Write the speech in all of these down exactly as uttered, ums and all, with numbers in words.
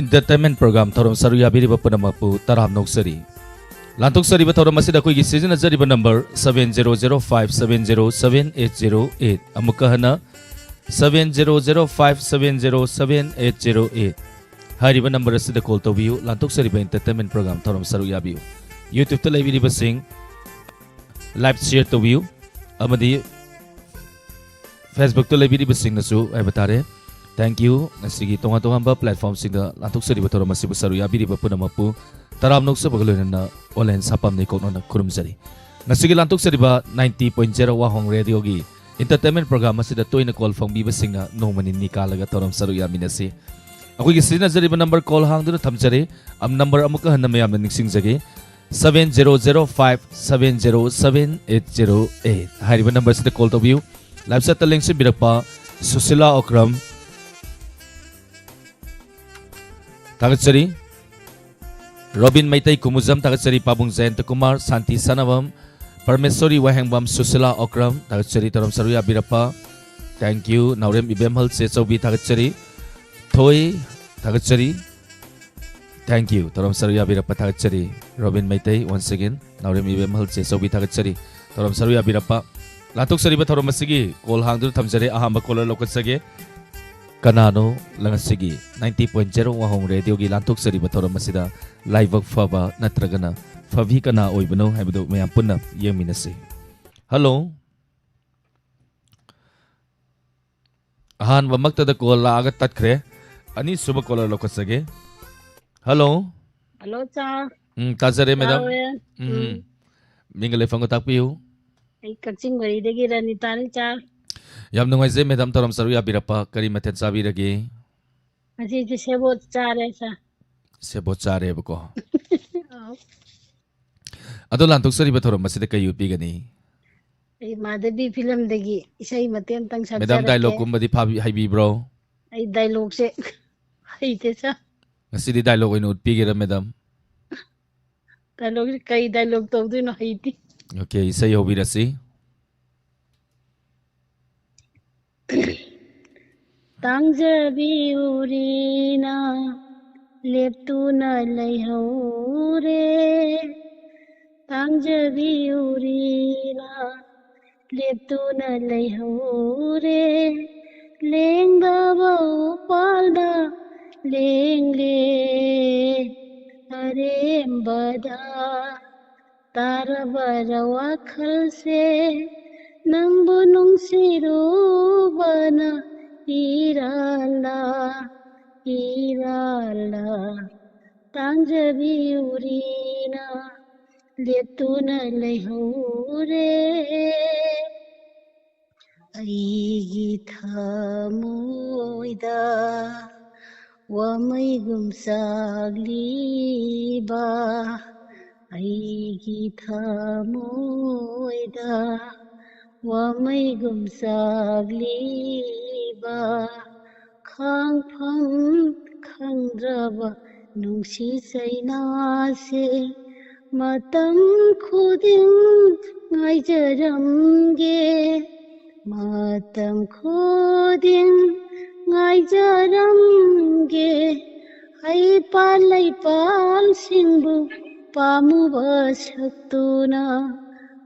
Entertainment program ꯊꯧꯔꯝ ꯁꯔꯨꯛ ꯌꯥꯕꯤꯔꯤꯕ ꯄꯨꯝꯅꯃꯛꯄꯨ ꯇꯔꯥꯝꯅ ꯑꯣꯛꯆꯔꯤ꯫ ꯂꯥꯟꯊꯣꯛꯆꯔꯤꯕ ꯊꯧꯔꯝ ꯑꯁꯤꯗ ꯑꯩꯈꯣꯏꯒꯤ ꯁꯤꯖꯤꯟꯅꯖꯔꯤꯕ number seven zero zero five seven zero seven eight zero eight꯫ ꯑꯃꯨꯛꯀ ꯍꯟꯅ seven zero zero five seven zero seven eight zero eight꯫ ꯍꯥꯏꯔꯤꯕ number ꯑꯁꯤꯗ call ꯇꯧꯕꯤꯌꯨ꯫ ꯂꯥꯟꯊꯣꯛꯆꯔꯤꯕ entertainment program ꯊꯧꯔꯝ ꯁꯔꯨꯛ ꯌꯥꯕꯤꯌꯨ꯫ YouTube-ꯇ ꯂꯩꯕꯤꯔꯤꯕꯁꯤꯡ live share ꯇꯧꯕꯤꯌꯨ ꯑꯃꯗꯤ Facebook-ꯇ ꯂꯩꯕꯤꯔꯤꯕꯁꯤꯡꯅꯁꯨ ꯍꯥꯏꯕ ꯇꯥꯔꯦ꯫ Thank you꯫ ꯉꯁꯤꯒꯤ ꯇꯣꯉꯥꯟ ꯇꯣꯉꯥꯟꯕ platform-ꯁꯤꯡꯗ ꯂꯥꯟꯊꯣꯛꯆꯔꯤꯕ ꯊꯧꯔꯝ ꯑꯁꯤꯕꯨ ꯁꯔꯨꯛ ꯌꯥꯕꯤꯔꯤꯕ ꯄꯨꯝꯅꯃꯛꯄꯨ ꯇꯔꯥꯝꯅ ꯑꯣꯛꯆꯕꯒ ꯂꯣꯏꯅꯅ online ꯁꯥꯄꯝ ꯅꯤꯡꯀꯣꯛꯅꯅ ꯈꯨꯔꯨꯝꯖꯔꯤ꯫ ꯉꯁꯤꯒꯤ ꯂꯥꯟꯊꯣꯛꯆꯔꯤꯕ ninety point zero ꯋꯥꯍꯣꯡ ꯔꯦꯗꯤꯑꯣꯒꯤ entertainment program ꯑꯁꯤꯗ ꯇꯣꯏꯅ call ꯐꯪꯕꯤꯕꯁꯤꯡꯅ ꯅꯣꯡꯃ ꯅꯤꯅꯤ ꯀꯥꯜꯂꯒ ꯊꯧꯔꯝ ꯁꯔꯨꯛ ꯌꯥꯃꯤꯟꯅꯁꯤ꯫ ꯑꯩꯈꯣꯏꯒꯤ ꯁꯤꯖꯤꯟꯅꯖꯔꯤꯕ number call ꯍꯥꯡꯗꯨꯅ ꯊꯝꯖꯔꯤ꯫ ꯑꯝ, number ꯑꯃꯨꯛꯀ ꯍꯟꯅ ꯃꯌꯥꯝꯅ ꯅꯤꯡꯁꯤꯡꯖꯒꯦ꯫ Seven zero zero five seven zero seven eight zero eight꯫ ꯍꯥꯏꯔꯤꯕ number ꯑꯁꯤꯗ call ꯇꯧꯕꯤꯌꯨ꯫ Live chat-ꯇ ꯂꯦꯡꯁꯤꯟꯕꯤꯔꯛꯄ ꯁꯨꯁꯤꯂꯥ ꯑꯣꯀ꯭ꯔꯝ, ꯊꯥꯒꯠꯆꯔꯤ꯫ ꯔꯣꯕꯤꯟ ꯃꯩꯇꯩ ꯀꯨꯃꯨꯖꯝ, ꯊꯥꯒꯠꯆꯔꯤ꯫ ꯄꯥꯕꯨꯡ ꯖꯌꯟꯇ ꯀꯨꯃꯥꯔ, ꯁꯥꯟꯇꯤ ꯁꯅꯥꯕꯝ, ꯄꯔꯃꯦꯁꯣꯔꯤ ꯋꯥꯍꯦꯡꯕꯝ, ꯁꯨꯁꯤꯂꯥ ꯑꯣꯀ꯭ꯔꯝ, ꯊꯥꯒꯠꯆꯔꯤ꯫ ꯊꯧꯔꯝ ꯁꯔꯨꯛ ꯌꯥꯕꯤꯔꯛꯄ, thank you꯫ ꯅꯥꯎꯔꯦꯝ ꯏꯕꯦꯝꯍꯜ ꯆꯦꯆꯧꯕꯤ, ꯊꯥꯒꯠꯆꯔꯤ꯫ ꯊꯣꯏ, ꯊꯥꯒꯠꯆꯔꯤ꯫ Thank you꯫ ꯊꯧꯔꯝ ꯁꯔꯨꯛ ꯌꯥꯕꯤꯔꯛꯄ ꯊꯥꯒꯠꯆꯔꯤ꯫ ꯔꯣꯕꯤꯟ ꯃꯩꯇꯩ, once again, ꯅꯥꯎꯔꯦꯝ ꯏꯕꯦꯝꯍꯜ ꯆꯦꯆꯧꯕꯤ, ꯊꯥꯒꯠꯆꯔꯤ꯫ ꯊꯧꯔꯝ ꯁꯔꯨꯛ ꯌꯥꯕꯤꯔꯛꯄ꯫ ꯂꯥꯟꯊꯣꯛꯆꯔꯤꯕ ꯊꯧꯔꯝ ꯑꯁꯤꯒꯤ call ꯍꯥꯡꯗꯨꯅ ꯊꯝꯖꯔꯦ꯫ ꯑꯍꯥꯟꯕ caller ꯂꯧꯈꯠꯆꯒꯦ꯫ ꯀꯅꯥꯅꯣ ꯉꯁꯤꯒꯤ ninety point zero ꯋꯥꯍꯣꯡ ꯔꯦꯗꯤꯑꯣꯒꯤ ꯂꯥꯟꯊꯣꯛꯆꯔꯤꯕ ꯊꯧꯔꯝ ꯑꯁꯤꯗ ꯂꯥꯏꯕꯛ ꯐꯕ ꯅꯠꯇ꯭ꯔꯒꯅ ꯐꯕꯤ ꯀꯅꯥ ꯑꯣꯏꯕꯅꯣ ꯍꯥꯏꯕꯗꯨ ꯃꯌꯥꯝ ꯄꯨꯟꯅ ꯌꯦꯡꯃꯤꯟꯅꯁꯤ꯫ Hello꯫ ꯑꯍꯥꯟꯕꯃꯛꯇꯗ call ꯂꯥꯛꯑꯒ ꯇꯠꯈ꯭ꯔꯦ꯫ ꯑꯅꯤꯁꯨꯕ caller ꯂꯧꯈꯠꯆꯒꯦ꯫ Hello꯫ Hello, sir꯫ ꯎꯝ, ꯇꯥꯖꯔꯦ, madam꯫ ꯇꯥꯔꯦ꯫ ꯎꯝ, ꯎꯝ꯫ ꯃꯤꯡꯒ ꯂꯩꯐꯝꯒ ꯇꯥꯛꯄꯤꯌꯨ꯫ ꯑꯩ ꯀꯛꯆꯤꯡ ꯃꯔꯤꯗꯒꯤ ꯔꯅꯤꯇꯥꯅꯤ, sir꯫ ꯌꯥꯝ ꯅꯨꯡꯉꯥꯏꯖꯩ, madam, ꯊꯧꯔꯝ ꯁꯔꯨꯛ ꯌꯥꯕꯤꯔꯛꯄ꯫ ꯀꯔꯤ ꯃꯊꯦꯜ ꯆꯥꯕꯤꯔꯒꯦ? ꯉꯁꯤꯗꯤ ꯁꯦꯕꯣꯠ ꯆꯥꯔꯦ, sir꯫ ꯁꯦꯕꯣꯠ ꯆꯥꯔꯦꯕꯀꯣ꯫ ꯑꯧ꯫ ꯑꯗꯣ ꯂꯥꯟꯊꯣꯛꯆꯔꯤꯕ ꯊꯧꯔꯝ ꯑꯁꯤꯗ ꯀꯩ ꯎꯠꯄꯤꯒꯅꯤ? ꯑꯩ ꯃꯥꯙꯕꯤ film-ꯗꯒꯤ ꯏꯁꯩ ꯃꯇꯦꯛ ꯑꯃꯇꯪ ꯁꯛꯆꯔꯛꯀꯦ꯫ Madam, dialogue-ꯀꯨꯝꯕꯗꯤ ꯐꯥꯕꯤ-, ꯍꯩꯕꯤꯕ꯭ꯔꯣ? ꯑꯩ dialogue-ꯁꯦ ꯍꯩꯇꯦ, sir꯫ ꯉꯁꯤꯗꯤ dialogue ꯑꯣꯏꯅ ꯎꯠꯄꯤꯒꯦꯔꯥ, madam? Dialogue-ꯁꯦ ꯀꯩ dialogue ꯇꯧꯗꯣꯏꯅꯣ ꯍꯩꯇꯦ꯫ Okay, ꯏꯁꯩ ꯍꯧꯕꯤꯔꯁꯤ꯫ ꯇꯥꯡꯖꯕꯤ ꯎꯔꯤꯅ ꯂꯦꯞꯇꯨꯅ ꯂꯩꯍꯧꯔꯦ꯫ ꯇꯥꯡꯖꯕꯤ ꯎꯔꯤꯅ ꯂꯦꯞꯇꯨꯅ ꯂꯩꯍꯧꯔꯦ꯫ ꯂꯦꯡꯗꯕ ꯎꯄꯥꯜꯗ ꯂꯦꯡꯂꯦ ꯑꯔꯦꯝꯕꯗ꯫ ꯇꯥꯔꯕꯔ ꯋꯥꯈꯜꯁꯦ ꯅꯪꯕꯨ ꯅꯨꯡꯁꯤꯔꯨꯕꯅ ꯏꯔꯥꯜꯂ, ꯏꯔꯥꯜꯂ꯫ ꯇꯥꯡꯖꯕꯤ ꯎꯔꯤꯅ ꯂꯦꯞꯇꯨꯅ ꯂꯩꯍꯧꯔꯦ꯫ ꯑꯩꯒꯤ ꯊꯃꯣꯏꯗ ꯋꯥꯃꯩꯒꯨꯝ ꯆꯥꯛꯂꯤꯕ, ꯑꯩꯒꯤ ꯊꯃꯣꯏꯗ ꯋꯥꯃꯩꯒꯨꯝ ꯆꯥꯛꯂꯤꯕ, ꯈꯥꯡꯐꯝ ꯈꯪꯗ꯭ꯔꯕ ꯅꯨꯡꯁꯤ ꯆꯩꯅꯥꯁꯦ ꯃꯇꯝ ꯈꯨꯗꯤꯡ ꯉꯥꯏꯖꯔꯝꯒꯦ, ꯃꯇꯝ ꯈꯨꯗꯤꯡ ꯉꯥꯏꯖꯔꯝꯒꯦ꯫ ꯍꯩꯄꯥꯜ ꯂꯩꯄꯥꯜꯁꯤꯡꯕꯨ ꯄꯥꯝꯃꯨꯕ ꯁꯛꯇꯨꯅ,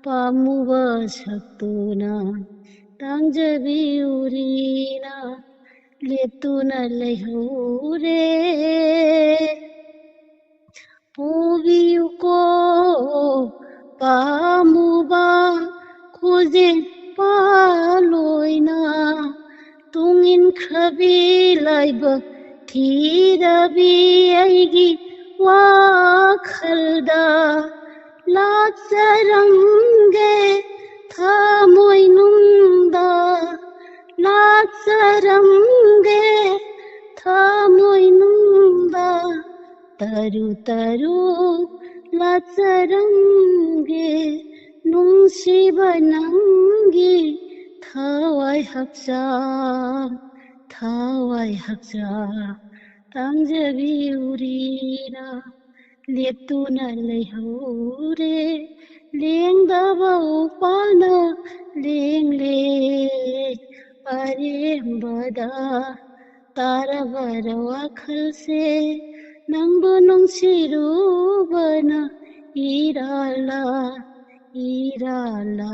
ꯄꯥꯝꯃꯨꯕ ꯁꯛꯇꯨꯅ ꯇꯥꯡꯖꯕꯤ ꯎꯔꯤꯅ ꯂꯦꯞꯇꯨꯅ ꯂꯩꯍꯧꯔꯦ꯫ ꯄꯨꯕꯤꯌꯨꯀꯣ ꯄꯥꯝꯃꯨꯕ ꯈꯨꯖꯤꯟ ꯄꯥꯜ ꯑꯣꯏꯅ, ꯇꯨꯡ ꯏꯟꯈ꯭ꯔꯕꯤ ꯂꯥꯏꯕꯛ ꯊꯤꯔꯕꯤ ꯑꯩꯒꯤ ꯋꯥꯈꯜꯗ ꯂꯥꯛꯆꯔꯝꯒꯦ ꯊꯃꯣꯏꯅꯨꯡꯗ, ꯂꯥꯛꯆꯔꯝꯒꯦ ꯊꯃꯣꯏꯅꯨꯡꯗ, ꯇꯔꯨ ꯇꯔꯨ ꯂꯥꯛꯆꯔꯝꯒꯦ ꯅꯨꯡꯁꯤꯕ ꯅꯪꯒꯤ ꯊꯋꯥꯏ ꯍꯛꯆꯥꯡ, ꯊꯋꯥꯏ ꯍꯛꯆꯥꯡ꯫ ꯇꯥꯡꯖꯕꯤ ꯎꯔꯤꯅ ꯂꯦꯞꯇꯨꯅ ꯂꯩꯍꯧꯔꯦ꯫ ꯂꯦꯡꯗꯕ ꯎꯄꯥꯜꯅ ꯂꯦꯡꯂꯦ ꯑꯔꯦꯝꯕꯗ꯫ ꯇꯥꯔꯕꯔ ꯋꯥꯈꯜꯁꯦ ꯅꯪꯕꯨ ꯅꯨꯡꯁꯤꯔꯨꯕꯅ ꯏꯔꯥꯜꯂꯥ, ꯏꯔꯥꯜꯂꯥ,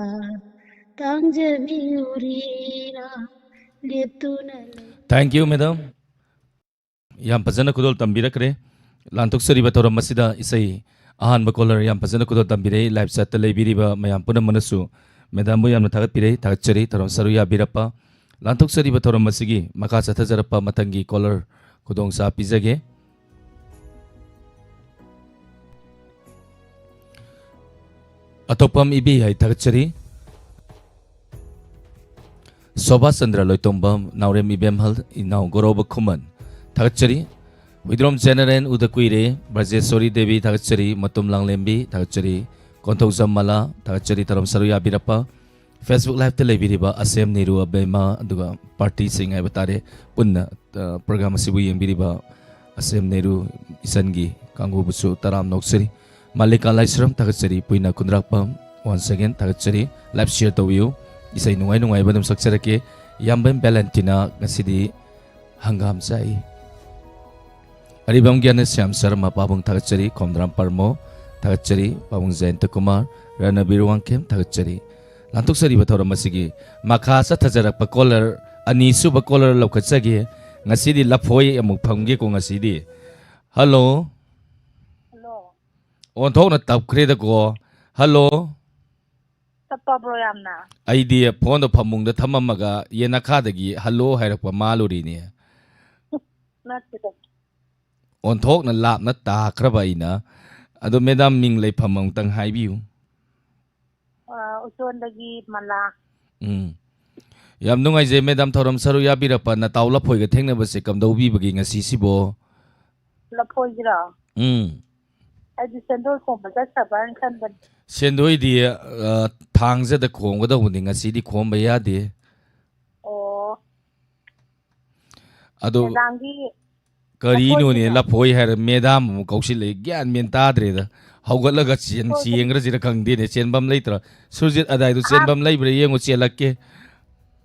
ꯇꯥꯡꯖꯕꯤꯌꯨꯔꯤꯔꯥ, ꯂꯦꯞꯇꯨꯅ ꯂꯩ꯫ Thank you, madam. ꯌꯥꯝ ꯐꯖꯅ ꯈꯨꯗꯣꯜ ꯇꯝꯕꯤꯔꯛꯈ꯭ꯔꯦ꯫ ꯂꯥꯟꯊꯣꯛꯆꯔꯤꯕ ꯊꯧꯔꯝ ꯑꯁꯤꯗ ꯏꯁꯩ ꯑꯍꯥꯟꯕ caller ꯌꯥꯝ ꯐꯖꯅ ꯈꯨꯗꯣꯜ ꯇꯝꯕꯤꯔꯛꯏ꯫ Live chatꯇ ꯂꯩꯕꯤꯔꯤꯕ ꯃꯌꯥꯝ ꯄꯨꯝꯅꯃꯛꯅꯁꯨ madamꯕꯨ ꯌꯥꯝꯅ ꯊꯥꯒꯠꯄꯤꯔꯦ, ꯊꯥꯒꯠꯆꯔꯤ꯫ ꯊꯧꯔꯝ ꯁꯔꯨꯛ ꯌꯥꯕꯤꯔꯛꯄ, ꯂꯥꯟꯊꯣꯛꯆꯔꯤꯕ ꯊꯧꯔꯝ ꯑꯁꯤꯒꯤ ꯃꯈꯥ ꯆꯠꯊꯖꯔꯛꯄ ꯃꯊꯪꯒꯤ caller ꯈꯨꯗꯣꯡꯆꯥ ꯄꯤꯖꯒꯦ꯫ ꯑꯇꯣꯞꯄꯝ ꯏꯕꯤ ꯍꯥꯏ ꯊꯥꯒꯠꯆꯔꯤ꯫ ꯁꯣꯚꯥ ꯆꯟꯗ꯭ꯔ ꯂꯣꯏꯇꯣꯡꯕꯝ, ꯅꯥꯎꯔꯦꯝ ꯏꯕꯦꯝꯍꯜ, ꯏꯅꯥꯎ ꯒꯣꯔꯣꯕ ꯈꯨꯃꯟ ꯊꯥꯒꯠꯆꯔꯤ꯫ ꯍꯨꯏꯗ꯭ꯔꯣꯝ ꯖꯦꯅꯔꯦꯟ ꯎꯗ ꯀꯨꯏꯔꯦ, ꯕ꯭ꯔꯖꯦꯁꯣꯔꯤ ꯗꯦꯕꯤ ꯊꯥꯒꯠꯆꯔꯤ, ꯃꯇꯨꯝ ꯂꯥꯡꯂꯦꯝꯕꯤ ꯊꯥꯒꯠꯆꯔꯤ, ꯀꯣꯟꯊꯧꯖꯝ ꯃꯂꯥ ꯊꯥꯒꯠꯆꯔꯤ, ꯊꯧꯔꯝ ꯁꯔꯨꯛ ꯌꯥꯕꯤꯔꯛꯄ꯫ Facebook Liveꯇ ꯂꯩꯕꯤꯔꯤꯕ ꯑꯁꯦꯝ ꯅꯦꯔꯨ ꯑꯕꯦꯝꯃ, ꯑꯗꯨꯒ partyꯁꯤꯡ ꯍꯥꯏꯕ ꯇꯥꯔꯦ, ꯄꯨꯟꯅ, ꯑ, program ꯑꯁꯤꯕꯨ ꯌꯦꯡꯕꯤꯔꯤꯕ ꯑꯁꯦꯝ ꯅꯦꯔꯨ ꯏꯆꯟꯒꯤ ꯀꯥꯡꯕꯨꯕꯨꯁꯨ ꯇꯔꯥꯝꯅ ꯑꯣꯛꯆꯔꯤ꯫ ꯃꯥꯂꯤꯀꯥ ꯂꯥꯏꯁ꯭ꯔꯝ ꯊꯥꯒꯠꯆꯔꯤ, ꯄꯨꯏꯅ ꯀꯨꯟꯗ꯭ꯔꯥꯛꯄꯝ, once again ꯊꯥꯒꯠꯆꯔꯤ꯫ Live share ꯇꯧꯕꯤꯌꯨ, ꯏꯁꯩ ꯅꯨꯡꯉꯥꯏ ꯅꯨꯡꯉꯥꯏꯕ ꯑꯗꯨꯝ ꯁꯛꯆꯔꯛꯀꯦ꯫ ꯏꯌꯥꯝꯕꯝ ꯚꯦꯂꯦꯟꯇꯤꯅꯥ ꯉꯁꯤꯗꯤ ꯍꯪꯒꯥꯝ ꯆꯥꯏ꯫ ꯑꯔꯤꯕꯝ ꯒ꯭ꯌꯥꯅꯦꯁ꯭ꯌꯥꯝ ꯁꯔꯃ ꯄꯥꯕꯨꯡ ꯊꯥꯒꯠꯆꯔꯤ, ꯈꯣꯝꯗ꯭ꯔꯥꯝ ꯄꯔꯃꯣ ꯊꯥꯒꯠꯆꯔꯤ, ꯄꯥꯕꯨꯡ ꯖꯌꯟꯇ ꯀꯨꯃꯥꯔ, ꯔꯅꯕꯤꯔ ꯋꯥꯡꯈꯦꯝ ꯊꯥꯒꯠꯆꯔꯤ꯫ ꯂꯥꯟꯊꯣꯛꯆꯔꯤꯕ ꯊꯧꯔꯝ ꯑꯁꯤꯒꯤ ꯃꯈꯥ ꯆꯠꯊꯖꯔꯛꯄ caller, ꯑꯅꯤꯁꯨꯕ caller ꯂꯧꯈꯠꯆꯒꯦ꯫ ꯉꯁꯤꯗꯤ ꯂꯐꯣꯏ ꯑꯃꯨꯛ ꯐꯪꯒꯦꯀꯣ ꯉꯁꯤꯗꯤ꯫ Hello꯫ Hello꯫ ꯑꯣꯟꯊꯣꯛꯅ ꯇꯞꯈ꯭ꯔꯦꯗꯀꯣ꯫ Hello꯫ ꯇꯞꯄꯕ꯭ꯔꯣ ꯌꯥꯝꯅ? ꯑꯩꯗꯤ phoneꯗꯣ ꯐꯃꯨꯡꯗ ꯊꯝꯃꯝꯃꯒ ꯌꯦꯟ ꯅꯈꯥꯗꯒꯤ hello ꯍꯥꯏꯔꯛꯄ ꯃꯥꯜꯂꯨꯔꯤꯅꯦ꯫ ꯅꯠꯇꯦꯗ꯫ ꯑꯣꯟꯊꯣꯛꯅ ꯂꯥꯞꯅ ꯇꯥꯈ꯭ꯔꯕ ꯑꯩꯅ꯫ ꯑꯗꯣ madam ꯃꯤꯡ ꯂꯩꯐꯝ ꯑꯃꯨꯛꯇꯪ ꯍꯥꯏꯕꯤꯌꯨ꯫ ꯑ, ꯎꯆꯣꯟꯗꯒꯤ ꯃꯂꯥ꯫ ꯎꯝ꯫ ꯌꯥꯝ ꯅꯨꯡꯉꯥꯏꯖꯩ madam, ꯊꯧꯔꯝ ꯁꯔꯨꯛ ꯌꯥꯕꯤꯔꯛꯄ꯫ ꯅꯇꯥꯎ ꯂꯐꯣꯏꯒ ꯊꯦꯡꯅꯕꯁꯦ ꯀꯝꯗꯧꯕꯤꯕꯒꯦ ꯉꯁꯤꯁꯤꯕꯣ? ꯂꯐꯣꯏꯁꯤꯔꯣ? ꯎꯝ꯫ ꯑꯩꯗꯤ ꯁꯦꯟꯗꯣꯏ ꯈꯣꯝꯕ ꯆꯠꯈ꯭ꯔꯕ꯭ꯔꯥꯅ ꯈꯟꯕꯅꯤ꯫ ꯁꯦꯟꯗꯣꯏꯗꯤ, ꯑ, ꯊꯥꯡꯖꯗ ꯈꯣꯝꯒꯗꯧꯕꯅꯤ, ꯉꯁꯤꯗꯤ ꯈꯣꯝꯕ ꯌꯥꯗꯦ꯫ ꯑꯣ꯫ ꯑꯗꯣ ꯃꯦꯗꯥꯝꯒꯤ ꯀꯔꯤꯅꯣꯅꯦ, ꯂꯐꯣꯏꯁꯤꯅ? ꯂꯐꯣꯏ ꯍꯥꯏꯔ madam ꯑꯃꯨꯛ ꯀꯧꯁꯤꯜꯂꯛꯏ, ꯒ꯭ꯌꯥꯟ ꯃꯦꯟ ꯇꯥꯗ꯭ꯔꯦꯗ꯫ ꯍꯧꯒꯠꯂꯒ ꯆꯦꯟ-, ꯂꯐꯣꯏꯁꯤꯅ? ꯆꯦꯟꯈ꯭ꯔꯁꯤꯔ ꯈꯪꯗꯦꯅꯦ, ꯆꯦꯟꯐꯝ ꯂꯩꯇ꯭ꯔꯥ? ꯁꯨꯔꯖꯤꯠ ꯑꯗꯥꯏꯗꯣ ꯑꯍꯥꯟ-, ꯆꯦꯟꯐꯝ ꯂꯩꯕ꯭ꯔꯥ ꯌꯦꯡꯉꯨ, ꯆꯦꯜꯂꯛꯀꯦ꯫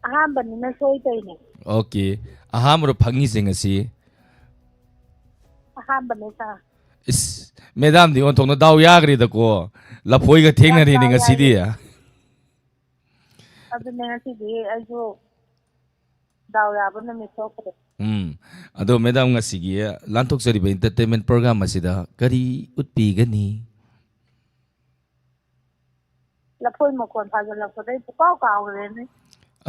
ꯑꯍꯥꯟꯕꯅꯤꯅ ꯁꯣꯏꯗꯣꯏꯅꯦ꯫ Okay, ꯑꯍꯥꯟꯕꯔꯣ ꯐꯪꯉꯤꯁꯦ ꯉꯁꯤ? ꯑꯍꯥꯟꯕꯅꯦ, ꯁꯥꯔ꯫ ꯏꯁ, ꯃꯦꯗꯥꯝꯗꯤ ꯑꯣꯟꯊꯣꯛꯅ ꯗꯥꯎ ꯌꯥꯈ꯭ꯔꯦꯗꯀꯣ, ꯂꯐꯣꯏꯒ ꯊꯦꯡꯅꯔꯦꯅꯦ ꯌꯥꯝ ꯗꯥꯎ ꯉꯁꯤꯗꯤ꯫ ꯌꯥꯏꯌꯦ꯫ ꯑꯗꯨꯅꯦ, ꯉꯁꯤꯗꯤ ꯑꯩꯁꯨ ꯗꯥꯎ ꯌꯥꯕ ꯅꯨꯃꯤꯠ ꯊꯣꯛꯈ꯭ꯔꯦ꯫ ꯎꯝ꯫ ꯑꯗꯣ ꯃꯦꯗꯥꯝ, ꯉꯁꯤꯒꯤ ꯂꯥꯟꯊꯣꯛꯆꯔꯤꯕ entertainment program ꯑꯁꯤꯗ ꯀꯔꯤ ꯎꯠꯄꯤꯒꯅꯤ? ꯂꯐꯣꯏ ꯃꯈꯣꯟ ꯊꯥꯖꯤꯜꯂꯛꯄꯗꯩ ꯄꯨꯀꯥꯎ ꯀꯥꯎꯈ꯭ꯔꯦꯅꯦ꯫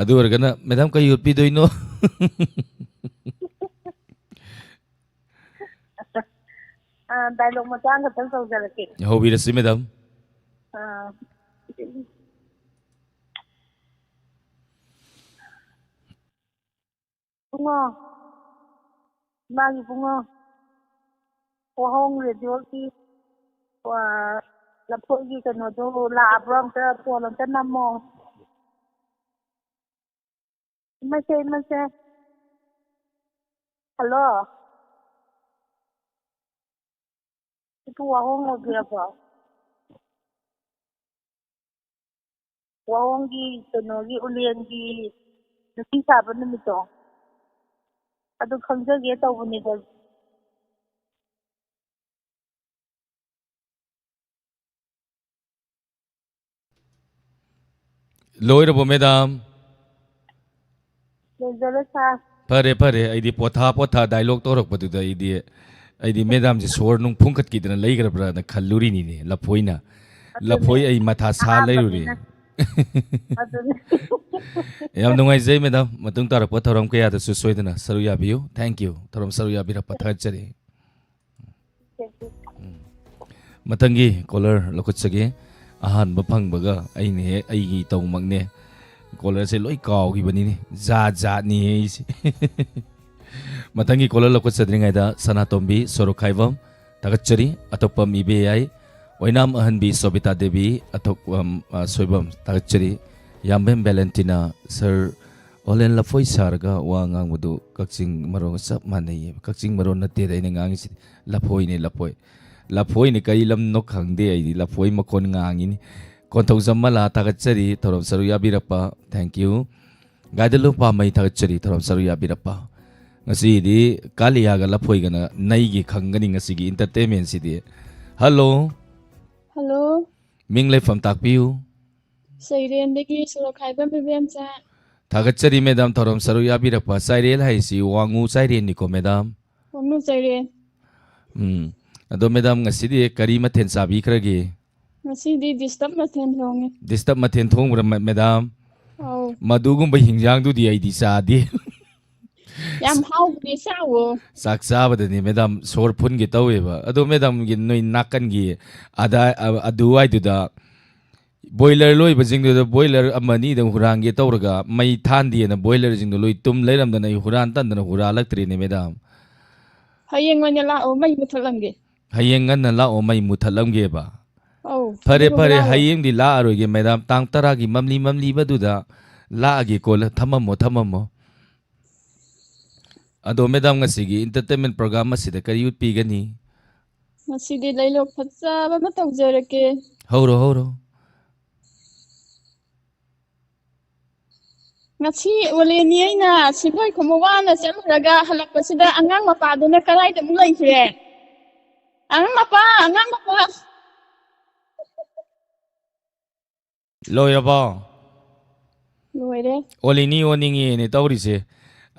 ꯑꯗꯨ ꯑꯣꯏꯔꯒꯅ ꯃꯦꯗꯥꯝ ꯀꯔꯤ ꯎꯠꯄꯤꯗꯣꯏꯅꯣ? ꯑ, dialogue ꯃꯆꯥ ꯑꯃꯈꯛꯇꯪ ꯇꯧꯖꯔꯛꯀꯦ꯫ ꯍꯧꯕꯤꯔꯁꯤ, ꯃꯦꯗꯥꯝ꯫ ꯑ, ꯏꯕꯨꯡꯉꯣ, ꯏꯃꯥꯒꯤ ꯏꯕꯨꯡꯉꯣ, ꯋꯥꯍꯣꯡ radioꯒꯤ, ꯑ, ꯂꯐꯣꯏꯒꯤ ꯀꯩꯅꯣꯗꯣ ꯂꯥꯛꯑꯕ꯭ꯔꯣ? ꯑꯝꯇ phone ꯑꯝꯇ ꯅꯝꯃꯣ꯫ ꯏꯃꯩꯁꯦ, ꯏꯃꯩꯁꯦ꯫ Hello? ꯁꯤꯕꯨ ꯋꯥꯍꯣꯡ ꯑꯣꯏꯕꯤꯔꯕꯣ? ꯋꯥꯍꯣꯡꯒꯤ ꯀꯩꯅꯣꯒꯤ ꯎꯂꯦꯟꯒꯤ ꯅꯨꯄꯤ ꯁꯥꯕ ꯅꯨꯃꯤꯠꯇꯣ, ꯑꯗꯨ ꯈꯪꯖꯒꯦ ꯇꯧꯕꯅꯤꯗ꯫ ꯂꯣꯏꯔꯕꯣ, ꯃꯦꯗꯥꯝ? ꯂꯣꯏꯖꯔꯦ, ꯁꯥꯔ꯫ ꯐꯔꯦ, ꯐꯔꯦ꯫ ꯑꯩꯗꯤ ꯄꯣꯊꯥ ꯄꯣꯊꯥ dialogue ꯇꯧꯔꯛꯄꯗꯨꯗ ꯑꯩꯗꯤ, ꯑꯩꯗꯤ ꯃꯦꯗꯥꯝꯁꯦ ꯁꯣꯔ ꯅꯨꯡ ꯐꯨꯡꯀꯠꯈꯤꯗꯅ ꯂꯩꯈ꯭ꯔꯕ꯭ꯔꯥꯅ ꯈꯜꯂꯨꯔꯤꯅꯤꯅꯦ, ꯂꯐꯣꯏꯅ꯫ ꯑꯗꯨꯅꯦ꯫ ꯂꯐꯣꯏ ꯑꯩ ꯃꯊꯥ ꯁꯥ ꯑꯍꯥꯟꯕꯅꯤꯅ꯫ ꯂꯩꯔꯨꯔꯦ꯫ ꯑꯗꯨꯅꯦ꯫ ꯌꯥꯝ ꯅꯨꯡꯉꯥꯏꯖꯩ, ꯃꯦꯗꯥꯝ꯫ ꯃꯇꯨꯡ ꯇꯥꯔꯛꯄ ꯊꯧꯔꯝ ꯀꯌꯥꯗꯁꯨ ꯁꯣꯏꯗꯅ ꯁꯔꯨꯛ ꯌꯥꯕꯤꯌꯨ꯫ Thank you꯫ ꯊꯧꯔꯝ ꯁꯔꯨꯛ ꯌꯥꯕꯤꯔꯛꯄ ꯊꯥꯒꯠꯆꯔꯤ꯫ ꯎꯝ꯫ ꯃꯊꯪꯒꯤ caller ꯂꯧꯈꯠꯆꯒꯦ꯫ ꯑꯍꯥꯟꯕ ꯐꯪꯕꯒ ꯑꯩꯅ ꯍꯦꯛ ꯑꯩꯒꯤ ꯏꯇꯧꯃꯛꯅꯦ꯫ Callerꯁꯦ ꯂꯣꯏ ꯀꯥꯎꯈꯤꯕꯅꯤꯅꯦ꯫ ꯖꯥꯠ ꯖꯥꯠꯅꯤ ꯑꯩꯁꯦ꯫ ꯃꯊꯪꯒꯤ caller ꯂꯧꯈꯠꯆꯗ꯭ꯔꯤꯉꯩꯗ ꯁꯅꯥꯇꯣꯝꯕꯤ ꯁꯣꯔꯣꯛꯈꯥꯏꯕꯝ ꯊꯥꯒꯠꯆꯔꯤ꯫ ꯑꯇꯣꯞꯄ ꯃꯤꯕ ꯌꯥꯏ꯫ ꯑꯣꯏꯅꯥꯝ ꯑꯍꯟꯕꯤ ꯁꯣꯕꯤꯇꯥ ꯗꯦꯕꯤ, ꯑꯇꯣꯞꯄ, ꯑ, ꯁꯣꯏꯕꯝ ꯊꯥꯒꯠꯆꯔꯤ꯫ ꯌꯥꯝꯕꯦꯝ ꯚꯦꯂꯦꯟꯇꯤꯅꯥ, ꯁꯔ ꯑꯣꯂꯦꯟ ꯂꯐꯣꯏ ꯁꯥꯔꯒ ꯋꯥ ꯉꯥꯡꯕꯗꯨ ꯀꯛꯆꯤꯡ ꯃꯔꯣꯟꯒ ꯆꯞ ꯃꯥꯟꯅꯩꯌꯦ꯫ ꯀꯛꯆꯤꯡ ꯃꯔꯣꯟ ꯅꯠꯇꯦꯗ ꯑꯩꯅ ꯉꯥꯡꯉꯤꯁꯤꯗꯤ꯫ ꯂꯐꯣꯏꯅꯦ, ꯂꯐꯣꯏ꯫ ꯂꯐꯣꯏꯅꯦ, ꯀꯔꯤ ꯂꯝꯅꯣ ꯈꯪꯗꯦ ꯑꯩꯗꯤ꯫ ꯂꯐꯣꯏ ꯃꯈꯣꯟ ꯉꯥꯡꯉꯤꯅꯤ꯫ ꯀꯣꯟꯊꯧꯖꯝ ꯃꯂꯥ ꯊꯥꯒꯠꯆꯔꯤ, ꯊꯧꯔꯝ ꯁꯔꯨꯛ ꯌꯥꯕꯤꯔꯛꯄ꯫ Thank you꯫ ꯒꯥꯏꯗꯂꯨ ꯄꯥꯝꯃꯩ ꯊꯥꯒꯠꯆꯔꯤ, ꯊꯧꯔꯝ ꯁꯔꯨꯛ ꯌꯥꯕꯤꯔꯛꯄ꯫ ꯉꯁꯤꯗꯤ ꯀꯥꯂꯤꯌꯥꯒ ꯂꯐꯣꯏꯒꯅ ꯅꯩꯒꯦ ꯈꯪꯒꯅꯤ ꯉꯁꯤꯒꯤ entertainment ꯁꯤꯗꯤ꯫ Hello꯫ Hello꯫ ꯃꯤꯡ ꯂꯩꯐꯝ ꯇꯥꯛꯄꯤꯌꯨ꯫ ꯆꯩꯔꯦꯟꯗꯒꯤ ꯁꯣꯔꯣꯛꯈꯥꯏꯕꯝ ꯏꯕꯦꯝꯆꯥ꯫ ꯊꯥꯒꯠꯆꯔꯤ madam, ꯊꯧꯔꯝ ꯁꯔꯨꯛ ꯌꯥꯕꯤꯔꯛꯄ꯫ ꯆꯥꯏꯔꯦꯜ ꯍꯥꯏꯁꯤ ꯋꯥꯡꯉꯨ ꯆꯥꯏꯔꯦꯟꯅꯤꯀꯣ madam? ꯋꯥꯡꯉꯨ ꯆꯥꯏꯔꯦꯟ꯫ ꯎꯝ꯫ ꯑꯗꯣ madam, ꯉꯁꯤꯗꯤ ꯀꯔꯤ ꯃꯊꯦꯜ ꯆꯥꯕꯤꯈ꯭ꯔꯒꯦ? ꯉꯁꯤꯗꯤ disturb ꯃꯊꯦꯜ ꯊꯣꯡꯉꯦ꯫ Disturb ꯃꯊꯦꯜ ꯊꯣꯡꯕ꯭ꯔꯥ, ma-, madam? ꯑꯧ꯫ ꯃꯗꯨꯒꯨꯝꯕ ꯍꯤꯟꯖꯥꯡꯗꯨꯗꯤ ꯑꯩꯗꯤ ꯆꯥꯗꯦ꯫ ꯌꯥꯝ ꯍꯥꯎꯕꯅꯦ, ꯆꯥꯎꯋꯣ꯫ ꯆꯥꯛ ꯆꯥꯕꯗꯅꯤ madam ꯁꯣꯔ ꯐꯨꯟꯒꯦ ꯇꯧꯋꯦꯕ꯫ ꯑꯗꯣ madamꯒꯤ ꯅꯣꯏ ꯅꯥꯀꯟꯒꯤ ꯑꯗꯥ-, ꯑ-, ꯑꯗꯨꯋꯥꯏꯗꯨꯗ boiler ꯂꯣꯏꯕꯁꯤꯡꯗꯨꯗ boiler ꯑꯃ ꯑꯅꯤꯗꯪ ꯍꯨꯔꯥꯟꯒꯦ ꯇꯧꯔꯒ ꯃꯩ ꯊꯥꯟꯗꯦꯅ boilerꯁꯤꯡꯗꯣ ꯂꯣꯏ ꯇꯨꯝ ꯂꯩꯔꯝꯗꯅ ꯑꯩ ꯍꯨꯔꯥꯟ ꯇꯟꯗꯅ ꯍꯨꯔꯥꯜꯂꯛꯇ꯭ꯔꯦꯅꯦ madam꯫ ꯍꯌꯦꯡ ꯑꯣꯏꯅ ꯂꯥꯛꯑꯣ, ꯃꯩ ꯃꯨꯊꯠꯂꯝꯒꯦ꯫ ꯍꯌꯦꯡ ꯉꯟꯅ ꯂꯥꯛꯑꯣ, ꯃꯩ ꯃꯨꯊꯠꯂꯝꯒꯦꯕ꯫ ꯑꯧ, ꯐꯔꯦ, ꯑꯗꯨꯒ ꯐꯔꯦ, ꯍꯨꯔꯥꯜꯂꯣ꯫ ꯍꯌꯦꯡꯗꯤ ꯂꯥꯛꯑꯔꯣꯏꯒꯦ madam, ꯇꯥꯡ ꯇꯔꯥꯒꯤ ꯃꯝꯂꯤ ꯃꯝꯂꯤꯕꯗꯨꯗ ꯂꯥꯛꯑꯒꯦꯀꯣ꯫ ꯊꯝꯃꯝꯃꯣ, ꯊꯝꯃꯝꯃꯣ꯫ ꯑꯗꯣ madam, ꯉꯁꯤꯒꯤ entertainment program ꯑꯁꯤꯗ ꯀꯔꯤ ꯎꯠꯄꯤꯒꯅꯤ? ꯉꯁꯤꯗꯤ ꯂꯩꯂꯣꯛ ꯐꯖꯕ ꯑꯃ ꯇꯧꯖꯔꯛꯀꯦ꯫ ꯍꯧꯔꯣ, ꯍꯧꯔꯣ꯫ ꯉꯁꯤ ꯑꯣꯂꯦꯅꯤ ꯑꯩꯅ ꯁꯦꯟꯗꯣꯏ ꯈꯨꯝꯕ ꯋꯥꯅ ꯆꯠꯂꯨꯔꯒ ꯍꯜꯂꯛꯄꯁꯤꯗ ꯑꯉꯥꯡ ꯃꯄꯥꯗꯨꯅ ꯀꯗꯥꯏꯗ ꯑꯃꯨꯛ ꯂꯩꯈ꯭ꯔꯦ? ꯑꯉꯥꯡ ꯃꯄꯥ, ꯑꯉꯥꯡ ꯃꯄꯥ꯫ ꯂꯣꯏꯔꯕꯣ? ꯂꯣꯏꯔꯦ꯫ ꯑꯣꯂꯦꯅꯤ ꯑꯣꯟꯅꯤꯡꯉꯦꯅꯦ ꯇꯧꯔꯤꯁꯦ꯫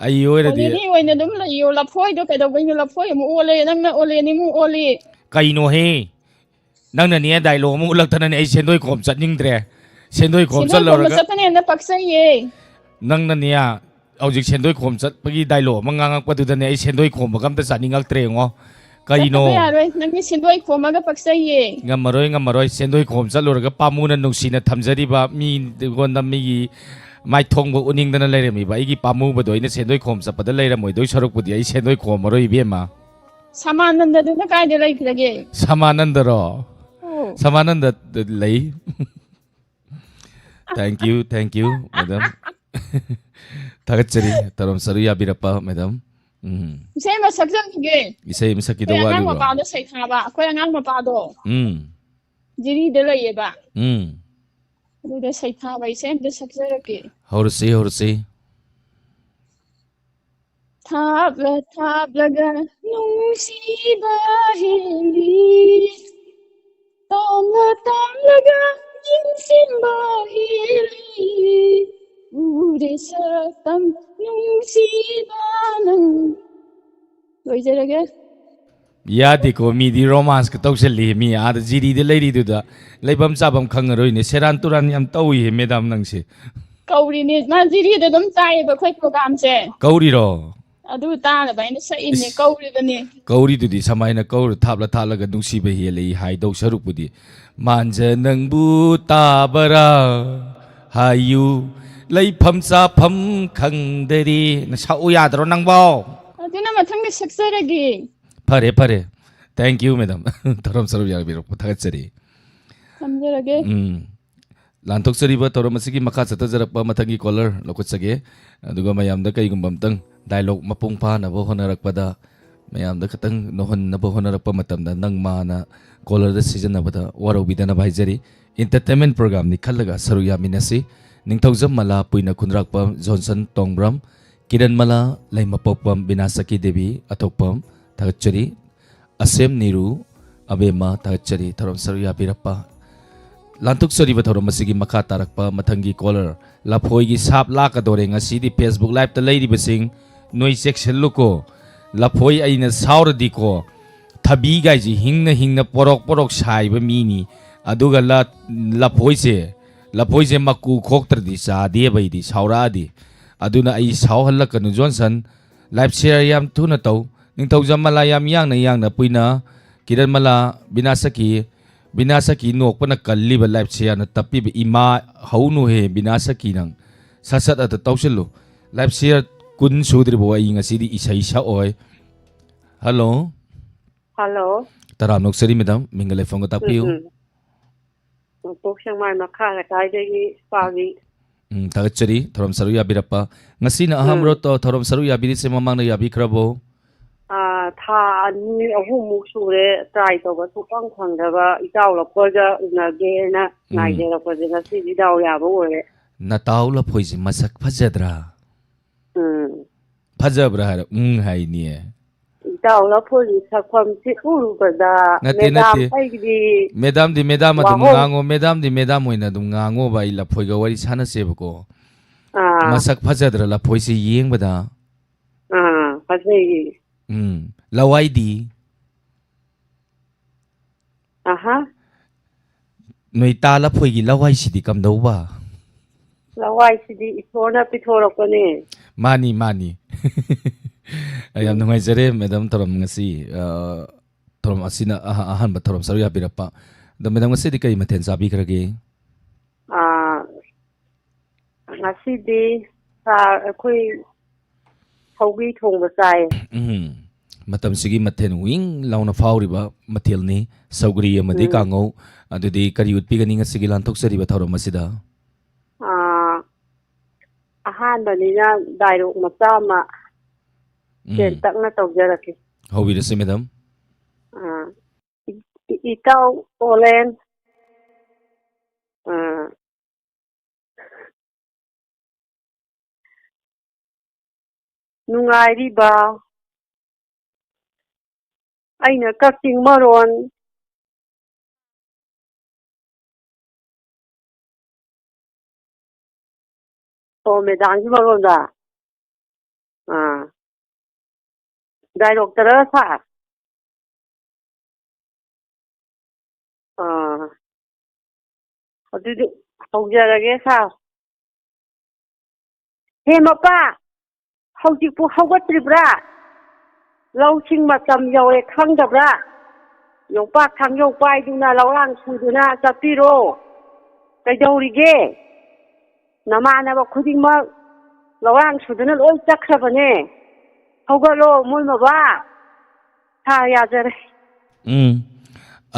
ꯑꯩ ꯑꯣꯏꯔꯗꯤ ꯑꯣꯂꯦꯅꯤ ꯑꯣꯏꯅ ꯑꯗꯨꯝ ꯂꯩꯌꯣ꯫ ꯂꯐꯣꯏꯗꯣ ꯀꯩꯗꯧꯕꯩꯅꯣ? ꯂꯐꯣꯏ ꯑꯃꯨꯛ ꯑꯣꯜꯂꯦ, ꯅꯪꯅ ꯑꯣꯂꯦꯅꯤ ꯑꯃꯨꯛ ꯑꯣꯜꯂꯤ꯫ ꯀꯩꯅꯣꯍꯦ? ꯅꯪꯅꯅꯦ dialogue ꯑꯃꯨꯛ ꯎꯠꯂꯛꯇꯅꯅꯦ ꯑꯩ ꯁꯦꯟꯗꯣꯏ ꯈꯣꯝ ꯆꯠꯅꯤꯡꯗ꯭ꯔꯦ꯫ ꯁꯦꯟꯗꯣꯏ ꯈꯣꯝ ꯁꯦꯟꯗꯣꯏ ꯈꯣꯝꯕ ꯆꯠꯂꯧꯔꯒ ꯆꯠꯄꯅ ꯍꯦꯟꯅ ꯄꯛꯆꯩꯌꯦ꯫ ꯅꯪꯅꯅꯦ ꯍꯧꯖꯤꯛ ꯁꯦꯟꯗꯣꯏ ꯈꯣꯝ ꯆꯠꯄꯒꯤ dialogue ꯑꯃ ꯉꯥꯡꯉꯛꯄꯗꯨꯗꯅꯦ ꯑꯩ ꯁꯦꯟꯗꯣꯏ ꯈꯣꯝꯕꯒ ꯑꯝꯇ ꯆꯥꯅꯤꯡꯉꯛꯇ꯭ꯔꯦ ꯌꯦꯡꯉꯣ꯫ ꯀꯔꯤꯅꯣ? ꯆꯠꯇꯕ ꯌꯥꯔꯣꯏ꯫ ꯅꯪꯒꯤ ꯁꯦꯟꯗꯣꯏ ꯈꯣꯝꯃꯒ ꯄꯛꯆꯩꯌꯦ꯫ ꯉꯝꯃꯔꯣꯏ, ꯉꯝꯃꯔꯣꯏ꯫ ꯁꯦꯟꯗꯣꯏ ꯈꯣꯝ ꯆꯠꯂꯨꯔꯒ ꯄꯥꯝꯃꯨꯅ ꯅꯨꯡꯁꯤꯅ ꯊꯝꯖꯔꯤꯕ ꯃꯤꯉꯣꯟꯗ ꯃꯤꯒꯤ ꯃꯥꯏꯊꯣꯡꯕ ꯎꯅꯤꯡꯗꯅ ꯂꯩꯔꯝꯃꯤꯕ ꯑꯩꯒꯤ ꯄꯥꯝꯃꯨꯕꯗꯣ ꯑꯩꯅ ꯁꯦꯟꯗꯣꯏ ꯈꯣꯝ ꯆꯠꯄꯗ ꯂꯩꯔꯝꯃꯣꯏꯗꯣꯏ ꯁꯔꯨꯛꯄꯨꯗꯤ ꯑꯩ ꯁꯦꯟꯗꯣꯏ ꯈꯣꯝꯃꯔꯣꯏ ꯏꯕꯦꯝꯃ꯫ ꯁꯃꯥꯅꯟꯗꯗꯨꯅ ꯀꯥꯏꯗ ꯂꯩꯈ꯭ꯔꯒꯦ? ꯁꯃꯥꯅꯟꯗꯔꯣ? ꯑꯧ꯫ ꯁꯃꯥꯅꯟꯗ ꯂꯩ꯫ Thank you, thank you, madam꯫ ꯊꯥꯒꯠꯆꯔꯤ, ꯊꯧꯔꯝ ꯁꯔꯨꯛ ꯌꯥꯕꯤꯔꯛꯄ madam꯫ ꯎꯝ꯫ ꯏꯁꯩ ꯑꯃ ꯁꯛꯆꯟꯈꯤꯒꯦ꯫ ꯏꯁꯩ ꯑꯃ ꯁꯛꯈꯤꯗꯧ ꯑꯩꯈꯣꯏ ꯑꯉꯥꯡ ꯋꯥꯠꯂꯤꯕ꯭ꯔꯣ? ꯃꯄꯥꯗꯣ ꯁꯩꯊꯥꯕ, ꯑꯩꯈꯣꯏ ꯑꯉꯥꯡ ꯃꯄꯥꯗꯣ ꯎꯝ꯫ ꯖꯤꯔꯤꯗ ꯂꯩꯌꯦꯕ꯫ ꯎꯝ꯫ ꯑꯗꯨꯗ ꯁꯩꯊꯥꯕ ꯏꯁꯩ ꯑꯝꯇ ꯁꯛꯆꯔꯛꯀꯦ꯫ ꯍꯧꯔꯁꯤ, ꯍꯧꯔꯁꯤ꯫ ꯊꯥꯞꯂ ꯊꯥꯞꯂꯒ ꯅꯨꯡꯁꯤꯕ ꯍꯦꯜꯂꯤ, ꯇꯥꯝꯂ ꯇꯥꯝꯂꯒ ꯅꯤꯡꯁꯤꯡꯕ ꯍꯦꯜꯂꯤ, ꯎꯔꯦ ꯁꯛꯇꯝ ꯅꯨꯡꯁꯤꯕ ꯅꯪ꯫ ꯂꯣꯏꯖꯔꯒꯦ꯫ ꯌꯥꯗꯦꯀꯣ, ꯃꯤꯗꯤ ꯔꯣꯃꯥꯟꯁꯀ ꯇꯧꯁꯜꯂꯤ꯫ ꯃꯤ ꯑꯥꯗ ꯖꯤꯔꯤꯗ ꯂꯩꯔꯤꯗꯨꯗ ꯂꯩꯐꯝ ꯆꯥꯐꯝ ꯈꯪꯉꯔꯣꯏꯅꯦ꯫ ꯁꯦꯔꯥꯟ ꯇꯨꯔꯥꯟ ꯌꯥꯝ ꯇꯧꯏꯍꯦ ꯃꯦꯗꯥꯝ ꯅꯪꯁꯦ꯫ ꯀꯧꯔꯤꯅꯦ, ꯃꯥ ꯖꯤꯔꯤꯗ ꯑꯗꯨꯝ ꯇꯥꯏꯌꯦꯕ ꯑꯩꯈꯣꯏ ꯄ꯭ꯔꯣꯒꯥꯝꯁꯦ꯫ ꯀꯧꯔꯤꯔꯣ? ꯑꯗꯨ ꯇꯥꯅꯕ ꯑꯩꯅ ꯁꯛꯏꯅꯦ, ꯏꯁ, ꯀꯧꯔꯤꯕꯅꯦ꯫ ꯀꯧꯔꯤꯗꯨꯗꯤ ꯁꯃꯥꯏꯅ ꯀꯧꯔ ꯊꯥꯞꯂ ꯊꯥꯞꯂꯒ ꯅꯨꯡꯁꯤꯕ ꯍꯦꯜꯂꯤ ꯍꯥꯏꯗꯧ ꯁꯔꯨꯛꯄꯨꯗꯤ, ꯃꯥꯟꯖ ꯅꯪꯕꯨ ꯇꯥꯕꯔꯥ ꯍꯥꯏꯌꯨ, ꯂꯩꯐꯝ ꯆꯥꯐꯝ ꯈꯪꯗꯔꯦꯅ ꯁꯛꯎ ꯌꯥꯗ꯭ꯔꯣ ꯅꯪꯕꯣ? ꯑꯗꯨꯅ ꯃꯊꯪꯗ ꯁꯛꯆꯔꯒꯦ꯫ ꯐꯔꯦ, ꯐꯔꯦ꯫ Thank you, madam. ꯊꯧꯔꯝ ꯁꯔꯨꯛ ꯌꯥꯕꯤꯔꯛꯄ ꯊꯥꯒꯠꯆꯔꯤ꯫ ꯊꯝꯖꯔꯒꯦ꯫ ꯎꯝ꯫ ꯂꯥꯟꯊꯣꯛꯆꯔꯤꯕ ꯊꯧꯔꯝ ꯑꯁꯤꯒꯤ ꯃꯈꯥ ꯆꯠꯊꯖꯔꯛꯄ ꯃꯊꯪꯒꯤ ꯀꯣꯂꯔ ꯂꯧꯈꯠꯆꯒꯦ꯫ ꯑꯗꯨꯒ ꯃꯌꯥꯝꯗ ꯀꯩꯒꯨꯝꯕ ꯑꯝꯇꯪ ꯗꯥꯏꯂꯣꯛ ꯃꯄꯨꯡ ꯐꯥꯅꯕ ꯍꯣꯠꯅꯔꯛꯄꯗ, ꯃꯌꯥꯝꯗ ꯈꯤꯇꯪ ꯅꯣꯛꯍꯟꯅꯕ ꯍꯣꯠꯅꯔꯛꯄ ꯃꯇꯝꯗ ꯅꯪ ꯃꯥꯅ ꯀꯣꯂꯔꯗ ꯁꯤꯖꯤꯟꯅꯕꯗ ꯋꯥꯔꯧꯕꯤꯗꯅꯕ ꯍꯥꯏꯖꯔꯤ꯫ ꯏꯟꯇꯔꯇꯦꯟꯃꯦꯟ ꯄ꯭ꯔꯣꯒ꯭ꯔꯥꯝꯅꯤ ꯈꯜꯂꯒ ꯁꯔꯨꯛ ꯌꯥꯃꯤꯟꯅꯁꯤ꯫ ꯅꯤꯡꯊꯧꯖꯝ ꯃꯂꯥ, ꯄꯨꯏꯅ ꯈꯨꯟꯗ꯭ꯔꯥꯛꯄꯝ ꯖꯣꯟꯁꯟ ꯇꯣꯡꯕ꯭ꯔꯝ, ꯀꯤꯔꯟ ꯃꯂꯥ, ꯂꯩꯃꯄꯣꯛꯄꯝ ꯕꯤꯅꯥꯁꯀꯤ ꯗꯦꯕꯤ ꯑꯊꯣꯛꯄꯝ, ꯊꯥꯒꯠꯆꯔꯤ꯫ ꯑꯁꯦꯝ ꯅꯤꯔꯨ, ꯑꯕꯦꯝꯃ, ꯊꯥꯒꯠꯆꯔꯤ ꯊꯧꯔꯝ ꯁꯔꯨꯛ ꯌꯥꯕꯤꯔꯛꯄ꯫ ꯂꯥꯟꯊꯣꯛꯆꯔꯤꯕ ꯊꯧꯔꯝ ꯑꯁꯤꯒꯤ ꯃꯈꯥ ꯇꯥꯔꯛꯄ ꯃꯊꯪꯒꯤ ꯀꯣꯂꯔ ꯂꯐꯣꯏꯒꯤ ꯁꯥꯞ ꯂꯥꯛꯀꯗꯣꯔꯦ꯫ ꯉꯁꯤꯗꯤ Facebook Live-ꯇ ꯂꯩꯔꯤꯕꯁꯤꯡ ꯅꯣꯏ ꯆꯦꯛꯁꯤꯜꯂꯨꯀꯣ꯫ ꯂꯐꯣꯏ ꯑꯩꯅ ꯁꯥꯎꯔꯗꯤꯀꯣ, ꯊꯕꯤꯒꯥꯏꯁꯤ ꯍꯤꯡꯅ ꯍꯤꯡꯅ ꯄꯣꯔꯣꯛ ꯄꯣꯔꯣꯛ ꯁꯥꯏꯕ ꯃꯤꯅꯤ꯫ ꯑꯗꯨꯒ ꯂ-, ꯂꯐꯣꯏꯁꯦ, ꯂꯐꯣꯏꯁꯦ ꯃꯀꯨ ꯈꯣꯛꯇ꯭ꯔꯗꯤ ꯆꯥꯗꯦꯕ ꯑꯩꯗꯤ, ꯁꯥꯎꯔꯛꯑꯗꯤ꯫ ꯑꯗꯨꯅ ꯑꯩ ꯁꯥꯎꯍꯜꯂꯛꯀꯅꯨ ꯖꯣꯟꯁꯟ꯫ Live share ꯌꯥꯝ ꯊꯨꯅ ꯇꯧ꯫ ꯅꯤꯡꯊꯧꯖꯝ ꯃꯂꯥ ꯌꯥꯝ ꯌꯥꯡꯅ ꯌꯥꯡꯅ ꯄꯨꯏꯅ꯫ ꯀꯤꯔꯟ ꯃꯂꯥ, ꯕꯤꯅꯥꯁꯀꯤ, ꯕꯤꯅꯥꯁꯀꯤ ꯅꯣꯛꯄꯅ ꯀꯜꯂꯤꯕ live share-ꯅ ꯇꯞꯄꯤꯕ ꯏꯃꯥ ꯍꯧꯅꯨꯍꯦ ꯕꯤꯅꯥꯁꯀꯤ ꯅꯪ꯫ ꯁꯠ ꯁꯠ ꯑꯗ ꯇꯧꯁꯤꯜꯂꯨ꯫ Live share ꯀꯨꯟ ꯁꯨꯗ꯭ꯔꯤꯕꯣ ꯑꯩ ꯉꯁꯤꯗꯤ ꯏꯁꯩ ꯁꯛꯑꯣꯏ꯫ Hello꯫ Hello꯫ ꯇꯔꯥꯝ ꯅꯣꯛꯆꯔꯤ ꯃꯦꯗꯥꯝ, ꯃꯤꯡꯒ ꯂꯩꯐꯝꯒ ꯇꯥꯛꯄꯤꯌꯨ꯫ ꯎꯝ, ꯎꯝ꯫ ꯅꯣꯡꯄꯣꯛ ꯁꯦꯛꯃꯥꯏ ꯃꯈꯥ ꯂꯩꯀꯥꯏꯗꯒꯤ ꯄꯥꯕꯤ꯫ ꯎꯝ, ꯊꯥꯒꯠꯆꯔꯤ ꯊꯧꯔꯝ ꯁꯔꯨꯛ ꯌꯥꯕꯤꯔꯛꯄ꯫ ꯉꯁꯤꯅ ꯎꯝ꯫ ꯑꯍꯥꯟꯕꯔꯣ ꯇ-, ꯊꯧꯔꯝ ꯁꯔꯨꯛ ꯌꯥꯕꯤꯔꯤꯁꯦ, ꯃꯃꯥꯡꯗ ꯌꯥꯕꯤꯈ꯭ꯔꯕꯣ? ꯑꯥ, ꯊꯥ ꯑꯅꯤ ꯑꯍꯨꯝꯃꯨꯛ ꯁꯨꯔꯦ try ꯇꯧꯕ, ꯁꯨꯡꯐꯪ ꯐꯪꯗꯕ꯫ ꯏꯇꯥꯎ ꯂꯐꯣꯏꯒ ꯎꯅꯒꯦꯅ ꯎꯝ꯫ ꯉꯥꯏꯖꯔꯛꯄꯁꯦ ꯉꯁꯤꯗꯤ ꯗꯥꯎ ꯌꯥꯕ ꯑꯣꯏꯔꯦ꯫ ꯅꯇꯥꯎ ꯂꯐꯣꯏꯁꯦ ꯃꯁꯛ ꯐꯖꯗ꯭ꯔꯥ? ꯎꯝ꯫ ꯐꯖꯕ꯭ꯔꯥ ꯍꯥꯏꯔ ꯎꯝ ꯍꯥꯏꯅꯤꯌꯦ꯫ ꯏꯇꯥꯎ ꯂꯐꯣꯏꯒꯤ ꯁꯛꯐꯝꯁꯤ ꯎꯔꯨꯕꯗ ꯅꯠꯇꯦ, ꯃꯦꯗꯥꯝ ꯅꯠꯇꯦ꯫ ꯑꯩꯒꯤꯗꯤ ꯃꯦꯗꯥꯝꯗꯤ ꯃꯦꯗꯥꯝ ꯑꯗꯨꯝ ꯋꯥꯍꯧ- ꯉꯥꯡꯉꯣ, ꯃꯦꯗꯥꯝꯗꯤ ꯃꯦꯗꯥꯝ ꯑꯣꯏꯅ ꯑꯗꯨꯝ ꯉꯥꯡꯉꯣꯕ, ꯑꯩ ꯂꯐꯣꯏꯒ ꯋꯥꯔꯤ ꯁꯥꯟꯅꯁꯦꯕꯀꯣ꯫ ꯑꯥ ꯃꯁꯛ ꯐꯖꯗ꯭ꯔꯥ ꯂꯐꯣꯏꯁꯦ ꯌꯦꯡꯕꯗ? ꯑꯥ ꯐꯖꯩꯌꯦ꯫ ꯎꯝ, ꯂꯋꯥꯏꯗꯤ? ꯑꯍꯥ ꯅꯣꯏ ꯇꯥ ꯂꯐꯣꯏꯒꯤ ꯂꯋꯥꯏꯁꯤꯗꯤ ꯀꯝꯗꯧꯕ? ꯂꯋꯥꯏꯁꯤꯗꯤ ꯏꯁꯣꯔꯅ ꯄꯤꯊꯣꯔꯛꯄꯅꯦ꯫ ꯃꯥꯅꯤ, ꯃꯥꯅꯤ꯫ ꯌꯥꯝ ꯅꯨꯡꯉꯥꯏꯖꯔꯦ ꯃꯦꯗꯥꯝ ꯊꯧꯔꯝ ꯉꯁꯤ, ꯑ, ꯊꯧꯔꯝ ꯑꯁꯤꯅ ꯑꯍ-, ꯑꯍꯥꯟꯕ ꯊꯧꯔꯝ ꯁꯔꯨꯛ ꯌꯥꯕꯤꯔꯛꯄ꯫ ꯑꯗꯣ ꯃꯦꯗꯥꯝ ꯉꯁꯤꯗꯤ ꯀꯔꯤ ꯃꯊꯦꯜ ꯆꯥꯕꯤꯈ꯭ꯔꯒꯦ? ꯑꯥ ꯉꯁꯤꯗꯤ ꯁꯥꯔ ꯑꯩꯈꯣꯏ ꯁꯧꯒ꯭ꯔꯤ ꯊꯣꯡꯕ ꯆꯥꯏ꯫ ꯎꯝ, ꯃꯇꯝꯁꯤꯒꯤ ꯃꯊꯦꯜ ꯋꯤꯡ ꯂꯥꯎꯅ ꯐꯥꯎꯔꯤꯕ ꯃꯊꯦꯜꯅꯤ, ꯁꯧꯒ꯭ꯔꯤ ꯑꯃꯗꯤ ꯎꯝ꯫ ꯀꯥꯡꯉꯧ꯫ ꯑꯗꯨꯗꯤ ꯀꯔꯤ ꯎꯠꯄꯤꯒꯅꯤ ꯉꯁꯤꯒꯤ ꯂꯥꯟꯊꯣꯛꯆꯔꯤꯕ ꯊꯧꯔꯝ ꯑꯁꯤꯗ? ꯑꯥ ꯑꯍꯥꯟꯕꯅꯤꯅ ꯗꯥꯏꯂꯣꯛ ꯃꯆꯥ ꯑꯃ ꯎꯝ, ꯇꯦꯟꯇꯛꯅ ꯇꯧꯖꯔꯛꯀꯦ꯫ ꯍꯧꯕꯤꯔꯁꯤ ꯃꯦꯗꯥꯝ꯫ ꯑꯥ ꯏ- ꯏꯇꯥꯎ ꯑꯣꯂꯦꯟ, ꯑꯥ ꯅꯨꯡꯉꯥꯏꯔꯤꯕ? ꯑꯩꯅ ꯀꯛꯆꯤꯡ ꯃꯔꯣꯟ꯫ ꯑꯣ ꯃꯦꯗꯥꯝꯒꯤ ꯃꯔꯣꯟꯗ꯫ ꯑꯥ ꯗꯥꯏꯂꯣꯛꯇꯔ ꯁꯥꯔ? ꯑꯥ ꯑꯗꯨꯗꯤ ꯍꯧꯖꯔꯒꯦ ꯁꯥꯔ꯫ ꯍꯦ ꯃꯄꯥ, ꯍꯧꯖꯤꯛꯄꯨ ꯍꯧꯒꯠꯇ꯭ꯔꯤꯕ꯭ꯔꯥ? ꯂꯧꯁꯤꯡ ꯃꯇꯝ ꯌꯧꯔꯦ ꯈꯪꯗꯕ꯭ꯔꯥ? ꯌꯣꯝꯄꯥꯛ ꯊꯥꯡꯖꯧ ꯄꯥꯏꯗꯨꯅ ꯂꯧꯔꯥꯡ ꯁꯨꯗꯨꯅ ꯆꯠꯄꯤꯔꯣ꯫ ꯀꯩꯗꯧꯔꯤꯒꯦ? ꯅꯃꯥꯟꯅꯕ ꯈꯨꯗꯤꯡꯃꯛ ꯂꯧꯔꯥꯡ ꯁꯨꯗꯨꯅ ꯂꯣꯏ ꯆꯠꯈ꯭ꯔꯕꯅꯦ꯫ ꯍꯧꯒꯠꯂꯣ ꯃꯣꯏ ꯃꯕꯥ꯫ ꯁꯥ ꯌꯥꯖꯔꯦ꯫ ꯎꯝ꯫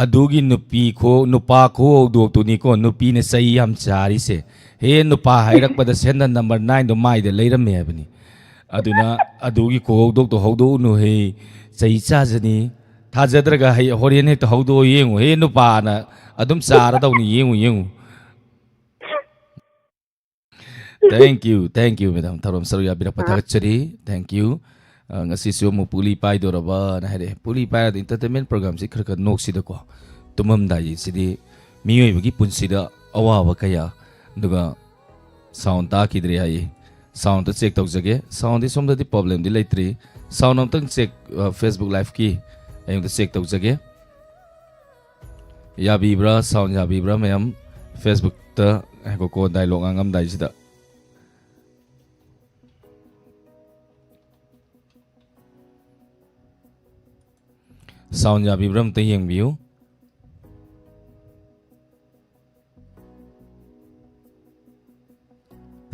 ꯑꯗꯨꯒꯤ ꯅꯨꯄꯤ ꯈꯨ-, ꯅꯨꯄꯥ ꯈꯨꯍꯧꯗꯣꯛꯇꯨꯅꯤꯀꯣ ꯅꯨꯄꯤꯅ ꯆꯩ ꯌꯥꯝ ꯆꯥꯔꯤꯁꯦ꯫ ꯍꯦ ꯅꯨꯄꯥ ꯍꯥꯏꯔꯛꯄꯗ ꯁꯦꯟꯗꯜ ꯅꯝꯕꯔ ꯅꯥꯏꯟꯗꯣ ꯃꯥꯏꯗ ꯂꯩꯔꯝꯃꯦ ꯍꯥꯏꯕꯅꯤ꯫ ꯑꯗꯨꯅ ꯑꯗꯨꯒꯤ ꯈꯨꯍꯧꯗꯣꯛꯇꯣ ꯍꯧꯗꯣꯛꯎꯅꯨ ꯍꯦ, ꯆꯩ ꯆꯥꯖꯅꯤ꯫ ꯊꯥꯖꯗ꯭ꯔꯒ ꯍꯩ-, ꯍꯣꯔꯦꯟ ꯍꯦꯛꯇ ꯍꯧꯗꯣꯛꯑ ꯌꯦꯡꯉꯨ꯫ ꯍꯦ ꯅꯨꯄꯥꯅ ꯑꯗꯨꯝ ꯆꯥꯔꯗꯧꯅꯤ, ꯌꯦꯡꯉꯨ, ꯌꯦꯡꯉꯨ꯫ Thank you, thank you, madam. ꯊꯧꯔꯝ ꯁꯔꯨꯛ ꯌꯥꯕꯤꯔꯛꯄ ꯊꯥꯒꯠꯆꯔꯤ꯫ Thank you. ꯑ, ꯉꯁꯤꯁꯨ ꯑꯃꯨꯛ ꯄꯨꯂꯤ ꯄꯥꯏꯗꯧꯔꯕꯅ ꯍꯥꯏꯔꯛꯑꯦ꯫ ꯄꯨꯂꯤ ꯄꯥꯏꯔꯗꯤ entertainment programꯁꯤ ꯈꯔ ꯈꯔ ꯅꯣꯛꯁꯤꯗꯀꯣ꯫ ꯇꯨꯝꯃꯝꯗꯥꯏꯁꯤꯗꯤ ꯃꯤꯑꯣꯏꯕꯒꯤ ꯄꯨꯟꯁꯤꯗ ꯑꯋꯥꯕ ꯀꯌꯥ, ꯑꯗꯨꯒ sound ꯇꯥꯈꯤꯗ꯭ꯔꯦ ꯍꯥꯏꯌꯦ꯫ Sound ꯑꯝꯇ check ꯇꯧꯖꯒꯦ꯫ Soundꯗꯤ ꯁꯣꯝꯗꯗꯤ problemꯗꯤ ꯂꯩꯇ꯭ꯔꯤ꯫ Sound ꯑꯝꯇꯪ check, ꯑ, Facebook Liveꯀꯤ ꯑꯩ ꯑꯝꯇ check ꯇꯧꯖꯒꯦ꯫ ꯌꯥꯕꯤꯕ꯭ꯔꯥ? Sound ꯌꯥꯕꯤꯕ꯭ꯔꯥ, ꯃꯌꯥꯝ? Facebookꯇ ꯉꯥꯏꯈꯣꯀꯣ, dialogue ꯉꯥꯡꯉꯝꯗꯥꯏꯁꯤꯗ꯫ Sound ꯌꯥꯕꯤꯕ꯭ꯔꯥ? ꯑꯝꯇ ꯌꯦꯡꯕꯤꯌꯨ꯫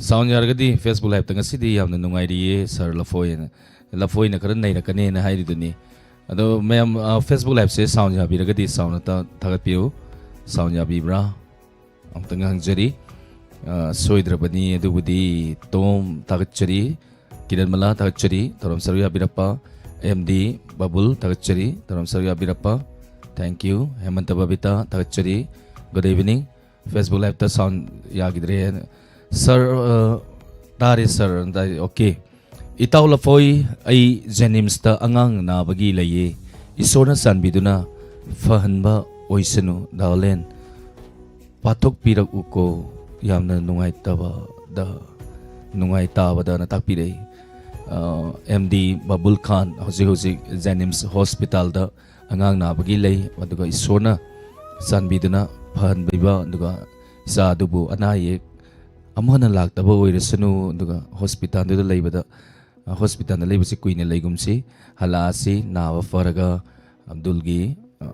Sound ꯌꯥꯔꯒꯗꯤ Facebook Liveꯇ ꯉꯁꯤꯗꯤ ꯌꯥꯝꯅ ꯅꯨꯡꯉꯥꯏꯔꯤꯌꯦ, sir ꯂꯐꯣꯏꯅ, ꯂꯐꯣꯏꯅ ꯈꯔ ꯅꯩꯔꯛꯀꯅꯦꯅ ꯍꯥꯏꯔꯤꯗꯨꯅꯤ꯫ ꯑꯗꯣ ꯃꯌꯥꯝ, ꯑ, Facebook Liveꯁꯦ sound ꯌꯥꯕꯤꯔꯒꯗꯤ sound ꯑꯝꯇ ꯊꯥꯒꯠꯄꯤꯌꯨ꯫ Sound ꯌꯥꯕꯤꯕ꯭ꯔꯥ? ꯑꯃꯨꯛꯇꯪ ꯍꯪꯖꯔꯤ꯫ ꯑ, ꯁꯣꯏꯗ꯭ꯔꯕꯅꯤ꯫ ꯑꯗꯨꯕꯨꯗꯤ ꯇꯣꯝ ꯊꯥꯒꯠꯆꯔꯤ, ꯀꯤꯔꯟꯃꯂꯥ ꯊꯥꯒꯠꯆꯔꯤ, ꯊꯧꯔꯝ ꯁꯔꯨꯛ ꯌꯥꯕꯤꯔꯛꯄ, M D ꯕꯥꯕꯨꯜ ꯊꯥꯒꯠꯆꯔꯤ, ꯊꯧꯔꯝ ꯁꯔꯨꯛ ꯌꯥꯕꯤꯔꯛꯄ꯫ Thank you꯫ ꯍꯦꯃꯟꯇ ꯕꯕꯤꯇꯥ ꯊꯥꯒꯠꯆꯔꯤ꯫ Good evening꯫ Facebook Liveꯇ sound ꯌꯥꯈꯤꯗ꯭ꯔꯦ꯫ Sir, ꯑ, ꯇꯥꯔꯦ sir꯫ ꯇꯥꯔꯦ꯫ Okay꯫ ꯏꯇꯥꯎ ꯂꯐꯣꯏ, ꯑꯩ ꯖꯦꯅꯤꯝꯁꯇ ꯑꯉꯥꯡ ꯅꯥꯕꯒꯤ ꯂꯩꯌꯦ꯫ ꯏꯁꯣꯔꯅ ꯆꯥꯟꯕꯤꯗꯨꯅ ꯐꯍꯟꯕ ꯑꯣꯏꯁꯅꯨ, ꯗꯥꯂꯦꯟ꯫ ꯄꯥꯊꯣꯛꯄꯤꯔꯛꯎꯀꯣ꯫ ꯌꯥꯝꯅ ꯅꯨꯡꯉꯥꯏꯇꯕꯗ, ꯅꯨꯡꯉꯥꯏꯇꯥꯕꯗꯅ ꯇꯥꯛꯄꯤꯔꯛꯏ꯫ ꯑ, M D ꯕꯥꯕꯨꯜ ꯈꯥꯟ ꯍꯧꯖꯤꯛ ꯍꯧꯖꯤꯛ ꯖꯦꯅꯤꯝꯁ ꯍꯣꯁꯄꯤꯇꯥꯜꯗ ꯑꯉꯥꯡ ꯅꯥꯕꯒꯤ ꯂꯩ, ꯑꯗꯨꯒ ꯏꯁꯣꯔꯅ ꯆꯥꯟꯕꯤꯗꯨꯅ ꯐꯍꯟꯕꯤꯕ, ꯑꯗꯨꯒ ꯏꯆꯥ ꯑꯗꯨꯕꯨ ꯑꯅꯥ ꯑꯌꯦꯛ ꯑꯃꯨꯛ ꯍꯟꯅ ꯂꯥꯛꯇꯕ ꯑꯣꯏꯔꯁꯅꯨ, ꯑꯗꯨꯒ ꯍꯣꯁꯄꯤꯇꯥꯜꯗꯨꯗ ꯂꯩꯕꯗ, ꯑ, ꯍꯣꯁꯄꯤꯇꯥꯜꯗ ꯂꯩꯕꯁꯤ ꯀꯨꯏꯅ ꯂꯩꯒꯨꯝꯁꯤ, ꯍꯜꯂꯛꯑꯁꯤ ꯅꯥꯕ ꯐꯔꯒ ꯑꯕꯗꯨꯜꯒꯤ, ꯑ,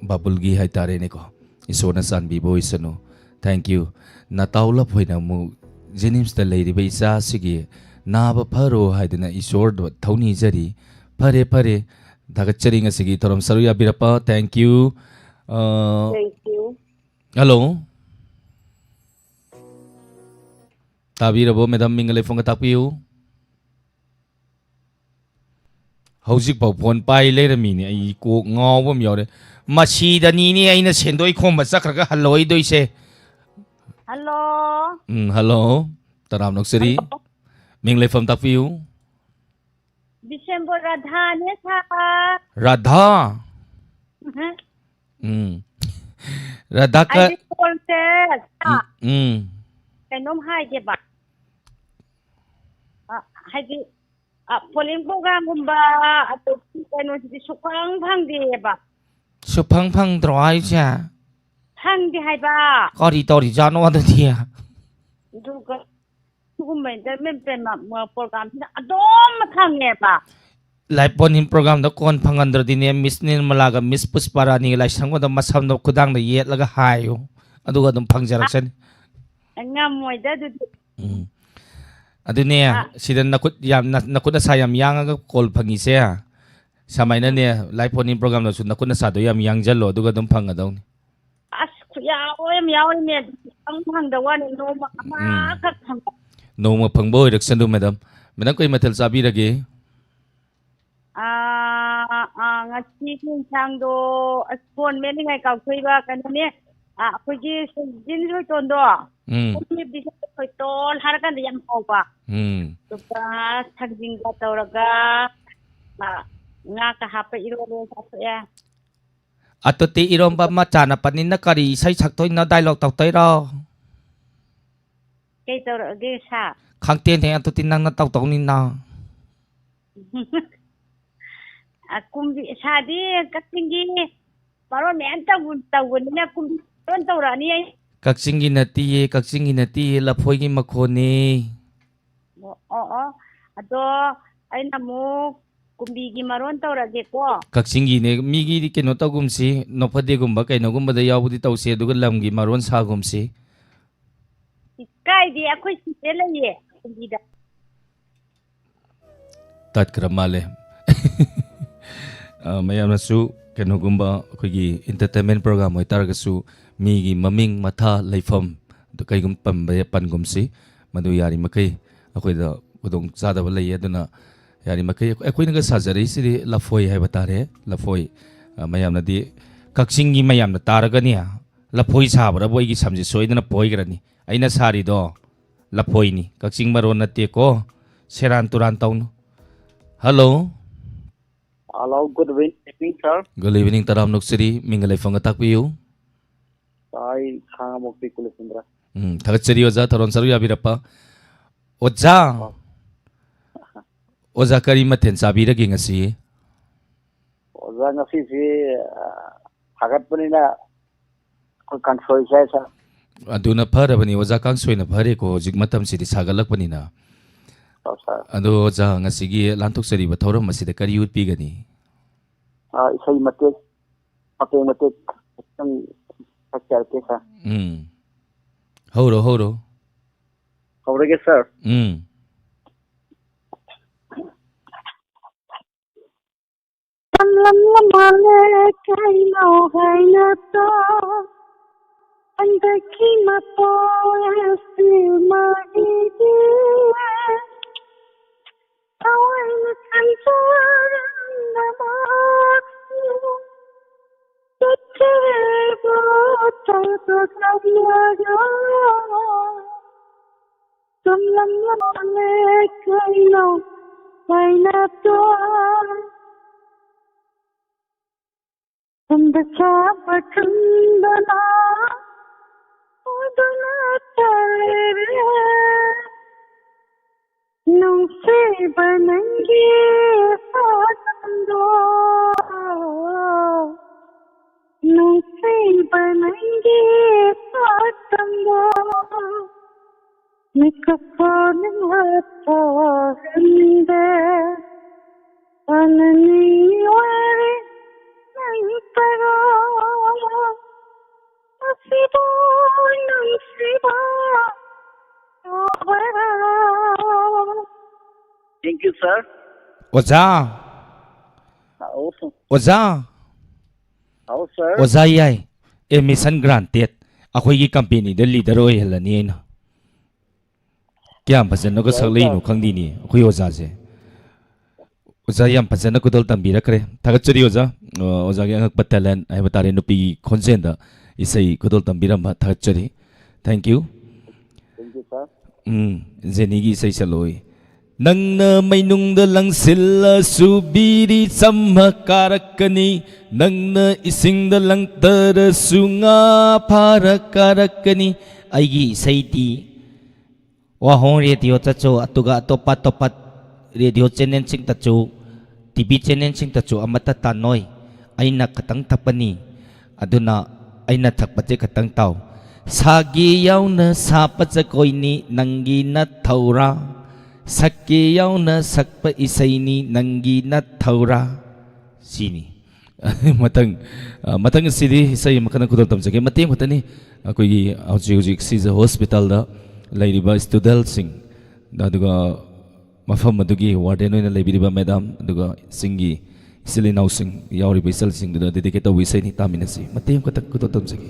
ꯕꯥꯕꯨꯜꯒꯤ ꯍꯥꯏꯇꯥꯔꯦꯅꯦꯀꯣ, ꯏꯁꯣꯔꯅ ꯆꯥꯟꯕꯤꯕ ꯑꯣꯏꯁꯅꯨ꯫ Thank you꯫ ꯅꯇꯥꯎ ꯂꯐꯣꯏꯅ ꯑꯃꯨꯛ ꯖꯦꯅꯤꯝꯁꯇ ꯂꯩꯔꯤꯕ ꯏꯆꯥꯁꯤꯒꯤ ꯅꯥꯕ ꯐꯔꯣ ꯍꯥꯏꯗꯨꯅ ꯏꯁꯣꯔꯗ ꯊꯧꯅꯤꯖꯔꯤ꯫ ꯐꯔꯦ, ꯐꯔꯦ꯫ ꯊꯥꯒꯠꯆꯔꯤ ꯉꯁꯤꯒꯤ ꯊꯧꯔꯝ ꯁꯔꯨꯛ ꯌꯥꯕꯤꯔꯛꯄ꯫ Thank you꯫ ꯑ, Thank you꯫ Hello꯫ ꯇꯥꯕꯤꯔꯕꯣ, madam? ꯃꯤꯡꯒ ꯂꯩꯐꯝꯒ ꯇꯥꯛꯄꯤꯌꯨ꯫ ꯍꯧꯖꯤꯛꯐꯥꯎ phone ꯄꯥꯏ ꯂꯩꯔꯝꯃꯤꯅꯦ꯫ ꯑꯩ ꯀꯣꯛ ꯉꯥꯎꯕ ꯑꯃ ꯌꯥꯎꯔꯦ꯫ ꯃꯁꯤꯗꯅꯤꯅꯦ ꯑꯩꯅ ꯁꯦꯟꯗꯣꯏ ꯈꯣꯝꯕ ꯆꯠꯈ꯭ꯔꯒ ꯍꯜꯂꯛꯑꯣꯏꯗꯣꯏꯁꯦ꯫ Hello꯫ ꯎꯝ, hello꯫ ꯇꯔꯥꯝꯅ ꯑꯣꯛꯆꯔꯤ꯫ ꯍꯜꯂꯣ꯫ ꯃꯤꯡ ꯂꯩꯐꯝ ꯇꯥꯛꯄꯤꯌꯨ꯫ ꯕꯤꯁꯦꯝꯄꯨꯔ ꯔꯥꯙꯥꯅꯦ, ꯁꯥꯔ꯫ ꯔꯥꯙꯥ? ꯎꯝ꯫ ꯎꯝ꯫ ꯔꯥꯙꯥ ꯀ-, ꯑꯩꯗꯤ ꯀꯣꯜꯁꯦ, ꯁꯥꯔ, ꯎꯝ, ꯎꯝ꯫ ꯀꯩꯅꯣꯝ ꯍꯥꯏꯒꯦꯕ꯫ ꯑ, ꯍꯥꯏꯗꯤ, ꯑ, ꯐꯣꯟ ꯏꯟ ꯄ꯭ꯔꯣꯒ꯭ꯔꯥꯝꯒꯨꯝꯕ, ꯑꯗꯒꯤ ꯀꯩꯅꯣꯁꯤꯗꯤ ꯁꯨꯛꯐꯪ ꯐꯪꯗꯦꯕ꯫ ꯁꯨꯛꯐꯪ ꯐꯪꯗ꯭ꯔꯣ ꯍꯥꯏꯁꯦ? ꯐꯪꯗꯦ ꯍꯥꯏꯕ꯫ ꯀꯔꯤ ꯇꯧꯔꯤꯖꯥꯠꯅꯣ ꯑꯗꯨꯗꯤ? ꯑꯗꯨꯒ ꯁꯤꯒꯨꯝꯕ entertainment ꯄ꯭ꯔꯣꯒ꯭ꯔꯥꯝꯁꯤꯅ ꯑꯗꯨꯝ ꯐꯪꯉꯦꯕ꯫ Live phone in programꯗ ꯀꯣꯟ ꯐꯪꯍꯟꯗ꯭ꯔꯗꯤꯅꯦ, ꯃꯤꯁ ꯅꯤꯔꯃꯂꯥꯒ ꯃꯤꯁ ꯄꯨꯁꯄꯥꯔꯥꯅꯤꯒ ꯂꯥꯏꯁꯪꯕꯗ ꯃꯁꯝꯗꯣ ꯈꯨꯗꯥꯡꯗ ꯌꯦꯠꯂꯒ ꯍꯥꯏꯌꯨ, ꯑꯗꯨꯒ ꯑꯗꯨꯝ ꯐꯪꯖꯔꯛꯁꯅꯤ꯫ ꯑ, ꯉꯝꯃꯣꯏꯗ ꯑꯗꯨꯗꯤ꯫ ꯎꯝ꯫ ꯑꯗꯨꯅꯦ, ꯑ꯫ ꯁꯤꯗ ꯅꯈꯨꯠ ꯌꯥꯝ, ꯅ-, ꯅꯈꯨꯠ ꯅꯁꯥ ꯌꯥꯝ ꯌꯥꯡꯉꯒ ꯀꯣꯜ ꯐꯪꯉꯤꯁꯦ, ꯁꯨꯃꯥꯏꯅꯅꯦ, live phone in programꯗꯁꯨ ꯅꯈꯨꯠ ꯅꯁꯥꯗꯣ ꯌꯥꯝ ꯌꯥꯡꯖꯜꯂꯣ, ꯑꯗꯨꯒ ꯑꯗꯨꯝ ꯐꯪꯒꯗꯧꯅꯤ꯫ ꯑꯁ, ꯈꯨꯌꯥꯝ ꯑꯃ ꯌꯥꯎꯔꯤꯅꯦ꯫ ꯈꯤꯇꯪ ꯐꯪꯗ ꯋꯥꯅꯤ, ꯅꯣꯡꯃ ꯎꯝ꯫ ꯑꯃꯈꯛ ꯐꯪꯕ꯫ ꯅꯣꯡꯃ ꯐꯪꯕ ꯑꯣꯏꯔꯛꯁꯅꯨ, madam꯫ Madam, ꯀꯩ ꯃꯊꯦꯜ ꯆꯥꯕꯤꯔꯒꯦ? ꯑꯥ, ꯑꯥ, ꯉꯁꯤꯒꯤ ꯏꯟꯁꯥꯡꯗꯣ, ꯑꯁ, ꯐꯣꯟ ꯃꯦꯠꯂꯤꯉꯩ ꯀꯥꯎꯊꯣꯛꯏꯕ, ꯀꯩꯅꯣꯅꯦ, ꯑꯥ, ꯑꯩꯈꯣꯏꯒꯤ ꯁꯣꯏꯖꯤꯟ ꯁꯣꯏꯇꯣꯟꯗꯣ, ꯎꯝ꯫ ꯁꯣꯏꯇꯣꯜ ꯍꯥꯏꯔꯀꯥꯟꯗ ꯌꯥꯝ ꯍꯥꯎꯕ꯫ ꯎꯝ꯫ ꯑꯗꯨꯒ ꯊꯥꯡꯖꯤꯡꯒ ꯇꯧꯔꯒ, ꯑꯥ, ꯉꯥꯒ ꯍꯥꯞꯄ ꯏꯔꯣꯜꯂꯦ, ꯆꯥꯊꯣꯛꯑꯦ꯫ ꯑꯗꯨꯗꯤ ꯏꯔꯣꯝꯕ ꯃꯆꯥꯅ ꯄꯅꯤꯅ ꯀꯔꯤ ꯏꯁꯩ ꯁꯛꯇꯣꯏꯅꯣ? Dialogue ꯇꯧꯗꯣꯏꯔꯣ? ꯀꯩ ꯇꯧꯔꯛꯑꯒꯦ, ꯁꯥ? ꯈꯪꯗꯦꯅꯦ, ꯑꯗꯨꯗꯤ ꯅꯪꯅ ꯇꯧꯗꯧꯅꯤꯅ꯫ ꯑ, ꯀꯨꯝꯕꯤ-, ꯁꯥꯗꯤ ꯀꯛꯆꯤꯡꯒꯤ ꯃꯔꯣꯟ ꯃꯌꯥꯝ ꯇꯧꯕ-, ꯇꯧꯕꯅꯤꯅ ꯀꯨꯝꯕꯤ ꯃꯔꯣꯟ ꯇꯧꯔꯛꯑꯅꯤ ꯑꯩ꯫ ꯀꯛꯆꯤꯡꯒꯤ ꯅꯠꯇꯤꯌꯦ, ꯀꯛꯆꯤꯡꯒꯤ ꯅꯠꯇꯤꯌꯦ, ꯂꯐꯣꯏꯒꯤ ꯃꯈꯣꯟꯅꯦ꯫ ꯑꯣ, ꯑꯣ, ꯑꯣ꯫ ꯑꯗꯣ ꯑꯩꯅ ꯑꯃꯨꯛ ꯀꯨꯝꯕꯤꯒꯤ ꯃꯔꯣꯟ ꯇꯧꯔꯒꯦꯀꯣ꯫ ꯀꯛꯆꯤꯡꯒꯤꯅꯦ, ꯃꯤꯒꯤꯗꯤ ꯀꯩꯅꯣ ꯇꯧꯒꯨꯝꯁꯤ, ꯅꯣꯛꯐꯗꯦꯒꯨꯝꯕ ꯀꯩꯅꯣꯒꯨꯝꯕꯗ ꯌꯥꯎꯕꯗꯤ ꯇꯧꯁꯤ, ꯑꯗꯨꯒ ꯂꯝꯒꯤ ꯃꯔꯣꯟ ꯁꯥꯒꯨꯝꯁꯤ꯫ ꯀꯥꯏꯗꯦ, ꯑꯩꯈꯣꯏ ꯁꯤꯗ ꯂꯩꯌꯦ, ꯀꯨꯝꯕꯤꯗ꯫ ꯇꯠꯈ꯭ꯔ ꯃꯥꯜꯂꯦ꯫ ꯑ, ꯃꯌꯥꯝꯅꯁꯨ ꯀꯩꯅꯣꯒꯨꯝꯕ ꯑꯩꯈꯣꯏꯒꯤ entertainment program ꯑꯣꯏꯇꯥꯔꯒꯁꯨ ꯃꯤꯒꯤ ꯃꯃꯤꯡ, ꯃꯊꯥ, ꯂꯩꯐꯝ ꯑꯗꯨ ꯀꯩꯒꯨꯝꯕ ꯄꯟꯕ ꯌꯥ-, ꯄꯟꯒꯨꯝꯁꯤ꯫ ꯃꯗꯨ ꯌꯥꯔꯤꯃꯈꯩ ꯑꯩꯈꯣꯏꯗ ꯈꯨꯗꯣꯡ ꯆꯥꯗꯕ ꯂꯩꯌꯦ꯫ ꯑꯗꯨꯅ ꯌꯥꯔꯤꯃꯈꯩ ꯑꯩꯈꯣꯏ-, ꯑꯩꯈꯣꯏꯅꯒ ꯁꯥꯖꯔꯛꯏꯁꯤꯗꯤ ꯂꯐꯣꯏ ꯍꯥꯏꯕ ꯇꯥꯔꯦ꯫ ꯂꯐꯣꯏ, ꯑ, ꯃꯌꯥꯝꯅꯗꯤ ꯀꯛꯆꯤꯡꯒꯤ ꯃꯌꯥꯝꯅ ꯇꯥꯔꯒꯅꯤ, ꯂꯐꯣꯏ ꯁꯥꯕ꯭ꯔꯕꯨ ꯑꯩꯒꯤ ꯁꯝꯁꯦ ꯁꯣꯏꯗꯅ ꯐꯣꯏꯈ꯭ꯔꯅꯤ꯫ ꯑꯩꯅ ꯁꯥꯔꯤꯗꯣ ꯂꯐꯣꯏꯅꯤ, ꯀꯛꯆꯤꯡ ꯃꯔꯣꯟ ꯅꯠꯇꯦꯀꯣ꯫ ꯁꯦꯔꯥꯟ ꯇꯨꯔꯥꯟ ꯇꯧꯅꯨ꯫ Hello. Hello, good evening, sir. Good evening, ꯇꯔꯥꯝ ꯅꯣꯛꯆꯔꯤ꯫ ꯃꯤꯡꯒ ꯂꯩꯐꯝꯒ ꯇꯥꯛꯄꯤꯌꯨ꯫ ꯑꯩ ꯈꯥꯉꯕꯣꯛꯄꯤ ꯀꯨꯂꯁꯦꯟꯗ꯭ꯔ꯫ ꯎꯝ, ꯊꯥꯒꯠꯆꯔꯤ ꯑꯣꯖꯥ, ꯊꯧꯔꯝ ꯁꯔꯨꯛ ꯌꯥꯕꯤꯔꯛꯄ꯫ ꯑꯣꯖꯥ! ꯑꯣꯖꯥ, ꯀꯔꯤ ꯃꯊꯦꯜ ꯆꯥꯕꯤꯔꯒꯦ ꯉꯁꯤ? ꯑꯣꯖꯥ, ꯉꯁꯤꯁꯤ, ꯑ, ꯁꯥꯒꯠꯄꯅꯤꯅ ꯑꯩꯈꯣꯏ ꯀꯥꯡꯁꯣꯏ ꯆꯥꯏ, sir꯫ ꯑꯗꯨꯅ ꯐꯔꯕꯅꯤ ꯑꯣꯖꯥ, ꯀꯥꯡꯁꯣꯏꯅ ꯐꯔꯦꯀꯣ, ꯍꯧꯖꯤꯛ ꯃꯇꯝꯁꯤꯗꯤ ꯁꯥꯒꯠꯂꯛꯄꯅꯤꯅ꯫ ꯑꯧ, sir꯫ ꯑꯗꯣ ꯑꯣꯖꯥ, ꯉꯁꯤꯒꯤ ꯂꯥꯟꯊꯣꯛꯆꯔꯤꯕ ꯊꯧꯔꯝ ꯑꯁꯤꯗ ꯀꯔꯤ ꯎꯠꯄꯤꯒꯅꯤ? ꯑ, ꯏꯁꯩ ꯃꯇꯦꯛ, ꯃꯇꯦꯛ ꯃꯇꯦꯛ ꯈꯤꯇꯪ ꯁꯛꯆꯔꯛꯀꯦ, sir꯫ ꯎꯝ꯫ ꯍꯧꯔꯣ, ꯍꯧꯔꯣ꯫ ꯍꯧꯔꯒꯦ, sir꯫ ꯎꯝ꯫ ꯇꯝꯂꯝꯂ ꯃꯥꯜꯂꯦ ꯀꯩꯅꯣ ꯍꯥꯏꯅ ꯇꯣ ꯍꯟꯗꯛꯀꯤ ꯃꯄꯣꯛ ꯑꯁꯤ ꯃꯥꯒꯤꯗꯤ ꯊꯋꯥꯏꯅ ꯈꯟꯖꯔꯝꯗꯕ ꯆꯠꯈ꯭ꯔꯦꯕꯨ ꯇꯧꯗꯣꯛꯂꯝꯂꯒ ꯇꯝꯂꯝꯂ ꯃꯥꯜꯂꯦ ꯀꯩꯅꯣ ꯍꯥꯏꯅ ꯇꯣ ꯇꯨꯝꯕ ꯆꯥꯕ ꯈꯪꯗꯅ ꯎꯗꯨꯅ ꯆꯠꯂꯦꯔꯦ ꯅꯨꯡꯁꯤꯕ ꯅꯪꯒꯤ ꯁꯛꯇꯝꯗꯣ ꯅꯨꯡꯁꯤꯕ ꯅꯪꯒꯤ ꯁꯛꯇꯝꯗꯣ ꯃꯤꯀꯞ ꯐꯣꯟ ꯍꯟꯗꯦ ꯑꯅꯅꯤ ꯑꯣꯏꯔꯦ ꯅꯪ ꯇꯔꯥ ꯑꯁꯤꯕꯨ ꯅꯨꯡꯁꯤꯕ ꯇꯧꯕꯔꯥ Thank you, sir꯫ ꯑꯣꯖꯥ! ꯑꯧ, sir꯫ ꯑꯣꯖꯥ! ꯑꯧ, sir꯫ ꯑꯣꯖꯥ ꯌꯥꯏ꯫ ꯑꯦ, mission granted꯫ ꯑꯩꯈꯣꯏꯒꯤ ꯀꯝꯄꯦꯅꯤꯗ ꯂꯤꯗꯔ ꯑꯣꯏꯍꯜꯂꯅꯤ ꯑꯩꯅ꯫ ꯀꯌꯥꯝ ꯐꯖꯅꯒ ꯌꯥꯏ, ꯁꯛꯂꯛꯏꯅꯣ sir꯫ ꯈꯪꯗꯦꯅꯦ ꯑꯩꯈꯣꯏ ꯑꯣꯖꯥꯁꯦ꯫ ꯑꯣꯖꯥ ꯌꯥꯝ ꯐꯖꯅ ꯈꯨꯗꯣꯜ ꯇꯝꯕꯤꯔꯛꯈ꯭ꯔꯦ꯫ ꯊꯥꯒꯠꯆꯔꯤ ꯑꯣꯖꯥ꯫ ꯑ, ꯑꯣꯖꯥꯒꯤ ꯑꯉꯛꯄ talent ꯍꯥꯏꯕ ꯇꯥꯔꯦ, ꯅꯨꯄꯤꯒꯤ ꯈꯣꯟꯖꯦꯜꯗ ꯏꯁꯩ ꯈꯨꯗꯣꯜ ꯇꯝꯕꯤꯔꯝꯕ ꯊꯥꯒꯠꯆꯔꯤ꯫ Thank you꯫ Thank you, sir꯫ ꯎꯝ, ꯖꯦꯅꯤꯒꯤ ꯏꯁꯩ ꯁꯛꯂꯛꯑꯣꯏ꯫ ꯅꯪꯅ ꯃꯩꯅꯨꯡꯗ ꯂꯪꯁꯤꯜꯂꯁꯨ ꯕꯤꯔꯤ ꯆꯝꯃ ꯀꯥꯔꯛꯀꯅꯤ, ꯅꯪꯅ ꯏꯁꯤꯡꯗ ꯂꯪꯇꯔꯁꯨ ꯉꯥ ꯐꯥꯔ ꯀꯥꯔꯛꯀꯅꯤ꯫ ꯑꯩꯒꯤ ꯏꯁꯩꯗꯤ ꯋꯥꯍꯣꯡ ꯔꯦꯗꯤꯑꯣꯗꯁꯨ, ꯑꯗꯨꯒ ꯑꯇꯣꯞꯄ ꯑꯇꯣꯞꯄ ꯔꯦꯗꯤꯑꯣ ꯆꯦꯅꯦꯜꯁꯤꯡꯗꯁꯨ, ꯇꯤ ꯚꯤ ꯆꯦꯅꯦꯜꯁꯤꯡꯗꯁꯨ ꯑꯃꯠꯇ ꯇꯥꯟꯅꯣꯏ꯫ ꯑꯩꯅ ꯈꯛꯇꯪ ꯊꯛꯄꯅꯤ꯫ ꯑꯗꯨꯅ ꯑꯩꯅ ꯊꯛꯄꯁꯦ ꯈꯛꯇꯪ ꯇꯥꯎ꯫ ꯁꯥꯒꯦ ꯌꯥꯎꯅ ꯁꯥꯕ ꯖꯒꯣꯏꯅꯤ ꯅꯪꯒꯤ ꯅꯊꯧꯔꯥ, ꯁꯛꯀꯦ ꯌꯥꯎꯅ ꯁꯛꯄ ꯏꯁꯩꯅꯤ ꯅꯪꯒꯤ ꯅꯊꯧꯔꯥ꯫ ꯁꯤꯅꯤ꯫ ꯃꯊꯪ, ꯑ, ꯃꯊꯪ ꯑꯁꯤꯗꯤ ꯏꯁꯩ ꯑꯃꯈꯛꯇꯪ ꯈꯨꯗꯣꯜ ꯇꯝꯖꯒꯦ꯫ ꯃꯇꯦꯛ ꯑꯃꯈꯛꯇꯅꯤ꯫ ꯑꯩꯈꯣꯏꯒꯤ ꯍꯧꯖꯤꯛ ꯍꯧꯖꯤꯛ ꯁꯤꯖ ꯍꯣꯁꯄꯤꯇꯥꯜꯗ ꯂꯩꯔꯤꯕ ꯏꯁꯇꯨꯗꯦꯟꯁꯤꯡ, ꯑꯗꯨꯒ ꯃꯐꯝ ꯑꯗꯨꯒꯤ ꯋꯥꯔꯗꯦꯟ ꯑꯣꯏꯅ ꯂꯩꯕꯤꯔꯤꯕ ꯃꯦꯗꯥꯝ, ꯑꯗꯨꯒ ꯆꯤꯡꯒꯤ ꯏꯆꯤꯜ ꯏꯅꯥꯎꯁꯤꯡ ꯌꯥꯎꯔꯤꯕ ꯏꯆꯜꯁꯤꯡꯗꯨꯗ ꯗꯦꯗꯤꯀꯦꯠ ꯇꯧꯕ ꯏꯁꯩꯅꯤ, ꯇꯥꯃꯤꯟꯅꯁꯤ꯫ ꯃꯇꯦꯛ ꯑꯃꯈꯛꯇꯪ ꯈꯨꯗꯣꯜ ꯇꯝꯖꯒꯦ꯫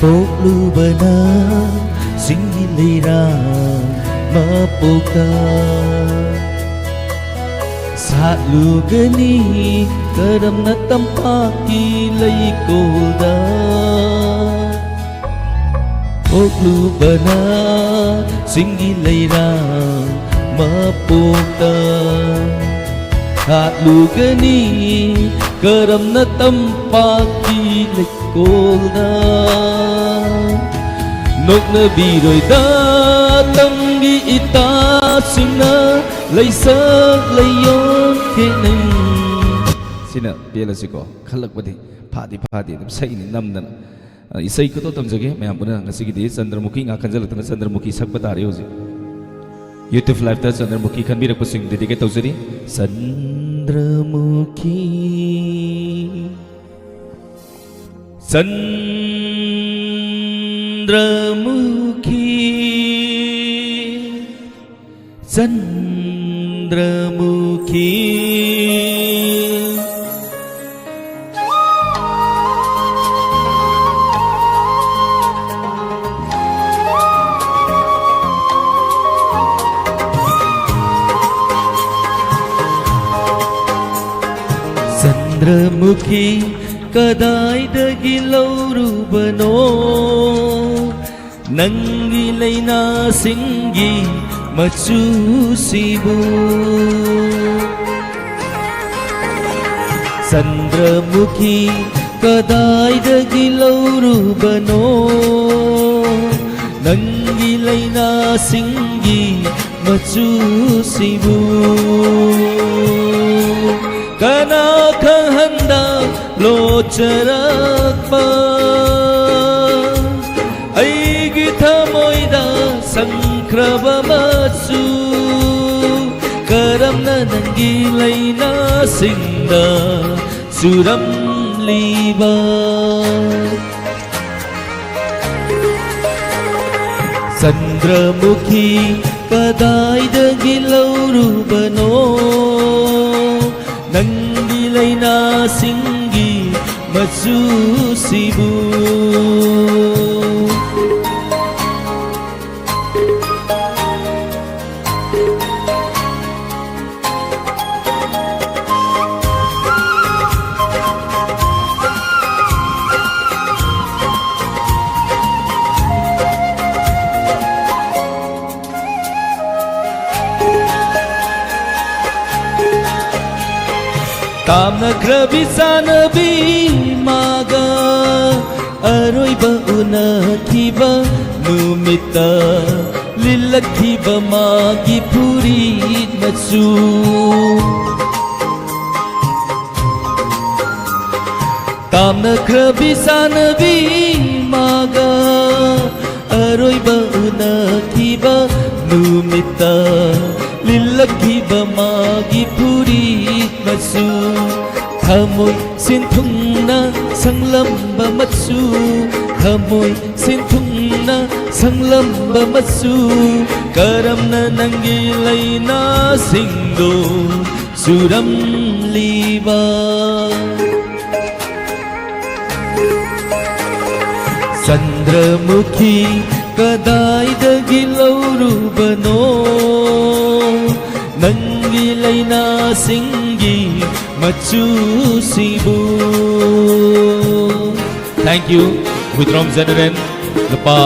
ꯄꯣꯛꯂꯨꯕꯅ ꯆꯤꯡꯒꯤ ꯂꯩꯔꯥꯡ ꯃꯄꯣꯛꯇ ꯁꯥꯠꯂꯨꯒꯅꯤ ꯀꯔꯝꯅ ꯇꯝꯄꯥꯛꯀꯤ ꯂꯩꯀꯣꯜꯗ? ꯄꯣꯛꯂꯨꯕꯅ ꯆꯤꯡꯒꯤ ꯂꯩꯔꯥꯡ ꯃꯄꯣꯛꯇ ꯁꯥꯠꯂꯨꯒꯅꯤ ꯀꯔꯝꯅ ꯇꯝꯄꯥꯛꯀꯤ ꯂꯩꯀꯣꯜꯗ? ꯅꯣꯛꯅꯕꯤꯔꯣꯏꯗ ꯇꯝꯒꯤ ꯏꯇꯥꯁꯤꯡꯅ ꯂꯩꯁꯛ ꯂꯩꯌꯣꯟ ꯈꯦꯠꯅꯩ꯫ ꯁꯤꯅ ꯄꯦꯜꯂꯁꯤꯀꯣ, ꯈꯜꯂꯛꯄꯗꯤ ꯐꯥꯗꯤ ꯐꯥꯗꯦ, ꯑꯗꯨꯝ ꯁꯛꯏꯅꯤ ꯅꯝꯗꯅ꯫ ꯑ, ꯏꯁꯩ ꯈꯨꯇꯣ ꯇꯝꯖꯒꯦ ꯃꯌꯥꯝ ꯄꯨꯟꯅ꯫ ꯉꯁꯤꯒꯤꯗꯤ ꯆꯟꯗ꯭ꯔꯃꯨꯈꯤ ꯉꯥꯛ ꯈꯟꯖꯜꯂꯛꯇꯅ ꯆꯟꯗ꯭ꯔꯃꯨꯈꯤ ꯁꯛꯄ ꯇꯥꯔꯦ ꯍꯧꯖꯤꯛ꯫ YouTube liveꯇ ꯆꯟꯗ꯭ꯔꯃꯨꯈꯤ ꯈꯟꯕꯤꯔꯛꯄꯁꯤꯡ dedicate ꯇꯧꯖꯔꯤ꯫ ꯆꯟꯗ꯭ꯔꯃꯨꯈꯤ, ꯆꯟꯗ꯭ꯔꯃꯨꯈꯤ, ꯆꯟꯗ꯭ꯔꯃꯨꯈꯤ꯫ ꯆꯟꯗ꯭ꯔꯃꯨꯈꯤ, ꯀꯗꯥꯏꯗꯒꯤ ꯂꯧꯔꯨꯕꯅꯣ ꯅꯪꯒꯤ ꯂꯩꯅꯥꯁꯤꯡꯒꯤ ꯃꯆꯨꯁꯤꯕꯨ? ꯆꯟꯗ꯭ꯔꯃꯨꯈꯤ, ꯀꯗꯥꯏꯗꯒꯤ ꯂꯧꯔꯨꯕꯅꯣ ꯅꯪꯒꯤ ꯂꯩꯅꯥꯁꯤꯡꯒꯤ ꯃꯆꯨꯁꯤꯕꯨ? ꯀꯅꯥ ꯈꯪꯍꯟꯗ ꯂꯣꯠꯆꯔꯛꯄ ꯑꯩꯒꯤ ꯊꯃꯣꯏꯗ ꯁꯪꯈ꯭ꯔꯕ ꯃꯆꯨ? ꯀꯔꯝꯅ ꯅꯪꯒꯤ ꯂꯩꯅꯥꯁꯤꯡꯗ ꯆꯨꯔꯝꯂꯤꯕ? ꯆꯟꯗ꯭ꯔꯃꯨꯈꯤ, ꯀꯗꯥꯏꯗꯒꯤ ꯂꯧꯔꯨꯕꯅꯣ ꯅꯪꯒꯤ ꯂꯩꯅꯥꯁꯤꯡꯒꯤ ꯃꯆꯨꯁꯤꯕꯨ? ꯇꯥꯝꯅꯈ꯭ꯔꯕꯤ ꯆꯥꯅꯕꯤ ꯃꯥꯒ ꯑꯔꯣꯏꯕ ꯎꯅꯈꯤꯕ ꯅꯨꯃꯤꯠꯇ ꯂꯤꯜꯂꯛꯈꯤꯕ ꯃꯥꯒꯤ ꯐꯨꯔꯤꯠ ꯃꯆꯨ꯫ ꯇꯥꯝꯅꯈ꯭ꯔꯕꯤ ꯆꯥꯅꯕꯤ ꯃꯥꯒ ꯑꯔꯣꯏꯕ ꯎꯅꯈꯤꯕ ꯅꯨꯃꯤꯠꯇ ꯂꯤꯜꯂꯛꯈꯤꯕ ꯃꯥꯒꯤ ꯐꯨꯔꯤꯠ ꯃꯆꯨ꯫ ꯊꯃꯣꯏ ꯁꯤꯟꯊꯨꯡꯅ ꯁꯪꯂꯝꯕ ꯃꯆꯨ, ꯊꯃꯣꯏ ꯁꯤꯟꯊꯨꯡꯅ ꯁꯪꯂꯝꯕ ꯃꯆꯨ꯫ ꯀꯔꯝꯅ ꯅꯪꯒꯤ ꯂꯩꯅꯥꯁꯤꯡꯗꯣ ꯆꯨꯔꯝꯂꯤꯕ? ꯆꯟꯗ꯭ꯔꯃꯨꯈꯤ, ꯀꯗꯥꯏꯗꯒꯤ ꯂꯧꯔꯨꯕꯅꯣ ꯅꯪꯒꯤ ꯂꯩꯅꯥꯁꯤꯡꯒꯤ ꯃꯆꯨꯁꯤꯕꯨ꯫ Thank you, ꯍꯨꯏꯗ꯭ꯔꯣꯝ ꯖꯦꯅꯦꯔꯦꯜ, ꯂꯨꯄꯥ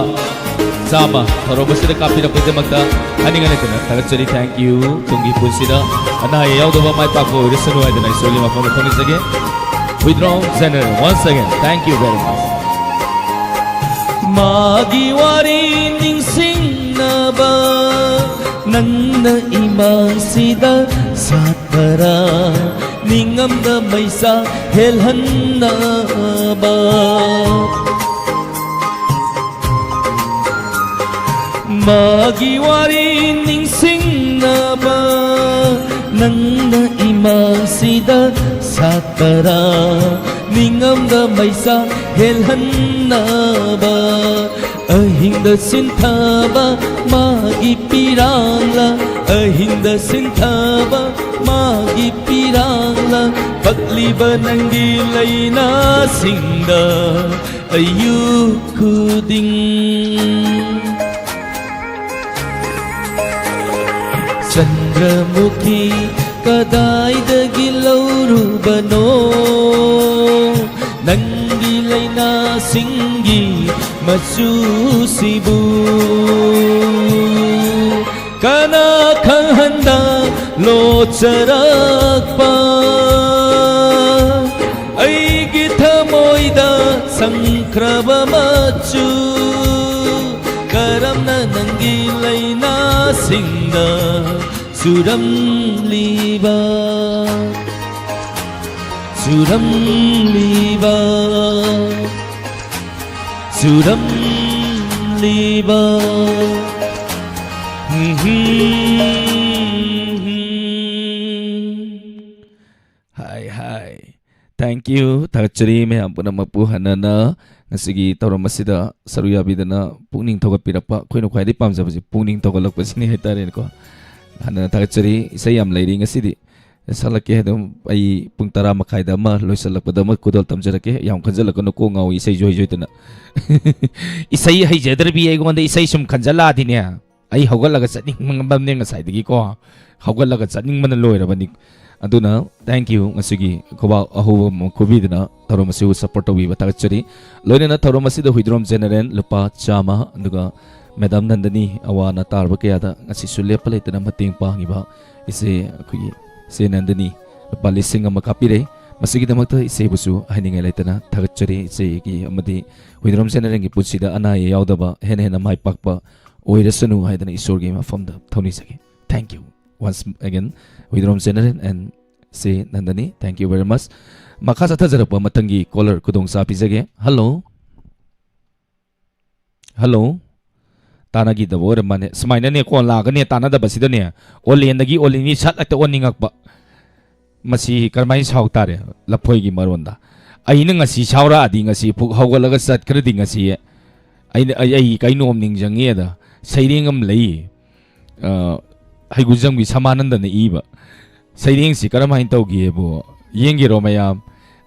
ꯆꯥꯝꯃ ꯊꯧꯔꯝ ꯑꯁꯤꯗ ꯀꯥꯞꯄꯤꯔꯛꯄꯒꯤꯗꯃꯛꯇ ꯍꯥꯏꯅꯤꯡꯉꯥꯏ ꯂꯩꯇꯅ ꯊꯥꯒꯠꯆꯔꯤ꯫ Thank you꯫ ꯇꯨꯡꯒꯤ ꯄꯨꯟꯁꯤꯗ ꯑꯅꯥ ꯑꯌꯦꯛ ꯌꯥꯎꯗꯕ ꯃꯥꯏ ꯄꯥꯛꯄ ꯑꯣꯏꯔꯁꯅꯨ ꯍꯥꯏꯗꯅ ꯏꯁꯣꯔꯒꯤ ꯃꯐꯝꯗ ꯊꯧꯅꯤꯖꯒꯦ꯫ Huidrom General, once again, thank you very much. ꯃꯥꯒꯤ ꯋꯥꯔꯤ ꯅꯤꯡꯁꯤꯡꯅꯕ ꯅꯪꯅ ꯏꯃꯥꯡꯁꯤꯗ ꯁꯥꯠꯄꯔꯥ? ꯅꯤꯡꯉꯝꯗ ꯃꯩꯁꯥ ꯍꯦꯜꯍꯟꯅꯕ꯫ ꯃꯥꯒꯤ ꯋꯥꯔꯤ ꯅꯤꯡꯁꯤꯡꯅꯕ ꯅꯪꯅ ꯏꯃꯥꯡꯁꯤꯗ ꯁꯥꯠꯄꯔꯥ? ꯅꯤꯡꯉꯝꯗ ꯃꯩꯁꯥ ꯍꯦꯜꯍꯟꯅꯕ꯫ ꯑꯍꯤꯡꯗ ꯁꯤꯟꯊꯕ ꯃꯥꯒꯤ ꯄꯤꯔꯥꯡꯂꯥ? ꯑꯍꯤꯡꯗ ꯁꯤꯟꯊꯕ ꯃꯥꯒꯤ ꯄꯤꯔꯥꯡꯂꯥ? ꯄꯛꯂꯤꯕ ꯅꯪꯒꯤ ꯂꯩꯅꯥꯁꯤꯡꯗ ꯑꯌꯨꯛ ꯈꯨꯗꯤꯡ꯫ ꯆꯟꯗ꯭ꯔꯃꯨꯈꯤ ꯀꯗꯥꯏꯗꯒꯤ ꯂꯧꯔꯨꯕꯅꯣ? ꯅꯪꯒꯤ ꯂꯩꯅꯥꯁꯤꯡꯒꯤ ꯃꯆꯨꯁꯤꯕꯨ ꯀꯅꯥ ꯈꯪꯍꯟꯗ ꯂꯣꯠꯆꯔꯛꯄ? ꯑꯩꯒꯤ ꯊꯃꯣꯏꯗ ꯁꯪꯈ꯭ꯔꯕ ꯃꯆꯨ ꯀꯔꯝꯅ ꯅꯪꯒꯤ ꯂꯩꯅꯥꯁꯤꯡꯗ ꯆꯨꯔꯝꯂꯤꯕ, ꯆꯨꯔꯝꯂꯤꯕ, ꯆꯨꯔꯝꯂꯤꯕ꯫ ꯍꯥꯏ, ꯍꯥꯏ꯫ Thank you꯫ ꯊꯥꯒꯠꯆꯔꯤ ꯃꯌꯥꯝ ꯄꯨꯝꯅꯃꯛꯄꯨ ꯍꯟꯅꯅ ꯉꯁꯤꯒꯤ ꯊꯧꯔꯝ ꯑꯁꯤꯗ ꯁꯔꯨꯛ ꯌꯥꯕꯤꯗꯅ ꯄꯨꯛꯅꯤꯡ ꯊꯧꯒꯠꯄꯤꯔꯛꯄ꯫ ꯑꯩꯈꯣꯏꯅ ꯈ꯭ꯋꯥꯏꯗꯒꯤ ꯄꯥꯝꯖꯕꯁꯤ ꯄꯨꯛꯅꯤꯡ ꯊꯧꯒꯠꯂꯛꯄꯁꯤꯅꯤ ꯍꯥꯏꯇꯥꯔꯦꯅꯦꯀꯣ꯫ ꯍꯟꯅ ꯊꯥꯒꯠꯆꯔꯤ꯫ ꯏꯁꯩ ꯌꯥꯝ ꯂꯩꯔꯤ ꯉꯁꯤꯗꯤ꯫ ꯁꯛꯂꯛꯀꯦ ꯑꯗꯨꯝ ꯑꯩ ꯄꯨꯡ ꯇꯔꯥ ꯃꯈꯥꯏꯗ ꯑꯃ, ꯂꯣꯏꯁꯤꯜꯂꯛꯄꯗ ꯑꯃ ꯈꯨꯗꯣꯜ ꯇꯝꯖꯔꯛꯀꯦ꯫ ꯌꯥꯝ ꯈꯟꯖꯜꯂꯛꯀꯅꯨ, ꯀꯣꯛ ꯉꯥꯎꯏ ꯏꯁꯩꯁꯨ ꯍꯩꯁꯨ ꯍꯩꯇꯅ꯫ ꯏꯁꯩ ꯍꯩꯖꯗ꯭ꯔꯕꯤ ꯑꯩꯉꯣꯟꯗ ꯏꯁꯩ ꯁꯨꯝ ꯈꯟꯖꯜꯂꯛꯑꯗꯤꯅꯦ, ꯑꯩ ꯍꯧꯒꯠꯂꯒ ꯆꯠꯅꯤꯡꯕꯅꯦ ꯉꯁꯥꯏꯗꯒꯤꯀꯣ꯫ ꯍꯧꯒꯠꯂꯒ ꯆꯠꯅꯤꯡꯕꯅ ꯂꯣꯏꯔꯕꯅꯤ꯫ ꯑꯗꯨꯅ thank you, ꯉꯁꯤꯒꯤ ꯈꯨꯕꯥꯛ ꯑꯍꯧꯕ ꯑꯃ ꯈꯨꯕꯤꯗꯨꯅ ꯊꯧꯔꯝ ꯑꯁꯤꯕꯨ support ꯇꯧꯕꯤꯕ ꯊꯥꯒꯠꯆꯔꯤ꯫ ꯂꯣꯏꯅꯅ ꯊꯧꯔꯝ ꯑꯁꯤꯗ ꯍꯨꯏꯗ꯭ꯔꯣꯝ ꯖꯦꯅꯦꯔꯦꯜ ꯂꯨꯄꯥ ꯆꯥꯝꯃ, ꯑꯗꯨꯒ ꯃꯦꯗꯥꯝ ꯅꯟꯗꯅꯤ ꯑꯋꯥ ꯑꯅꯥ ꯇꯥꯔꯕ ꯀꯌꯥꯗ ꯉꯁꯤꯁꯨ ꯂꯦꯞꯄ ꯂꯩꯇꯅ ꯃꯇꯦꯡ ꯄꯥꯡꯉꯤꯕ ꯏꯆꯦ, ꯑꯩꯈꯣꯏꯒꯤ ꯏꯆꯦ ꯅꯟꯗꯅꯤ ꯂꯨꯄꯥ ꯂꯤꯁꯤꯡ ꯑꯃ ꯀꯥꯞꯄꯤꯔꯦ꯫ ꯃꯁꯤꯒꯤꯗꯃꯛꯇ ꯏꯆꯦꯕꯨꯁꯨ ꯍꯥꯏꯅꯤꯡꯉꯥꯏ ꯂꯩꯇꯅ ꯊꯥꯒꯠꯆꯔꯤ꯫ ꯏꯆꯦꯒꯤ ꯑꯃꯗꯤ ꯍꯨꯏꯗ꯭ꯔꯣꯝ ꯖꯦꯅꯦꯔꯦꯜꯒꯤ ꯄꯨꯟꯁꯤꯗ ꯑꯅꯥ ꯑꯌꯦꯛ ꯌꯥꯎꯗꯕ, ꯍꯦꯟꯅ ꯍꯦꯟꯅ ꯃꯥꯏ ꯄꯥꯛꯄ ꯑꯣꯏꯔꯁꯅꯨ ꯍꯥꯏꯗꯅ ꯏꯁꯣꯔꯒꯤ ꯃꯐꯝꯗ ꯊꯧꯅꯤꯖꯒꯦ꯫ Thank you once again, Huidrom general and ꯁꯤ ꯅꯟꯗꯅꯤ, thank you very much꯫ ꯃꯈꯥ ꯆꯠꯊꯖꯔꯛꯄ ꯃꯊꯪꯒꯤ caller ꯈꯨꯗꯣꯡꯆꯥ ꯄꯤꯖꯒꯦ꯫ Hello꯫ Hello꯫ ꯇꯥꯟꯅꯈꯤꯗꯕ ꯑꯣꯏꯔ ꯃꯥꯅꯦ꯫ ꯁꯨꯃꯥꯏꯅꯅꯦ, call ꯂꯥꯛꯑꯒꯅꯦ, ꯇꯥꯟꯅꯗꯕꯁꯤꯗꯅꯦ, ꯑꯣꯂꯦꯟꯗꯒꯤ ꯑꯣꯂꯦꯟꯒꯤ ꯁꯠ ꯍꯦꯛꯇ ꯑꯣꯟꯅꯤꯡꯉꯛꯄ꯫ ꯃꯁꯤ ꯀꯔꯝꯍꯥꯏꯅ ꯁꯥꯎ ꯇꯥꯔꯦ? ꯂꯐꯣꯏꯒꯤ ꯃꯔꯣꯟꯗ꯫ ꯑꯩꯅ ꯉꯁꯤ ꯁꯥꯎꯔꯛꯑꯗꯤ, ꯉꯁꯤ ꯄꯨꯛ ꯍꯧꯒꯠꯂꯒ ꯆꯠꯈ꯭ꯔꯗꯤ, ꯉꯁꯤ ꯑꯩꯅ, ꯑꯩ, ꯑꯩ ꯀꯩꯅꯣꯝ ꯅꯤꯡꯁꯤꯡꯉꯦꯗ꯫ ꯁꯩꯔꯦꯡ ꯑꯃ ꯂꯩ꯫ ꯑ, ꯍꯩꯒꯨꯖꯝꯒꯤ ꯁꯃꯥꯅꯟꯗꯅ ꯏꯕ꯫ ꯁꯩꯔꯦꯡꯁꯤ ꯀꯔꯝꯍꯥꯏꯅ ꯇꯧꯒꯦꯕꯨ ꯌꯦꯡꯒꯦꯔꯣ ꯃꯌꯥꯝ?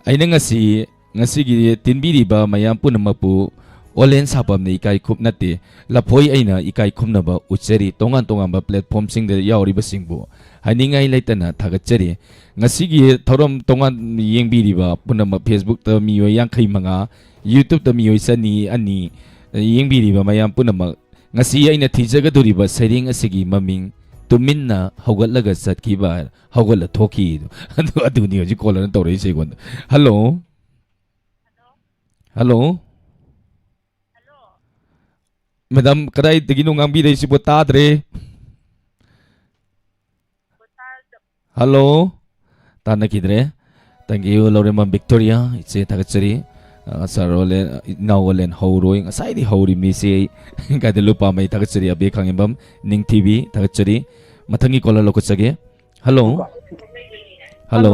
ꯑꯩꯅ ꯉꯁꯤ, ꯉꯁꯤꯒꯤ ꯇꯤꯟꯕꯤꯔꯤꯕ ꯃꯌꯥꯝ ꯄꯨꯝꯅꯃꯛꯄꯨ ꯑꯣꯂꯦꯟ ꯁꯥꯄꯝꯅ ꯏꯀꯥꯏ ꯈꯨꯝ-, ꯅꯠꯇꯦ, ꯂꯐꯣꯏ ꯑꯩꯅ ꯏꯀꯥꯏ ꯈꯨꯝꯅꯕ ꯎꯠꯆꯔꯤ꯫ ꯇꯣꯉꯥꯟ ꯇꯣꯉꯥꯟꯕ platformꯁꯤꯡꯗ ꯌꯥꯎꯔꯤꯕꯁꯤꯡꯕꯨ ꯍꯥꯏꯅꯤꯡꯉꯥꯏ ꯂꯩꯇꯅ ꯊꯥꯒꯠꯆꯔꯤ꯫ ꯉꯁꯤꯒꯤ ꯊꯧꯔꯝ ꯇꯣꯉꯥꯟ ꯌꯦꯡꯕꯤꯔꯤꯕ ꯄꯨꯝꯅꯃꯛ, Facebookꯇ ꯃꯤꯑꯣꯏ ꯌꯥꯡꯈꯩ ꯃꯉꯥ, YouTubeꯇ ꯃꯤꯑꯣꯏ ꯆꯅꯤ ꯑꯅꯤ ꯌꯦꯡꯕꯤꯔꯤꯕ ꯃꯌꯥꯝ ꯄꯨꯝꯅꯃꯛ, ꯉꯁꯤ ꯑꯩꯅ ꯊꯤꯖꯒꯗꯧꯔꯤꯕ ꯁꯩꯔꯦꯡ ꯑꯁꯤꯒꯤ ꯃꯃꯤꯡ "ꯇꯨꯃꯤꯟꯅ ꯍꯧꯒꯠꯂꯒ ꯆꯠꯈꯤꯕ", ꯍꯧꯒꯠꯂ ꯊꯣꯛꯈꯤ꯫ ꯑꯗꯨ, ꯑꯗꯨꯅꯤ ꯍꯧꯖꯤꯛ caller ꯇꯧꯔꯛꯏꯁꯦ ꯑꯩꯉꯣꯟꯗ꯫ Hello꯫ Hello꯫ Madam, ꯀꯗꯥꯏꯗꯒꯤꯅꯣ ꯉꯥꯡꯕꯤꯔꯛꯏꯁꯤꯕꯣ? ꯇꯥꯗ꯭ꯔꯦ꯫ Hello꯫ ꯇꯥꯟꯅꯈꯤꯗ꯭ꯔꯦ꯫ Thank you, Laurembam Victoria, ꯏꯆꯦ ꯊꯥꯒꯠꯆꯔꯤ꯫ ꯑ, sir ꯑꯣꯂꯦꯟ, ꯏꯅꯥꯎ ꯑꯣꯂꯦꯟ ꯍꯧꯔꯣꯏ, ꯉꯁꯥꯏꯗꯤ ꯍꯧꯔꯤꯕꯅꯤ ꯏꯆꯦ ꯑꯩ꯫ ꯀꯥꯏꯗ ꯂꯨꯄꯥ ꯃꯩ ꯊꯥꯒꯠꯆꯔꯤ, ꯑꯕꯦ ꯈꯥꯉꯦꯝꯕꯝ, ꯅꯤꯡꯊꯤꯕꯤ ꯊꯥꯒꯠꯆꯔꯤ꯫ ꯃꯊꯪꯒꯤ caller ꯂꯧꯈꯠꯆꯒꯦ꯫ Hello꯫ Hello꯫ Hello꯫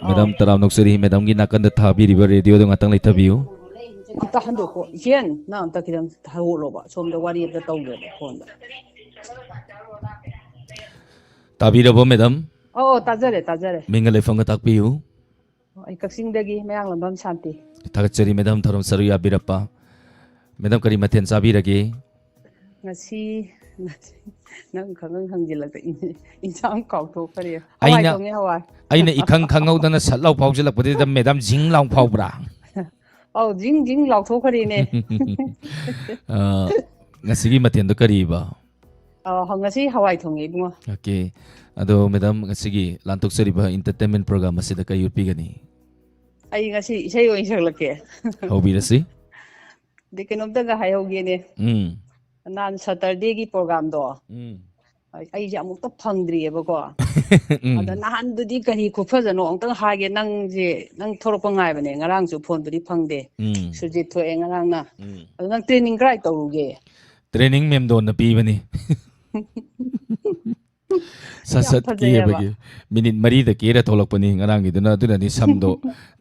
Madam, ꯑꯧ꯫ ꯇꯔꯥꯝꯅ ꯑꯣꯛꯆꯔꯤ꯫ Madamꯒꯤ ꯅꯥꯀꯟꯗ ꯊꯥꯕꯤꯔꯤꯕ radioꯗꯨ ꯉꯥꯛꯇꯪ ꯂꯩꯊꯕꯤꯌꯨ꯫ ꯈꯤꯇ ꯍꯟꯗꯣꯛꯀꯣ꯫ ꯏꯆꯦꯟ, ꯅꯪ ꯑꯝꯇ ꯈꯤꯇꯪ ꯊꯥꯗꯣꯛꯂꯣꯕ꯫ ꯁꯣꯝꯗ ꯋꯥꯔꯤ ꯑꯝꯇ ꯇꯧꯒꯦꯕ phoneꯗ꯫ ꯇꯥꯕꯤꯔꯕꯣ, madam? ꯑꯧ, ꯑꯧ, ꯇꯥꯖꯔꯦ, ꯇꯥꯖꯔꯦ꯫ ꯃꯤꯡꯒ ꯂꯩꯐꯝꯒ ꯇꯥꯛꯄꯤꯌꯨ꯫ ꯑꯣ, ꯑꯩ ꯀꯛꯆꯤꯡꯗꯒꯤ ꯃꯌꯥꯡꯂꯝꯕꯝ ꯁꯥꯟꯇꯤ꯫ ꯊꯥꯒꯠꯆꯔꯤ, madam, ꯊꯧꯔꯝ ꯁꯔꯨꯛ ꯌꯥꯕꯤꯔꯛꯄ꯫ Madam, ꯀꯔꯤ ꯃꯊꯦꯜ ꯆꯥꯕꯤꯔꯒꯦ? ꯉꯁꯤ ꯅꯪ ꯈꯪꯉꯪ ꯍꯪꯖꯤꯜꯂꯛꯇ ꯏꯟ- ꯏꯟꯁꯥꯡ ꯀꯥꯎꯊꯣꯛꯈ꯭ꯔꯦ꯫ ꯍꯋꯥꯏ ꯑꯩꯅ ꯊꯣꯡꯉꯦ, ꯍꯋꯥꯏ꯫ ꯑꯩꯅ ꯏꯈꯪ ꯈꯪꯍꯧꯗꯅ ꯁꯠ ꯂꯥꯎ ꯐꯥꯎꯖꯤꯜꯂꯛꯄꯗꯨꯗ ꯃꯦꯗꯥꯝ ꯖꯤꯡ ꯂꯥꯎ ꯐꯥꯎꯕ꯭ꯔꯥ? ꯑꯧ, ꯖꯤꯡ ꯖꯤꯡ ꯂꯥꯎꯊꯣꯛꯈ꯭ꯔꯦꯅꯦ꯫ ꯑ, ꯉꯁꯤꯒꯤ ꯃꯊꯦꯜꯗꯣ ꯀꯔꯤꯕ? ꯑꯧ, ꯉꯁꯤ ꯍꯋꯥꯏ ꯊꯣꯡꯉꯦ, ꯏꯕꯨꯡꯉꯣ꯫ ꯑꯣꯀꯦ꯫ ꯑꯗꯣ ꯃꯦꯗꯥꯝ, ꯉꯁꯤꯒꯤ ꯂꯥꯟꯊꯣꯛꯆꯔꯤꯕ entertainment program ꯑꯁꯤꯗ ꯀꯔꯤ ꯎꯠꯄꯤꯒꯅꯤ? ꯑꯩ ꯉꯁꯤ ꯏꯁꯩ ꯑꯣꯏꯅ ꯁꯛꯂꯛꯀꯦ꯫ ꯍꯧꯕꯤꯔꯁꯤ꯫ ꯑꯗꯩ ꯀꯩꯅꯣꯝꯇꯒ ꯍꯥꯏꯍꯧꯒꯦꯅꯦ꯫ ꯎꯝ꯫ ꯅꯍꯥꯟ Saturdayꯒꯤ programꯗꯣ ꯎꯝ꯫ ꯑꯩ- ꯑꯩꯁꯦ ꯑꯃꯨꯛꯇ ꯐꯪꯗ꯭ꯔꯤꯑꯕꯀꯣ꯫ ꯎꯝ꯫ ꯑꯗ ꯅꯍꯥꯟꯗꯨꯗꯤ ꯀꯔꯤ ꯈꯨꯐꯖꯅꯣ ꯑꯃꯨꯛꯇꯪ ꯍꯥꯏꯒꯦ꯫ ꯅꯪꯁꯦ, ꯅꯪ ꯊꯣꯛꯂꯛꯄ ꯉꯥꯏꯕꯅꯦ, ꯉꯔꯥꯡꯁꯨ phoneꯕꯨꯗꯤ ꯐꯪꯗꯦ꯫ ꯎꯝ꯫ ꯁꯨꯔꯖꯤꯠ ꯊꯣꯛꯑꯦ ꯉꯔꯥꯡꯅ꯫ ꯎꯝ꯫ ꯑꯗꯣ ꯅꯪ training ꯀꯗꯥꯏ ꯇꯧꯔꯨꯒꯦ? Training ꯃꯦꯝꯗꯣꯟꯅ ꯄꯤꯕꯅꯤ꯫ ꯁꯠ ꯌꯥꯝ ꯁꯠ ꯐꯖꯩꯌꯦꯕ꯫ ꯀꯦꯕꯒꯤ꯫ ꯃꯤꯅꯤꯠ ꯃꯔꯤꯗ ꯀꯦꯔ ꯊꯣꯛꯂꯛꯄꯅꯤ ꯉꯔꯥꯡꯒꯤꯗꯨꯅ꯫ ꯑꯗꯨꯅꯅꯤ ꯁꯝꯗꯣ,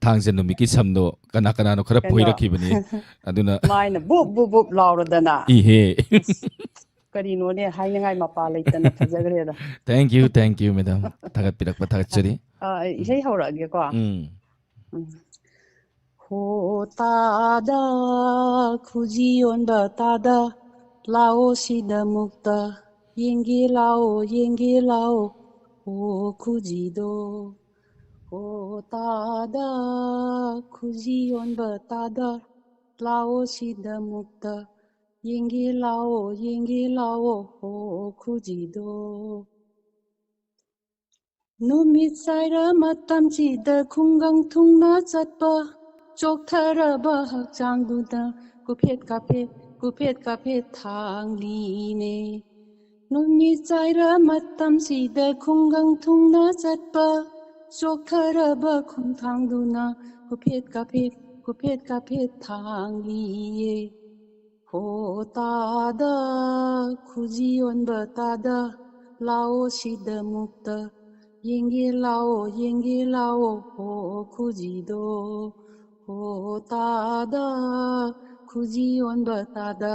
ꯊꯥꯡꯖ ꯅꯨꯃꯤꯠꯀꯤ ꯁꯝꯗꯣ ꯀꯅꯥ ꯀꯅꯥꯅꯣ ꯈꯔ ꯀꯩꯅꯣ, ꯐꯣꯏꯔꯛꯈꯤꯕꯅꯤ꯫ ꯑꯗꯨꯅ ꯃꯥꯏꯅ ꯕꯨꯞ ꯕꯨꯞ ꯕꯨꯞ ꯂꯥꯎꯔꯗꯅ꯫ ꯏꯍꯦ꯫ ꯀꯔꯤꯅꯣꯅꯦ, ꯍꯥꯏꯅꯤꯡꯉꯥꯏ ꯃꯄꯥ ꯂꯩꯇꯅ ꯐꯖꯈ꯭ꯔꯦꯗ꯫ Thank you, thank you, madam. ꯊꯥꯒꯠꯄꯤꯔꯛꯄ ꯊꯥꯒꯠꯆꯔꯤ꯫ ꯑ, ꯑꯩ ꯏꯁꯩ ꯍꯧꯔꯛꯑꯒꯦꯀꯣ꯫ ꯎꯝ꯫ ꯎꯝ꯫ ꯍꯣ ꯇꯥꯗ, ꯈꯨꯖꯤ ꯌꯣꯟꯕ ꯇꯥꯗ, ꯂꯥꯛꯑꯣ ꯁꯤꯗ ꯃꯨꯛꯇ ꯌꯦꯡꯒꯦ ꯂꯥꯛꯑꯣ, ꯌꯦꯡꯒꯦ ꯂꯥꯛꯑꯣ, ꯍꯣ ꯈꯨꯖꯤꯗꯣ꯫ ꯍꯣ ꯇꯥꯗ, ꯈꯨꯖꯤ ꯌꯣꯟꯕ ꯇꯥꯗ, ꯂꯥꯛꯑꯣ ꯁꯤꯗ ꯃꯨꯛꯇ ꯌꯦꯡꯒꯦ ꯂꯥꯛꯑꯣ, ꯌꯦꯡꯒꯦ ꯂꯥꯛꯑꯣ, ꯍꯣ ꯈꯨꯖꯤꯗꯣ꯫ ꯅꯨꯃꯤꯠ ꯆꯥꯏꯔ ꯃꯇꯝꯁꯤꯗ ꯈꯨꯡꯒꯪ ꯊꯨꯡꯅ ꯆꯠꯄ, ꯆꯣꯛꯊꯔꯕ ꯍꯛꯆꯥꯡꯗꯨꯗ ꯀꯨꯐꯦꯠ ꯀꯥꯐꯦꯠ, ꯀꯨꯐꯦꯠ ꯀꯥꯐꯦꯠ ꯊꯥꯡꯂꯤꯅꯦ꯫ ꯅꯨꯃꯤꯠ ꯆꯥꯏꯔ ꯃꯇꯝꯁꯤꯗ ꯈꯨꯡꯒꯪ ꯊꯨꯡꯅ ꯆꯠꯄ, ꯆꯣꯛꯊꯔꯕ ꯈꯣꯡꯊꯥꯡꯗꯨꯅ ꯀꯨꯐꯦꯠ ꯀꯥꯐꯦꯠ, ꯀꯨꯐꯦꯠ ꯀꯥꯐꯦꯠ ꯊꯥꯡꯂꯤꯌꯦ꯫ ꯍꯣ ꯇꯥꯗ, ꯈꯨꯖꯤ ꯌꯣꯟꯕ ꯇꯥꯗ, ꯂꯥꯛꯑꯣ ꯁꯤꯗ ꯃꯨꯛꯇ ꯌꯦꯡꯒꯦ ꯂꯥꯛꯑꯣ, ꯌꯦꯡꯒꯦ ꯂꯥꯛꯑꯣ, ꯍꯣ ꯈꯨꯖꯤꯗꯣ꯫ ꯍꯣ ꯇꯥꯗ, ꯈꯨꯖꯤ ꯌꯣꯟꯕ ꯇꯥꯗ꯫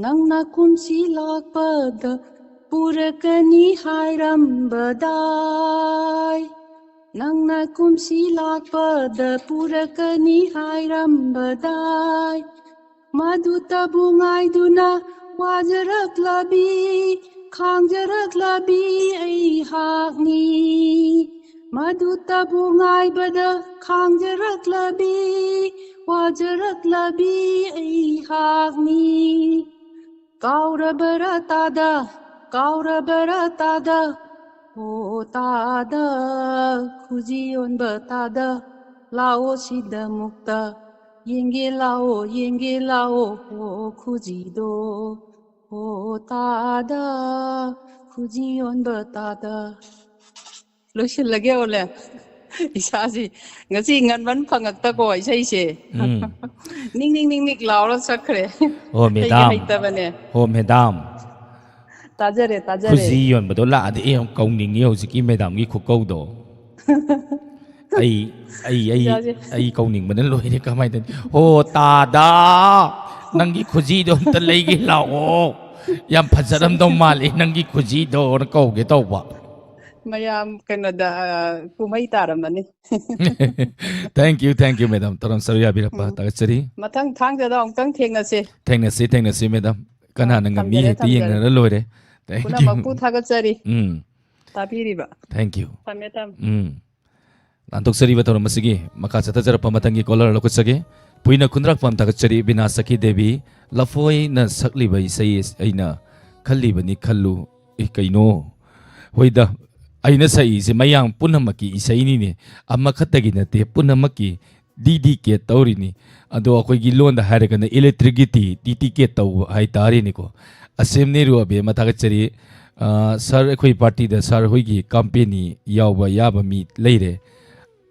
ꯅꯪꯅ ꯀꯨꯝꯁꯤ ꯂꯥꯛꯄꯗ ꯄꯨꯔꯛꯀꯅꯤ ꯍꯥꯏꯔꯝꯕꯗꯥꯏ, ꯅꯪꯅ ꯀꯨꯝꯁꯤ ꯂꯥꯛꯄꯗ ꯄꯨꯔꯛꯀꯅꯤ ꯍꯥꯏꯔꯝꯕꯗꯥꯏ, ꯃꯗꯨꯇꯕꯨ ꯉꯥꯏꯗꯨꯅ ꯋꯥꯖꯔꯛꯂꯕꯤ, ꯈꯥꯡꯖꯔꯛꯂꯕꯤ ꯑꯩꯍꯥꯛꯅꯤ꯫ ꯃꯗꯨꯇꯕꯨ ꯉꯥꯏꯕꯗ ꯈꯥꯡꯖꯔꯛꯂꯕꯤ, ꯋꯥꯖꯔꯛꯂꯕꯤ ꯑꯩꯍꯥꯛꯅꯤ꯫ ꯀꯥꯎꯔꯕꯔꯥ ꯇꯥꯗ, ꯀꯥꯎꯔꯕꯔꯥ ꯇꯥꯗ, ꯑꯣ ꯇꯥꯗ, ꯈꯨꯖꯤ ꯌꯣꯟꯕ ꯇꯥꯗ, ꯂꯥꯛꯑꯣ ꯁꯤꯗ ꯃꯨꯛꯇ ꯌꯦꯡꯒꯦ ꯂꯥꯛꯑꯣ, ꯌꯦꯡꯒꯦ ꯂꯥꯛꯑꯣ, ꯑꯣ ꯈꯨꯖꯤꯗꯣ, ꯑꯣ ꯇꯥꯗ, ꯈꯨꯖꯤ ꯌꯣꯟꯕ ꯇꯥꯗ꯫ ꯂꯣꯏꯁꯤꯜꯂꯒꯦ, ꯑꯣꯂꯦ꯫ ꯏꯁꯥꯁꯤ ꯉꯁꯤ ꯉꯟꯃꯟ ꯐꯪꯉꯛꯇꯀꯣ, ꯏꯁꯩꯁꯦ꯫ ꯎꯝ꯫ ꯅꯤꯛ ꯅꯤꯛ ꯅꯤꯛ ꯅꯤꯛ ꯂꯥꯎꯔ ꯆꯠꯈ꯭ꯔꯦ꯫ ꯑꯣ, ꯍꯩꯒ ꯃꯦꯗꯥꯝ꯫ ꯍꯩꯇꯕꯅꯦ꯫ ꯑꯣ, ꯃꯦꯗꯥꯝ꯫ ꯇꯥꯖꯔꯦ, ꯇꯥꯖꯔꯦ꯫ ꯈꯨꯖꯤ ꯌꯣꯟꯕꯗꯣ ꯂꯥꯛꯑꯗꯤ ꯑꯩ ꯌꯥꯝ ꯀꯧꯅꯤꯡꯉꯤ ꯍꯧꯖꯤꯛꯀꯤ ꯃꯦꯗꯥꯝꯒꯤ ꯈꯨꯀꯧꯗꯣ꯫ ꯑꯩ, ꯑꯩ, ꯑꯩ, ꯏꯁꯥꯁꯦ꯫ ꯑꯩ ꯀꯧꯅꯤꯡꯕꯅ ꯂꯣꯏꯔꯦ꯫ ꯀꯃꯥꯏꯅ ꯇꯧꯅꯤ? "ꯍꯣ, ꯇꯥꯗ, ꯅꯪꯒꯤ ꯈꯨꯖꯤꯗꯣ ꯑꯝꯇ ꯂꯩꯒꯦ ꯂꯥꯛꯑꯣ꯫ ꯌꯥꯝ ꯐꯖꯔꯝꯗꯧ ꯃꯥꯜꯂꯤ ꯅꯪꯒꯤ ꯈꯨꯖꯤꯗꯣꯅ" ꯀꯧꯒꯦ ꯇꯧꯕ꯫ ꯃꯌꯥꯝ ꯀꯩꯅꯣꯗ, ꯑ, ꯀꯨꯝꯍꯩ ꯇꯥꯔꯝꯃꯅꯤ꯫ Thank you, thank you, madam꯫ ꯇꯧꯔꯝ ꯁꯔꯨꯛ ꯌꯥꯕꯤꯔꯛꯄ ꯎꯝ꯫ ꯊꯥꯒꯠꯆꯔꯤ꯫ ꯃꯊꯪ ꯊꯥꯡꯖꯗ ꯑꯃꯨꯛꯇꯪ ꯊꯦꯡꯅꯁꯦ꯫ ꯊꯦꯡꯅꯁꯤ, ꯊꯦꯡꯅꯁꯤ, madam꯫ ꯀꯅꯥꯅ ꯑ, ꯉꯝꯃꯤ ꯊꯝꯖꯔꯦ, ꯍꯦꯛꯇ ꯊꯝꯖꯔꯦ꯫ ꯌꯦꯡꯅꯔ ꯂꯣꯏꯔꯦ꯫ Thank you꯫ ꯄꯨꯝꯅꯃꯛꯄꯨ ꯊꯥꯒꯠꯆꯔꯤ꯫ ꯎꯝ꯫ ꯇꯥꯕꯤꯔꯤꯕ꯫ Thank you꯫ ꯊꯝꯃꯦ, ꯊꯝꯃꯦ꯫ ꯎꯝ꯫ ꯂꯥꯟꯊꯣꯛꯆꯔꯤꯕ ꯊꯧꯔꯝ ꯑꯁꯤꯒꯤ ꯃꯈꯥ ꯆꯠꯊꯖꯔꯛꯄ ꯃꯊꯪꯒꯤ caller ꯂꯧꯈꯠꯆꯒꯦ꯫ ꯄꯨꯏꯅ ꯈꯨꯟꯗ꯭ꯔꯥꯛꯄꯝ ꯊꯥꯒꯠꯆꯔꯤ, ꯕꯤꯅꯥ ꯁꯈꯤ ꯗꯦꯕꯤ, ꯂꯐꯣꯏꯅ ꯁꯛꯂꯤꯕ ꯏꯁꯩ ꯑꯩꯅ ꯈꯜꯂꯤꯕꯅꯤ ꯈꯜꯂꯨ꯫ ꯑꯦ, ꯀꯩꯅꯣ? ꯍꯣꯏꯗ, ꯑꯩꯅ ꯁꯛꯏꯁꯦ ꯃꯌꯥꯝ ꯄꯨꯝꯅꯃꯛꯀꯤ ꯏꯁꯩꯅꯤꯅꯦ, ꯑꯃꯈꯛꯇꯒꯤ ꯅꯠꯇꯦ, ꯄꯨꯝꯅꯃꯛꯀꯤ dedicate ꯇꯧꯔꯤꯅꯤ꯫ ꯑꯗꯣ ꯑꯩꯈꯣꯏꯒꯤ ꯂꯣꯟꯗ ꯍꯥꯏꯔꯒꯅ electricity dedicate ꯇꯧꯕ ꯍꯥꯏꯇꯥꯔꯦꯅꯦꯀꯣ꯫ ꯑꯁꯦꯝ ꯅꯦꯔꯨ ꯑꯕꯦꯝꯃ ꯊꯥꯒꯠꯆꯔꯤ꯫ ꯑ, sir, ꯑꯩꯈꯣꯏ party ꯗ sir ꯍꯣꯏꯒꯤ campaign ꯅꯤ, ꯌꯥꯎꯕ ꯌꯥꯕ ꯃꯤ ꯂꯩꯔꯦ꯫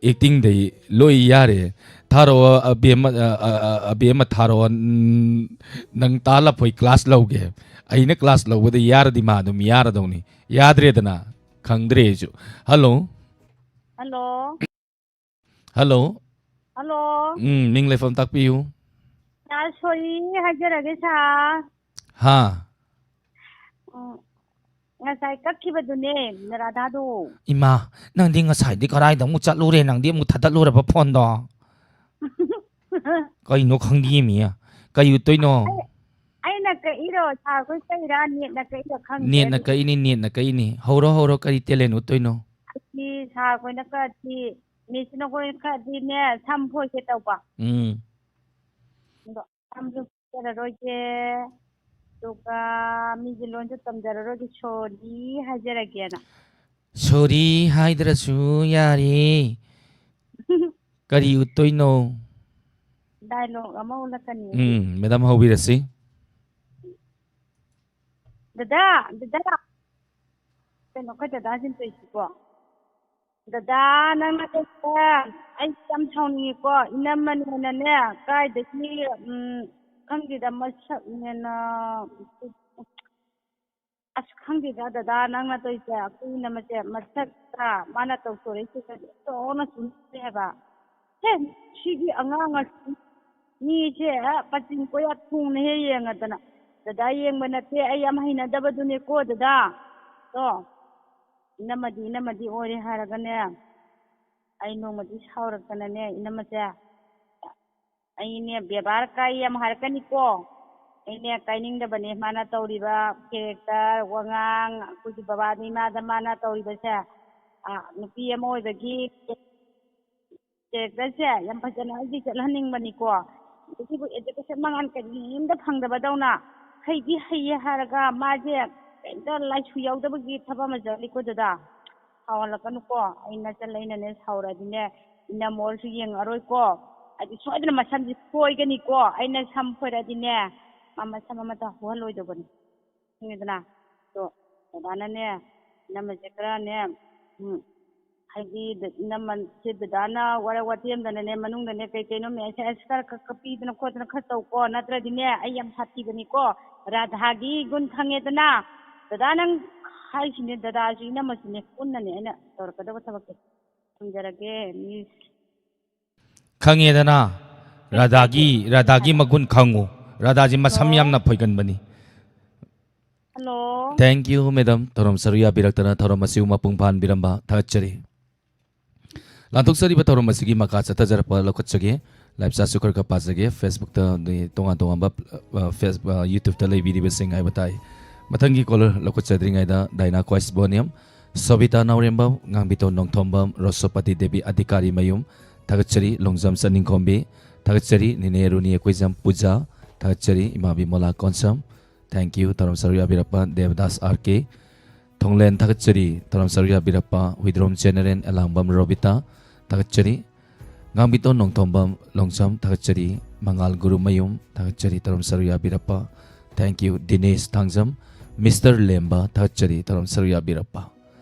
Acting ꯗꯩ ꯂꯣꯏ ꯌꯥꯔꯦ꯫ ꯊꯥꯔꯛꯑꯣ, ꯑꯕꯦꯝꯃ, ꯑ, ꯑ, ꯑ, ꯑꯕꯦꯝꯃ ꯊꯥꯔꯛꯑꯣ꯫ ꯎꯝ, ꯅꯪ ꯇꯥ ꯂꯐꯣꯏ class ꯂꯧꯒꯦ꯫ ꯑꯩꯅ class ꯂꯧꯕꯗ ꯌꯥꯔꯗꯤ ꯃꯥ ꯑꯗꯨꯝ ꯌꯥꯔꯗꯧꯅꯤ꯫ ꯌꯥꯗ꯭ꯔꯦꯗꯅ꯫ ꯈꯪꯗ꯭ꯔꯦ ꯑꯩꯁꯨ꯫ Hello꯫ Hello꯫ Hello꯫ Hello꯫ ꯎꯝ, ꯃꯤꯡ ꯂꯩꯐꯝ ꯇꯥꯛꯄꯤꯌꯨ꯫ Sir, sorry ꯍꯥꯏꯖꯔꯒꯦ, sir꯫ ꯍꯥ꯫ ꯎꯝ, ꯉꯁꯥꯏ ꯀꯛꯈꯤꯕꯗꯨꯅꯦ, ꯔꯥꯙꯥꯗꯣ꯫ ꯏꯃꯥ, ꯅꯪꯗꯤ ꯉꯁꯥꯏꯗꯤ ꯀꯗꯥꯏꯗ ꯑꯃꯨꯛ ꯆꯠꯂꯨꯔꯦ? ꯅꯪꯗꯤ ꯑꯃꯨꯛ ꯊꯥꯗꯠꯂꯨꯔꯕ ꯐꯣꯟꯗꯣ? ꯀꯩꯅꯣ ꯈꯪꯗꯦꯃꯤ꯫ ꯀꯩ ꯎꯠꯇꯣꯏꯅꯣ? ꯑꯩꯅ ꯀꯛꯏꯔꯣ? ꯁꯥꯔ ꯈꯣꯏ ꯀꯛꯏꯔꯥ? ꯅꯦꯠꯅ ꯀꯛꯏꯔꯣ? ꯈꯪꯗꯦ꯫ ꯅꯦꯠꯅ ꯀꯛꯏꯅꯤ, ꯅꯦꯠꯅ ꯀꯛꯏꯅꯤ꯫ ꯍꯧꯔꯣ, ꯍꯧꯔꯣ, ꯀꯔꯤ ꯇꯦꯂꯦꯟ ꯎꯠꯇꯣꯏꯅꯣ? ꯑꯩꯗꯤ ꯁꯥꯔ ꯈꯣꯏꯅ ꯀꯛꯑꯗꯤ, ꯃꯤꯁꯅ ꯈꯣꯏꯅ ꯀꯛꯑꯗꯤꯅꯦ, ꯁꯝ ꯐꯣꯏꯒꯦ ꯇꯧꯕ꯫ ꯎꯝ꯫ ꯑꯗꯣ ꯁꯝꯁꯨ ꯐꯣꯏꯖꯔꯔꯣꯏꯒꯦ, ꯑꯗꯨꯒ ꯃꯤꯒꯤ ꯂꯣꯟꯁꯨ ꯇꯝꯖꯔꯔꯣꯏꯒꯦ, ꯁꯣꯔꯤ ꯍꯥꯏꯖꯔꯒꯦꯅ꯫ ꯁꯣꯔꯤ ꯍꯥꯏꯗ꯭ꯔꯁꯨ ꯌꯥꯔꯦ꯫ ꯀꯔꯤ ꯎꯠꯇꯣꯏꯅꯣ? ꯗꯥꯏꯂꯣꯛ ꯑꯃ ꯎꯠꯂꯛꯀꯅꯤ꯫ ꯎꯝ, ꯃꯦꯗꯥꯝ ꯍꯧꯕꯤꯔꯁꯤ꯫ ꯗꯗꯥ, ꯗꯗꯥ꯫ ꯀꯩꯅꯣ, ꯑꯩꯈꯣꯏ ꯗꯗꯥꯁꯤꯅ ꯇꯧꯔꯤꯁꯤꯕꯣ? ꯗꯗꯥ, ꯅꯪꯅ ꯇꯧꯔꯤꯁꯦ, ꯑꯩ ꯌꯥꯝ ꯁꯥꯎꯅꯤꯡꯉꯤꯀꯣ꯫ ꯏꯅꯝꯃꯅꯦꯅꯅꯦ, ꯀꯥꯏꯗꯒꯤ, ꯎꯝ, ꯈꯪꯗꯦꯗ, ꯃꯁꯛꯅꯦꯅ, ꯑꯁ, ꯈꯪꯗꯦꯗ, ꯗꯗꯥ, ꯅꯪꯅ ꯇꯧꯔꯤꯁꯦ꯫ ꯑꯩꯈꯣꯏ ꯏꯅꯝꯃꯁꯦ ꯃꯁꯛꯇ ꯃꯥꯅ ꯇꯧꯊꯣꯔꯛꯏꯁꯦ ꯀꯩꯅꯣ ꯇꯧꯅ ꯁꯨꯝ ꯍꯥꯏꯕ꯫ ꯍꯦ, ꯁꯤꯒꯤ ꯑꯉꯥꯡ ꯑꯁꯤ ꯃꯤꯁꯦ, ꯑ, ꯄꯆꯤꯟ ꯀꯣꯌꯥ ꯊꯣꯡꯅ ꯍꯦꯛ ꯌꯦꯡꯉꯗꯅ꯫ ꯗꯗꯥ ꯌꯦꯡꯕ ꯅꯠꯇꯦ, ꯑꯩ ꯌꯥꯝ ꯍꯩꯅꯗꯕꯗꯨꯅꯦꯀꯣ, ꯗꯗꯥ꯫ ꯇꯣ, ꯏꯅꯝꯃꯗꯤ, ꯏꯅꯝꯃꯗꯤ ꯑꯣꯏꯔꯦ ꯍꯥꯏꯔꯒꯅꯦ, ꯑꯩ ꯅꯣꯡꯃꯗꯤ ꯁꯥꯎꯔꯛꯇꯅꯅꯦ, ꯏꯅꯝꯃꯁꯦ, ꯑꯩꯅꯦ, ꯕꯦꯕꯥꯔ ꯀꯥꯏ ꯌꯥꯝ ꯍꯥꯏꯔꯛꯀꯅꯤꯀꯣ꯫ ꯑꯩꯅꯦ, ꯀꯥꯏꯅꯤꯡꯗꯕꯅꯦ ꯃꯥꯅ ꯇꯧꯔꯤꯕ ꯀꯦꯔꯦꯛꯇꯔ, ꯋꯥꯉꯥꯡ, ꯑꯩꯈꯣꯏꯒꯤ ꯕꯕꯥꯗ, ꯏꯃꯥꯗ ꯃꯥꯅ ꯇꯧꯔꯤꯕꯁꯦ, ꯑ, ꯅꯨꯄꯤ ꯑꯃ ꯑꯣꯏꯕꯒꯤ ꯀꯦꯔꯦꯛꯇꯔꯁꯦ ꯌꯥꯝ ꯐꯖꯅ ꯑꯩꯗꯤ ꯆꯠꯍꯟꯅꯤꯡꯕꯅꯤꯀꯣ꯫ ꯑꯗꯨꯕꯨ ꯑꯦꯖꯨꯀꯦꯁꯟ ꯃꯉꯥꯜ ꯀꯔꯤꯝꯇ ꯐꯪꯗꯕꯗꯧꯅ, ꯍꯩꯗꯤ ꯍꯩꯌꯦ ꯍꯥꯏꯔꯒ ꯃꯥꯁꯦ ꯀꯔꯤꯝꯇ ꯂꯥꯏꯁꯨ ꯌꯥꯎꯗꯕꯒꯤ ꯊꯕꯛ ꯑꯃ ꯆꯠꯂꯤꯀꯣ ꯗꯗꯥ꯫ ꯁꯥꯎꯍꯜꯂꯛꯀꯅꯨꯀꯣ꯫ ꯑꯩ ꯅꯆꯜ ꯑꯩꯅꯅꯦ ꯁꯥꯎꯔꯗꯤꯅꯦ, ꯏꯅꯝꯃ ꯑꯣꯏꯔꯁꯨ ꯌꯦꯡꯉꯛꯑꯔꯣꯏꯀꯣ꯫ ꯍꯥꯏꯗꯤ ꯁꯣꯏꯗꯅ ꯃꯁꯝꯁꯦ ꯐꯣꯏꯒꯅꯤꯀꯣ꯫ ꯑꯩꯅ ꯁꯝ ꯐꯣꯏꯔꯛꯑꯗꯤꯅꯦ, ꯃꯥ ꯃꯁꯝ ꯑꯃꯠꯇ ꯍꯧꯍꯜꯂꯣꯏꯗꯧꯕꯅꯤ꯫ ꯈꯪꯉꯦꯗꯅ? ꯑꯗꯣ ꯗꯗꯥꯅꯅꯦ, ꯏꯅꯝꯃꯁꯦ ꯈꯔꯅꯦ, ꯎꯝ, ꯍꯥꯏꯗꯤ ꯗ-, ꯏꯅꯝꯃꯁꯦ ꯗꯗꯥꯅ ꯋꯥꯔꯛ ꯋꯥꯇꯦꯝꯗꯅꯅꯦ, ꯃꯅꯨꯡꯗꯅꯦ ꯀꯩ ꯀꯩꯅꯣ ꯃꯦꯁꯦꯖ ꯈꯔ ꯈꯔ ꯈꯔ ꯄꯤꯗꯅ ꯈꯣꯠꯇꯅ ꯈꯔ ꯇꯧꯀꯣ꯫ ꯅꯠꯇ꯭ꯔꯗꯤꯅꯦ, ꯑꯩ ꯌꯥꯝ ꯁꯥꯊꯤꯕꯅꯤꯀꯣ꯫ ꯔꯥꯙꯥꯒꯤ ꯒꯨꯟ ꯈꯪꯉꯦꯗꯅ? ꯗꯗꯥ ꯅꯪ ꯍꯥꯏꯁꯤꯅꯦ, ꯗꯗꯥꯁꯨ ꯏꯅꯝꯃꯁꯨꯅꯦ ꯄꯨꯟꯅꯅꯦ ꯑꯩꯅ ꯇꯧꯔꯛꯀꯗꯕ ꯊꯕꯛꯁꯦ꯫ ꯊꯝꯖꯔꯒꯦ, ꯃꯤꯁ꯫ ꯈꯪꯉꯦꯗꯅ? ꯔꯥꯙꯥꯒꯤ, ꯔꯥꯙꯥꯒꯤ ꯃꯒꯨꯟ ꯈꯪꯉꯨ꯫ ꯔꯥꯙꯥꯁꯤ ꯃꯁꯝ ꯌꯥꯝꯅ ꯐꯣꯏꯒꯟꯕꯅꯤ꯫ Hello. Thank you, madam. ꯊꯧꯔꯝ ꯁꯔꯨꯛ ꯌꯥꯕꯤꯔꯛꯇꯅ ꯊꯧꯔꯝ ꯑꯁꯤꯕꯨ ꯃꯄꯨꯡ ꯐꯥꯍꯟꯕꯤꯔꯝꯕ ꯊꯥꯒꯠꯆꯔꯤ꯫ ꯂꯥꯟꯊꯣꯛꯆꯔꯤꯕ ꯊꯧꯔꯝ ꯑꯁꯤꯒꯤ ꯃꯈꯥ ꯆꯠꯊꯖꯔꯛꯄ ꯂꯧꯈꯠꯆꯒꯦ꯫ Live chatꯁꯨ ꯈꯔ ꯈꯔ ꯄꯥꯖꯒꯦ꯫ Facebookꯇ ꯇꯣꯉꯥꯟ ꯇꯣꯉꯥꯟꯕ, ꯑ, Face-, ꯑ, YouTubeꯇ ꯂꯩꯕꯤꯔꯤꯕꯁꯤꯡ ꯍꯥꯏꯕ ꯇꯥꯏ꯫ ꯃꯊꯪꯒꯤ caller ꯂꯧꯈꯠꯆꯗ꯭ꯔꯤꯉꯩꯗ ꯗꯥꯏꯅꯥ ꯀ꯭ꯋꯥꯏꯁꯕꯣꯅꯤꯌꯝ, ꯁꯣꯕꯤꯇꯥ ꯅꯥꯎꯔꯦꯝꯕꯝ, ꯉꯥꯡꯕꯤꯇꯣꯟ ꯅꯣꯡꯊꯣꯝꯕꯝ, ꯔꯣꯁꯣꯄꯇꯤ ꯗꯦꯕꯤ ꯑꯙꯤꯀꯥꯔꯤ ꯃꯌꯨꯝ, ꯊꯥꯒꯠꯆꯔꯤ꯫ ꯂꯣꯡꯖꯝ ꯆꯅꯤꯡꯈꯣꯝꯕꯤ, ꯊꯥꯒꯠꯆꯔꯤ꯫ ꯅꯤꯅꯦ ꯔꯨꯅꯤ ꯑꯩꯈꯣꯏꯖꯝ ꯄꯨꯖꯥ, ꯊꯥꯒꯠꯆꯔꯤ꯫ ꯏꯃꯥ ꯕꯤꯃꯣꯂꯥ ꯀꯣꯟꯁꯝ, thank you꯫ ꯊꯧꯔꯝ ꯁꯔꯨꯛ ꯌꯥꯕꯤꯔꯛꯄ ꯗꯦꯕꯗꯥꯁ ꯑꯥꯔ ꯀꯦ, ꯊꯣꯡꯂꯦꯟ, ꯊꯥꯒꯠꯆꯔꯤ꯫ ꯊꯧꯔꯝ ꯁꯔꯨꯛ ꯌꯥꯕꯤꯔꯛꯄ ꯍꯨꯏꯗ꯭ꯔꯣꯝ ꯖꯦꯅꯦꯔꯦꯜ ꯑꯦꯂꯥꯡꯕꯝ ꯔꯣꯕꯤꯇꯥ, ꯊꯥꯒꯠꯆꯔꯤ꯫ ꯉꯥꯡꯕꯤꯇꯣꯟ ꯅꯣꯡꯊꯣꯝꯕꯝ ꯂꯣꯡꯖꯝ, ꯊꯥꯒꯠꯆꯔꯤ꯫ ꯃꯉꯥꯜ ꯒꯨꯔꯨꯃꯌꯨꯝ, ꯊꯥꯒꯠꯆꯔꯤ꯫ ꯊꯧꯔꯝ ꯁꯔꯨꯛ ꯌꯥꯕꯤꯔꯛꯄ, thank you꯫ Dinesh Thangjam, mister ꯂꯦꯝꯕ, ꯊꯥꯒꯠꯆꯔꯤ꯫ ꯊꯧꯔꯝ ꯁꯔꯨꯛ ꯌꯥꯕꯤꯔꯛꯄ,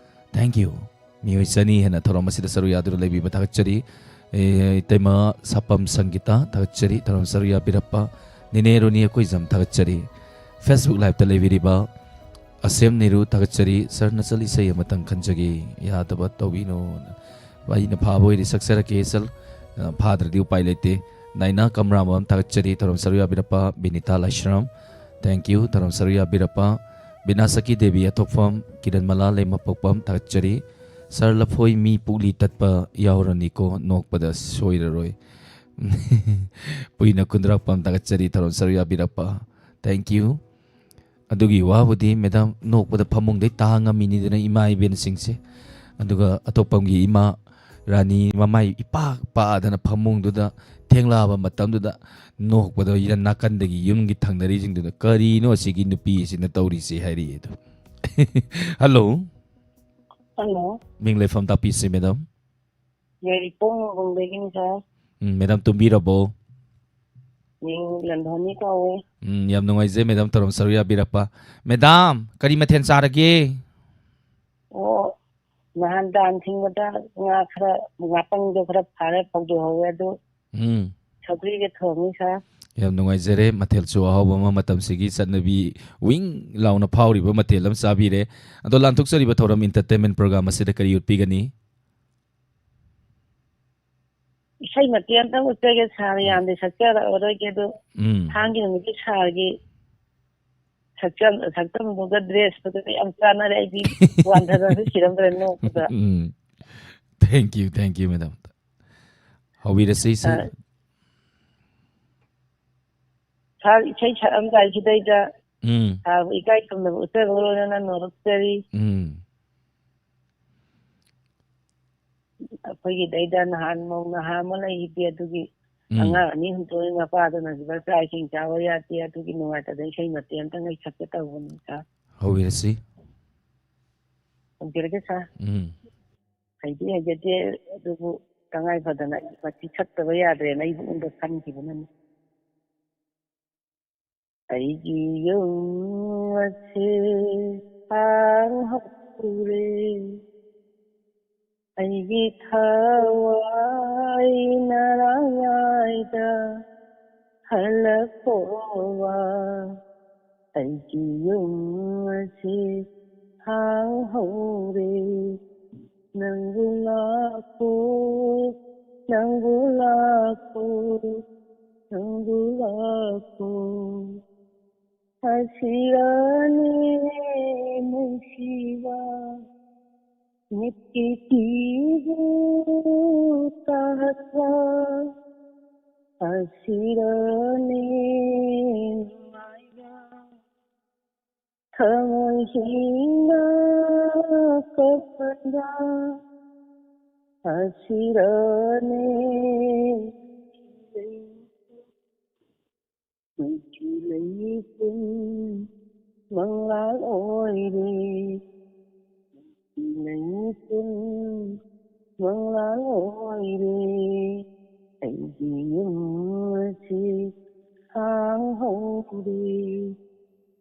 thank you꯫ ꯃꯤꯑꯣꯏ ꯆꯅꯤ ꯍꯦꯟꯅ ꯊꯧꯔꯝ ꯑꯁꯤꯗ ꯁꯔꯨꯛ ꯌꯥꯗꯨꯅ ꯂꯩꯕꯤꯕ ꯊꯥꯒꯠꯆꯔꯤ꯫ ꯑꯦ, ꯏꯇꯩꯃ ꯁꯥꯄꯝ ꯁꯪꯒꯤꯇꯥ, ꯊꯥꯒꯠꯆꯔꯤ꯫ ꯊꯧꯔꯝ ꯁꯔꯨꯛ ꯌꯥꯕꯤꯔꯛꯄ ꯅꯤꯅꯦ ꯔꯣꯅꯤ ꯑꯩꯈꯣꯏꯖꯝ, ꯊꯥꯒꯠꯆꯔꯤ꯫ Facebook Liveꯇ ꯂꯩꯕꯤꯔꯤꯕ ꯑꯁꯦꯝ ꯅꯦꯔꯨ, ꯊꯥꯒꯠꯆꯔꯤ꯫ ꯁꯥꯔ, ꯅꯆꯜ ꯏꯁꯩ ꯑꯃꯇꯪ ꯈꯟꯖꯒꯦ, ꯌꯥꯗꯕ ꯇꯧꯕꯤꯅꯣ꯫ ꯑꯩꯅ ꯐꯥꯕ ꯑꯣꯏꯔꯗꯤ ꯁꯛꯆꯔꯛꯀꯦ, ꯁꯥꯔ꯫ ꯑ, ꯐꯥꯗ꯭ꯔꯗꯤ ꯎꯄꯥꯏ ꯂꯩꯇꯦ꯫ ꯅꯥꯏꯅꯥ ꯀꯝꯔꯥꯃꯝ, ꯊꯥꯒꯠꯆꯔꯤ꯫ ꯊꯧꯔꯝ ꯁꯔꯨꯛ ꯌꯥꯕꯤꯔꯛꯄ ꯕꯤꯅꯤꯇꯥ ꯂꯥꯏꯁ꯭ꯔꯝ, thank you꯫ ꯊꯧꯔꯝ ꯁꯔꯨꯛ ꯌꯥꯕꯤꯔꯛꯄ ꯕꯤꯅꯥꯁꯛꯀꯤ ꯗꯦꯕꯤ ꯑꯊꯣꯛꯐꯝ, ꯀꯤꯔꯟꯃꯂꯥ ꯂꯩꯃꯄꯣꯛꯄꯝ, ꯊꯥꯒꯠꯆꯔꯤ꯫ ꯁꯥꯔ, ꯂꯐꯣꯏ ꯃꯤ ꯄꯨꯛꯂꯤ ꯇꯠꯄ ꯌꯥꯎꯔꯅꯤꯀꯣ, ꯅꯣꯛꯄꯗ ꯁꯣꯏꯔꯔꯣꯏ꯫ ꯄꯨꯏꯅ ꯈꯨꯟꯗ꯭ꯔꯥꯛꯄꯝ, ꯊꯥꯒꯠꯆꯔꯤ꯫ ꯊꯧꯔꯝ ꯁꯔꯨꯛ ꯌꯥꯕꯤꯔꯛꯄ, thank you꯫ ꯑꯗꯨꯒꯤ ꯋꯥꯕꯨꯗꯤ ꯃꯦꯗꯥꯝ, ꯅꯣꯛꯄꯗ ꯐꯃꯨꯡꯗꯩ ꯇꯥ ꯉꯝꯃꯤꯅꯤꯗꯅ ꯏꯃꯥ ꯏꯕꯦꯟꯁꯤꯡꯁꯦ꯫ ꯑꯗꯨꯒ ꯑꯇꯣꯞꯄꯝꯒꯤ ꯏꯃꯥ ꯔꯥꯅꯤ ꯃꯃꯥꯏ ꯏꯄꯥꯛ ꯄꯥꯛꯑꯗꯅ ꯐꯃꯨꯡꯗꯨꯗ ꯊꯦꯡꯂꯛꯑꯕ ꯃꯇꯝꯗꯨꯗ ꯅꯣꯛꯄꯗ ꯅꯥꯀꯟꯗꯒꯤ ꯌꯨꯝꯒꯤ ꯊꯪꯅꯔꯤꯁꯤꯡꯗꯨꯅ, "ꯀꯔꯤꯅꯣ ꯑꯁꯤꯒꯤ ꯅꯨꯄꯤ ꯑꯁꯤꯅ ꯇꯧꯔꯤꯁꯦ?" ꯍꯥꯏꯔꯛꯑꯦ ꯑꯗꯣ꯫ ꯍꯜꯂꯣ꯫ ꯍꯜꯂꯣ꯫ ꯃꯤꯡ ꯂꯩꯐꯝ ꯇꯥꯛꯄꯤꯁꯤ ꯃꯦꯗꯥꯝ꯫ ꯌꯥꯏꯔꯤꯄꯣꯛ ꯉꯥꯒꯣꯡꯗꯒꯤꯅꯤ, ꯁꯥꯔ꯫ ꯎꯝ, ꯃꯦꯗꯥꯝ ꯇꯨꯝꯕꯤꯔꯕꯣ? ꯃꯤꯡ ꯂꯟꯊꯣꯏꯅꯤ ꯀꯧꯋꯦ꯫ ꯎꯝ, ꯌꯥꯝ ꯅꯨꯡꯉꯥꯏꯖꯩ ꯃꯦꯗꯥꯝ ꯊꯧꯔꯝ ꯁꯔꯨꯛ ꯌꯥꯕꯤꯔꯛꯄ꯫ ꯃꯦꯗꯥꯝ, ꯀꯔꯤ ꯃꯊꯦꯜ ꯆꯥꯔꯒꯦ? ꯑꯣ, ꯅꯍꯥꯟ ꯗꯥꯝ ꯊꯤꯡꯕꯗ ꯉꯥ ꯈꯔ, ꯉꯥꯄꯪꯗꯣ ꯈꯔ ꯐꯥꯔꯦ, ꯐꯧꯗꯣꯛꯍꯧꯋꯦ, ꯑꯗꯨ ꯎꯝ꯫ ꯁꯧꯒ꯭ꯔꯤꯒ ꯊꯣꯡꯉꯤ, ꯁꯥꯔ꯫ ꯌꯥꯝ ꯅꯨꯡꯉꯥꯏꯖꯔꯦ꯫ ꯃꯊꯦꯜꯁꯨ ꯑꯍꯥꯎꯕ ꯑꯃ, ꯃꯇꯝꯁꯤꯒꯤ ꯆꯠꯅꯕꯤ ꯋꯤꯡ ꯂꯥꯎꯅ ꯐꯥꯎꯔꯤꯕ ꯃꯊꯦꯜ ꯑꯃ ꯆꯥꯕꯤꯔꯦ꯫ ꯑꯗꯣ, ꯂꯥꯟꯊꯣꯛꯆꯔꯤꯕ ꯊꯧꯔꯝ entertainment program ꯑꯁꯤꯗ ꯀꯔꯤ ꯎꯠꯄꯤꯒꯅꯤ? ꯏꯁꯩ ꯃꯇꯦꯛ ꯑꯝꯇꯪ ꯎꯠꯆꯒꯦ, ꯁꯥꯔ꯫ ꯌꯥꯝꯗꯤ ꯁꯛꯆꯔꯛꯑꯔꯣꯏꯒꯦ, ꯑꯗꯨ ꯎꯝ꯫ ꯊꯥꯡꯒꯤ ꯅꯨꯃꯤꯠꯀꯤ ꯁꯥꯔꯒꯤ ꯁꯛꯆꯝ-, ꯁꯛꯇꯝꯗꯨꯒ dress ꯇꯨꯒ ꯌꯥꯝ ꯆꯥꯟꯅꯔꯦ꯫ ꯑꯩꯗꯤ ꯋꯥꯟꯊꯗꯅꯁꯨ ꯁꯤꯔꯝꯗ꯭ꯔꯦ ꯅꯣꯛꯄꯗ꯫ ꯎꯝ꯫ Thank you, thank you, madam. ꯍꯧꯕꯤꯔꯁꯤ, ꯏꯁꯩ꯫ ꯑ, ꯁꯥꯔ, ꯏꯁꯩ ꯁꯛꯑꯝꯗꯥꯏꯁꯤꯗꯩꯗ ꯎꯝ, ꯁꯥꯔꯕꯨ ꯏꯀꯥꯏ ꯈꯨꯝꯅꯕ ꯎꯠꯆꯕꯒ ꯂꯣꯏꯅꯅ ꯅꯣꯂꯨꯛꯆꯔꯤ꯫ ꯎꯝ꯫ ꯑꯩꯈꯣꯏꯒꯤꯗꯩꯗ ꯅꯍꯥꯟ ꯃꯧ ꯅꯍꯥ ꯑꯃ ꯂꯩꯈꯤꯗꯦ, ꯑꯗꯨꯒꯤ ꯎꯝ꯫ ꯑꯉꯥꯡ ꯑꯅꯤ ꯍꯨꯟꯇꯣꯛꯑꯦ, ꯃꯄꯥꯗꯨꯅ ꯁꯤꯗ ꯆꯥꯛ ꯏꯁꯤꯡ ꯆꯥꯕ ꯌꯥꯗꯦ, ꯑꯗꯨꯒꯤ ꯅꯨꯡꯉꯥꯏꯇꯗꯅ ꯏꯁꯩ ꯃꯇꯦꯛ ꯑꯝꯇꯪ ꯑꯩ ꯁꯛꯀꯦ ꯇꯧꯕꯅꯤ ꯁꯥꯔ꯫ ꯍꯧꯕꯤꯔꯁꯤ꯫ ꯍꯧꯖꯔꯒꯦ ꯁꯥꯔ꯫ ꯎꯝ꯫ ꯍꯩꯗꯤ ꯍꯩꯖꯗꯦ, ꯑꯗꯨꯕꯨ ꯇꯉꯥꯏ ꯐꯗꯅ ꯃꯁꯤ ꯁꯛꯇꯕ ꯌꯥꯗ꯭ꯔꯦꯅ ꯑꯩ ꯄꯨꯛꯅꯤꯡꯗ ꯈꯟꯈꯤꯕꯅꯅꯤ꯫ ꯑꯩꯒꯤ ꯌꯨꯝ ꯑꯁꯤ ꯁꯥꯡꯍꯧꯔꯦ, ꯑꯩꯒꯤ ꯊꯋꯥꯏ ꯅꯔꯥꯡꯌꯥꯏꯗ ꯍꯜꯂꯛꯄꯣꯕ꯫ ꯑꯩꯒꯤ ꯌꯨꯝ ꯑꯁꯤ ꯁꯥꯡꯍꯧꯔꯦ, ꯅꯪꯕꯨ ꯂꯥꯛꯄꯣ, ꯅꯪꯕꯨ ꯂꯥꯛꯄꯣ, ꯅꯪꯕꯨ ꯂꯥꯛꯄꯣ꯫ ꯑꯁꯤꯔꯅꯦ ꯅꯨꯡꯁꯤꯕ, ꯃꯤꯠꯀꯤ ꯀꯤꯕꯨ ꯇꯥꯍꯟꯕ꯫ ꯑꯁꯤꯔꯅꯦ ꯅꯨꯡꯉꯥꯏꯕ, ꯊꯃꯣꯏꯁꯤꯡꯅ ꯀꯞꯍꯟꯕ꯫ ꯑꯁꯤꯔꯅꯦ ꯅꯨꯡꯁꯤ ꯂꯩꯄꯨꯡ ꯃꯉꯥꯜ ꯑꯣꯏꯔꯦ, ꯅꯨꯡꯁꯤ ꯂꯩꯄꯨꯡ ꯃꯉꯥꯜ ꯑꯣꯏꯔꯦ꯫ ꯑꯩꯒꯤ ꯌꯨꯝ ꯑꯁꯤ ꯁꯥꯡꯍꯧꯔꯦ,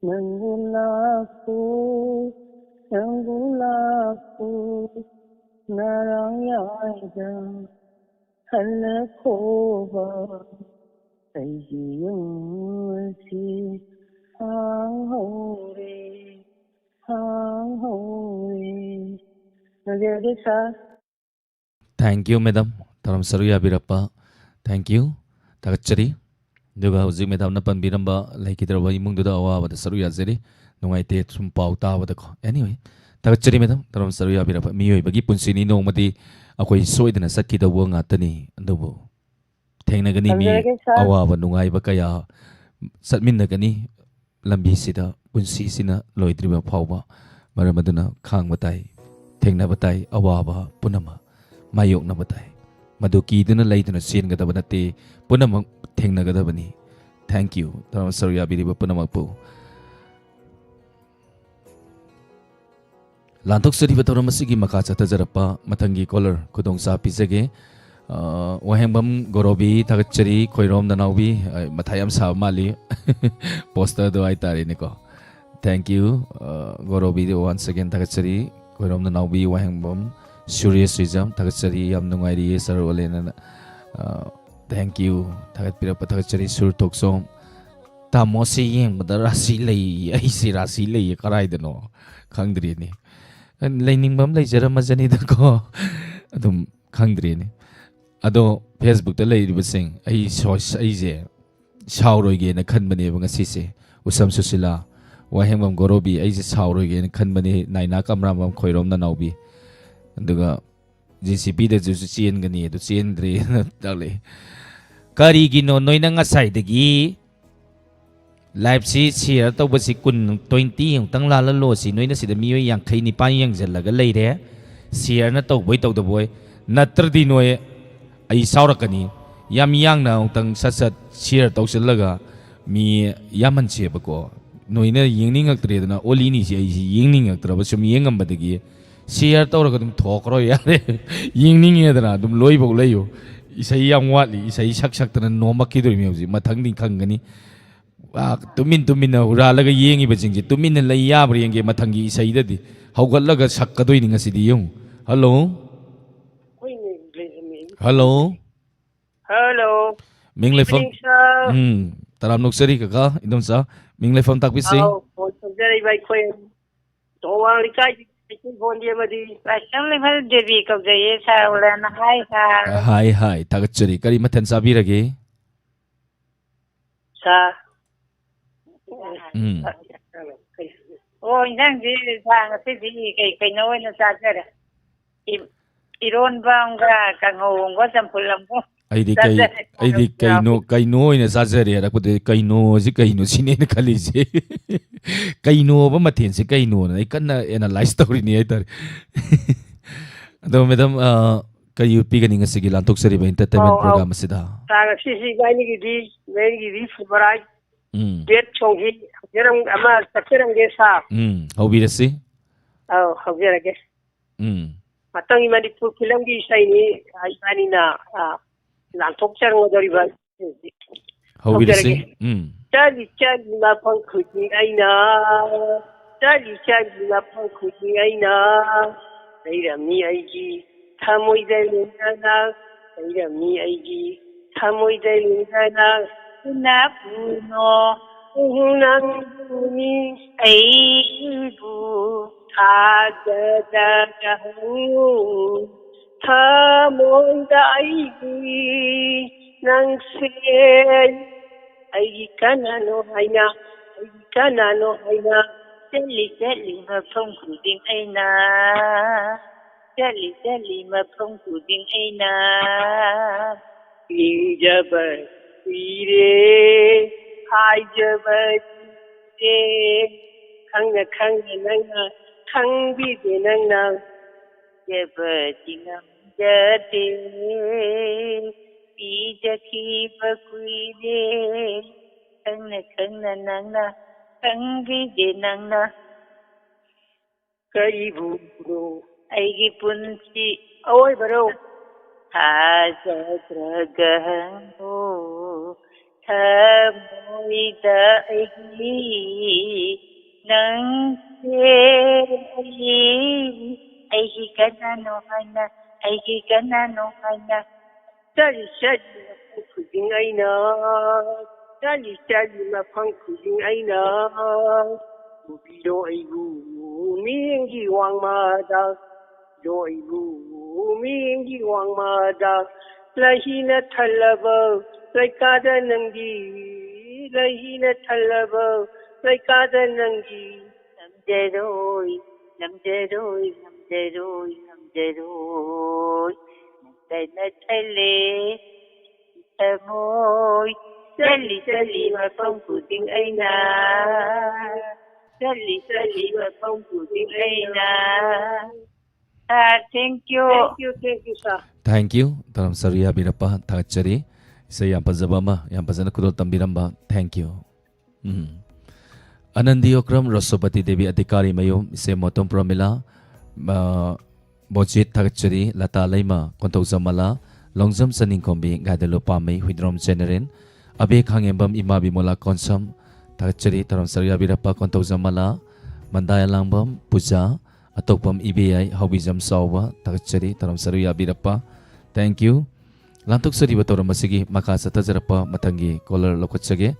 ꯅꯪꯕꯨ ꯂꯥꯛꯄꯣ, ꯅꯪꯕꯨ ꯂꯥꯛꯄꯣ, ꯅꯔꯥꯡ ꯌꯥꯏꯗ ꯍꯜꯂꯛꯈꯣꯕ꯫ ꯑꯩꯒꯤ ꯌꯨꯝ ꯑꯁꯤ ꯁꯥꯡꯍꯧꯔꯦ, ꯁꯥꯡꯍꯧꯔꯦ꯫ ꯂꯣꯏꯖꯔꯒꯦ ꯁꯥꯔ꯫ Thank you, madam. ꯇꯔꯥꯝ ꯁꯔꯨ ꯌꯥꯕꯤꯔꯛꯄ꯫ Thank you. ꯊꯥꯒꯠꯆꯔꯤ꯫ ꯑꯗꯨꯒ ꯍꯧꯖꯤꯛ ꯃꯦꯗꯥꯝꯅ ꯄꯟꯕꯤꯔꯝꯕ ꯂꯩꯈꯤꯗ꯭ꯔꯕ ꯏꯃꯨꯡꯗꯨꯗ ꯑꯋꯥꯕꯗ ꯁꯔꯨꯛ ꯌꯥꯖꯔꯤ꯫ ꯅꯨꯡꯉꯥꯏꯇꯦ ꯁꯨꯝ ꯄꯥꯎ ꯇꯥꯕꯗꯀꯣ꯫ Anyway, ꯊꯥꯒꯠꯆꯔꯤ ꯃꯦꯗꯥꯝ, ꯇꯔꯥꯝ ꯁꯔꯨꯛ ꯌꯥꯕꯤꯔꯕ꯫ ꯃꯤꯑꯣꯏꯕꯒꯤ ꯄꯨꯟꯁꯤꯅꯤ, ꯅꯣꯡꯃꯗꯤ ꯑꯩꯈꯣꯏ ꯁꯣꯏꯗꯅ ꯆꯠꯈꯤꯗꯧꯕ ꯉꯥꯛꯇꯅꯤ꯫ ꯑꯗꯨꯕꯨ ꯊꯦꯡꯅꯒꯅꯤ ꯃꯤ ꯊꯝꯖꯔꯒꯦ, ꯁꯥꯔ꯫ ꯑꯋꯥꯕ ꯅꯨꯡꯉꯥꯏꯕ ꯀꯌꯥ ꯆꯠꯃꯤꯟꯅꯒꯅꯤ꯫ ꯂꯝꯕꯤꯁꯤꯗ ꯄꯨꯟꯁꯤꯁꯤꯅ ꯂꯣꯏꯗ꯭ꯔꯤꯕ ꯐꯥꯎꯕ꯫ ꯃꯔꯝ ꯑꯗꯨꯅ ꯈꯥꯡꯕ ꯇꯥꯏ, ꯊꯦꯡꯅꯕ ꯇꯥꯏ, ꯑꯋꯥꯕ ꯄꯨꯝꯅꯃꯛ ꯃꯥꯌꯣꯛꯅꯕ ꯇꯥꯏ꯫ ꯃꯗꯨ ꯀꯤꯗꯨꯅ ꯂꯩꯗꯨꯅ ꯆꯦꯟꯒꯗꯕ ꯅꯠꯇꯦ, ꯄꯨꯝꯅꯃꯛ ꯊꯦꯡꯅꯒꯗꯕꯅꯤ꯫ Thank you꯫ ꯇꯔꯥꯝ ꯁꯔꯨꯛ ꯌꯥꯕꯤꯔꯤꯕ ꯄꯨꯝꯅꯃꯛꯄꯨ꯫ ꯂꯥꯟꯊꯣꯛꯆꯔꯤꯕ ꯊꯧꯔꯝ ꯑꯁꯤꯒꯤ ꯃꯈꯥ ꯆꯠꯊꯖꯔꯛꯄ ꯃꯊꯪꯒꯤ caller ꯈꯨꯗꯣꯡꯆꯥ ꯄꯤꯖꯒꯦ꯫ ꯑ, ꯋꯥꯍꯦꯡꯕꯝ ꯒꯣꯔꯣꯕꯤ, ꯊꯥꯒꯠꯆꯔꯤ꯫ ꯈꯣꯏꯔꯣꯝ ꯅꯅꯥꯎꯕꯤ, ꯑ, ꯃꯊꯥ ꯌꯥꯝ ꯁꯥꯕ ꯃꯥꯜꯂꯤ꯫ Posterꯗꯣ ꯍꯥꯏꯇꯥꯔꯦꯅꯦꯀꯣ꯫ Thank you꯫ ꯑ, ꯒꯣꯔꯣꯕꯤꯗ once again ꯊꯥꯒꯠꯆꯔꯤ꯫ ꯈꯣꯏꯔꯣꯝ ꯅꯅꯥꯎꯕꯤ, ꯋꯥꯍꯦꯡꯕꯝ ꯁꯨꯔꯦꯁ ꯔꯤꯖꯝ, ꯊꯥꯒꯠꯆꯔꯤ꯫ ꯌꯥꯝ ꯅꯨꯡꯉꯥꯏꯔꯤꯌꯦ ꯁꯥꯔ ꯑꯣꯂꯦꯟ ꯑꯅ꯫ ꯑ, thank you꯫ ꯊꯥꯒꯠꯄꯤꯔꯛꯄ ꯊꯥꯒꯠꯆꯔꯤ꯫ ꯁꯨꯔ ꯊꯣꯛꯆꯣꯝ, ꯇꯥꯃꯣꯁꯤ ꯌꯦꯡꯕꯗ ꯔꯥꯁꯤ ꯂꯩ, ꯑꯩꯁꯤ ꯔꯥꯁꯤ ꯂꯩꯌꯦ ꯀꯔꯥꯏꯗꯅꯣ ꯈꯪꯗ꯭ꯔꯤꯅꯦ꯫ ꯂꯩꯅꯤꯡꯕ ꯑꯃ ꯂꯩꯖꯔꯝꯃꯖꯅꯤꯗꯀꯣ꯫ ꯑꯗꯨꯝ ꯈꯪꯗ꯭ꯔꯤꯅꯦ꯫ ꯑꯗꯣ Facebookꯇ ꯂꯩꯔꯤꯕꯁꯤꯡ, ꯑꯩ ꯁꯣꯏ-, ꯑꯩꯁꯦ ꯁꯥꯎꯔꯣꯏꯒꯦꯅ ꯈꯟꯕꯅꯦꯕ ꯉꯁꯤꯁꯦ꯫ ꯎꯁꯝ ꯁꯨꯁꯤꯂꯥ, ꯋꯥꯍꯦꯡꯕꯝ ꯒꯣꯔꯣꯕꯤ, ꯑꯩꯁꯦ ꯁꯥꯎꯔꯣꯏꯒꯦꯅ ꯈꯟꯕꯅꯦ꯫ ꯅꯥꯏꯅꯥ ꯀꯝꯔꯥꯝꯕꯝ ꯈꯣꯏꯔꯣꯝ ꯅꯅꯥꯎꯕꯤ꯫ ꯑꯗꯨꯒ JCBꯗꯁꯨ ꯆꯦꯟꯒꯅꯤ, ꯑꯗꯨ ꯆꯦꯟꯗ꯭ꯔꯦꯅ ꯇꯥꯛꯂꯛꯑꯦ꯫ ꯀꯔꯤꯒꯤꯅꯣ ꯅꯣꯏꯅ ꯉꯁꯥꯏꯗꯒꯤ liveꯁꯤ share ꯇꯧꯕꯁꯤ ꯀꯨꯟ, twenty ꯑꯃꯨꯛꯇꯪ ꯂꯥꯜꯍꯜꯂꯣ ꯁꯤ? ꯅꯣꯏꯅ ꯁꯤꯗ ꯃꯤꯑꯣꯏ ꯌꯥꯡꯈꯩ ꯅꯤꯄꯥꯟ ꯌꯦꯡꯁꯤꯜꯂꯒ ꯂꯩꯔꯦ꯫ Shareꯅ ꯇꯧꯕꯣꯏ ꯇꯧꯗꯕꯣꯏ, ꯅꯠꯇ꯭ꯔꯗꯤ ꯅꯣꯏ ꯑꯩ ꯁꯥꯎꯔꯛꯀꯅꯤ꯫ ꯌꯥꯝ ꯌꯥꯡꯅ ꯑꯃꯨꯛꯇꯪ ꯁꯠ ꯁꯠ share ꯇꯧꯁꯤꯜꯂꯒ ꯃꯤ ꯌꯥꯝꯍꯟꯁꯦꯕꯀꯣ꯫ ꯅꯣꯏꯅ ꯌꯦꯡꯅꯤꯡꯉꯛꯇ꯭ꯔꯦꯗꯅ, ꯑꯣꯂꯤꯅꯤꯁꯤ ꯑꯩꯁꯤ ꯌꯦꯡꯅꯤꯡꯉꯛꯇ꯭ꯔꯕ ꯁꯨꯝ ꯌꯦꯡꯉꯝꯕꯗꯒꯤ꯫ Share ꯇꯧꯔꯒ ꯑꯗꯨꯝ ꯊꯣꯛꯈ꯭ꯔꯣ ꯌꯥꯔꯦ꯫ ꯌꯦꯡꯅꯤꯡꯉꯦꯗꯅ ꯑꯗꯨꯝ ꯂꯣꯏꯐꯧ ꯂꯩꯌꯨ꯫ ꯏꯁꯩ ꯌꯥꯝ ꯋꯥꯠꯂꯤ꯫ ꯏꯁꯩ ꯁꯛ ꯁꯛꯇꯅ ꯅꯣꯝꯃꯛꯈꯤꯗꯣꯏꯅꯤ ꯍꯧꯖꯤꯛ꯫ ꯃꯊꯪꯗꯤ ꯈꯪꯒꯅꯤ꯫ ꯑꯥ, ꯇꯨꯃꯤꯟ ꯇꯨꯃꯤꯟꯅ ꯍꯨꯔꯥꯜꯂꯒ ꯌꯦꯡꯉꯤꯕꯁꯤꯡꯁꯦ ꯇꯨꯃꯤꯟꯅ ꯂꯩ ꯌꯥꯕ꯭ꯔꯥ ꯌꯦꯡꯒꯦ꯫ ꯃꯊꯪꯒꯤ ꯏꯁꯩꯗꯗꯤ ꯍꯧꯒꯠꯂꯒ ꯁꯛꯀꯗꯣꯏꯅꯤ ꯉꯁꯤꯗꯤ꯫ ꯌꯦꯡꯉꯨ꯫ Hello꯫ Hello꯫ Hello꯫ ꯃꯤꯡ ꯂꯩꯐꯝ꯫ Evening, sir꯫ ꯎꯝ, ꯇꯔꯥꯝ ꯅꯣꯛꯆꯔꯤ ꯀꯀꯥ, ꯏꯗꯣꯝꯆꯥ꯫ ꯃꯤꯡ ꯂꯩꯐꯝ ꯇꯥꯛꯄꯤꯁꯤ꯫ ꯑꯥꯎ, phone ꯇꯧꯖꯔꯛꯏꯕ ꯑꯩꯈꯣꯏ ꯊꯧꯕꯥꯜ ꯂꯩꯀꯥꯏꯒꯤ ꯀꯩꯊꯦꯜ ꯐꯣꯟꯕꯤ ꯑꯃꯗꯤ ꯂꯥꯏꯁ꯭ꯔꯝ ꯂꯩꯃ ꯗꯦꯕꯤ ꯀꯧꯖꯩꯌꯦ, ꯁꯥꯔ ꯑꯣꯂꯦꯟ꯫ ꯍꯥꯏ, ꯁꯥꯔ꯫ ꯍꯥꯏ, ꯍꯥꯏ, ꯊꯥꯒꯠꯆꯔꯤ꯫ ꯀꯔꯤ ꯃꯊꯦꯜ ꯆꯥꯕꯤꯔꯒꯦ? ꯁꯥ꯫ ꯎꯝ꯫ ꯑꯣ, ꯏꯟꯖꯥꯡꯁꯤ, ꯁꯥ, ꯉꯁꯤꯗꯤ ꯀꯩ ꯀꯩꯅꯣ ꯑꯣꯏꯅ ꯆꯥꯖꯔꯦ꯫ ꯏ-, ꯏꯔꯣꯟꯕ ꯑꯃꯒ, ꯀꯥꯡꯍꯧ ꯑꯃꯒ, ꯆꯝꯐꯨꯠ ꯑꯃꯒ ꯑꯩꯗꯤ ꯀꯩ-, ꯆꯥꯖꯔꯦ꯫ ꯑꯩꯗꯤ ꯀꯩꯅꯣ, ꯀꯩꯅꯣ ꯑꯣꯏꯅ ꯆꯥꯖꯔꯦ ꯍꯥꯏꯔꯛꯄꯗꯨꯗꯤ, ꯀꯩꯅꯣꯁꯤ ꯀꯩꯅꯣ ꯁꯤꯅꯦ ꯑꯩꯅ ꯈꯜꯂꯤꯁꯦ꯫ ꯀꯩꯅꯣꯕ ꯃꯊꯦꯜꯁꯦ ꯀꯩꯅꯣꯅ ꯑꯩ ꯀꯟꯅ analyze ꯇꯧꯔꯤꯅꯤ ꯍꯥꯏꯇꯥꯔꯦ꯫ ꯑꯗꯣ madam, ꯑ, ꯀꯔꯤ ꯎꯠꯄꯤꯒꯅꯤ ꯉꯁꯤꯒꯤ ꯂꯥꯟꯊꯣꯛꯆꯔꯤꯕ entertainment ꯑꯧ, ꯑꯧ꯫ Program ꯑꯁꯤꯗ? ꯁꯥ, ꯉꯁꯤꯁꯤ ꯏꯕꯥꯅꯤꯒꯤꯗꯤ, ꯏꯕꯥꯅꯤꯒꯤꯗꯤ ꯐꯦꯕ꯭ꯔꯨꯋꯥꯔꯤ ꯎꯝ꯫ Date songꯁꯤ ꯍꯧꯖꯔꯝ-, ꯑꯃ ꯆꯠꯆꯔꯝꯒꯦ ꯁꯥ꯫ ꯎꯝ, ꯍꯧꯕꯤꯔꯁꯤ꯫ ꯑꯧ, ꯍꯧꯖꯔꯒꯦ꯫ ꯎꯝ꯫ ꯉꯥꯛꯇꯪ ꯃꯅꯤꯄꯨꯔ ꯐꯤꯂꯝꯒꯤ ꯏꯁꯩꯅꯤ, ꯏꯕꯥꯅꯤꯅ, ꯑ, ꯂꯥꯟꯊꯣꯛꯆꯔꯝꯒꯗꯧꯔꯤꯕ꯫ ꯍꯧꯕꯤꯔꯁꯤ꯫ ꯍꯧꯖꯔꯒꯦ꯫ ꯎꯝ꯫ ꯆꯠꯂꯤ ꯆꯠꯂꯤ ꯃꯐꯝ ꯈꯨꯗꯤꯡ ꯑꯩꯅ, ꯆꯠꯂꯤ ꯆꯠꯂꯤ ꯃꯐꯝ ꯈꯨꯗꯤꯡ ꯑꯩꯅ, ꯂꯩꯔꯝꯃꯤ ꯑꯩꯒꯤ ꯊꯃꯣꯏꯗ ꯂꯦꯡꯗꯅ, ꯂꯩꯔꯝꯃꯤ ꯑꯩꯒꯤ ꯊꯃꯣꯏꯗ ꯂꯦꯡꯗꯅ꯫ ꯎꯅꯕꯨꯅꯣ ꯅꯪꯕꯨꯅꯤ ꯑꯩꯕꯨ ꯊꯥꯖꯗꯅ ꯍꯪꯉꯨ꯫ ꯊꯃꯣꯏꯗ ꯑꯩꯒꯤ ꯅꯪꯁꯦ ꯑꯩꯒꯤ ꯀꯅꯥꯅꯣ ꯍꯥꯏꯅ, ꯑꯩꯒꯤ ꯀꯅꯥꯅꯣ ꯍꯥꯏꯅ꯫ ꯆꯠꯂꯤ ꯆꯠꯂꯤ ꯃꯐꯝ ꯈꯨꯗꯤꯡ ꯑꯩꯅ, ꯆꯠꯂꯤ ꯆꯠꯂꯤ ꯃꯐꯝ ꯈꯨꯗꯤꯡ ꯑꯩꯅ꯫ ꯅꯤꯡꯖꯕ ꯀꯨꯏꯔꯦ, ꯍꯥꯏꯖꯕ ꯀꯨꯏꯔꯦ, ꯈꯪꯅ ꯈꯪꯅ ꯅꯪꯅ ꯈꯪꯕꯤꯗꯦ ꯅꯪꯅ꯫ ꯍꯥꯏꯖꯕꯗꯤ ꯉꯝꯖꯗꯦ, ꯄꯤꯖꯈꯤꯕ ꯀꯨꯏꯔꯦ, ꯈꯪꯅ ꯈꯪꯅ ꯅꯪꯅ ꯈꯪꯕꯤꯗꯦ ꯅꯪꯅ꯫ ꯀꯔꯤꯕꯨꯅꯣ ꯑꯩꯒꯤ ꯄꯨꯟꯁꯤ ꯑꯑꯣꯏꯕꯔꯣ? ꯊꯥꯖꯗ꯭ꯔꯒ ꯍꯪꯉꯨ, ꯊꯃꯣꯏꯗ ꯑꯩꯒꯤ ꯅꯪꯁꯦ ꯑꯩ, ꯑꯩꯒꯤ ꯀꯅꯥꯅꯣ ꯍꯥꯏꯅ, ꯑꯩꯒꯤ ꯀꯅꯥꯅꯣ ꯍꯥꯏꯅ꯫ ꯆꯠꯂꯤ ꯆꯠꯂꯤ ꯃꯐꯝ ꯈꯨꯗꯤꯡ ꯑꯩꯅ, ꯆꯠꯂꯤ ꯆꯠꯂꯤ ꯃꯐꯝ ꯈꯨꯗꯤꯡ ꯑꯩꯅ꯫ ꯄꯨꯕꯤꯔꯣ ꯑꯩꯕꯨ ꯃꯤꯠꯌꯦꯡꯒꯤ ꯋꯥꯡꯃꯗ, ꯄꯨꯕꯤꯔꯣ ꯑꯩꯕꯨ ꯃꯤꯠꯌꯦꯡꯒꯤ ꯋꯥꯡꯃꯗ꯫ ꯂꯩꯍꯤꯅ ꯊꯜꯂꯕ ꯂꯩꯀꯥꯗ ꯅꯪꯗꯤ ꯂꯩꯍꯤꯅ ꯊꯜꯂꯕ ꯂꯩꯀꯥꯗ ꯅꯪꯒꯤ ꯉꯝꯖꯔꯣꯏ, ꯉꯝꯖꯔꯣꯏ, ꯉꯝꯖꯔꯣꯏ, ꯉꯝꯖꯔꯣꯏ꯫ ꯅꯪꯇꯅ ꯊꯜꯂꯦ ꯊꯃꯣꯏ꯫ ꯆꯠꯂꯤ ꯆꯠꯂꯤ ꯃꯐꯝ ꯈꯨꯗꯤꯡ ꯑꯩꯅ, ꯆꯠꯂꯤ ꯆꯠꯂꯤ ꯃꯐꯝ ꯈꯨꯗꯤꯡ ꯑꯩꯅ꯫ Sir, thank you. Thank you, thank you, sir. Thank you. ꯇꯔꯥꯝ ꯁꯔꯨ ꯌꯥꯕꯤꯔꯛꯄ ꯊꯥꯒꯠꯆꯔꯤ꯫ ꯏꯁꯩ ꯌꯥꯝ ꯐꯖꯕ ꯑꯃ, ꯌꯥꯝ ꯐꯖꯅ ꯈꯨꯗꯣꯜ ꯇꯝꯕꯤꯔꯝꯕ꯫ Thank you. ꯎꯝ꯫ ꯑꯅꯟꯗꯤ ꯑꯣꯀ꯭ꯔꯝ, ꯔꯣꯁꯣꯄꯇꯤ ꯗꯦꯕꯤ ꯑꯙꯤꯀꯥꯔꯤ ꯃꯌꯨꯝ, ꯏꯆꯦ ꯃꯣꯇꯣꯝ ꯄ꯭ꯔꯃꯤꯂꯥ, ꯑ, ꯕꯣꯖꯤꯠ ꯊꯥꯒꯠꯆꯔꯤ, ꯂꯇꯥ ꯂꯩꯃ, ꯀꯣꯟꯊꯧꯖꯝ ꯃꯂꯥ, ꯂꯣꯡꯖꯝ ꯆꯅꯤꯡꯈꯣꯝꯕꯤ, ꯒꯥꯏꯗꯂꯨ ꯄꯥꯝꯃꯩ, ꯍꯨꯏꯗ꯭ꯔꯣꯝ ꯖꯦꯅꯦꯔꯦꯜ, ꯑꯕꯦ ꯈꯥꯉꯦꯝꯕꯝ, ꯏꯃꯥ ꯕꯤꯃꯣꯂꯥ ꯀꯣꯟꯁꯝ ꯊꯥꯒꯠꯆꯔꯤ, ꯇꯔꯥꯝ ꯁꯔꯨ ꯌꯥꯕꯤꯔꯛꯄ ꯀꯣꯟꯊꯧꯖꯝ ꯃꯂꯥ, ꯃꯟꯗꯥ ꯑꯦꯂꯥꯡꯕꯝ, ꯄꯨꯖꯥ, ꯑꯇꯣꯞꯄꯝ ꯏꯕꯦꯌꯥꯏ, ꯍꯥꯎꯕꯤꯖꯝ ꯆꯥꯎꯕ ꯊꯥꯒꯠꯆꯔꯤ, ꯇꯔꯥꯝ ꯁꯔꯨ ꯌꯥꯕꯤꯔꯛꯄ꯫ Thank you. ꯂꯥꯟꯊꯣꯛꯆꯔꯤꯕ ꯊꯧꯔꯝ ꯑꯁꯤꯒꯤ ꯃꯈꯥ ꯆꯠꯊꯖꯔꯛꯄ ꯃꯊꯪꯒꯤ caller ꯂꯧꯈꯠꯆꯒꯦ꯫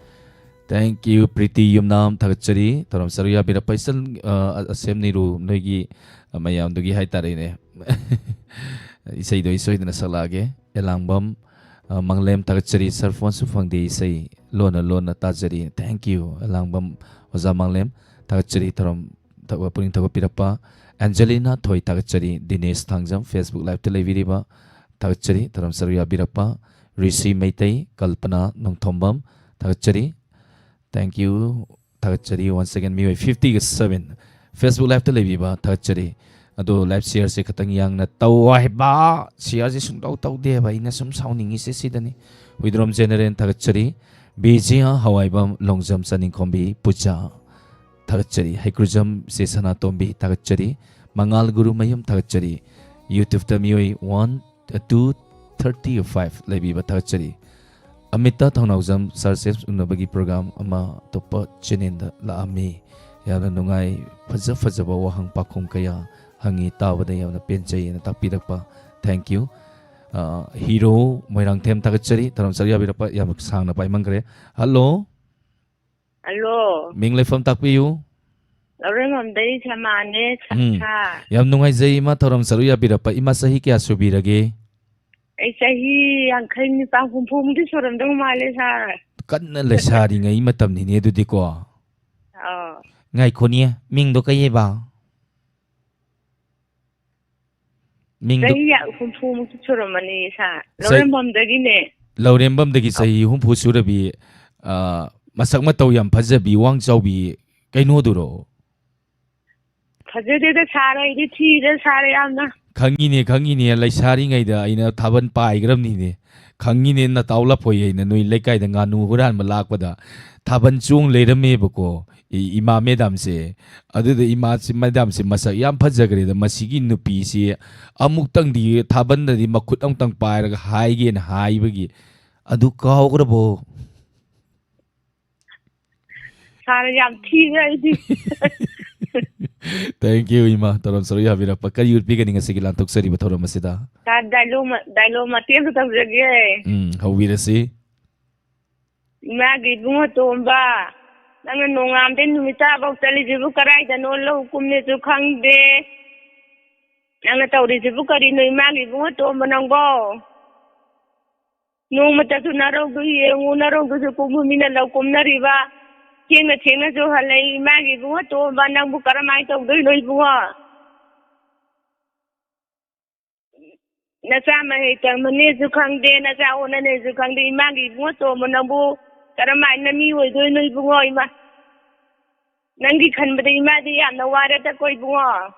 Thank you, ꯄ꯭ꯔꯤꯇꯤ ꯌꯨꯝꯅꯥꯝ ꯊꯥꯒꯠꯆꯔꯤ꯫ ꯊꯧꯔꯝ ꯁꯔꯨꯛ ꯌꯥꯕꯤꯔꯛꯄ ꯏꯆꯟ, ꯑ, ꯑꯁꯦꯝ ꯅꯤꯔꯨ ꯅꯣꯏꯒꯤ, ꯑ, ꯃꯌꯥꯝꯗꯨꯒꯤ ꯍꯥꯏꯇꯥꯔꯦꯅꯦ꯫ ꯏꯁꯩꯗꯣ ꯑꯩ ꯁꯣꯏꯗꯅ ꯁꯛꯂꯛꯑꯒꯦ꯫ ꯑꯦꯂꯥꯡꯕꯝ, ꯑ, ꯃꯪꯂꯦꯝ ꯊꯥꯒꯠꯆꯔꯤ꯫ Sir, phone ꯁꯨ ꯐꯪꯗꯦ, ꯏꯁꯩ ꯂꯣꯟꯅ ꯂꯣꯟꯅ ꯇꯥꯖꯔꯤ꯫ Thank you, ꯑꯦꯂꯥꯡꯕꯝ ꯑꯣꯖꯥ ꯃꯪꯂꯦꯝ ꯊꯥꯒꯠꯆꯔꯤ꯫ ꯊꯧꯔꯝ ꯊ-, ꯄꯨꯛꯅꯤꯡ ꯊꯧꯒꯠꯄꯤꯔꯛꯄ꯫ ꯑꯦꯟꯖꯦꯂꯤꯅꯥ ꯊꯣꯏ ꯊꯥꯒꯠꯆꯔꯤ꯫ ꯗꯤꯅꯦꯁ ꯊꯥꯡꯖꯝ Facebook live ꯇ ꯂꯩꯕꯤꯔꯤꯕ ꯊꯥꯒꯠꯆꯔꯤ꯫ ꯊꯧꯔꯝ ꯁꯔꯨꯛ ꯌꯥꯕꯤꯔꯛꯄ ꯔꯤꯁꯤ ꯃꯩꯇꯩ, ꯀꯜꯄꯅꯥ ꯅꯣꯡꯊꯣꯝꯕꯝ ꯊꯥꯒꯠꯆꯔꯤ꯫ Thank you. ꯊꯥꯒꯠꯆꯔꯤ꯫ Once again, ꯃꯤꯑꯣꯏ fifty seven Facebook live ꯇ ꯂꯩꯕꯤꯕ ꯊꯥꯒꯠꯆꯔꯤ꯫ ꯑꯗꯣ live share ꯁꯦ ꯈꯤꯇꯪ ꯌꯥꯡꯅ ꯇꯧ ꯍꯥꯏꯕ꯫ Share ꯁꯦ ꯁꯨꯡꯇꯧ ꯇꯧꯗꯦꯕ꯫ ꯑꯩꯅ ꯁꯨꯝ ꯁꯥꯎꯅꯤꯡꯉꯤꯁꯦ ꯁꯤꯗꯅꯤ꯫ ꯍꯨꯏꯗ꯭ꯔꯣꯝ ꯖꯦꯅꯦꯔꯦꯜ ꯊꯥꯒꯠꯆꯔꯤ꯫ ꯕꯤꯖꯤꯌꯥ ꯍꯋꯥꯏꯕꯝ ꯂꯣꯡꯖꯝ ꯆꯅꯤꯡꯈꯣꯝꯕꯤ ꯄꯨꯖꯥ ꯊꯥꯒꯠꯆꯔꯤ꯫ ꯍꯩꯀ꯭ꯔꯨꯖꯝ ꯆꯦ ꯁꯅꯥꯇꯣꯝꯕꯤ ꯊꯥꯒꯠꯆꯔꯤ꯫ ꯃꯉꯥꯜ ꯒꯨꯔꯨꯃꯌꯨꯝ ꯊꯥꯒꯠꯆꯔꯤ꯫ YouTube ꯇ ꯃꯤꯑꯣꯏ one, two thirty five ꯂꯩꯕꯤꯕ ꯊꯥꯒꯠꯆꯔꯤ꯫ ꯑꯃꯤꯇꯥ ꯊꯧꯅꯥꯎꯖꯝ, Sir, ꯁꯦꯞꯁ ꯎꯅꯕꯒꯤ program ꯑꯃ ꯑꯇꯣꯞꯄ channel ꯗ ꯂꯥꯛꯑꯝꯃꯤ꯫ ꯌꯥꯝꯅ ꯅꯨꯡꯉꯥꯏ, ꯐꯖ ꯐꯖꯕ ꯋꯥꯍꯪ ꯄꯥꯎꯈꯨꯝ ꯀꯌꯥ ꯍꯪꯉꯤ, ꯇꯥꯕꯗ ꯌꯥꯝꯅ ꯄꯦꯟꯖꯩ ꯍꯥꯏꯅ ꯇꯥꯛꯄꯤꯔꯛꯄ꯫ Thank you꯫ ꯑ, ꯍꯤꯔꯣ ꯃꯣꯏꯔꯥꯡꯊꯦꯝ ꯊꯥꯒꯠꯆꯔꯤ, ꯊꯧꯔꯝ ꯁꯔꯨꯛ ꯌꯥꯕꯤꯔꯛꯄ꯫ ꯌꯥꯝ ꯁꯥꯡꯅ ꯄꯥꯏꯃꯟꯈ꯭ꯔꯦ꯫ Hello꯫ Hello꯫ ꯃꯤꯡ ꯂꯩꯐꯝ ꯇꯥꯛꯄꯤꯌꯨ꯫ ꯂꯧꯔꯦꯝꯕꯝꯗꯩ ꯁꯃꯥꯅꯦ, ꯎꯝ꯫ ꯁꯥ꯫ ꯌꯥꯝ ꯅꯨꯡꯉꯥꯏꯖꯩ ꯏꯃꯥ, ꯊꯧꯔꯝ ꯁꯔꯨꯛ ꯌꯥꯕꯤꯔꯛꯄ꯫ ꯏꯃꯥ ꯆꯍꯤ ꯀꯌꯥ ꯁꯨꯕꯤꯔꯒꯦ? ꯑꯩ ꯆꯍꯤ ꯌꯥꯡꯈꯩ ꯅꯤꯄꯥꯟ ꯍꯨꯝꯐꯨꯃꯨꯛꯇꯤ ꯁꯨꯔꯝꯗꯧ ꯃꯥꯜꯂꯦ, sir꯫ ꯀꯟꯅ ꯂꯩꯁꯥꯔꯤꯉꯩ ꯃꯇꯝꯅꯤꯅꯦ ꯑꯗꯨꯗꯤꯀꯣ꯫ ꯑꯥ꯫ ꯉꯥꯏꯈꯣꯅꯦ, ꯃꯤꯡꯗꯣ ꯀꯩ ꯍꯥꯏꯕ? ꯃꯤꯡꯗꯣ ꯆꯍꯤ ꯌꯥ-, ꯍꯨꯝꯐꯨꯃꯨꯛꯇꯤ ꯁꯨꯔꯝꯃꯅꯤ, ꯁꯥꯔ꯫ ꯆꯍꯤ- ꯂꯧꯔꯦꯝꯕꯝꯗꯒꯤꯅꯦ꯫ ꯂꯧꯔꯦꯝꯕꯝꯗꯒꯤ ꯆꯍꯤ ꯍꯨꯝꯐꯨ ꯁꯨꯔꯕꯤ, ꯑ, ꯃꯁꯛ ꯃꯇꯧ ꯌꯥꯝ ꯐꯖꯕꯤ, ꯋꯥꯡ ꯆꯥꯎꯕꯤ ꯀꯩꯅꯣꯗꯨꯔꯣ? ꯐꯖꯗꯦꯗ ꯁꯥꯔ, ꯑꯩꯗꯤ ꯊꯤꯗ ꯁꯥꯔ ꯌꯥꯝꯅ꯫ ꯈꯪꯉꯤꯅꯦ, ꯈꯪꯉꯤꯅꯦ, ꯂꯩꯁꯥꯔꯤꯉꯩꯗ ꯑꯩꯅ ꯊꯥꯕꯜ ꯄꯥꯏꯈ꯭ꯔꯕꯅꯤꯅꯦ꯫ ꯈꯪꯉꯤꯅꯦ, ꯅꯇꯥꯎ ꯂꯐꯣꯏ ꯍꯥꯏꯅ ꯅꯣꯏ ꯂꯩꯀꯥꯏꯗ ꯉꯥꯅꯨ ꯍꯨꯔꯥꯟꯕ ꯂꯥꯛꯄꯗ ꯊꯥꯕꯜ ꯆꯣꯡ ꯂꯩꯔꯝꯃꯦꯕꯀꯣ, ꯏ-, ꯏꯃꯥ ꯃꯦꯗꯥꯝꯁꯦ꯫ ꯑꯗꯨꯗ ꯏꯃꯥꯁꯤ, ꯃꯦꯗꯥꯝꯁꯤ ꯃꯁꯛ ꯌꯥꯝ ꯐꯖꯈ꯭ꯔꯦꯗ, ꯃꯁꯤꯒꯤ ꯅꯨꯄꯤꯁꯤ ꯑꯃꯨꯛꯇꯪꯗꯤ ꯊꯥꯕꯜꯗꯗꯤ ꯃꯈꯨꯠ ꯑꯃꯨꯛꯇꯪ ꯄꯥꯏꯔꯒ ꯍꯥꯏꯒꯦꯅ ꯍꯥꯏꯕꯒꯤ, ꯑꯗꯨ ꯀꯥꯎꯈ꯭ꯔꯕꯣ? ꯁꯥꯔ, ꯌꯥꯝ ꯊꯤꯈ꯭ꯔꯦ ꯑꯩꯗꯤ꯫ Thank you, ꯏꯃꯥ, ꯊꯧꯔꯝ ꯁꯔꯨꯛ ꯌꯥꯕꯤꯔꯛꯄ꯫ ꯀꯔꯤ ꯎꯠꯄꯤꯒꯅꯤ ꯉꯁꯤꯒꯤ ꯂꯥꯟꯊꯣꯛꯆꯔꯤꯕ ꯊꯧꯔꯝ ꯑꯁꯤꯗ? ꯁꯥꯔ, ꯗꯥꯏꯂꯣꯛ ꯃ-, ꯗꯥꯏꯂꯣꯛ ꯃꯇꯦꯛ ꯑꯃ ꯇꯧꯖꯒꯦ꯫ ꯎꯝ, ꯍꯧꯕꯤꯔꯁꯤ꯫ ꯏꯃꯥꯒꯤ ꯏꯕꯨꯡꯉꯣ ꯇꯣꯝꯕ, ꯅꯪꯅ ꯅꯣꯡꯉꯥꯟꯕꯗꯩ ꯅꯨꯃꯤꯠ ꯇꯥꯐꯥꯎ ꯆꯠꯂꯤꯁꯤꯕꯨ ꯀꯗꯥꯏꯗꯅꯣ? ꯂꯧ ꯀꯨꯝꯅꯦꯁꯨ ꯈꯪꯗꯦ꯫ ꯅꯪꯅ ꯇꯧꯔꯤꯁꯤꯕꯨ ꯀꯔꯤꯅꯣ, ꯏꯃꯥꯒꯤ ꯏꯕꯨꯡꯉꯣ ꯇꯣꯝꯕ ꯅꯪꯕꯣ? ꯅꯣꯡꯃꯇꯁꯨ ꯅꯔꯧꯗꯨ ꯌꯦꯡꯉꯨ, ꯅꯔꯧꯗꯨꯁꯨ ꯀꯨꯝꯕ ꯃꯤꯅ ꯂꯧ ꯀꯨꯝꯅꯔꯤꯕ꯫ ꯊꯦꯡꯅ ꯊꯦꯡꯅꯁꯨ ꯍꯜꯂꯛꯏ꯫ ꯏꯃꯥꯒꯤ ꯏꯕꯨꯡꯉꯣ ꯇꯣꯝꯕ, ꯅꯪꯕꯨ ꯀꯔꯝꯍꯥꯏꯅ ꯇꯧꯗꯣꯏꯅꯣ ꯏꯕꯨꯡꯉꯣ? ꯅꯆꯥ ꯃꯍꯩ ꯇꯝꯃꯅꯦꯁꯨ ꯈꯪꯗꯦ, ꯅꯆꯥ ꯍꯣꯠꯅꯅꯦꯁꯨ ꯈꯪꯗꯦ꯫ ꯏꯃꯥꯒꯤ ꯏꯕꯨꯡꯉꯣ ꯇꯣꯝꯕ ꯅꯪꯕꯨ ꯀꯔꯝꯍꯥꯏꯅ ꯃꯤ ꯑꯣꯏꯗꯣꯏꯅꯣ ꯏꯕꯨꯡꯉꯣ? ꯏꯃꯥ, ꯅꯪꯒꯤ ꯈꯟꯕꯗ ꯏꯃꯥꯗꯤ ꯌꯥꯝꯅ ꯋꯥꯔꯦꯗꯀꯣ ꯏꯕꯨꯡꯉꯣ꯫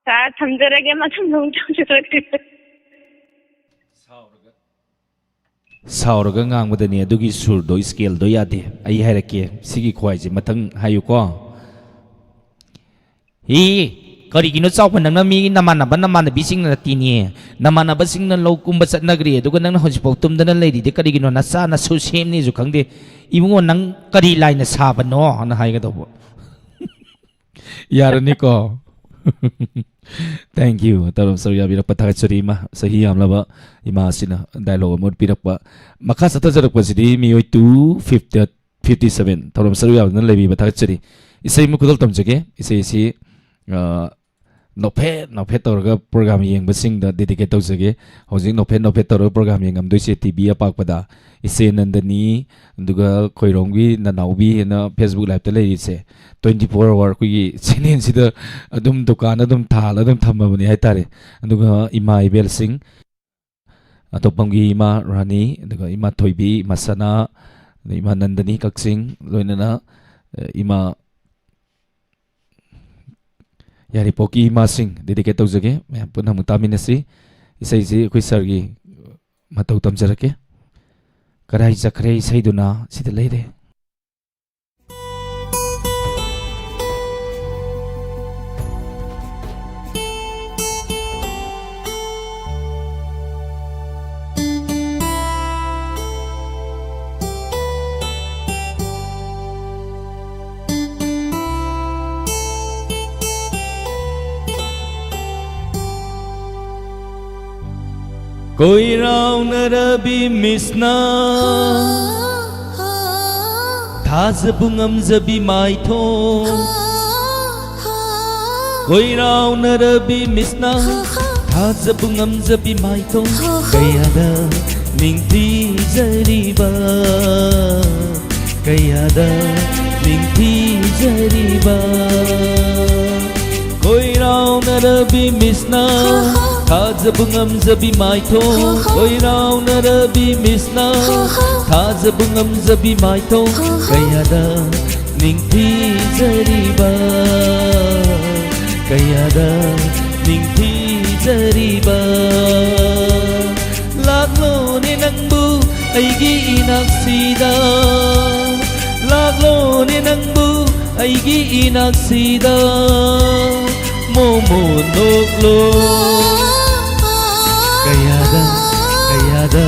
ꯁꯥꯔ, ꯊꯝꯖꯔꯒꯦ, ꯃꯊꯪꯗ ꯑꯃꯨꯛ ꯇꯧꯖꯔꯛꯀꯦ꯫ ꯁꯥꯎꯔꯒ ꯉꯥꯡꯕꯗꯅꯦ ꯑꯗꯨꯒꯤ ꯁꯨꯔꯗꯣ, ꯁ꯭ꯀꯦꯜꯗꯣ ꯌꯥꯗꯦ꯫ ꯑꯩ ꯍꯥꯏꯔꯛꯀꯦ, ꯁꯤꯒꯤ ꯈ꯭ꯋꯥꯏꯁꯦ ꯃꯊꯪ ꯍꯥꯏꯌꯨꯀꯣ꯫ ꯍꯤ, ꯀꯔꯤꯒꯤꯅꯣ ꯆꯥꯎꯕ, ꯅꯪꯅ ꯃꯤ ꯅꯃꯥꯟꯅꯕ ꯅꯃꯥꯟꯅꯕꯤꯁꯤꯡꯅ ꯅꯠꯇꯦꯅꯦ, ꯅꯃꯥꯟꯅꯕꯁꯤꯡꯅ ꯂꯧ ꯀꯨꯝꯕ ꯆꯠꯅꯈ꯭ꯔꯦ, ꯑꯗꯨꯒ ꯅꯪꯅ ꯍꯧꯖꯤꯛꯐꯥꯎ ꯇꯨꯝꯗꯅ ꯂꯩꯔꯤꯗꯤ ꯀꯔꯤꯒꯤꯅꯣ? ꯅꯆꯥ ꯅꯁꯨ ꯁꯦꯝꯅꯤꯁꯨ ꯈꯪꯗꯦ꯫ ꯏꯕꯨꯡꯉꯣ, ꯅꯪ ꯀꯔꯤ ꯂꯥꯏꯅ ꯁꯥꯕꯅꯣ ꯍꯥꯏꯅ ꯍꯥꯏꯒꯗꯧꯕ꯫ ꯌꯥꯔꯅꯤꯀꯣ? Thank you꯫ ꯊꯧꯔꯝ ꯁꯔꯨꯛ ꯌꯥꯕꯤꯔꯛꯄ ꯊꯥꯒꯠꯆꯔꯤ, ꯏꯃꯥ꯫ ꯆꯍꯤ ꯌꯥꯝꯂꯕ ꯏꯃꯥ ꯑꯁꯤꯅ ꯗꯥꯏꯂꯣꯛ ꯑꯃ ꯎꯠꯄꯤꯔꯛꯄ꯫ ꯃꯈꯥ ꯆꯠꯊꯖꯔꯛꯄꯁꯤꯗꯤ ꯃꯤꯑꯣꯏ two fifty, fifty seven꯫ ꯊꯧꯔꯝ ꯁꯔꯨꯛ ꯌꯥꯕꯤꯗꯨꯅ ꯂꯩꯕꯤꯕ ꯊꯥꯒꯠꯆꯔꯤ꯫ ꯏꯁꯩ ꯑꯃ ꯈꯨꯗꯣꯜ ꯇꯝꯖꯒꯦ꯫ ꯏꯁꯩ ꯑꯁꯤ, ꯑ, ꯅꯣꯛꯐꯦꯠ ꯅꯣꯛꯐꯦꯠ ꯇꯧꯔꯒ ꯄ꯭ꯔꯣꯒ꯭ꯔꯥꯝ ꯌꯦꯡꯕꯁꯤꯡꯗ ꯗꯦꯗꯤꯀꯦꯠ ꯇꯧꯖꯒꯦ꯫ ꯍꯧꯖꯤꯛ ꯅꯣꯛꯐꯦꯠ ꯅꯣꯛꯐꯦꯠ ꯇꯧꯔꯒ ꯄ꯭ꯔꯣꯒ꯭ꯔꯥꯝ ꯌꯦꯡꯉꯝꯗꯣꯏꯁꯦ ꯇꯤ ꯚꯤ ꯑꯄꯥꯛꯄꯗ ꯏꯆꯦ ꯅꯟꯗꯅꯤ, ꯑꯗꯨꯒ ꯈꯣꯏꯔꯣꯝꯒꯤ ꯅꯅꯥꯎꯕꯤ ꯑꯅ ꯐꯦꯁꯕꯨꯛ ꯂꯥꯏꯞꯇ ꯂꯩꯔꯤꯁꯦ, ꯇ꯭ꯋꯦꯟꯇꯤ ꯐꯣꯔ ꯑꯋꯥꯔ ꯑꯩꯈꯣꯏꯒꯤ ꯆꯦꯅꯦꯜꯁꯤꯗ ꯑꯗꯨꯝ ꯗꯨꯀꯥꯟ ꯑꯗꯨꯝ ꯊꯥꯜꯂ ꯑꯗꯨꯝ ꯊꯝꯃꯕꯅꯤ ꯍꯥꯏꯇꯥꯔꯦ꯫ ꯑꯗꯨꯒ ꯏꯃꯥ ꯏꯕꯦꯜꯁꯤꯡ, ꯑꯇꯣꯞꯄꯝꯒꯤ ꯏꯃꯥ ꯔꯥꯅꯤ, ꯑꯗꯨꯒ ꯏꯃꯥ ꯊꯣꯏꯕꯤ, ꯏꯃꯥ ꯁꯅꯥ, ꯑꯗꯩ ꯏꯃꯥ ꯅꯟꯗꯅꯤ ꯀꯛꯆꯤꯡ, ꯂꯣꯏꯅꯅ, ꯑ, ꯏꯃꯥ ꯌꯥꯏꯔꯤꯄꯣꯛꯀꯤ ꯏꯃꯥꯁꯤꯡ ꯗꯦꯗꯤꯀꯦꯠ ꯇꯧꯖꯒꯦ꯫ ꯃꯌꯥꯝ ꯄꯨꯟꯅ ꯑꯃꯨꯛ ꯇꯥꯃꯤꯟꯅꯁꯤ꯫ ꯏꯁꯩꯁꯤ ꯑꯩꯈꯣꯏ ꯁꯥꯔꯒꯤ ꯃꯇꯧ ꯇꯝꯖꯔꯛꯀꯦ꯫ "ꯀꯗꯥꯏ ꯆꯠꯈ꯭ꯔꯦ" ꯏꯁꯩꯗꯨꯅ ꯁꯤꯗ ꯂꯩꯔꯦ꯫ ꯀꯣꯏꯔꯥꯎꯅꯔꯕꯤ ꯃꯤꯁꯅ ꯊꯥꯖꯕ ꯉꯝꯖꯕꯤ ꯃꯥꯏꯊꯣꯡ꯫ ꯀꯣꯏꯔꯥꯎꯅꯔꯕꯤ ꯃꯤꯁꯅ ꯊꯥꯖꯕ ꯉꯝꯖꯕꯤ ꯃꯥꯏꯊꯣꯡ꯫ ꯀꯌꯥꯗ ꯅꯤꯡꯊꯤꯖꯔꯤꯕ, ꯀꯌꯥꯗ ꯅꯤꯡꯊꯤꯖꯔꯤꯕ꯫ ꯀꯣꯏꯔꯥꯎꯅꯔꯕꯤ ꯃꯤꯁꯅ ꯊꯥꯖꯕ ꯉꯝꯖꯕꯤ ꯃꯥꯏꯊꯣꯡ꯫ ꯀꯣꯏꯔꯥꯎꯅꯔꯕꯤ ꯃꯤꯁꯅ ꯊꯥꯖꯕ ꯉꯝꯖꯕꯤ ꯃꯥꯏꯊꯣꯡ꯫ ꯀꯌꯥꯗ ꯅꯤꯡꯊꯤꯖꯔꯤꯕ, ꯀꯌꯥꯗ ꯅꯤꯡꯊꯤꯖꯔꯤꯕ꯫ ꯂꯥꯛꯂꯣꯅꯦ ꯅꯪꯕꯨ ꯑꯩꯒꯤ ꯏꯅꯥꯛꯁꯤꯗ, ꯂꯥꯛꯂꯣꯅꯦ ꯅꯪꯕꯨ ꯑꯩꯒꯤ ꯏꯅꯥꯛꯁꯤꯗ꯫ ꯃꯣꯃꯣꯟ ꯅꯣꯛꯂꯣ꯫ ꯀꯌꯥꯗ, ꯀꯌꯥꯗ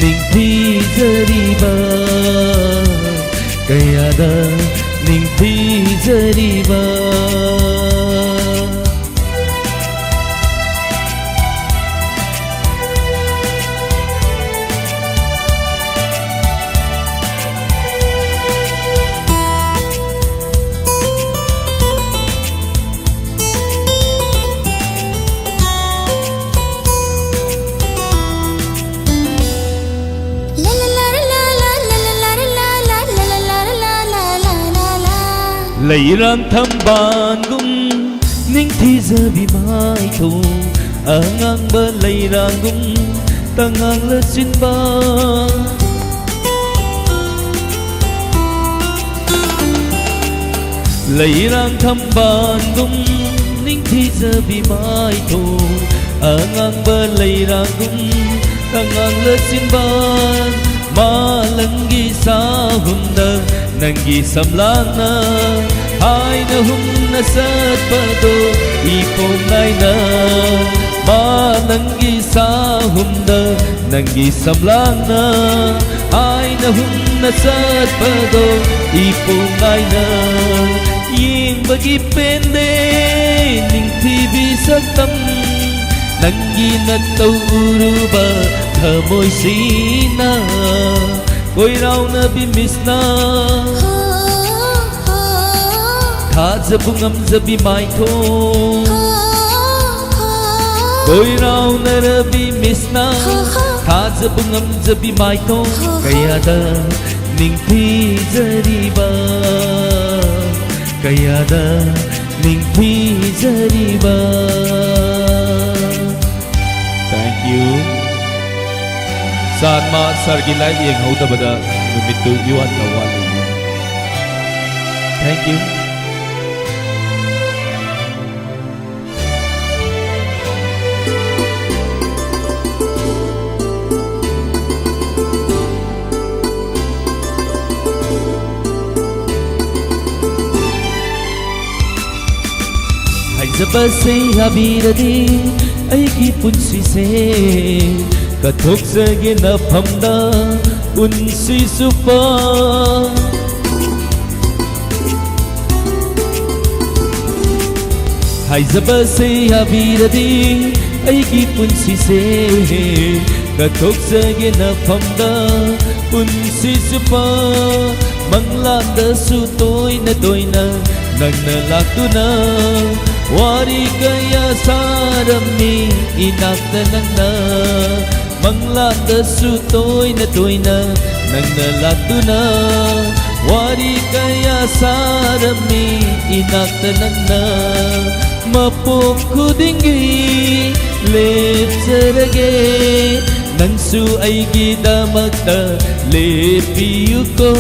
ꯅꯤꯡꯊꯤꯖꯔꯤꯕ, ꯀꯌꯥꯗ ꯅꯤꯡꯊꯤꯖꯔꯤꯕ꯫ ꯂꯩꯔꯥꯡ ꯊꯝꯕꯥꯜꯒꯨꯝ ꯅꯤꯡꯊꯤꯖꯕꯤ ꯃꯥꯏꯊꯣꯡ, ꯑꯉꯥꯡꯕ ꯂꯩꯔꯥꯡꯒꯨꯝ ꯇꯉꯥꯡ ꯂꯩꯆꯤꯟꯕ꯫ ꯂꯩꯔꯥꯡ ꯊꯝꯕꯥꯜꯒꯨꯝ ꯅꯤꯡꯊꯤꯖꯕꯤ ꯃꯥꯏꯊꯣꯡ, ꯑꯉꯥꯡꯕ ꯂꯩꯔꯥꯡꯒꯨꯝ ꯇꯉꯥꯡ ꯂꯩꯆꯤꯟꯕ꯫ ꯃꯥꯂꯪꯒꯤ ꯁꯥꯍꯨꯝꯗ ꯅꯪꯒꯤ ꯁꯝꯂꯥꯡꯅ ꯍꯥꯏꯅ ꯍꯨꯝꯅ ꯆꯠꯄꯗꯣ ꯏꯄꯣꯝ ꯅꯥꯏꯅ꯫ ꯃꯥꯂꯪꯒꯤ ꯁꯥꯍꯨꯝꯗ ꯅꯪꯒꯤ ꯁꯝꯂꯥꯡꯅ ꯍꯥꯏꯅ ꯍꯨꯝꯅ ꯆꯠꯄꯗꯣ ꯏꯄꯣꯝ ꯅꯥꯏꯅ꯫ ꯌꯦꯡꯕꯒꯤ ꯄꯦꯟꯗꯦ ꯅꯤꯡꯊꯤꯕꯤ ꯁꯛꯇꯝ, ꯅꯪꯒꯤ ꯅꯇꯧ ꯎꯔꯨꯕ ꯊꯃꯣꯏꯁꯤꯅ꯫ ꯀꯣꯏꯔꯥꯎꯅꯕꯤ ꯃꯤꯁꯅ ꯊꯥꯖꯕ ꯉꯝꯖꯕꯤ ꯃꯥꯏꯊꯣꯡ, ꯀꯣꯏꯔꯥꯎꯅꯔꯕꯤ ꯃꯤꯁꯅ ꯊꯥꯖꯕ ꯉꯝꯖꯕꯤ ꯃꯥꯏꯊꯣꯡ꯫ ꯀꯌꯥꯗ ꯅꯤꯡꯊꯤꯖꯔꯤꯕ, ꯀꯌꯥꯗ ꯅꯤꯡꯊꯤꯖꯔꯤꯕ꯫ Thank you. ꯆꯥꯟꯃ ꯁꯥꯔꯒꯤ live ꯌꯦꯡꯍꯧꯗꯕꯗ ꯅꯨꯃꯤꯠꯇꯨ ꯏꯋꯥꯠꯇ ꯋꯥꯠꯂꯤ꯫ Thank you. ꯍꯥꯏꯖꯕꯁꯦ ꯌꯥꯕꯤꯔꯗꯤ ꯑꯩꯒꯤ ꯄꯨꯟꯁꯤꯁꯦ ꯀꯠꯊꯣꯛꯆꯒꯦ ꯅꯐꯝꯗ ꯄꯨꯟꯁꯤ ꯆꯨꯞꯄ꯫ ꯍꯥꯏꯖꯕꯁꯦ ꯌꯥꯕꯤꯔꯗꯤ ꯑꯩꯒꯤ ꯄꯨꯟꯁꯤꯁꯦ ꯀꯠꯊꯣꯛꯆꯒꯦ ꯅꯐꯝꯗ ꯄꯨꯟꯁꯤ ꯆꯨꯞꯄ꯫ ꯃꯪꯂꯥꯟꯗꯁꯨ ꯇꯣꯏꯅ ꯇꯣꯏꯅ ꯅꯪꯅ ꯂꯥꯛꯇꯨꯅ ꯋꯥꯔꯤ ꯀꯌꯥ ꯁꯥꯔꯝꯃꯤ ꯏꯅꯥꯛꯇ ꯅꯪꯅ꯫ ꯃꯪꯂꯥꯟꯗꯁꯨ ꯇꯣꯏꯅ ꯇꯣꯏꯅ ꯅꯪꯅ ꯂꯥꯛꯇꯨꯅ ꯋꯥꯔꯤ ꯀꯌꯥ ꯁꯥꯔꯝꯃꯤ ꯏꯅꯥꯛꯇ ꯅꯪꯅ, ꯃꯄꯣꯛ ꯈꯨꯗꯤꯡꯒꯤ ꯂꯦꯞꯆꯔꯒꯦ, ꯅꯪꯁꯨ ꯑꯩꯒꯤꯗꯃꯛꯇ ꯂꯦꯞꯄꯤꯌꯨꯀꯣ꯫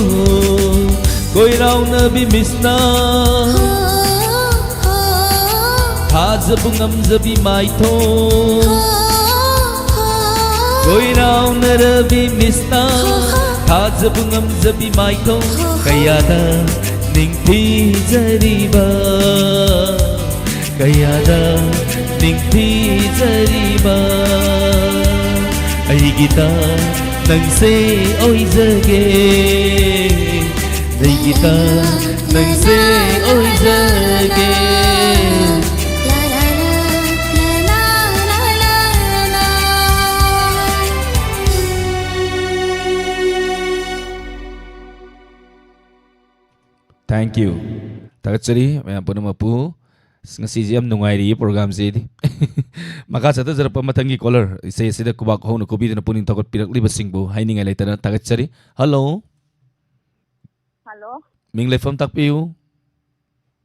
ꯀꯣꯏꯔꯥꯎꯅꯕꯤ ꯃꯤꯁꯅ ꯊꯥꯖꯕ ꯉꯝꯖꯕꯤ ꯃꯥꯏꯊꯣꯡ, ꯀꯣꯏꯔꯥꯎꯅꯔꯕꯤ ꯃꯤꯁꯅ ꯊꯥꯖꯕ ꯉꯝꯖꯕꯤ ꯃꯥꯏꯊꯣꯡ, ꯀꯌꯥꯗ ꯅꯤꯡꯊꯤꯖꯔꯤꯕ, ꯀꯌꯥꯗ ꯅꯤꯡꯊꯤꯖꯔꯤꯕ, ꯑꯩꯒꯤꯇ ꯅꯪꯁꯦ ꯑꯣꯏꯖꯒꯦ, ꯑꯩꯒꯤꯇ ꯅꯪꯁꯦ ꯑꯣꯏꯖꯒꯦ꯫ Thank you. ꯊꯥꯒꯠꯆꯔꯤ ꯃꯌꯥꯝ ꯄꯨꯝꯅꯃꯛꯄꯨ꯫ ꯑꯁ, ꯉꯁꯤꯁꯦ ꯌꯥꯝ ꯅꯨꯡꯉꯥꯏꯔꯤꯌꯦ ꯄ꯭ꯔꯣꯒ꯭ꯔꯥꯝꯁꯤꯗꯤ꯫ ꯃꯈꯥ ꯆꯠꯊꯖꯔꯛꯄ ꯃꯊꯪꯒꯤ ꯀꯣꯂꯔ ꯏꯁꯩ ꯑꯁꯤꯗ ꯈꯨꯕꯥꯛ ꯍꯧꯅ ꯈꯨꯕꯤꯗꯨꯅ ꯄꯨꯛꯅꯤꯡ ꯊꯧꯒꯠꯄꯤꯔꯛꯂꯤꯕꯁꯤꯡꯕꯨ ꯍꯥꯏꯅꯤꯡꯉꯥꯏ ꯂꯩꯇꯅ ꯊꯥꯒꯠꯆꯔꯤ꯫ ꯍꯜꯂꯣ꯫ ꯍꯜꯂꯣ꯫ ꯃꯤꯡ ꯂꯩꯐꯝ ꯇꯥꯛꯄꯤꯌꯨ꯫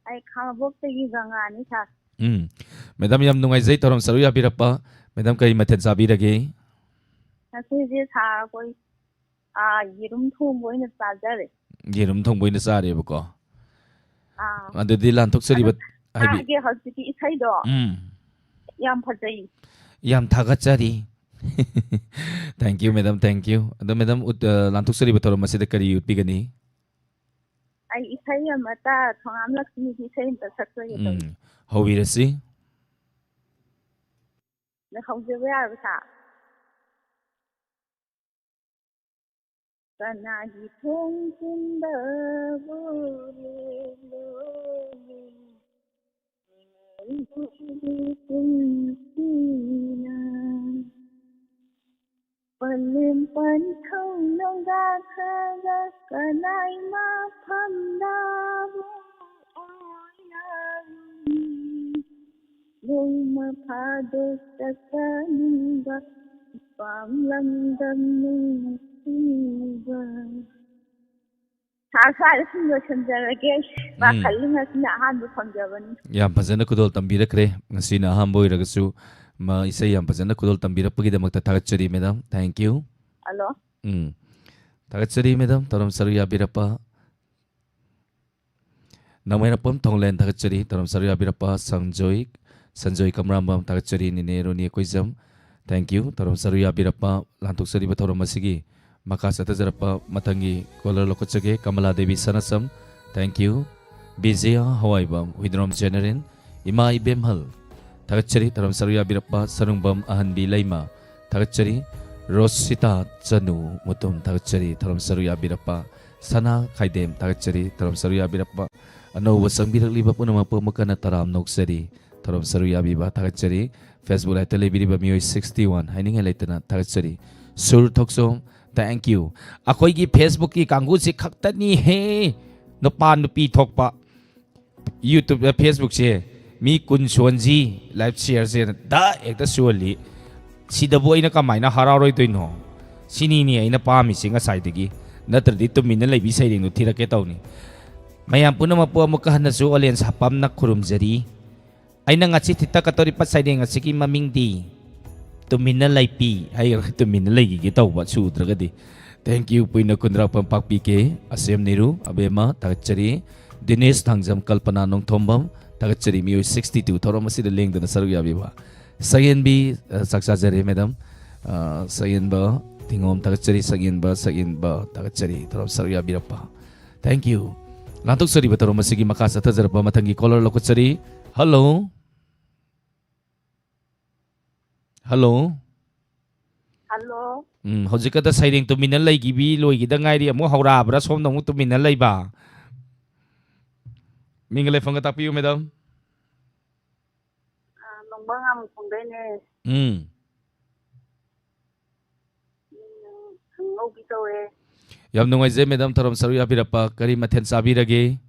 ꯑꯩ ꯈꯥꯉꯕꯣꯛꯇꯒꯤ ꯒꯪꯒꯥꯅꯤ ꯁꯥꯔ꯫ ꯎꯝ꯫ ꯃꯦꯗꯥꯝ, ꯌꯥꯝ ꯅꯨꯡꯉꯥꯏꯖꯩ ꯊꯧꯔꯝ ꯁꯔꯨꯛ ꯌꯥꯕꯤꯔꯛꯄ꯫ ꯃꯦꯗꯥꯝ, ꯀꯔꯤ ꯃꯊꯦꯜ ꯆꯥꯕꯤꯔꯒꯦ? ꯉꯁꯤꯁꯦ ꯁꯥꯔ ꯑꯩꯈꯣꯏ, ꯑꯥ, ꯌꯦꯔꯨꯝ ꯊꯣꯡꯕ ꯑꯣꯏꯅ ꯆꯥꯖꯔꯦ꯫ ꯌꯦꯔꯨꯝ ꯊꯣꯡꯕ ꯑꯣꯏꯅ ꯆꯥꯔꯦꯕꯀꯣ꯫ ꯑꯥ꯫ ꯑꯗꯨꯗꯤ ꯂꯥꯟꯊꯣꯛꯆꯔꯤꯕ ꯑꯗꯣ ꯍꯥꯏꯕꯤ- ꯁꯥꯔꯒꯤ ꯍꯧꯖꯤꯛꯀꯤ ꯏꯁꯩꯗꯣ ꯎꯝ꯫ ꯌꯥꯝ ꯐꯖꯩ꯫ ꯌꯥꯝ ꯊꯥꯒꯠꯆꯔꯤ꯫ Thank you, madam, thank you꯫ ꯑꯗꯣ ꯃꯦꯗꯥꯝ, ꯎꯠ-, ꯑ, ꯂꯥꯟꯊꯣꯛꯆꯔꯤꯕ ꯊꯧꯔꯝ ꯑꯁꯤꯗ ꯀꯔꯤ ꯎꯠꯄꯤꯒꯅꯤ? ꯑꯩ ꯏꯁꯩ ꯑꯃꯇ, ꯊꯣꯉꯥꯝ ꯂꯛꯁꯃꯤꯒꯤ ꯏꯁꯩ ꯑꯃꯇ ꯁꯛꯆꯒꯦ ꯇꯧꯕ꯫ ꯎꯝ, ꯍꯧꯕꯤꯔꯁꯤ꯫ ꯑꯗ ꯍꯧꯖꯕ ꯌꯥꯔꯕ ꯁꯥꯔ? ꯀꯅꯥꯒꯤ ꯊꯣꯡꯖꯤꯟꯗꯕꯨ ꯂꯦꯞꯂꯨꯅꯤ, ꯂꯦꯞꯂꯨꯅꯤ ꯄꯨꯟꯁꯤꯅ꯫ ꯄꯂꯦꯝ ꯄꯟꯊꯧ ꯅꯣꯡꯗꯥꯈ꯭ꯔꯒ ꯀꯅꯥꯏ ꯃꯐꯝꯗꯕꯨ ꯑꯣꯏꯔꯨꯅꯤ? ꯅꯣꯡꯃ ꯐꯥꯗꯣꯛ ꯆꯠꯆꯅꯤꯡꯕ ꯏꯄꯥꯝ ꯂꯝꯗꯝ ꯅꯨꯡꯁꯤꯕ꯫ ꯁꯥꯔ, ꯁ꯭ꯋꯥꯏꯗ ꯁꯨꯝ ꯂꯣꯏꯁꯤꯟꯖꯔꯒꯦ꯫ ꯎꯝ꯫ ꯄꯥꯈꯠꯂꯤ, ꯉꯁꯤꯅ ꯑꯍꯥꯟꯕ ꯐꯪꯖꯕꯅꯤ꯫ ꯌꯥꯝ ꯐꯖꯅ ꯈꯨꯗꯣꯜ ꯇꯝꯕꯤꯔꯛꯈ꯭ꯔꯦ꯫ ꯉꯁꯤꯅ ꯑꯍꯥꯟꯕ ꯑꯣꯏꯔꯒꯁꯨ, ꯃ-, ꯏꯁꯩ ꯌꯥꯝ ꯐꯖꯅ ꯈꯨꯗꯣꯜ ꯇꯝꯕꯤꯔꯛꯄꯒꯤꯗꯃꯛꯇ ꯊꯥꯒꯠꯆꯔꯤ, ꯃꯦꯗꯥꯝ꯫ Thank you꯫ ꯍꯜꯂꯣ꯫ ꯎꯝ꯫ ꯊꯥꯒꯠꯆꯔꯤ, ꯃꯦꯗꯥꯝ, ꯊꯧꯔꯝ ꯁꯔꯨꯛ ꯌꯥꯕꯤꯔꯛꯄ꯫ ꯅꯃꯩꯔꯛꯄꯝ ꯊꯣꯡꯂꯦꯟ, ꯊꯥꯒꯠꯆꯔꯤ, ꯊꯧꯔꯝ ꯁꯔꯨꯛ ꯌꯥꯕꯤꯔꯛꯄ꯫ ꯁꯟꯖꯣꯏ, ꯁꯟꯖꯣꯏ ꯀꯃꯔꯥꯝꯕꯝ, ꯊꯥꯒꯠꯆꯔꯤ, ꯅꯦꯅꯦ ꯔꯣꯅꯤ ꯀꯣꯏꯖꯝ꯫ Thank you꯫ ꯊꯧꯔꯝ ꯁꯔꯨꯛ ꯌꯥꯕꯤꯔꯛꯄ, ꯂꯥꯟꯊꯣꯛꯆꯔꯤꯕ ꯊꯧꯔꯝ ꯑꯁꯤꯒꯤ ꯃꯈꯥ ꯆꯠꯊꯖꯔꯛꯄ ꯃꯊꯪꯒꯤ caller ꯂꯧꯈꯠꯆꯒꯦ, Kamala Devi Sanasam. Thank you꯫ Bijoy Hawaibam, Huidrom General, ꯏꯃꯥ ꯏꯕꯦꯝꯍꯜ, ꯊꯥꯒꯠꯆꯔꯤ, ꯊꯧꯔꯝ ꯁꯔꯨꯛ ꯌꯥꯕꯤꯔꯛꯄ꯫ ꯁꯔꯨꯡꯕꯝ ꯑꯍꯟꯕꯤ ꯂꯩꯃ, ꯊꯥꯒꯠꯆꯔꯤ꯫ ꯔꯣꯁꯤꯇꯥ ꯆꯅꯨ ꯃꯨꯇꯨꯝ, ꯊꯥꯒꯠꯆꯔꯤ, ꯊꯧꯔꯝ ꯁꯔꯨꯛ ꯌꯥꯕꯤꯔꯛꯄ꯫ ꯁꯅꯥ ꯈꯥꯏꯗꯦꯝ, ꯊꯥꯒꯠꯆꯔꯤ, ꯊꯧꯔꯝ ꯁꯔꯨꯛ ꯌꯥꯕꯤꯔꯛꯄ꯫ ꯑꯅꯧꯕ ꯆꯪꯕꯤꯔꯛꯂꯤꯕ ꯄꯨꯝꯅꯃꯛꯄꯨ ꯑꯃꯨꯛ ꯍꯟꯅ ꯇꯔꯥꯝꯅ ꯑꯣꯛꯆꯔꯤ꯫ ꯊꯧꯔꯝ ꯁꯔꯨꯛ ꯌꯥꯕꯤꯕ ꯊꯥꯒꯠꯆꯔꯤ꯫ Facebook Liveꯇ ꯂꯩꯕꯤꯔꯤꯕ ꯃꯤꯑꯣꯏ sixty one, ꯍꯥꯏꯅꯤꯡꯉꯥꯏ ꯂꯩꯇꯅ ꯊꯥꯒꯠꯆꯔꯤ꯫ ꯁꯨꯔ ꯊꯣꯛꯆꯣꯝ, thank you꯫ ꯑꯩꯈꯣꯏꯒꯤ Facebookꯀꯤ ꯀꯥꯡꯕꯨꯁꯤ ꯈꯛꯇꯅꯤꯍꯦ ꯅꯨꯄꯥ ꯅꯨꯄꯤ ꯊꯣꯛꯄ꯫ YouTube, Facebookꯁꯦ ꯃꯤ ꯀꯨꯟ ꯁꯨꯍꯟꯁꯤ, live shareꯁꯦ ꯗ ꯍꯦꯛꯇ ꯁꯨꯍꯜꯂꯤ꯫ ꯁꯤꯗꯕꯨ ꯑꯩꯅ ꯀꯃꯥꯏꯅ ꯍꯔꯥꯎꯔꯣꯏꯗꯣꯏꯅꯣ? ꯁꯤꯅꯤꯅꯦ ꯑꯩꯅ ꯄꯥꯝꯃꯤꯁꯤ ꯉꯁꯥꯏꯗꯒꯤ꯫ ꯅꯠꯇ꯭ꯔꯗꯤ ꯇꯨꯃꯤꯟꯅ ꯂꯩꯕꯤ ꯁꯩꯔꯦꯡꯗꯣ ꯊꯤꯔꯛꯀꯦ ꯇꯧꯅꯤ꯫ ꯃꯌꯥꯝ ꯄꯨꯝꯅꯃꯛꯄꯨ ꯑꯃꯨꯛꯀ ꯍꯟꯅꯁꯨ ꯑꯣꯂꯦꯟ ꯁꯥꯄꯝꯅ ꯈꯨꯔꯨꯝꯖꯔꯤ꯫ ꯑꯩꯅ ꯉꯁꯤ ꯊꯤꯠꯇꯀꯗꯧꯔꯤꯕ ꯁꯩꯔꯦꯡ ꯑꯁꯤꯒꯤ ꯃꯃꯤꯡꯗꯤ ꯇꯨꯃꯤꯟꯅ ꯂꯩꯄꯤ ꯍꯥꯏꯔꯒ ꯇꯨꯃꯤꯟꯅ ꯂꯩꯈꯤꯒꯦ ꯇꯧꯕ ꯁꯨꯗ꯭ꯔꯒꯗꯤ꯫ Thank you, ꯄꯨꯏꯅ ꯀꯨꯟꯗ꯭ꯔꯥꯛꯄꯝ ꯄꯥꯛꯄꯤꯒꯦ, ꯑꯁꯦꯝ ꯅꯤꯔꯨ, ꯑꯕꯦꯝꯃ, ꯊꯥꯒꯠꯆꯔꯤ꯫ ꯗꯤꯅꯦꯁ ꯊꯥꯡꯖꯝ, ꯀꯜꯄꯅꯥ ꯅꯣꯡꯊꯣꯝꯕꯝ, ꯊꯥꯒꯠꯆꯔꯤ꯫ ꯃꯤꯑꯣꯏ sixty two ꯊꯧꯔꯝ ꯑꯁꯤꯗ ꯂꯦꯡꯗꯅ ꯁꯔꯨꯛ ꯌꯥꯕꯤꯕ꯫ ꯁꯌꯦꯟꯕꯤ, ꯑ, ꯆꯥꯛ ꯆꯥꯖꯔꯦ, ꯃꯦꯗꯥꯝ꯫ ꯑ, ꯁꯌꯦꯟꯕ ꯊꯤꯉꯣꯝ, ꯊꯥꯒꯠꯆꯔꯤ꯫ ꯁꯌꯦꯟꯕ, ꯁꯌꯦꯟꯕ, ꯊꯥꯒꯠꯆꯔꯤ ꯊꯧꯔꯝ ꯁꯔꯨꯛ ꯌꯥꯕꯤꯔꯛꯄ꯫ Thank you꯫ ꯂꯥꯟꯊꯣꯛꯆꯔꯤꯕ ꯊꯧꯔꯝ ꯑꯁꯤꯒꯤ ꯃꯈꯥ ꯆꯠꯊꯖꯔꯛꯄ ꯃꯊꯪꯒꯤ caller ꯂꯧꯈꯠꯆꯔꯤ꯫ Hello꯫ Hello꯫ Hello꯫ ꯎꯝ, ꯍꯧꯖꯤꯛꯀꯗ ꯁꯩꯔꯦꯡ ꯇꯨꯃꯤꯟꯅ ꯂꯩꯈꯤꯕꯤ ꯂꯣꯏꯈꯤꯗ ꯉꯥꯏꯔꯤ, ꯑꯃꯨꯛ ꯍꯧꯔꯛꯑꯕ꯭ꯔꯥ? ꯁꯣꯝꯗ ꯑꯃꯨꯛ ꯇꯨꯃꯤꯟꯅ ꯂꯩꯕ꯫ ꯃꯤꯡꯒ ꯂꯩꯐꯝꯒ ꯇꯥꯛꯄꯤꯌꯨ, ꯃꯦꯗꯥꯝ꯫ ꯑ, ꯅꯣꯡꯕ ꯉꯥꯃꯨꯈꯣꯡꯗꯩꯅꯦ꯫ ꯎꯝ꯫ ꯎꯝ, ꯈꯪꯍꯧꯕꯤ ꯇꯧꯋꯦ꯫ ꯌꯥꯝ ꯅꯨꯡꯉꯥꯏꯖꯩ, ꯃꯦꯗꯥꯝ, ꯊꯧꯔꯝ ꯁꯔꯨꯛ ꯌꯥꯕꯤꯔꯛꯄ꯫ ꯀꯔꯤ ꯃꯊꯦꯜ ꯆꯥꯕꯤꯔꯒꯦ?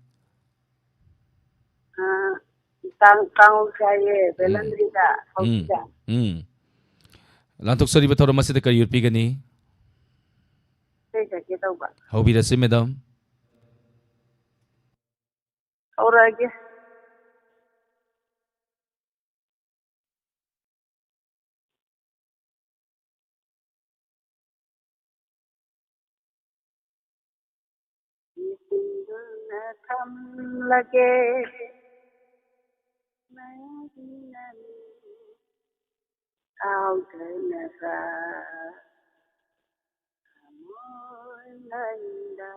ꯑ, ꯀꯥꯡ-, ꯀꯥꯡꯍꯧ ꯆꯥꯏꯌꯦ, ꯎꯝ꯫ ꯕꯦꯂꯟꯗ꯭ꯔꯤꯒ ꯎꯝ꯫ ꯍꯧꯕꯤꯒ꯫ ꯎꯝ꯫ ꯂꯥꯟꯊꯣꯛꯆꯔꯤꯕ ꯊꯧꯔꯝ ꯑꯁꯤꯗ ꯀꯔꯤ ꯎꯠꯄꯤꯒꯅꯤ? ꯏꯁꯩ ꯁꯛꯀꯦ ꯇꯧꯕ꯫ ꯍꯧꯕꯤꯔꯁꯤ, ꯃꯦꯗꯥꯝ꯫ ꯍꯧꯔꯛꯑꯒꯦ꯫ ꯏꯁꯤꯡꯗꯨꯅ ꯊꯝꯂꯒꯦ, ꯅꯪꯒꯤ ꯅꯪ ꯀꯥꯎꯗꯅꯕ ꯊꯃꯣꯏ ꯃꯅꯨꯡꯗ꯫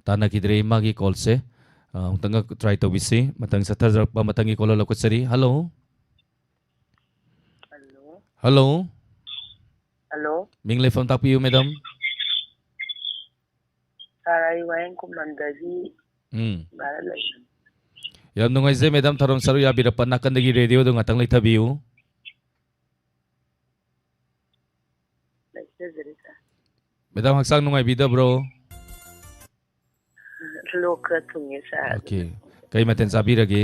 ꯇꯥꯟꯅꯈꯤꯗ꯭ꯔꯦ ꯃꯥꯒꯤ ꯀꯣꯜꯁꯦ꯫ ꯑ, ꯑꯃꯨꯛꯇꯪꯒ ꯇ꯭ꯔꯥꯏ ꯇꯧꯕꯤꯁꯤ꯫ ꯃꯊꯪ ꯆꯠꯊꯖꯔꯛꯄ ꯃꯊꯪꯒꯤ ꯀꯣꯜ ꯂꯧꯈꯠꯆꯔꯤ꯫ ꯍꯜꯂꯣ꯫ ꯍꯜꯂꯣ꯫ ꯍꯜꯂꯣ꯫ ꯍꯜꯂꯣ꯫ ꯃꯤꯡ ꯂꯩꯐꯝ ꯇꯥꯛꯄꯤꯌꯨ, ꯃꯦꯗꯥꯝ꯫ ꯁꯥꯔ, ꯑꯩ ꯋꯥꯍꯦꯡ ꯈꯨꯃꯟꯗꯒꯤ ꯎꯝ꯫ ꯚꯥꯔꯠ ꯂꯩꯕꯅꯤ꯫ ꯌꯥꯝ ꯅꯨꯡꯉꯥꯏꯖꯩ, ꯃꯦꯗꯥꯝ, ꯊꯧꯔꯝ ꯁꯔꯨꯛ ꯌꯥꯕꯤꯔꯛꯄ꯫ ꯅꯥꯀꯟꯗꯒꯤ ꯔꯦꯗꯤꯑꯣꯗꯨ ꯉꯥꯛꯇꯪ ꯂꯩꯊꯕꯤꯌꯨ꯫ ꯂꯩꯊꯖꯔꯤ, ꯁꯥꯔ꯫ ꯃꯦꯗꯥꯝ, ꯍꯛꯆꯥꯡ ꯅꯨꯡꯉꯥꯏꯕꯤꯗꯕ꯭ꯔꯣ? ꯂꯣꯛ ꯈꯔ ꯊꯨꯡꯉꯦ, ꯁꯥꯔ꯫ ꯑꯣꯀꯦ꯫ ꯀꯩ ꯃꯊꯦꯜ ꯆꯥꯕꯤꯔꯒꯦ?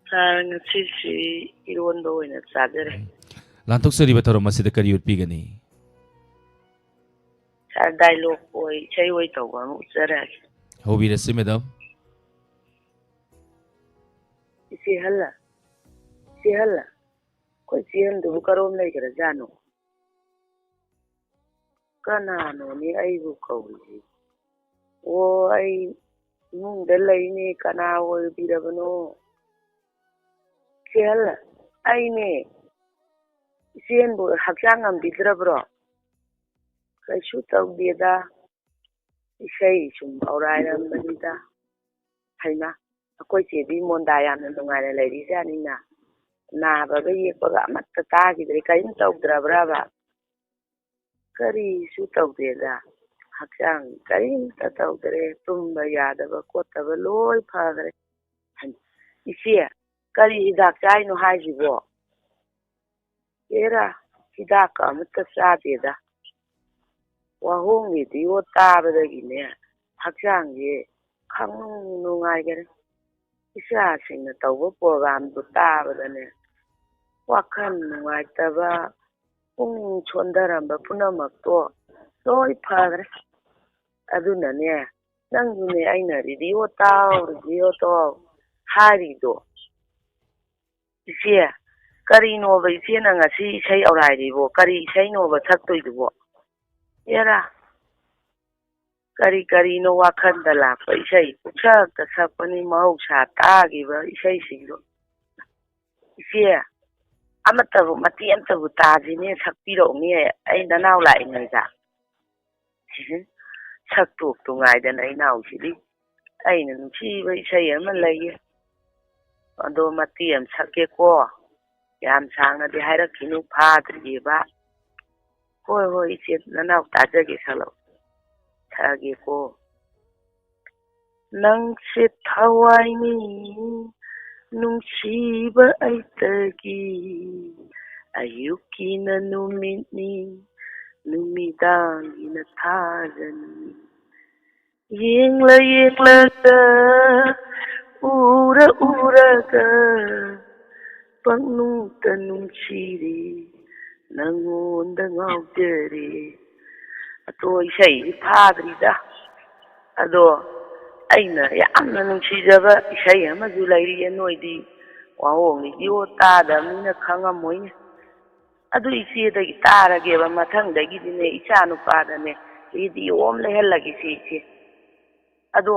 ꯁꯥꯔ, ꯉꯁꯤꯁꯤ ꯏꯔꯣꯟꯕ ꯑꯣꯏꯅ ꯆꯥꯖꯔꯦ꯫ ꯎꯝ꯫ ꯂꯥꯟꯊꯣꯛꯆꯔꯤꯕ ꯊꯧꯔꯝ ꯑꯁꯤꯗ ꯀꯔꯤ ꯎꯠꯄꯤꯒꯅꯤ? ꯁꯥꯔ, ꯗꯥꯏꯂꯣꯛ ꯑꯣꯏ, ꯏꯁꯩ ꯑꯣꯏ ꯇꯧꯕ ꯑꯃ ꯎꯠꯆꯔꯛꯑꯒꯦ꯫ ꯍꯧꯕꯤꯔꯁꯤ, ꯃꯦꯗꯥꯝ꯫ ꯏꯆꯦ ꯍꯜꯂ, ꯏꯆꯦ ꯍꯜꯂ, ꯑꯩꯈꯣꯏ ꯆꯦ ꯍꯟꯗꯨꯕꯨ ꯀꯔꯣꯝ ꯂꯩꯈ꯭ꯔꯖꯥꯠꯅꯣ? ꯀꯅꯥꯅꯣꯅꯦ ꯑꯩꯕꯨ ꯀꯧꯔꯤꯁꯤ? ꯑꯣ, ꯑꯩ ꯏꯃꯨꯡꯗ ꯂꯩꯅꯦ, ꯀꯅꯥ ꯑꯣꯏꯕꯤꯔꯕꯅꯣ? ꯆꯦꯍꯜ, ꯑꯩꯅꯦ꯫ ꯏꯆꯦꯟꯕꯨ ꯍꯛꯆꯥꯡ ꯉꯝꯕꯤꯗ꯭ꯔꯕ꯭ꯔꯣ? ꯀꯩꯁꯨ ꯇꯧꯗꯦꯗ, ꯏꯁꯩ ꯁꯨꯝ ꯍꯧꯔꯥꯏꯔꯝꯕꯅꯤꯗ꯫ ꯍꯩꯃꯥ, ꯑꯩꯈꯣꯏ ꯆꯦꯗꯤ ꯃꯣꯟꯗꯥ ꯌꯥꯝꯅ ꯅꯨꯡꯉꯥꯏꯅ ꯂꯩꯔꯤꯖꯥꯠꯅꯤꯅ꯫ ꯅꯥꯕꯒ ꯌꯦꯛꯄꯒ ꯑꯃꯠꯇ ꯇꯥꯈꯤꯗ꯭ꯔꯦ, ꯀꯔꯤꯝ ꯇꯧꯗ꯭ꯔꯕ꯭ꯔꯕ? ꯀꯔꯤꯁꯨ ꯇꯧꯗꯦꯗ, ꯍꯛꯆꯥꯡ ꯀꯔꯤꯝꯇ ꯇꯧꯗ꯭ꯔꯦ, ꯇꯨꯝꯕ ꯌꯥꯗꯕ ꯈꯣꯠꯇꯕ ꯂꯣꯏ ꯐꯈ꯭ꯔꯦ꯫ ꯍꯩꯃꯥ, ꯏꯆꯦ, ꯀꯔꯤ ꯍꯤꯗꯥꯛ ꯆꯥꯏꯅꯣ ꯍꯥꯏꯁꯤꯕꯣ? ꯑꯦꯔꯥ, ꯍꯤꯗꯥꯛꯀ ꯑꯃꯠꯇ ꯆꯥꯗꯦꯗ꯫ ꯋꯥꯍꯣꯡꯒꯤ ꯔꯦꯗꯤꯑꯣ ꯇꯥꯕꯗꯒꯤꯅꯦ ꯍꯛꯆꯥꯡꯁꯦ ꯈꯪꯅꯨꯡ ꯅꯨꯡꯉꯥꯏꯈꯔꯦ꯫ ꯏꯆꯥꯁꯤꯡꯅ ꯇꯧꯕ ꯄ꯭ꯔꯣꯒ꯭ꯔꯥꯝꯗꯨ ꯇꯥꯕꯗꯅꯦ ꯋꯥꯈꯜ ꯅꯨꯡꯉꯥꯏꯇꯕ, ꯄꯨꯛꯅꯤꯡ ꯁꯣꯟꯊꯔꯝꯕ ꯄꯨꯝꯅꯃꯛꯇꯣ ꯂꯣꯏ ꯐꯈ꯭ꯔꯦ꯫ ꯑꯗꯨꯅꯅꯦ, ꯅꯪꯁꯨꯅꯦ, ꯑꯩꯅ "ꯔꯦꯗꯤꯑꯣ ꯇꯥꯎ, ꯔꯦꯗꯤꯑꯣ ꯇꯥꯎ" ꯍꯥꯏꯔꯤꯗꯣ꯫ ꯏꯆꯦ, ꯀꯔꯤꯅꯣꯕ ꯏꯆꯦꯅ ꯉꯁꯤ ꯏꯁꯩ ꯑꯧꯔꯥꯏꯔꯤꯕꯣ? ꯀꯔꯤ ꯏꯁꯩꯅꯣꯕ ꯁꯛꯇꯣꯏꯗꯨꯕꯣ? ꯑꯦꯔꯥ, ꯀꯔꯤ ꯀꯔꯤꯅꯣ ꯋꯥꯈꯜꯗ ꯂꯥꯛꯄ ꯏꯁꯩ ꯄꯨꯡꯁꯛꯇ ꯁꯛꯄꯅꯤ, ꯃꯍꯧꯁꯥ ꯇꯥꯈꯤꯕ ꯏꯁꯩꯁꯤꯡꯗꯣ꯫ ꯏꯆꯦ, ꯑꯃꯠꯇꯕꯨ, ꯃꯇꯦꯛ ꯑꯃꯠꯇꯕꯨ ꯇꯥꯁꯤꯅꯦ, ꯁꯛꯄꯤꯔꯛꯎꯅꯦ, ꯑꯩ ꯅꯅꯥꯎ ꯂꯥꯛꯏꯉꯩꯗ꯫ ꯁꯛꯇꯣꯛꯇꯨ ꯉꯥꯏꯗꯅ ꯏꯅꯥꯎꯁꯤꯗꯤ꯫ ꯑꯩꯅ ꯅꯨꯡꯁꯤꯕ ꯏꯁꯩ ꯑꯃ ꯂꯩꯌꯦ, ꯑꯗꯣ ꯃꯇꯦꯛ ꯑꯃ ꯁꯛꯀꯦꯀꯣ꯫ ꯌꯥꯝ ꯁꯥꯡꯅꯗꯤ ꯍꯥꯏꯔꯛꯈꯤꯅꯨ, ꯐꯥꯗ꯭ꯔꯤꯑꯕ꯫ ꯍꯣꯏ, ꯍꯣꯏ, ꯏꯆꯦ, ꯅꯅꯥꯎ ꯇꯥꯖꯒꯦ, ꯁꯛꯂꯛꯑꯣ꯫ ꯁꯛꯑꯒꯦꯀꯣ꯫ ꯅꯪꯁꯦ ꯊꯋꯥꯏꯅꯤ, ꯅꯨꯡꯁꯤꯕ ꯑꯩꯇꯒꯤ, ꯑꯌꯨꯛꯀꯤꯅ ꯅꯨꯃꯤꯠꯅꯤ, ꯅꯨꯃꯤꯗꯥꯡꯒꯤꯅ ꯊꯥꯖꯅꯤ꯫ ꯌꯦꯡꯂ ꯌꯦꯡꯂꯒ, ꯎꯔ ꯎꯔꯒ, ꯄꯪꯅꯨꯡꯇ ꯅꯨꯡꯁꯤꯔꯦ, ꯅꯪꯉꯣꯟꯗ ꯉꯥꯎꯖꯔꯦ꯫ ꯑꯗꯣ ꯏꯁꯩꯁꯤ ꯐꯥꯗ꯭ꯔꯤꯗ꯫ ꯑꯗꯣ ꯑꯩꯅ ꯌꯥꯝꯅ ꯅꯨꯡꯁꯤꯖꯕ ꯏꯁꯩ ꯑꯃꯁꯨ ꯂꯩꯔꯤꯌꯦ, ꯅꯣꯏꯗꯤ ꯋꯥꯍꯣꯡ ꯔꯦꯗꯤꯑꯣ ꯇꯥꯗꯕꯅꯤꯅ ꯈꯪꯉꯝꯃꯣꯏꯅꯦ꯫ ꯑꯗꯨ ꯏꯆꯦꯗꯒꯤ ꯇꯥꯔꯒꯦꯕ, ꯃꯊꯪꯗꯒꯤꯗꯤꯅꯦ, ꯏꯆꯥ ꯅꯨꯄꯥꯗꯅꯦ ꯔꯦꯗꯤꯑꯣ ꯑꯃ ꯂꯩꯍꯜꯂꯒꯦꯁꯦ ꯏꯆꯦ꯫ ꯑꯗꯣ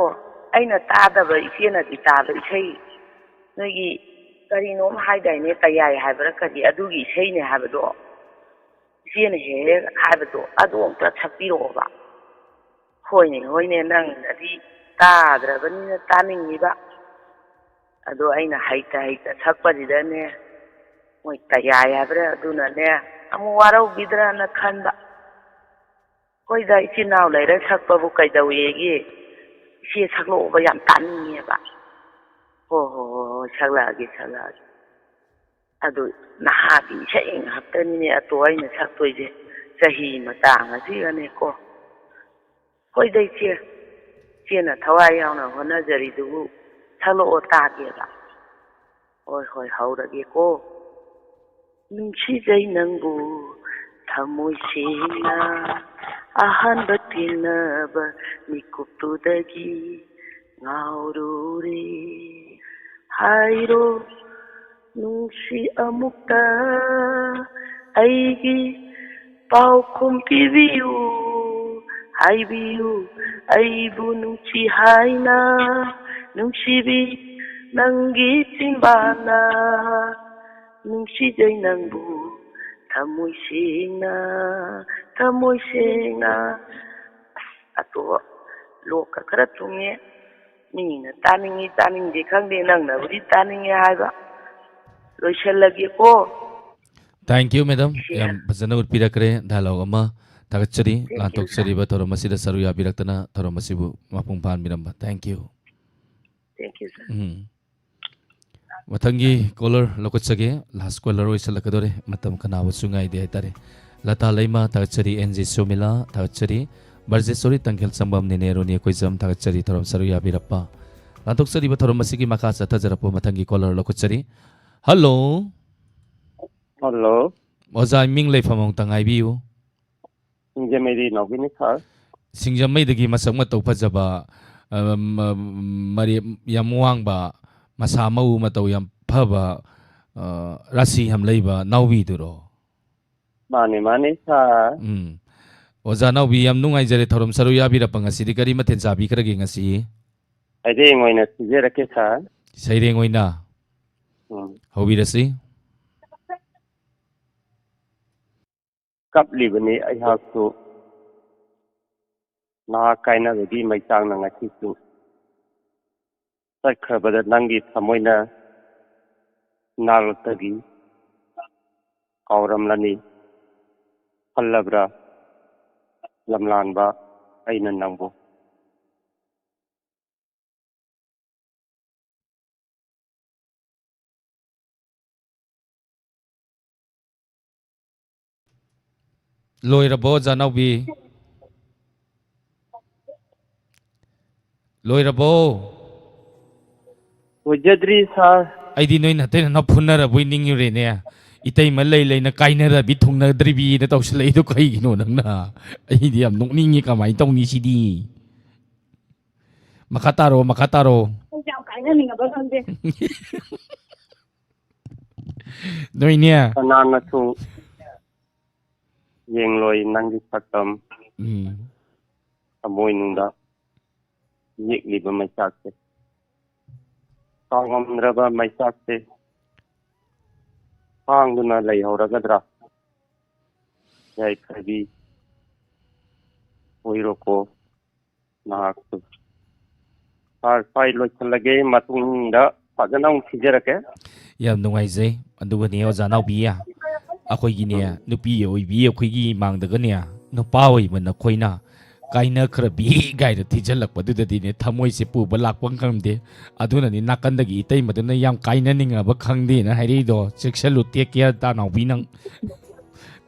ꯑꯩꯅ ꯇꯥꯗꯕ, ꯏꯆꯦꯅꯗꯤ ꯇꯥꯕ ꯏꯁꯩ, ꯅꯣꯏꯒꯤ ꯀꯔꯤꯅꯣꯝ ꯍꯥꯏꯗꯥꯏꯅꯦ, ꯀꯌꯥꯏ ꯍꯥꯏꯕ꯭ꯔꯥ ꯀꯔꯤ, ꯑꯗꯨꯒꯤ ꯏꯁꯩꯅꯦ ꯍꯥꯏꯕꯗꯣ, ꯏꯆꯦꯅ ꯍꯦꯛ ꯍꯦꯛ ꯍꯥꯏꯕꯗꯣ, ꯑꯗꯨ ꯑꯝꯇ ꯁꯛꯄꯤꯔꯛꯑꯣꯕ꯫ ꯍꯣꯏꯅꯦ, ꯍꯣꯏꯅꯦ, ꯅꯪꯅꯗꯤ ꯇꯥꯗ꯭ꯔꯕꯅꯤꯅ ꯇꯥꯅꯤꯡꯉꯤꯕ꯫ ꯑꯗꯣ ꯑꯩꯅ ꯍꯩꯇ ꯍꯩꯇ ꯁꯛꯄꯁꯤꯗꯅꯦ, ꯃꯣꯏ ꯀꯌꯥꯏ ꯍꯥꯏꯕ꯭ꯔꯥ, ꯑꯗꯨꯅꯅꯦ ꯑꯃꯨꯛ ꯋꯥꯔꯧꯈꯤꯗ꯭ꯔꯅ ꯈꯟꯕ꯫ ꯍꯣꯏꯗ, ꯏꯆꯤꯟ ꯏꯅꯥꯎ ꯂꯩꯔ ꯁꯛꯄꯕꯨ ꯀꯩꯗꯧꯋꯦꯒꯦ? ꯏꯆꯦ ꯁꯛꯂꯛꯑꯣꯕ, ꯌꯥꯝ ꯇꯥꯅꯤꯡꯉꯦꯕ꯫ ꯍꯣ, ꯍꯣ, ꯍꯣ, ꯍꯣ, ꯁꯛꯂꯛꯑꯒꯦ, ꯁꯛꯂꯛꯑꯒꯦ꯫ ꯑꯗꯨ ꯅꯍꯥꯒꯤ ꯏꯁꯩ ꯉꯥꯛꯇꯅꯤꯅꯦ ꯑꯇꯣ ꯑꯩꯅ ꯁꯛꯇꯣꯏꯁꯦ, ꯆꯍꯤ ꯃꯇꯥꯡ ꯑꯁꯤꯒꯅꯦꯀꯣ꯫ ꯍꯣꯏꯗ ꯏꯆꯦ, ꯏꯆꯦꯅ ꯊꯋꯥꯏ ꯌꯥꯎꯅ ꯍꯣꯠꯅꯖꯔꯤꯗꯨꯕꯨ ꯁꯛꯂꯛꯑꯣ ꯇꯥꯒꯦꯕ꯫ ꯍꯣꯏ, ꯍꯣꯏ, ꯍꯧꯔꯒꯦꯀꯣ꯫ ꯅꯨꯡꯁꯤꯖꯩ ꯅꯪꯕꯨ ꯊꯃꯣꯏ ꯁꯦꯡꯅ, ꯑꯍꯥꯟꯕ ꯊꯦꯡꯅꯕ ꯃꯤꯀꯨꯞꯇꯨꯗꯒꯤ ꯉꯥꯎꯔꯨꯔꯦ꯫ ꯍꯥꯏꯔꯣ ꯅꯨꯡꯁꯤ ꯑꯃꯨꯛꯇ ꯑꯩꯒꯤ ꯄꯥꯎꯈꯨꯝ ꯄꯤꯕꯤꯌꯨ, ꯍꯥꯏꯕꯤꯌꯨ ꯑꯩꯕꯨ ꯅꯨꯡꯁꯤ ꯍꯥꯏꯅ꯫ ꯅꯨꯡꯁꯤꯕꯤ ꯅꯪꯒꯤ ꯆꯤꯟꯕꯥꯟꯅ ꯅꯨꯡꯁꯤꯖꯩ ꯅꯪꯕꯨ ꯊꯃꯣꯏ ꯁꯦꯡꯅ, ꯊꯃꯣꯏ ꯁꯦꯡꯅ꯫ ꯑꯁ, ꯑꯇꯣ, ꯂꯣꯛꯀ ꯈꯔ ꯊꯨꯡꯉꯦ꯫ ꯃꯤꯅ ꯇꯥꯅꯤꯡꯉꯤ ꯇꯥꯅꯤꯡꯗꯦ ꯈꯪꯗꯦ, ꯅꯪꯅꯕꯨꯗꯤ ꯇꯥꯅꯤꯡꯉꯦ ꯍꯥꯏꯕ꯫ ꯂꯣꯏꯁꯤꯜꯂꯒꯦꯀꯣ꯫ Thank you, madam. ꯁꯤ ꯌꯥꯝ ꯐꯖꯅ ꯎꯠꯄꯤꯔꯛꯈ꯭ꯔꯦ dialogue ꯑꯃ꯫ ꯊꯥꯒꯠꯆꯔꯤ, thank you, ꯂꯥꯟꯊꯣꯛꯆꯔꯤꯕ ꯊꯧꯔꯝ ꯑꯁꯤꯗ ꯁꯔꯨꯛ ꯌꯥꯕꯤꯔꯛꯇꯅ ꯊꯧꯔꯝ ꯑꯁꯤꯕꯨ ꯃꯄꯨꯡ ꯐꯥꯍꯟꯕꯤꯔꯝꯕ꯫ Thank you꯫ Thank you, sir꯫ ꯎꯝ꯫ ꯃꯊꯪꯒꯤ caller ꯂꯧꯈꯠꯆꯒꯦ꯫ Last caller ꯑꯣꯏꯁꯜꯂꯛꯀꯗꯧꯔꯦ꯫ ꯃꯇꯝ ꯀꯅꯥꯕꯨꯁꯨ ꯉꯥꯏꯗꯦ ꯍꯥꯏꯇꯥꯔꯦ꯫ ꯂꯇꯥ ꯂꯩꯃ, ꯊꯥꯒꯠꯆꯔꯤ꯫ ꯑꯦꯟ ꯖꯤ ꯁꯨꯃꯤꯂꯥ, ꯊꯥꯒꯠꯆꯔꯤ꯫ ꯕ꯭ꯔꯖꯦꯁꯣꯔꯤ ꯇꯪꯈꯦꯜ ꯆꯪꯕꯝ, ꯅꯦꯅꯦ ꯔꯣꯅꯤ ꯀꯣꯏꯖꯝ, ꯊꯥꯒꯠꯆꯔꯤ ꯊꯧꯔꯝ ꯁꯔꯨꯛ ꯌꯥꯕꯤꯔꯛꯄ꯫ ꯂꯥꯟꯊꯣꯛꯆꯔꯤꯕ ꯊꯧꯔꯝ ꯑꯁꯤꯒꯤ ꯃꯈꯥ ꯆꯠꯊꯖꯔꯛꯄ ꯃꯊꯪꯒꯤ caller ꯂꯧꯈꯠꯆꯔꯤ꯫ Hello꯫ Hello꯫ ꯑꯣꯖꯥ, ꯃꯤꯡ ꯂꯩꯐꯝ ꯑꯃꯨꯛꯇꯪ ꯍꯥꯏꯕꯤꯌꯨ꯫ ꯁꯤꯡꯖꯃꯩꯗꯒꯤ ꯅꯥꯎꯕꯤꯅꯤ, sir꯫ ꯁꯤꯡꯖꯃꯩꯗꯒꯤ ꯃꯁꯛ ꯃꯇꯧ ꯐꯖꯕ, ꯑ, ꯃ-, ꯃꯔꯦꯞ ꯌꯥꯝ ꯋꯥꯡꯕ, ꯃꯁꯥ ꯃꯎ ꯃꯇꯧ ꯌꯥꯝ ꯐꯕ, ꯑ, ꯔꯥꯁꯤ ꯌꯥꯝ ꯂꯩꯕ ꯅꯥꯎꯕꯤꯗꯨꯔꯣ? ꯃꯥꯅꯦ, ꯃꯥꯅꯦ, sir꯫ ꯎꯝ꯫ ꯑꯣꯖꯥ ꯅꯥꯎꯕꯤ, ꯌꯥꯝ ꯅꯨꯡꯉꯥꯏꯖꯔꯦ ꯊꯧꯔꯝ ꯁꯔꯨꯛ ꯌꯥꯕꯤꯔꯛꯄ꯫ ꯉꯁꯤꯗꯤ ꯀꯔꯤ ꯃꯊꯦꯜ ꯆꯥꯕꯤꯈ꯭ꯔꯒꯦ ꯉꯁꯤ? ꯁꯩꯔꯦꯡ ꯑꯣꯏꯅ ꯁꯤꯖꯔꯛꯀꯦ, sir꯫ ꯁꯩꯔꯦꯡ ꯑꯣꯏꯅ? ꯎꯝ꯫ ꯍꯧꯕꯤꯔꯁꯤ꯫ ꯀꯞꯂꯤꯕꯅꯤ ꯑꯩꯍꯥꯛꯁꯨ, ꯅꯍꯥꯛ ꯀꯥꯏꯅꯕꯒꯤ ꯃꯩꯆꯥꯛꯅ ꯉꯁꯤꯁꯨ꯫ ꯆꯠꯈ꯭ꯔꯕꯗ ꯅꯪꯒꯤ ꯊꯃꯣꯏꯅ ꯅꯥꯔꯛꯇꯒꯤ ꯀꯥꯎꯔꯝꯂꯅꯤ꯫ ꯈꯜꯂꯕ꯭ꯔꯥ ꯂꯝꯂꯥꯟꯕ ꯑꯩꯅ ꯅꯪꯕꯨ? ꯂꯣꯏꯔꯕꯣ, ꯖꯥꯅꯥꯎꯕꯤ? ꯂꯣꯏꯔꯕꯣ? ꯂꯣꯏꯖꯗ꯭ꯔꯤ, sir꯫ ꯑꯩꯗꯤ ꯅꯣꯏ ꯅꯇꯩ ꯅꯅꯥꯎ ꯐꯨꯅꯔꯕꯣꯏ ꯅꯤꯡꯉꯨꯔꯦꯅꯦ꯫ ꯏꯇꯩꯃ ꯂꯩ ꯂꯩꯅ ꯀꯥꯏꯅꯔꯕꯤ ꯊꯨꯡꯅꯗ꯭ꯔꯤꯕꯤꯅ ꯇꯧꯁꯤꯜꯂꯛꯏꯗꯣ ꯀꯩꯒꯤꯅꯣ ꯅꯪꯅ? ꯑꯩꯗꯤ ꯌꯥꯝ ꯅꯣꯛꯅꯤꯡꯉꯤ, ꯀꯃꯥꯏꯅ ꯇꯧꯅꯤ ꯁꯤꯗꯤ? ꯃꯈꯥ ꯇꯥꯔꯣ, ꯃꯈꯥ ꯇꯥꯔꯣ꯫ ꯑꯩ ꯌꯥꯝ ꯀꯥꯏꯅꯅꯤꯡꯉꯕ ꯈꯪꯗꯦ꯫ ꯅꯣꯏꯅꯦ꯫ ꯀꯅꯥꯅꯁꯨ ꯌꯦꯡꯂꯣꯏ ꯅꯪꯒꯤ ꯁꯛꯇꯝ꯫ ꯎꯝ꯫ ꯊꯃꯣꯏꯅꯨꯡꯗ ꯌꯦꯛꯂꯤꯕ ꯃꯩꯁꯥꯛꯁꯦ, ꯀꯥꯎꯉꯝꯗ꯭ꯔꯕ ꯃꯩꯁꯥꯛꯁꯦ ꯈꯥꯡꯗꯨꯅ ꯂꯩꯍꯧꯔꯒꯗ꯭ꯔꯥ? ꯌꯥꯏꯐꯕꯤ ꯑꯣꯏꯔꯣꯀꯣ ꯅꯍꯥꯛꯁꯨ꯫ ꯁꯥꯔ, ꯁ꯭ꯋꯥꯏ ꯂꯣꯏꯁꯤꯜꯂꯒꯦ, ꯃꯇꯨꯡꯗ ꯐꯖꯅ ꯑꯃꯨꯛ ꯊꯤꯖꯔꯛꯀꯦ꯫ ꯌꯥꯝ ꯅꯨꯡꯉꯥꯏꯖꯩ꯫ ꯑꯗꯨꯒꯅꯦ, ꯑꯣꯖꯥ ꯅꯥꯎꯕꯤ, ꯑꯩꯈꯣꯏꯒꯤꯅꯦ, ꯎꯝ꯫ ꯅꯨꯄꯤ ꯑꯣꯏꯕꯤ ꯑꯩꯈꯣꯏꯒꯤ ꯏꯃꯥꯡꯗꯒꯅꯦ, ꯅꯨꯄꯥ ꯑꯣꯏꯕ ꯅꯈꯣꯏꯅ ꯀꯥꯏꯅꯈ꯭ꯔꯕꯤ ꯀꯥꯏꯅ ꯊꯤꯖꯤꯜꯂꯛꯄꯗꯨꯗꯗꯤꯅꯦ, ꯊꯃꯣꯏꯁꯦ ꯄꯨꯕ ꯂꯥꯛꯄ ꯉꯝꯗꯦ꯫ ꯑꯗꯨꯅꯅꯤ ꯅꯥꯀꯟꯗꯒꯤ ꯏꯇꯩꯃꯗꯨꯅ ꯌꯥꯝ ꯀꯥꯏꯅꯅꯤꯡꯉꯕ ꯈꯪꯗꯦꯅ ꯍꯥꯏꯔꯛꯏꯗꯣ꯫ ꯆꯦꯛꯁꯜꯂꯨ, take care, ꯇꯥ ꯅꯥꯎꯕꯤ ꯅꯪ꯫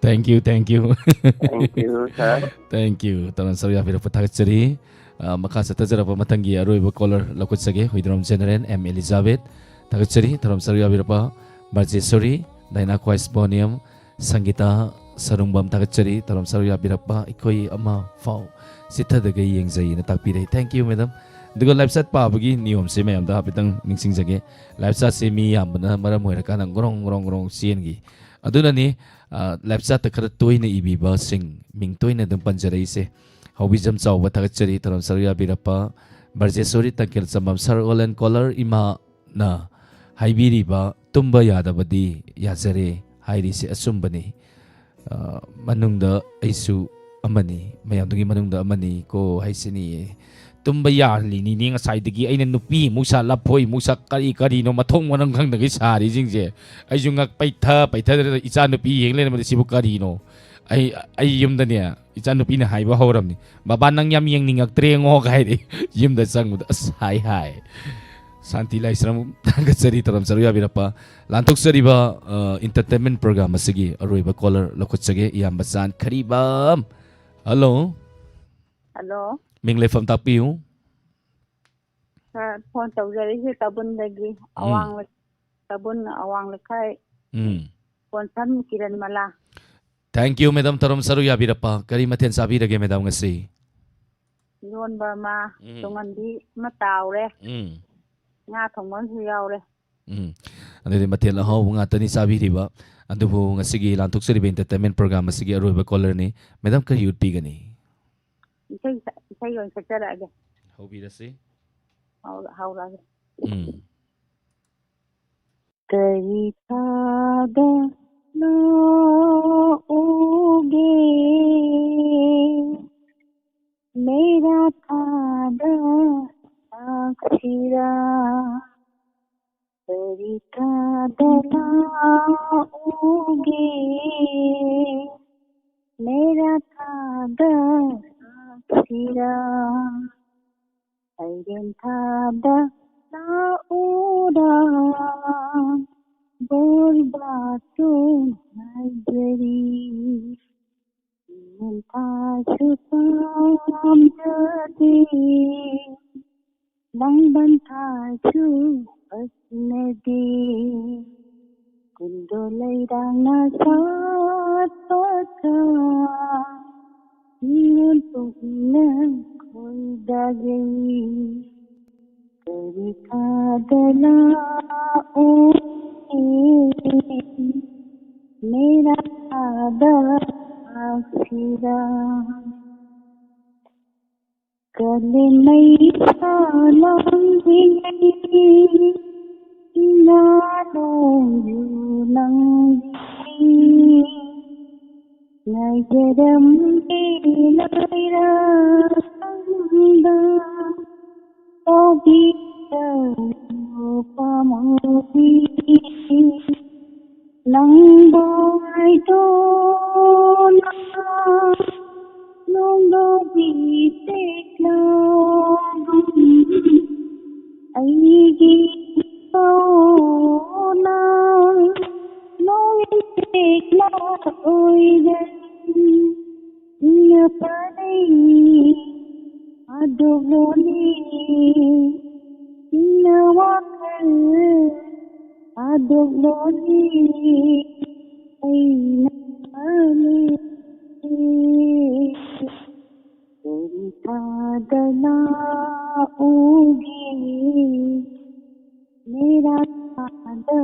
Thank you, thank you꯫ Thank you, sir꯫ Thank you꯫ ꯇꯔꯥꯝ ꯁꯔꯨꯛ ꯌꯥꯕꯤꯔꯛꯄ ꯊꯥꯒꯠꯆꯔꯤ꯫ ꯑ, ꯃꯈꯥ ꯆꯠꯊꯖꯔꯛꯄ ꯃꯊꯪꯒꯤ ꯑꯔꯣꯏꯕ caller ꯂꯧꯈꯠꯆꯒꯦ꯫ ꯍꯨꯏꯗ꯭ꯔꯣꯝ ꯖꯦꯅꯔꯦꯜ ꯑꯦꯝ ꯑꯦꯂꯤꯖꯥꯕꯦꯊ ꯊꯥꯒꯠꯆꯔꯤ꯫ ꯇꯔꯥꯝ ꯁꯔꯨꯛ ꯌꯥꯕꯤꯔꯛꯄ ꯕꯔꯖꯦꯁꯣꯔꯤ, ꯗꯥꯏꯅꯥ ꯈ꯭ꯋꯥꯏꯁꯄꯣꯅꯤꯌꯝ, ꯁꯪꯒꯤꯇꯥ ꯁꯔꯨꯡꯕꯝ ꯊꯥꯒꯠꯆꯔꯤ꯫ ꯇꯔꯥꯝ ꯁꯔꯨꯛ ꯌꯥꯕꯤꯔꯛꯄ ꯑꯩꯈꯣꯏ ꯑꯃ ꯐꯥꯎ ꯆꯤꯠꯊꯗꯒꯩ ꯌꯦꯡꯖꯩꯅ ꯇꯥꯛꯄꯤꯔꯦ꯫ Thank you, madam꯫ ꯑꯗꯨꯒ live chat ꯄꯥꯕꯒꯤ ꯅꯤꯌꯣꯝꯁꯦ ꯃꯌꯥꯝꯗ ꯍꯥꯏꯐꯦꯠꯇꯪ ꯅꯤꯡꯁꯤꯡꯖꯒꯦ꯫ Live chatꯁꯦ ꯃꯤ ꯌꯥꯝꯕꯅ ꯃꯔꯝ ꯑꯣꯏꯔꯀꯥꯟꯗ ꯒ꯭ꯔꯣꯡ ꯒ꯭ꯔꯣꯡ ꯒ꯭ꯔꯣꯡ ꯆꯦꯟꯈꯤ꯫ ꯑꯗꯨꯅꯅꯤ, ꯑ, live chatꯇ ꯈꯔ ꯇꯣꯏꯅ ꯏꯕꯤꯕꯁꯤꯡ ꯃꯤꯡ ꯇꯣꯏꯅ ꯑꯗꯨꯝ ꯄꯟꯖꯔꯛꯏꯁꯦ꯫ ꯍꯧꯕꯤꯖꯝ ꯆꯥꯎꯕ ꯊꯥꯒꯠꯆꯔꯤ, ꯇꯔꯥꯝ ꯁꯔꯨꯛ ꯌꯥꯕꯤꯔꯛꯄ꯫ ꯕꯔꯖꯦꯁꯣꯔꯤ ꯇꯪꯀꯦꯜ ꯆꯝꯕꯝ, ꯁꯔ ꯑꯣꯂꯦꯟ ꯀꯣꯂꯔ ꯏꯃꯥꯅ ꯍꯥꯏꯕꯤꯔꯤꯕ "ꯇꯨꯝꯕ ꯌꯥꯗꯕꯗꯤ ꯌꯥꯖꯔꯦ" ꯍꯥꯏꯔꯤꯁꯦ ꯑꯆꯨꯝꯕꯅꯤ꯫ ꯑ, ꯃꯅꯨꯡꯗ ꯑꯩꯁꯨ ꯑꯃꯅꯤ, ꯃꯌꯥꯝꯗꯨꯒꯤ ꯃꯅꯨꯡꯗ ꯑꯃꯅꯤ ꯀꯣ ꯍꯥꯏꯁꯤꯅꯤ꯫ ꯇꯨꯝꯕ ꯌꯥꯍꯜꯂꯤꯅꯤꯅꯦ ꯉꯁꯥꯏꯗꯒꯤ ꯑꯩꯅ ꯅꯨꯄꯤ ꯑꯃꯨꯛ ꯁꯥ, ꯂꯐꯣꯏ ꯑꯃꯨꯛ ꯁꯥ, ꯀꯔꯤ ꯀꯔꯤꯅꯣ ꯃꯊꯣꯡ ꯃꯔꯝ ꯈꯪꯗꯒꯩ ꯁꯥꯔꯤꯁꯤꯡꯁꯦ꯫ ꯑꯩꯁꯨ ꯉꯛ ꯄꯩꯊ ꯄꯩꯊꯗꯅ ꯏꯆꯥ ꯅꯨꯄꯤ ꯌꯦꯡ ꯂꯩꯔꯝꯕꯗ ꯁꯤꯕꯨ ꯀꯔꯤꯅꯣ? ꯑꯩ, ꯑꯩ ꯌꯨꯝꯗꯅꯦ, ꯏꯆꯥ ꯅꯨꯄꯤꯅ ꯍꯥꯏꯕ ꯍꯧꯔꯝꯅꯤ, "ꯕꯕꯥ, ꯅꯪ ꯌꯥꯝ ꯌꯦꯡꯅꯤꯡꯉꯛꯇ꯭ꯔꯦꯉꯣ" ꯀꯥꯏꯗꯤ꯫ ꯌꯨꯝꯗ ꯆꯪꯕꯗ ꯑꯁ ꯍꯥꯏ ꯍꯥꯏ꯫ ꯁꯥꯟꯇꯤ ꯂꯥꯏꯁ꯭ꯔꯝ ꯊꯥꯒꯠꯆꯔꯤ, ꯇꯔꯥꯝ ꯁꯔꯨꯛ ꯌꯥꯕꯤꯔꯛꯄ꯫ ꯂꯥꯟꯊꯣꯛꯆꯔꯤꯕ, ꯑ, entertainment program ꯑꯁꯤꯒꯤ ꯑꯔꯣꯏꯕ caller ꯂꯧꯈꯠꯆꯒꯦ, ꯏꯌꯥꯝꯕ ꯆꯥꯟ ꯈꯔꯤꯕꯝ꯫ Hello꯫ Hello꯫ ꯃꯤꯡ ꯂꯩꯐꯝ ꯇꯥꯛꯄꯤꯌꯨ꯫ Sir, phone ꯇꯧꯖꯔꯛꯏꯁꯦ ꯇꯥꯕꯨꯟꯗꯒꯤ, ꯎꯝ꯫ ꯑꯋꯥꯡ ꯂꯩ-, ꯇꯥꯕꯨꯟ ꯑꯋꯥꯡ ꯂꯩꯈꯥꯏ꯫ ꯎꯝ꯫ ꯀꯣꯟꯁꯝ ꯀꯤꯔꯟꯃꯂꯥ꯫ Thank you, madam, ꯊꯧꯔꯝ ꯁꯔꯨꯛ ꯌꯥꯕꯤꯔꯛꯄ꯫ ꯀꯔꯤ ꯃꯊꯦꯜ ꯆꯥꯕꯤꯔꯒꯦ, madam, ꯉꯁꯤ? ꯏꯔꯣꯟꯕ ꯑꯃ, ꯎꯝ꯫ ꯇꯨꯡꯍꯟꯕꯤ ꯑꯃ ꯇꯥꯎꯔꯦ, ꯎꯝ꯫ ꯉꯥ ꯊꯣꯡꯕ ꯑꯃꯁꯨ ꯌꯥꯎꯔꯦ꯫ ꯎꯝ꯫ ꯑꯗꯨꯗꯤ ꯃꯊꯦꯜ ꯑꯍꯥꯎꯕ ꯉꯥꯛꯇꯅꯤ ꯆꯥꯕꯤꯔꯤꯕ꯫ ꯑꯗꯨꯕꯨ ꯉꯁꯤꯒꯤ ꯂꯥꯟꯊꯣꯛꯆꯔꯤꯕ entertainment program ꯑꯁꯤꯒꯤ ꯑꯔꯣꯏꯕ callerꯅꯤ꯫ Madam, ꯀꯔꯤ ꯎꯠꯄꯤꯒꯅꯤ? ꯏꯁꯩ ꯁ-, ꯏꯁꯩ ꯑꯣꯏꯅ ꯁꯛꯆꯔꯛꯑꯒꯦ꯫ ꯍꯧꯕꯤꯔꯁꯤ꯫ ꯍꯧꯔ-, ꯍꯧꯔꯛꯑꯒꯦ꯫ ꯎꯝ꯫ ꯀꯔꯤ ꯊꯥꯗ ꯂꯥꯛꯎꯒꯦ, ꯃꯩꯔꯥ ꯊꯥꯗ ꯂꯥꯛꯁꯤꯔꯥ? ꯀꯔꯤ ꯊꯥꯗ ꯂꯥꯛꯎꯒꯦ, ꯃꯩꯔꯥ ꯊꯥꯗ ꯂꯥꯛꯁꯤꯔꯥ? ꯁꯩꯔꯦꯟ ꯊꯥꯗ ꯂꯥꯛꯎꯔꯥ, ꯕꯣꯔ ꯕꯥꯇꯣꯟ ꯉꯥꯏꯖꯔꯤ꯫ ꯅꯤꯡꯊꯥꯁꯨ ꯄꯥꯝꯖꯗꯦ, ꯂꯥꯡꯕꯟ ꯊꯥꯁꯨ ꯄꯛꯅꯗꯦ꯫ ꯀꯨꯟꯗꯣ ꯂꯩꯔꯥꯡꯅ ꯁꯥꯠꯄꯒ, ꯃꯤꯔꯣꯜ ꯄꯨꯝꯅ ꯈꯣꯏꯗꯥꯖꯩ꯫ ꯀꯔꯤ ꯊꯥꯗ ꯂꯥꯛꯎꯒꯦ, ꯃꯩꯔꯥ ꯊꯥꯗ ꯂꯥꯛꯁꯤꯔꯥ? ꯀꯥꯂꯦꯟ ꯃꯩꯁꯥ ꯂꯥꯡꯂꯤꯉꯩ, ꯏꯃꯥ ꯅꯣꯡꯖꯨ ꯅꯪꯗꯤ ꯉꯥꯏꯖꯔꯝꯂꯦ ꯂꯩꯔꯥꯛꯁꯪꯗ꯫ ꯇꯥꯕꯤꯔꯣ ꯄꯥꯃꯨꯕꯤ, ꯅꯪꯕꯨ ꯉꯥꯏꯗꯨꯅ ꯅꯣꯡꯗꯣꯕꯤ ꯇꯦꯛꯂꯥꯒꯨꯝ ꯑꯩꯒꯤ ꯏꯄꯥꯅ ꯅꯣꯡ ꯇꯦꯛꯂꯥ ꯑꯣꯏꯔꯦ꯫ ꯏꯪꯅ ꯄꯥꯅꯩ ꯑꯗꯨꯕꯨꯅꯤ, ꯏꯪꯅ ꯋꯥꯈꯜ ꯑꯗꯨꯕꯨꯅꯤ꯫ ꯑꯩꯅ ꯀꯔꯤ ꯊꯥꯗ ꯂꯥꯛꯎꯒꯦ? ꯃꯦꯔꯥ ꯊꯥꯗ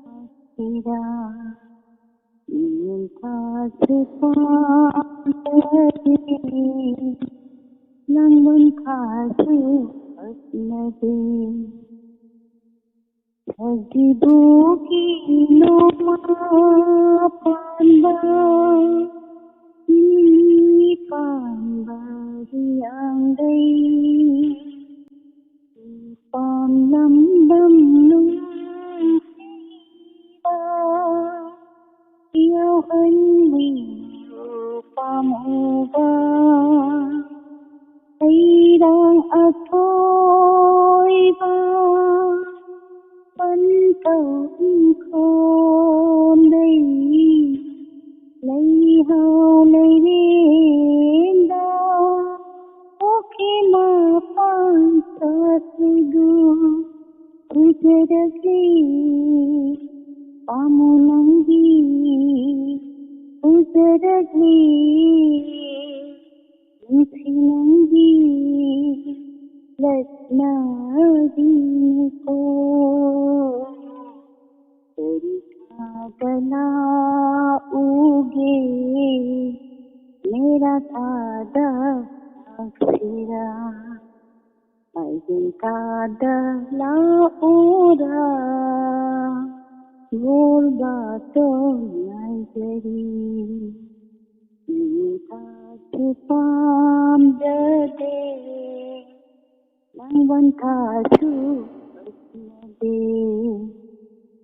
ꯂꯥꯛꯁꯤꯔꯥ? ꯅꯤꯡꯊꯥꯁꯨ ꯄꯥꯝꯖꯗꯦ, ꯂꯥꯡꯕꯟ ꯊꯥꯁꯨ ꯄꯛꯅꯗꯦ꯫ ꯁꯖꯤꯕꯨꯒꯤ ꯅꯣꯡꯃ ꯄꯥꯟꯕ, ꯃꯤ ꯄꯥꯟꯕ ꯍꯤꯌꯥꯡꯒꯩ, ꯄꯥꯝꯂꯝꯕꯝ ꯅꯨꯡꯁꯤꯕ, ꯌꯥꯎꯍꯟꯕꯤꯌꯨ ꯄꯥꯝꯃꯨꯕ꯫ ꯍꯩꯔꯥꯡ ꯑꯊꯣꯏꯕ ꯄꯟꯊꯧ ꯏꯪꯈꯣꯜꯗꯩ, ꯂꯩꯍꯥ ꯂꯩꯔꯦꯟꯗ ꯄꯨꯈ꯭ꯔꯤ ꯃꯄꯥꯟ ꯆꯠꯂꯨꯗꯨ ꯎꯖꯔꯛꯂꯤ, ꯄꯥꯝꯃꯨ ꯅꯪꯗꯤ ꯎꯖꯔꯛꯂꯤ꯫ ꯅꯨꯡꯁꯤ ꯅꯪꯒꯤ ꯂꯛꯅꯕꯤꯅꯤꯀꯣ꯫ ꯀꯔꯤ ꯊꯥꯗ ꯂꯥꯛꯎꯒꯦ? ꯃꯦꯔꯥ ꯊꯥꯗ ꯂꯥꯛꯁꯤꯔꯥ? ꯃꯥꯏꯖꯤꯡ ꯊꯥꯗ ꯂꯥꯛꯎꯔꯥ? ꯕꯣꯔꯕꯥꯇꯣꯟ ꯉꯥꯏꯖꯔꯤ꯫ ꯅꯤꯡꯊꯥꯁꯨ ꯄꯥꯝꯖꯗꯦ, ꯂꯥꯡꯕꯟ ꯊꯥꯁꯨ ꯄꯛꯅꯗꯦ꯫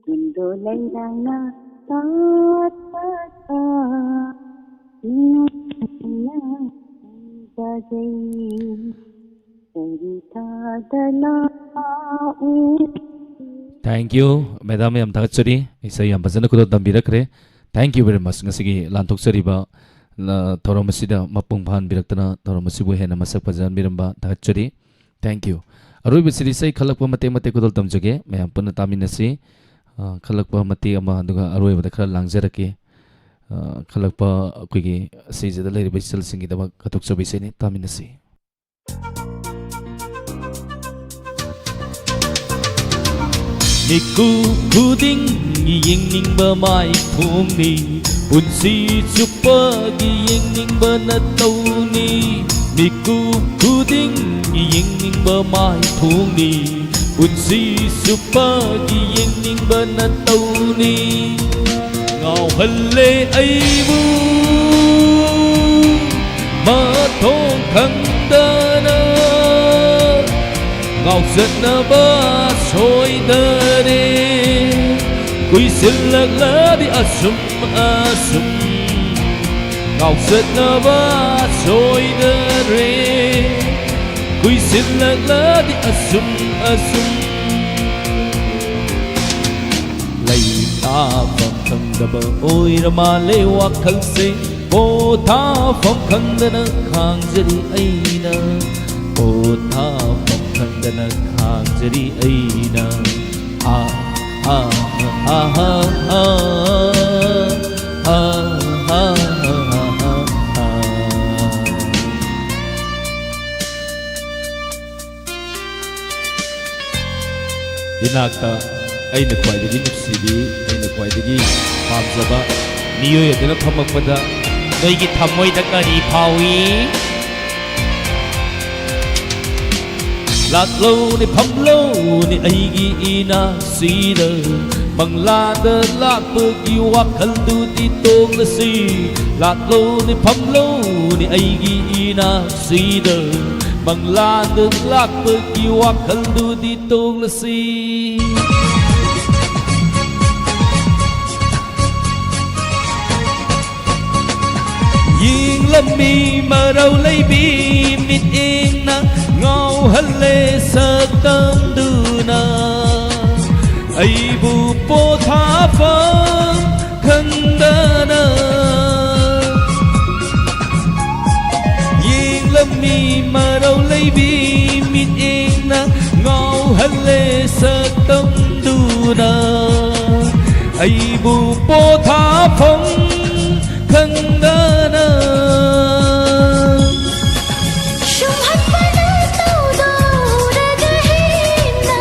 ꯀꯨꯟꯗꯣ ꯂꯩꯔꯥꯡꯅ ꯁꯥꯠꯄꯗ ꯅꯤꯡꯉꯣꯝꯅ ꯈꯟꯖꯖꯩ꯫ ꯀꯔꯤ ꯊꯥꯗ ꯂꯥꯛꯎ? Thank you, madam, ꯌꯥꯝ ꯊꯥꯒꯠꯆꯔꯤ꯫ ꯏꯁꯩ ꯌꯥꯝ ꯐꯖꯅ ꯈꯨꯗꯣꯜ ꯇꯝꯕꯤꯔꯛꯈ꯭ꯔꯦ꯫ Thank you very much꯫ ꯉꯁꯤꯒꯤ ꯂꯥꯟꯊꯣꯛꯆꯔꯤꯕ, ꯂ-, ꯊꯧꯔꯝ ꯑꯁꯤꯗ ꯃꯄꯨꯡ ꯐꯥꯍꯟꯕꯤꯔꯛꯇꯅ ꯊꯧꯔꯝ ꯑꯁꯤꯕꯨ ꯍꯦꯟꯅ ꯃꯁꯛ ꯐꯖꯍꯟꯕꯤꯔꯝꯕ ꯊꯥꯒꯠꯆꯔꯤ꯫ Thank you꯫ ꯑꯔꯣꯏꯕꯁꯤꯗ ꯏꯁꯩ ꯈꯜꯂꯛꯄ ꯃꯇꯦꯛ ꯃꯇꯦꯛ ꯈꯨꯗꯣꯜ ꯇꯝꯖꯒꯦ꯫ ꯃꯌꯥꯝ ꯄꯨꯟꯅ ꯇꯥꯃꯤꯟꯅꯁꯤ꯫ ꯑ, ꯈꯜꯂꯛꯄ ꯃꯇꯦꯛ ꯑꯃ, ꯑꯗꯨꯒ ꯑꯔꯣꯏꯕꯗ ꯈꯔ ꯂꯥꯡꯖꯔꯛꯀꯦ꯫ ꯑ, ꯈꯜꯂꯛꯄ ꯑꯩꯈꯣꯏꯒꯤ ꯑꯁꯤꯁꯤꯗ ꯂꯩꯔꯤꯕ ꯏꯆꯜꯁꯤꯡꯒꯤꯗꯃꯛ ꯀꯠꯊꯣꯛꯆꯕ ꯏꯁꯩꯅꯤ, ꯇꯥꯃꯤꯟꯅꯁꯤ꯫ ꯃꯤꯀꯨꯞ ꯈꯨꯗꯤꯡꯒꯤ ꯌꯦꯡꯅꯤꯡꯕ ꯃꯥꯏꯊꯣꯡꯅꯤ, ꯄꯨꯟꯁꯤ ꯆꯨꯞꯄꯒꯤ ꯌꯦꯡꯅꯤꯡꯕ ꯅꯇꯧꯅꯤ꯫ ꯃꯤꯀꯨꯞ ꯈꯨꯗꯤꯡꯒꯤ ꯌꯦꯡꯅꯤꯡꯕ ꯃꯥꯏꯊꯣꯡꯅꯤ, ꯄꯨꯟꯁꯤ ꯆꯨꯞꯄꯒꯤ ꯌꯦꯡꯅꯤꯡꯕ ꯅꯇꯧꯅꯤ꯫ ꯉꯥꯎꯍꯜꯂꯦ ꯑꯩꯕꯨ ꯃꯊꯣꯡ ꯈꯪꯗꯅ, ꯉꯥꯎꯆꯠꯅꯕ ꯁꯣꯏꯗꯔꯦ꯫ ꯀꯨꯏꯁꯤꯜꯂꯛꯂꯗꯤ ꯑꯁꯨꯝ ꯑꯁꯨꯝ ꯉꯥꯎꯆꯠꯅꯕ ꯁꯣꯏꯗꯔꯦ꯫ ꯀꯨꯏꯁꯤꯜꯂꯛꯂꯗꯤ ꯑꯁꯨꯝ ꯑꯁꯨꯝ ꯂꯩꯇꯥꯐꯝ ꯈꯪꯗꯕ ꯑꯣꯏꯔ ꯃꯥꯜꯂꯦ ꯋꯥꯈꯜꯁꯦ꯫ ꯄꯣꯊꯥꯐꯝ ꯈꯪꯗꯅ ꯈꯥꯡꯖꯔꯤ ꯑꯩꯅ, ꯄꯣꯊꯥꯐꯝ ꯈꯪꯗꯅ ꯈꯥꯡꯖꯔꯤ ꯑꯩꯅ꯫ ꯑꯥ, ꯑꯥ, ꯑꯥ, ꯑꯥ, ꯑꯥ, ꯑꯥ, ꯑꯥ, ꯑꯥ꯫ ꯏꯅꯥꯛꯇ ꯑꯩꯅ ꯈ꯭ꯋꯥꯏꯗꯒꯤ ꯅꯨꯡꯁꯤꯕꯤ, ꯑꯩꯅ ꯈ꯭ꯋꯥꯏꯗꯒꯤ ꯄꯥꯝꯖꯕ ꯃꯤꯑꯣꯏ ꯑꯗꯨꯅ ꯐꯝꯃꯛꯄꯗ ꯅꯣꯏꯒꯤ ꯊꯃꯣꯏꯗ ꯀꯔꯤ ꯐꯥꯎꯏ? ꯂꯥꯛꯂꯧꯅꯦ ꯐꯝꯂꯧꯅꯦ ꯑꯩꯒꯤ ꯏꯅꯥꯛꯁꯤꯗ, ꯃꯪꯂꯥꯗ ꯂꯥꯛꯄꯒꯤ ꯋꯥꯈꯜꯗꯨꯗꯤ ꯇꯣꯛꯂꯁꯤ꯫ ꯂꯥꯛꯂꯧꯅꯦ ꯐꯝꯂꯧꯅꯦ ꯑꯩꯒꯤ ꯏꯅꯥꯛꯁꯤꯗ, ꯃꯪꯂꯥꯗ ꯂꯥꯛꯄꯒꯤ ꯋꯥꯈꯜꯗꯨꯗꯤ ꯇꯣꯛꯂꯁꯤ꯫ ꯌꯦꯡꯂꯝꯃꯤ ꯃꯔꯧ ꯂꯩꯕꯤ ꯃꯤꯠꯌꯦꯡꯅ ꯉꯥꯎꯍꯜꯂꯦ ꯁꯛꯇꯝꯗꯨꯅ ꯑꯩꯕꯨ ꯄꯣꯊꯥꯐꯝ ꯈꯪꯗꯅ꯫ ꯌꯦꯡꯂꯝꯃꯤ ꯃꯔꯧ ꯂꯩꯕꯤ ꯃꯤꯠꯌꯦꯡꯅ ꯉꯥꯎꯍꯜꯂꯦ ꯁꯛꯇꯝꯗꯨꯅ꯫ ꯑꯩꯕꯨ ꯄꯣꯊꯥꯐꯝ ꯈꯪꯗꯅ ꯁꯨꯝꯍꯠꯄꯅ ꯇꯧꯗꯧꯔꯒ ꯍꯦꯟꯅ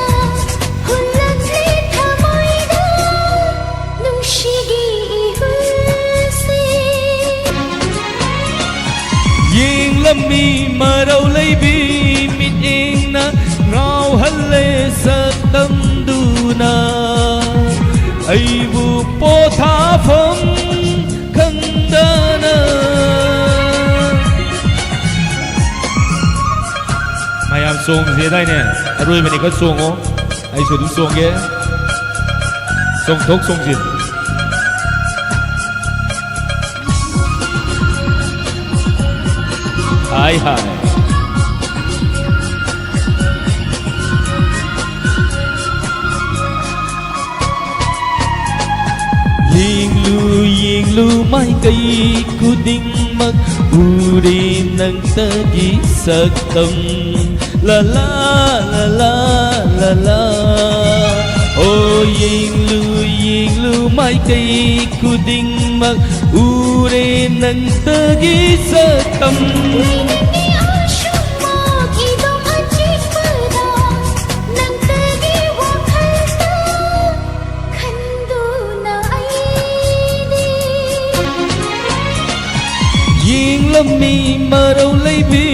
ꯍꯨꯜꯂꯛꯂꯦ ꯊꯃꯣꯏꯗ ꯅꯨꯡꯁꯤꯒꯤ ꯏꯍꯨꯜꯁꯦ꯫ ꯌꯦꯡꯂꯝꯃꯤ ꯃꯔꯧ ꯂꯩꯕꯤ ꯃꯤꯠꯌꯦꯡꯅ ꯉꯥꯎꯍꯜꯂꯦ ꯁꯛꯇꯝꯗꯨꯅ ꯑꯩꯕꯨ ꯄꯣꯊꯥꯐꯝ ꯈꯪꯗꯅ꯫ ꯃꯌꯥꯝ ꯆꯣꯡꯁꯦꯗꯥꯏꯅꯦ? ꯑꯔꯣꯏꯕꯅꯤ, ꯈꯔ ꯆꯣꯡꯉꯣ꯫ ꯑꯩꯁꯨ ꯑꯗꯨꯝ ꯆꯣꯡꯒꯦ꯫ ꯆꯣꯡꯊꯣꯛ ꯆꯣꯡꯁꯤꯟ꯫ ꯍꯥꯏ ꯍꯥꯏ꯫ ꯌꯦꯡꯂꯨ, ꯌꯦꯡꯂꯨ ꯃꯥꯏꯀꯩ ꯈꯨꯗꯤꯡꯃꯛ ꯎꯔꯦ ꯅꯪꯇꯒꯤ ꯁꯛꯇꯝ꯫ ꯂꯥꯂꯥ, ꯂꯥꯂꯥ, ꯂꯥꯂꯥ꯫ ꯑꯣ ꯌꯦꯡꯂꯨ, ꯌꯦꯡꯂꯨ ꯃꯥꯏꯀꯩ ꯈꯨꯗꯤꯡꯃꯛ ꯎꯔꯦ ꯅꯪꯇꯒꯤ ꯁꯛꯇꯝ꯫ ꯂꯩꯅꯤꯡꯉꯤ ꯑꯁꯨꯝꯃꯛ ꯏꯗꯣꯝ ꯑꯆꯤꯛꯄꯗ ꯅꯪꯇꯒꯤ ꯋꯥꯈꯜꯇ ꯈꯟꯗꯨꯅ ꯑꯩꯗꯤ ꯌꯦꯡꯂꯝꯃꯤ ꯃꯔꯧ ꯂꯩꯕꯤ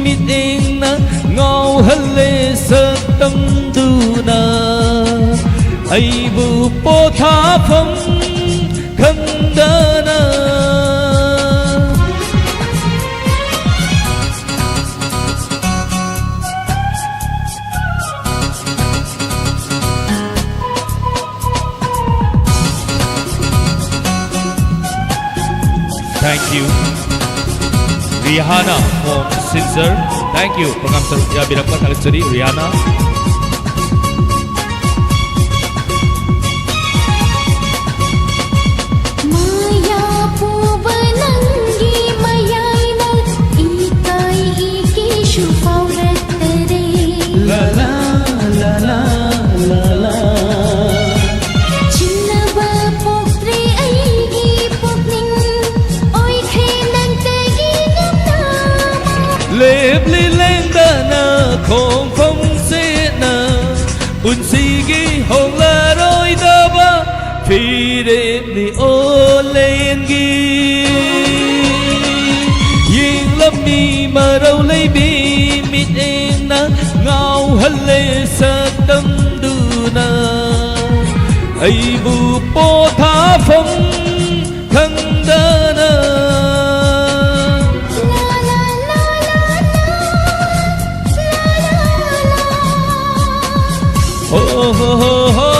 ꯃꯤꯠꯌꯦꯡꯅ ꯉꯥꯎꯍꯜꯂꯦ ꯁꯛꯇꯝꯗꯨꯅ ꯑꯩꯕꯨ ꯄꯣꯊꯥꯐꯝ ꯈꯪꯗꯅ꯫ Thank you. Rihanna from Silchar. Thank you. Program ꯁꯔꯨꯛ ꯌꯥꯕꯤꯔꯛꯄ ꯊꯥꯒꯠꯆꯔꯤ, ꯔꯤꯍꯥꯅꯥ꯫ ꯃꯥꯌꯥ ꯄꯨꯕ ꯅꯪꯒꯤ ꯃꯌꯥꯏꯅ ꯏꯀꯥꯏ ꯏꯀꯤꯁꯨ ꯐꯥꯎꯔꯛꯇꯔꯦ꯫ ꯂꯥ ꯂꯥ, ꯂꯥ ꯂꯥ, ꯂꯥ ꯂꯥ꯫ ꯆꯤꯡꯅꯕ ꯂꯦꯞꯂꯤ ꯂꯦꯡꯗꯅ ꯈꯣꯡꯐꯝ ꯁꯦꯠꯅ ꯄꯨꯟꯁꯤꯒꯤ ꯍꯣꯡꯂꯔꯣꯏꯗꯕ ꯐꯤꯔꯦꯞꯅꯤ ꯑꯣꯂꯦꯟꯒꯤ꯫ ꯌꯦꯡꯂꯝꯃꯤ ꯃꯔꯧ ꯂꯩꯕꯤ ꯃꯤꯠꯌꯦꯡꯅ ꯉꯥꯎꯍꯜꯂꯦ ꯁꯛꯇꯝꯗꯨꯅ ꯑꯩꯕꯨ ꯄꯣꯊꯥꯐꯝ ꯈꯪꯗꯅ꯫ ꯍꯣ, ꯍꯣ, ꯍꯣ꯫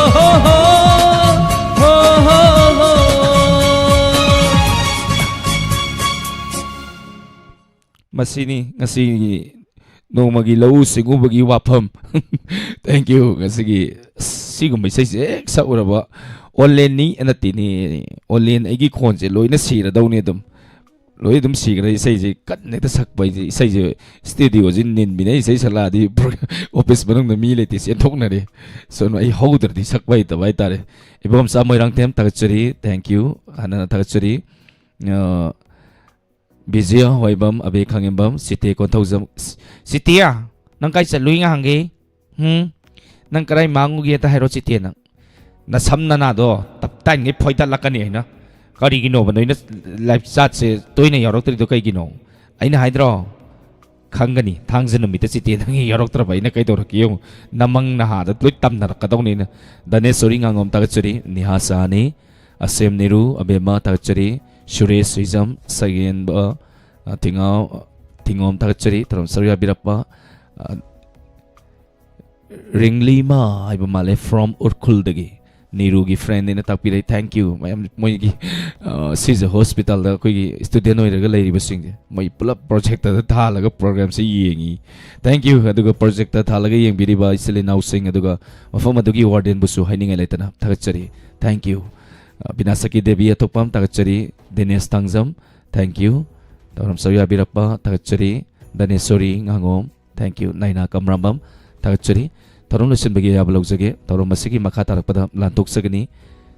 ꯃꯁꯤꯅꯤ ꯉꯁꯤꯒꯤ ꯅꯣꯡꯃꯒꯤ ꯂꯧꯎ ꯁꯤꯡꯎꯕꯒꯤ ꯋꯥꯐꯝ꯫ Thank you꯫ ꯉꯁꯤꯒꯤ ꯁꯤꯒꯨꯝꯕ ꯏꯁꯩꯁꯦ ꯍꯦꯛ ꯁꯛꯎꯔꯕ ꯑꯣꯂꯦꯟꯅꯤ ꯅꯠꯇꯦꯅꯦ, ꯑꯣꯂꯦꯟ ꯑꯩꯒꯤ ꯈꯣꯟꯁꯦ ꯂꯣꯏꯅ ꯁꯤꯔꯗꯧꯅꯤ ꯑꯗꯨꯝ꯫ ꯂꯣꯏ ꯑꯗꯨꯝ ꯁꯤꯈ꯭ꯔꯦ꯫ ꯏꯁꯩꯁꯦ ꯀꯟꯅ ꯍꯦꯛꯇ ꯁꯛꯄ ꯍꯥꯏꯁꯦ, ꯏꯁꯩꯁꯦ ꯁ꯭ꯇꯨꯗꯤꯑꯣꯁꯤ ꯅꯤꯟꯕꯤꯅꯦ꯫ ꯏꯁꯩ ꯁꯛꯂꯛꯑꯗꯤ ꯑꯣꯐꯤꯁ ꯃꯅꯨꯡꯗ ꯃꯤ ꯂꯩꯇꯦ, ꯆꯦꯟꯊꯣꯛꯅꯔꯦ꯫ ꯁꯣꯝꯅ ꯑꯩ ꯍꯧꯗ꯭ꯔꯗꯤ ꯁꯛꯄ ꯍꯩꯇꯕ ꯍꯥꯏꯇꯥꯔꯦ꯫ ꯏꯕꯣꯝꯆꯥ ꯃꯣꯏꯔꯥꯡꯊꯦꯝ ꯊꯥꯒꯠꯆꯔꯤ, thank you꯫ ꯍꯥꯟꯅ ꯊꯥꯒꯠꯆꯔꯤ꯫ ꯑ, ꯕꯤꯖꯤꯌꯥ ꯍꯣꯏꯕꯝ, ꯑꯕꯦ ꯈꯥꯉꯦꯝꯕꯝ, ꯁꯤꯇꯦ ꯀꯣꯟꯊꯧꯖꯝ꯫ ꯁꯤꯇꯦ, ꯅꯪ ꯀꯥꯏ ꯆꯠꯂꯨꯏ ꯉꯍꯥꯟꯒꯩ? ꯍꯨꯝ? ꯅꯪ ꯀꯗꯥꯏ ꯃꯥꯡꯉꯨꯒꯦ ꯑꯝꯇ ꯍꯥꯏꯔꯣ, ꯆꯤꯇꯦ, ꯅꯪ꯫ ꯅꯁꯝ ꯅꯅꯥꯗꯣ ꯇꯞ ꯇꯥꯏꯉꯩ ꯐꯣꯏꯗꯠꯂꯛꯀꯅꯤ ꯑꯩꯅ꯫ ꯀꯔꯤꯒꯤꯅꯣꯕ ꯅꯣꯏꯅ ꯂꯥꯏꯐ ꯆꯥꯠꯁꯦ ꯇꯣꯏꯅ ꯌꯥꯎꯔꯛꯇ꯭ꯔꯤꯗꯣ ꯀꯩꯒꯤꯅꯣ? ꯑꯩꯅ ꯍꯥꯏꯗ꯭ꯔꯣ? ꯈꯪꯒꯅꯤ, ꯊꯥꯡꯖ ꯅꯨꯃꯤꯠꯇ ꯆꯤꯇꯦ ꯅꯪꯒꯤ ꯌꯥꯎꯔꯛꯇ꯭ꯔꯕ ꯑꯩꯅ ꯀꯩꯗꯧꯔꯛꯀꯦ ꯌꯦꯡꯉꯨ꯫ ꯅꯃꯪ ꯅꯍꯥꯗ ꯂꯣꯏ ꯇꯝꯅꯔꯛꯀꯗꯧꯅꯤ ꯑꯩꯅ꯫ ꯗꯅꯦꯁꯣꯔꯤ ꯉꯥꯉꯣꯝ ꯊꯥꯒꯠꯆꯔꯤ, ꯅꯤꯍꯥ ꯁꯍꯥꯅꯤ, ꯑꯁꯦꯝ ꯅꯤꯔꯨ, ꯑꯕꯦꯝꯃ ꯊꯥꯒꯠꯆꯔꯤ, ꯁꯨꯔꯦꯁ ꯍꯨꯏꯖꯝ, ꯁꯒꯦꯟꯕ, ꯑ, ꯊꯤꯉꯥꯎ-, ꯊꯤꯉꯣꯝ ꯊꯥꯒꯠꯆꯔꯤ, ꯊꯧꯔꯝ ꯁꯔꯨꯛ ꯌꯥꯕꯤꯔꯛꯄ, ꯑ, ꯔꯤꯡꯂꯤꯃꯥ ꯍꯥꯏꯕ ꯃꯥꯜꯂꯦ, from ꯎꯔꯈꯨꯜꯗꯒꯤ꯫ ꯅꯤꯔꯨꯒꯤ friend ꯅꯦꯅ ꯇꯥꯛꯄꯤꯔꯛꯏ, thank you꯫ ꯃꯌꯥꯝ ꯃꯣꯏꯒꯤ, ꯑ, ꯁꯤꯖ ꯍꯣꯁꯄꯤꯇꯥꯜꯗ ꯑꯩꯈꯣꯏꯒꯤ student ꯑꯣꯏꯔꯒ ꯂꯩꯔꯤꯕꯁꯤꯡꯁꯦ, ꯃꯣꯏ ꯄꯨꯂꯞ projector ꯗ ꯊꯥꯜꯂꯒ program ꯁꯦ ꯌꯦꯡꯉꯤ꯫ Thank you꯫ ꯑꯗꯨꯒ projector ꯊꯥꯜꯂꯒ ꯌꯦꯡꯕꯤꯔꯤꯕ ꯏꯆꯤꯜ ꯏꯅꯥꯎꯁꯤꯡ, ꯑꯗꯨꯒ ꯃꯐꯝ ꯑꯗꯨꯒꯤ warden ꯕꯨꯁꯨ ꯍꯥꯏꯅꯤꯡꯉꯥꯏ ꯂꯩꯇꯅ ꯊꯥꯒꯠꯆꯔꯤ꯫ Thank you꯫ ꯑ, ꯕꯤꯅꯥꯁꯀꯤ ꯗꯦꯕꯤ ꯑꯊꯣꯛꯄꯝ ꯊꯥꯒꯠꯆꯔꯤ꯫ ꯗꯤꯅꯦꯁ ꯊꯥꯡꯖꯝ, thank you꯫ ꯊꯧꯔꯝ ꯁꯔꯨꯛ ꯌꯥꯕꯤꯔꯛꯄ ꯊꯥꯒꯠꯆꯔꯤ꯫ ꯗꯅꯦꯁꯣꯔꯤ ꯉꯥꯉꯣꯝ, thank you꯫ ꯅꯥꯏꯅꯥ ꯀꯝꯔꯥꯝꯕꯝ, ꯊꯥꯒꯠꯆꯔꯤ꯫ ꯊꯧꯔꯝ ꯂꯣꯏꯁꯤꯟꯕꯒꯤ ꯑꯌꯥꯕ ꯂꯧꯖꯒꯦ꯫ ꯊꯧꯔꯝ ꯑꯁꯤꯒꯤ ꯃꯈꯥ ꯇꯥꯔꯛꯄꯗ ꯂꯥꯟꯊꯣꯛꯆꯒꯅꯤ꯫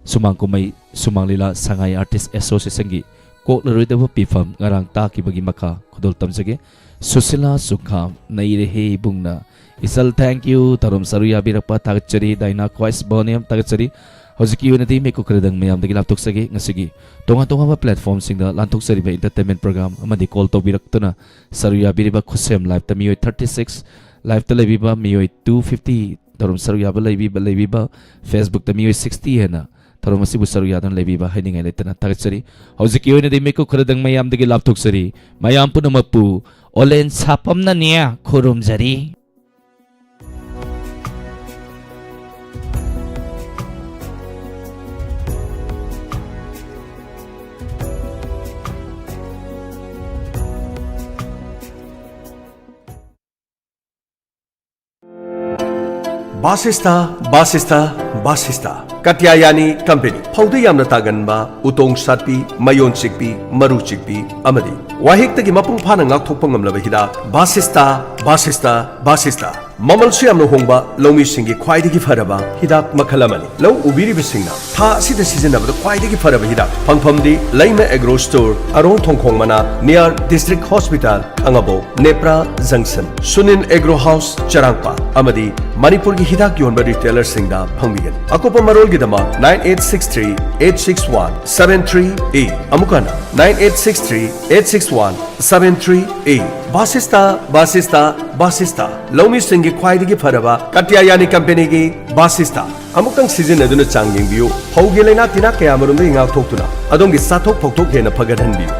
ꯁꯨꯃꯥꯡ ꯀꯨꯝꯍꯩ, ꯁꯨꯃꯥꯡ ꯂꯤꯂꯥ, ꯁꯉꯥꯏ Artist Association ꯒꯤ ꯀꯣꯛꯂꯔꯣꯏꯗꯕ ꯄꯤꯐꯝ ꯉꯔꯥꯡ ꯇꯥꯈꯤꯕꯒꯤ ꯃꯈꯥ ꯈꯨꯗꯣꯜ ꯇꯝꯖꯒꯦ꯫ ꯁꯨꯁꯤꯂꯥ ꯁꯨꯈꯥꯝ, ꯅꯩꯔꯦꯍꯦ ꯏꯕꯨꯡꯅ꯫ ꯏꯆꯜ, thank you꯫ ꯊꯧꯔꯝ ꯁꯔꯨꯛ ꯌꯥꯕꯤꯔꯛꯄ ꯊꯥꯒꯠꯆꯔꯤ꯫ ꯗꯥꯏꯅꯥ ꯈ꯭ꯋꯥꯏꯁ ꯕꯣꯅꯤꯌꯝ, ꯊꯥꯒꯠꯆꯔꯤ꯫ ꯍꯧꯖꯤꯛꯀꯤ ꯑꯣꯏꯅꯗꯤ ꯃꯤꯀꯨꯞ ꯈꯔꯗꯪ ꯃꯌꯥꯝꯗꯒꯤ ꯂꯥꯞꯊꯣꯛꯆꯒꯦ꯫ ꯉꯁꯤꯒꯤ ꯇꯣꯉꯥꯟ ꯇꯣꯉꯥꯟꯕ platformꯁꯤꯡꯗ ꯂꯥꯟꯊꯣꯛꯆꯔꯤꯕ entertainment program ꯑꯃꯗꯤ call ꯇꯧꯕꯤꯔꯛꯇꯨꯅ ꯁꯔꯨꯛ ꯌꯥꯕꯤꯔꯤꯕ ꯈꯨꯠꯁꯦꯝ liveꯇ ꯃꯤꯑꯣꯏ thirty six, liveꯇ ꯂꯩꯕꯤꯕ ꯃꯤꯑꯣꯏ two fifty, ꯊꯧꯔꯝ ꯁꯔꯨꯛ ꯌꯥꯕ ꯂꯩꯕꯤꯕ, ꯂꯩꯕꯤꯕ Facebookꯇ ꯃꯤꯑꯣꯏ sixty ꯍꯦꯟꯅ ꯊꯧꯔꯝ ꯑꯁꯤꯕꯨ ꯁꯔꯨꯛ ꯌꯥꯗꯨꯅ ꯂꯩꯕꯤꯕ ꯍꯥꯏꯅꯤꯡꯉꯥꯏ ꯂꯩꯇꯅ ꯊꯥꯒꯠꯆꯔꯤ꯫ ꯍꯧꯖꯤꯛꯀꯤ ꯑꯣꯏꯅꯗꯤ ꯃꯤꯀꯨꯞ ꯈꯔꯗꯪ ꯃꯌꯥꯝꯗꯒꯤ ꯂꯥꯞꯊꯣꯛꯆꯔꯤ꯫ ꯃꯌꯥꯝ ꯄꯨꯝꯅꯃꯛꯄꯨ ꯑꯣꯂꯦꯟ ꯁꯥꯄꯝꯅꯅꯦ ꯈꯨꯔꯨꯝꯖꯔꯤ꯫ ꯕꯥꯁꯤꯁꯇꯥ, ꯕꯥꯁꯤꯁꯇꯥ, ꯕꯥꯁꯤꯁꯇꯥ꯫ ꯀꯥꯇ꯭ꯌꯥꯌꯥꯅꯤ ꯀꯝꯄꯦꯅꯤ꯫ ꯐꯧꯗ ꯌꯥꯝꯅ ꯇꯥꯒꯟꯕ ꯎꯇꯣꯡ ꯁꯥꯠꯄꯤ, ꯃꯌꯣꯟ ꯆꯤꯛꯄꯤ, ꯃꯔꯨ ꯆꯤꯛꯄꯤ ꯑꯃꯗꯤ ꯋꯥꯍꯤꯛꯇꯒꯤ ꯃꯄꯨꯡ ꯐꯥꯅ ꯉꯥꯛꯊꯣꯛꯄ ꯉꯝꯂꯕ ꯍꯤꯗꯥꯛ ꯕꯥꯁꯤꯁꯇꯥ, ꯕꯥꯁꯤꯁꯇꯥ, ꯕꯥꯁꯤꯁꯇꯥ꯫ ꯃꯃꯜꯁꯨ ꯌꯥꯝꯅ ꯍꯣꯡꯕ, ꯂꯧꯃꯤꯁꯤꯡꯒꯤ ꯈ꯭ꯋꯥꯏꯗꯒꯤ ꯐꯔꯕ ꯍꯤꯗꯥꯛ ꯃꯈꯜ ꯑꯃꯅꯤ꯫ ꯂꯧ ꯎꯕꯤꯔꯤꯕꯁꯤꯡꯅ ꯊꯥ ꯑꯁꯤꯗ ꯁꯤꯖꯤꯟꯅꯕꯗ ꯈ꯭ꯋꯥꯏꯗꯒꯤ ꯐꯔꯕ ꯍꯤꯗꯥꯛ ꯐꯪꯐꯝꯗꯤ ꯂꯩꯃ ꯑꯦꯒ꯭ꯔꯣ ꯁ꯭ꯇꯣꯔ, ꯑꯔꯣꯡ ꯊꯣꯡꯈꯣꯡ ꯃꯅꯥꯛ, near District Hospital, Khangabok, Nepra ꯖꯪꯁꯟ, ꯁꯨꯅꯤꯟ ꯑꯦꯒ꯭ꯔꯣ ꯍꯥꯎꯁ, ꯆꯔꯥꯡꯄꯥꯠ ꯑꯃꯗꯤ ꯃꯅꯤꯄꯨꯔꯒꯤ ꯍꯤꯗꯥꯛ ꯌꯣꯟꯕ ꯔꯤꯇꯦꯂꯔꯁꯤꯡꯗ ꯐꯪꯕꯤꯒꯅꯤ꯫ ꯑꯀꯨꯞꯄ ꯃꯔꯣꯜꯒꯤꯗꯃꯛ nine eight six three eight six one seven three eight, ꯑꯃꯨꯛ ꯍꯟꯅ nine eight six three eight six one seven three eight꯫ ꯕꯥꯁꯤꯁꯇꯥ, ꯕꯥꯁꯤꯁꯇꯥ, ꯕꯥꯁꯤꯁꯇꯥ꯫ ꯂꯧꯃꯤꯁꯤꯡꯒꯤ ꯈ꯭ꯋꯥꯏꯗꯒꯤ ꯐꯔꯕ ꯀꯥꯇ꯭ꯌꯥꯌꯥꯅꯤ ꯀꯝꯄꯦꯅꯤꯒꯤ ꯕꯥꯁꯤꯁꯇꯥ꯫ ꯑꯃꯨꯛꯇꯪ ꯁꯤꯖꯤꯟꯅꯗꯨꯅ ꯆꯥꯡ ꯌꯦꯡꯕꯤꯌꯨ꯫ ꯐꯧꯒꯤ ꯂꯥꯏꯅꯥ ꯇꯤꯟꯅꯥ ꯀꯌꯥꯃꯔꯨꯝꯗꯒꯤ ꯉꯥꯛꯊꯣꯛꯇꯨꯅ ꯑꯗꯣꯝꯒꯤ ꯆꯥꯊꯣꯛ ꯐꯧꯊꯣꯛ ꯍꯦꯟꯅ ꯐꯒꯠꯍꯟꯕꯤꯌꯨ꯫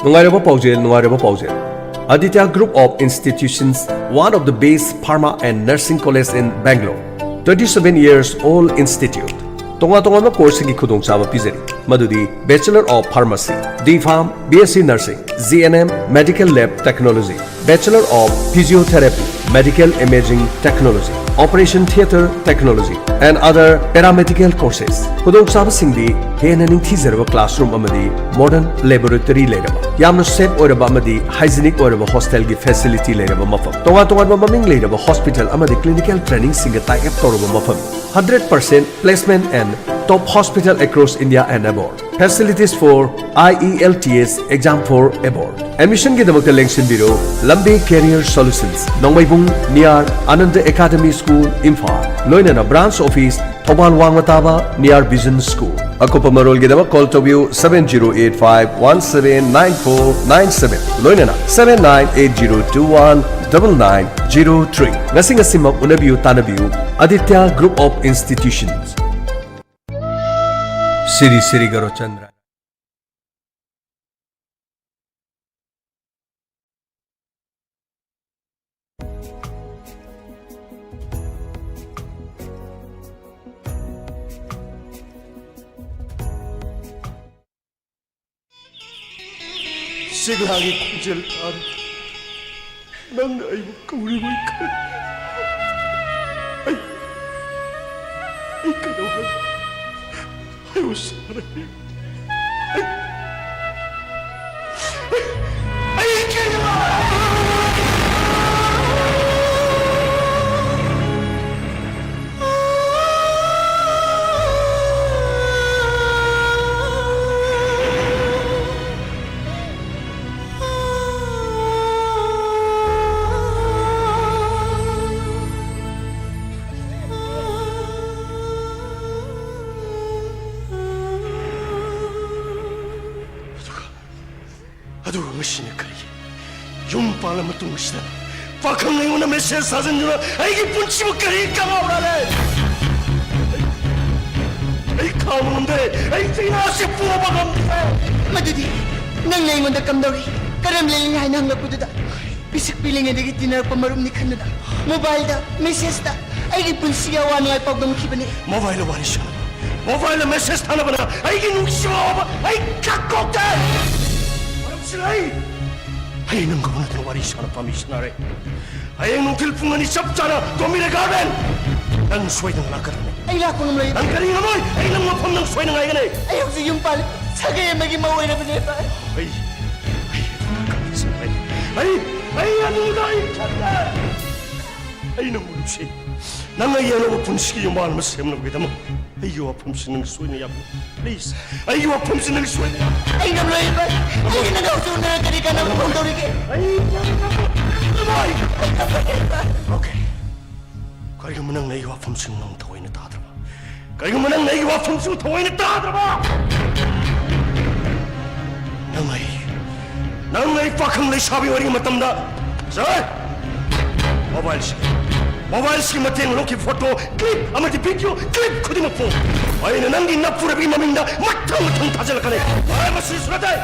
ꯅꯨꯡꯉꯥꯏꯔꯕ ꯄꯥꯎꯖꯦꯜ, ꯅꯨꯡꯉꯥꯏꯔꯕ ꯄꯥꯎꯖꯦꯜ꯫ Aditya Group of Institutions, one of the best pharma and nursing college in Bangalore, twenty seven years old institute, ꯇꯣꯉꯥꯟ ꯇꯣꯉꯥꯟꯕ ꯀꯣꯔꯁꯁꯤꯡꯒꯤ ꯈꯨꯗꯣꯡꯆꯥꯕ ꯄꯤꯖꯔꯤ, ꯃꯗꯨꯗꯤ Bachelor of Pharmacy, D Pharm, B S C Nursing, G N M, Medical Lab Technology, Bachelor of Physiotherapy, Medical Imaging Technology, Operation Theatre Technology, and other paramedical courses. ꯈꯨꯗꯣꯡꯆꯥꯕꯁꯤꯡꯗꯤ ꯍꯦꯟꯅ ꯅꯤꯡꯊꯤꯖꯔꯕ classroom ꯑꯃꯗꯤ modern laboratory ꯂꯩꯔꯕ, ꯌꯥꯝꯅ safe ꯑꯣꯏꯔꯕ ꯑꯃꯗꯤ hygienic ꯑꯣꯏꯔꯕ hostel ꯒꯤ facility ꯂꯩꯔꯕ ꯃꯐꯝ, ꯇꯣꯉꯥꯟ ꯇꯣꯉꯥꯟꯕ ꯃꯃꯤꯡ ꯂꯩꯔꯕ hospital ꯑꯃꯗꯤ clinical training ꯁꯤꯡꯒ tie up ꯇꯧꯔꯕ ꯃꯐꯝ, hundred percent placement and Top hospital across India and abroad. Facilities for I E L T S exam for abroad. Admission ꯒꯤꯗꯃꯛꯇ ꯂꯦꯡꯁꯤꯟꯕꯤꯔꯨ ꯂꯝꯕꯤ Career Solutions, ꯅꯣꯡꯃꯩꯕꯨꯡ, near Ananda Academy School, Imphal, ꯂꯣꯏꯅꯅ branch office Thoubal ꯋꯥꯡꯃ ꯇꯥꯕ near Vision School꯫ ꯑꯀꯨꯞꯄ ꯃꯔꯣꯜꯒꯤꯗꯃꯛ call ꯇꯧꯕꯤꯌꯨ seven zero eight five one seven nine four nine seven, ꯂꯣꯏꯅꯅ seven nine eight zero two one double nine zero three꯫ ꯉꯁꯤ ꯉꯁꯤꯃꯛ ꯎꯅꯕꯤꯌꯨ ꯇꯥꯟꯅꯕꯤꯌꯨ Aditya Group of Institutions꯫ ꯁꯤꯔꯤ ꯁꯤꯔꯤ ꯒꯧꯔꯆꯟꯗ꯭ꯔ꯫ ꯁꯤꯒꯂꯥꯒꯤ ꯈꯣꯟꯖꯦꯜ ꯇꯥꯔꯦ꯫ ꯅꯪꯅ ꯑꯩꯕꯨ ꯀꯧꯔꯤꯕ ꯑꯩ ꯈꯪꯉꯤ꯫ ꯑꯩ, ꯑꯩ ꯀꯩꯗꯧ ꯍꯥꯏꯕ? ꯑꯩꯕꯨ ꯁꯥꯟꯅꯕꯤꯌꯨ꯫ ꯑꯩ, ꯑꯩ, ꯑꯩ ꯀꯩꯗꯧ ꯑꯗꯨꯒ, ꯑꯗꯨꯒ ꯉꯁꯤꯅ ꯀꯔꯤꯒꯤ? ꯌꯨꯝ ꯄꯥꯜꯂ ꯃꯇꯨꯡꯁꯤꯗ ꯄꯥꯈꯪ ꯑꯩꯉꯣꯟꯗ message ꯊꯥꯖꯤꯟꯗꯨꯅ ꯑꯩꯒꯤ ꯄꯨꯟꯁꯤꯕꯨ ꯀꯔꯤ ꯀꯥꯟꯅꯕ꯭ꯔꯥꯅꯦ? ꯑꯩ ꯈꯥꯡꯕ ꯉꯝꯗ꯭ꯔꯦ꯫ ꯑꯩ ꯆꯩꯅꯥꯁꯦ ꯄꯣꯕ ꯉꯝꯗ꯭ꯔꯦ꯫ ꯃꯗꯨꯗꯤ ꯅꯪꯅ ꯑꯩꯉꯣꯟꯗ ꯀꯝꯗꯧꯔꯤ? ꯀꯔꯝ ꯂꯩꯔꯤ ꯍꯥꯏꯅ ꯍꯪꯂꯛꯄꯗꯨꯗ ꯄꯤꯁꯛ ꯄꯤꯛꯂꯤꯉꯩꯗꯒꯤ ꯇꯤꯟꯅꯔꯛꯄ ꯃꯔꯨꯞꯅꯤ ꯈꯟꯗꯨꯅ mobileꯗ messageꯇ ꯑꯩꯒꯤ ꯄꯨꯟꯁꯤꯒꯤ ꯑꯋꯥ ꯅꯨꯡꯉꯥꯏ ꯄꯥꯎꯗꯝꯈꯤꯕꯅꯤ꯫ Mobileꯗ ꯋꯥꯔꯤ ꯁꯥꯟꯅꯕ, mobileꯗ message ꯊꯥꯅꯕꯅ ꯑꯩꯒꯤ ꯅꯨꯡꯁꯤꯕ ꯑꯋꯥꯕ ꯑꯩ ꯀꯛꯊꯣꯛꯇꯦ꯫ ꯃꯔꯝꯁꯤꯅ ꯑꯩ, ꯑꯩ ꯅꯪꯒ ꯎꯅꯗꯨꯅ ꯋꯥꯔꯤ ꯁꯥꯟꯅ ꯄꯥꯝꯃꯤ ꯁꯥꯟꯅꯔꯦ꯫ ꯍꯌꯦꯡ ꯅꯨꯡꯊꯤꯜ ꯄꯨꯡ ꯑꯅꯤ ꯆꯞ ꯆꯥꯅ ꯇꯣꯝꯕꯤꯔ garden꯫ ꯅꯪ ꯁꯣꯏꯗꯅ ꯂꯥꯛꯀꯗꯕꯅꯤ꯫ ꯑꯩ ꯂꯥꯛꯄ ꯉꯝꯂꯣꯏ꯫ ꯅꯪ ꯀꯔꯤ ꯉꯝꯃꯣꯏ? ꯑꯩ ꯅꯪ ꯃꯐꯝ ꯅꯪ ꯁꯣꯏꯅ ꯉꯥꯏꯒꯅꯤ꯫ ꯑꯩ ꯍꯧꯖꯤꯛ ꯌꯨꯝ ꯄꯥꯜꯂꯤ꯫ ꯁꯥꯒꯩ ꯑꯃꯒꯤ ꯃꯧ ꯑꯣꯏꯔꯕꯅꯦ, ꯚꯥꯏ꯫ ꯑꯩ, ꯑꯩ, ꯑꯩ, ꯑꯩ ꯑꯗꯨꯗ ꯑꯩ ꯈꯟꯗꯦ꯫ ꯑꯩ ꯅꯪꯕꯨ ꯅꯨꯡꯁꯤ꯫ ꯅꯪ ꯑꯩ ꯑꯅꯧꯕ ꯄꯨꯟꯁꯤꯒꯤ ꯌꯨꯝꯕꯥꯟ ꯑꯃ ꯁꯦꯝꯅꯕꯒꯤꯗꯃꯛ ꯑꯩꯒꯤ ꯋꯥꯐꯝꯁꯤ ꯅꯪ ꯁꯣꯏꯅ ꯌꯥꯕꯤꯌꯨ꯫ Please, ꯑꯩꯒꯤ ꯋꯥꯐꯝꯁꯤ ꯅꯪ ꯁꯣꯏꯅ ꯌꯥꯕꯤꯌꯨ꯫ ꯑꯩ ꯉꯝꯂꯣꯏ ꯏꯕꯥꯏ꯫ ꯑꯩꯒꯤ ꯅꯪ ꯍꯧꯖꯤꯛ ꯎꯅꯔꯒ ꯀꯔꯤ ꯀꯥꯟꯅꯕ ꯐꯪꯗꯧꯔꯤꯒꯦ? ꯑꯩ ꯉꯝꯂꯣꯏ꯫ Okay. ꯀꯔꯤꯒꯨꯝꯕ ꯅꯪꯅ ꯑꯩꯒꯤ ꯋꯥꯐꯝꯁꯤꯡ ꯅꯪ ꯊꯑꯣꯏꯅ ꯇꯥꯗ꯭ꯔꯕ, ꯀꯔꯤꯒꯨꯝꯕ ꯅꯪꯅ ꯑꯩꯒꯤ ꯋꯥꯐꯝꯁꯤꯡ ꯊꯑꯣꯏꯅ ꯇꯥꯗ꯭ꯔꯕ, ꯅꯪ ꯑꯩ, ꯅꯪ ꯑꯩ ꯄꯥꯈꯪ ꯂꯩꯁꯥꯕꯤ ꯑꯣꯏꯔꯤꯉꯩ ꯃꯇꯝꯗ, ꯁꯥꯔ, ꯃꯣꯕꯥꯏꯜꯁꯤ, ꯃꯣꯕꯥꯏꯜꯁꯤꯒꯤ ꯃꯇꯦꯡ ꯂꯧꯈꯤꯕ ꯐꯣꯇꯣ ꯀ꯭ꯂꯤꯞ ꯑꯃꯗꯤ ꯚꯤꯗꯤꯑꯣ ꯀ꯭ꯂꯤꯞ ꯈꯨꯗꯤꯡꯃꯛꯄꯨ ꯑꯩꯅ ꯅꯪꯒꯤ ꯅꯞꯄꯨꯔꯕꯤ ꯃꯃꯤꯡꯗ ꯃꯊꯪ ꯃꯊꯪ ꯊꯥꯖꯤꯜꯂꯛꯀꯅꯤ꯫ ꯍꯣꯏ, ꯃꯁꯤ ꯁꯨꯔꯗꯥꯏ꯫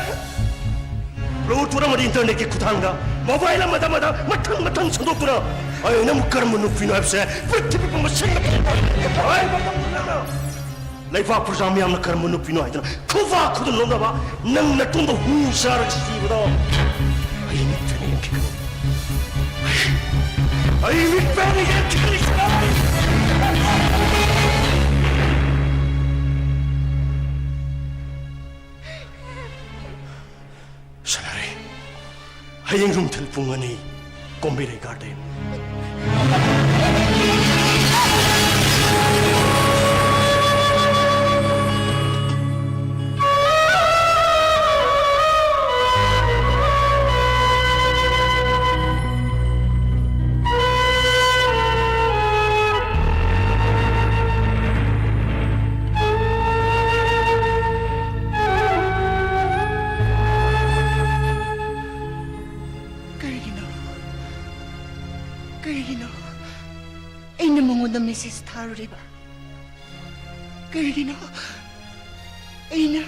ꯕ꯭ꯂꯨꯇꯨꯠ ꯑꯃꯗꯤ ꯏꯟꯇꯔꯅꯦꯠꯀꯤ ꯈꯨꯠꯊꯥꯡꯗ ꯃꯣꯕꯥꯏꯜ ꯑꯃꯗ ꯑꯃꯗ ꯃꯊꯪ ꯃꯊꯪ ꯁꯟꯗꯣꯛꯇꯨꯅ ꯑꯩ ꯅꯪꯕꯨ ꯀꯔꯝꯕ ꯅꯨꯄꯤꯅꯣ ꯍꯥꯏꯕꯁꯦ ꯄ꯭ꯔꯤꯊꯤꯕꯤ ꯄꯨꯝꯕ ꯁꯤꯟꯕ ꯊꯨꯡꯅ ꯂꯩꯕꯥꯛ ꯄ꯭ꯔꯖꯥ ꯃꯤꯌꯥꯝꯅ ꯀꯔꯝꯕ ꯅꯨꯄꯤꯅꯣ ꯍꯥꯏꯗꯅ ꯈꯨꯕꯥꯛ ꯈꯨꯗꯣꯟ ꯂꯧꯅꯕ ꯅꯪ ꯅꯇꯨꯡꯗ ꯍꯨ ꯆꯥꯔꯒ ꯁꯤꯕꯗꯣ ꯑꯩ ꯃꯤꯠꯇꯅ ꯌꯦꯡꯈꯤꯒꯅꯤ꯫ ꯑꯩ ꯃꯤꯠꯇꯅ ꯌꯦꯡꯈꯤꯒꯅꯤ꯫ ꯁꯥꯟꯅꯔꯦ꯫ ꯍꯌꯦꯡ ꯅꯨꯡꯊꯤꯜ ꯄꯨꯡ ꯑꯅꯤ, ꯀꯣꯝꯕꯤꯔꯩ ꯒꯥꯔꯗꯦꯟ꯫ ꯀꯔꯤꯒꯤꯅꯣ? ꯀꯔꯤꯒꯤꯅꯣ ꯑꯩꯅ ꯃꯉꯣꯟꯗ ꯃꯦꯁꯦꯖ ꯊꯥꯔꯨꯔꯤꯕ? ꯀꯔꯤꯒꯤꯅꯣ ꯑꯩꯅ,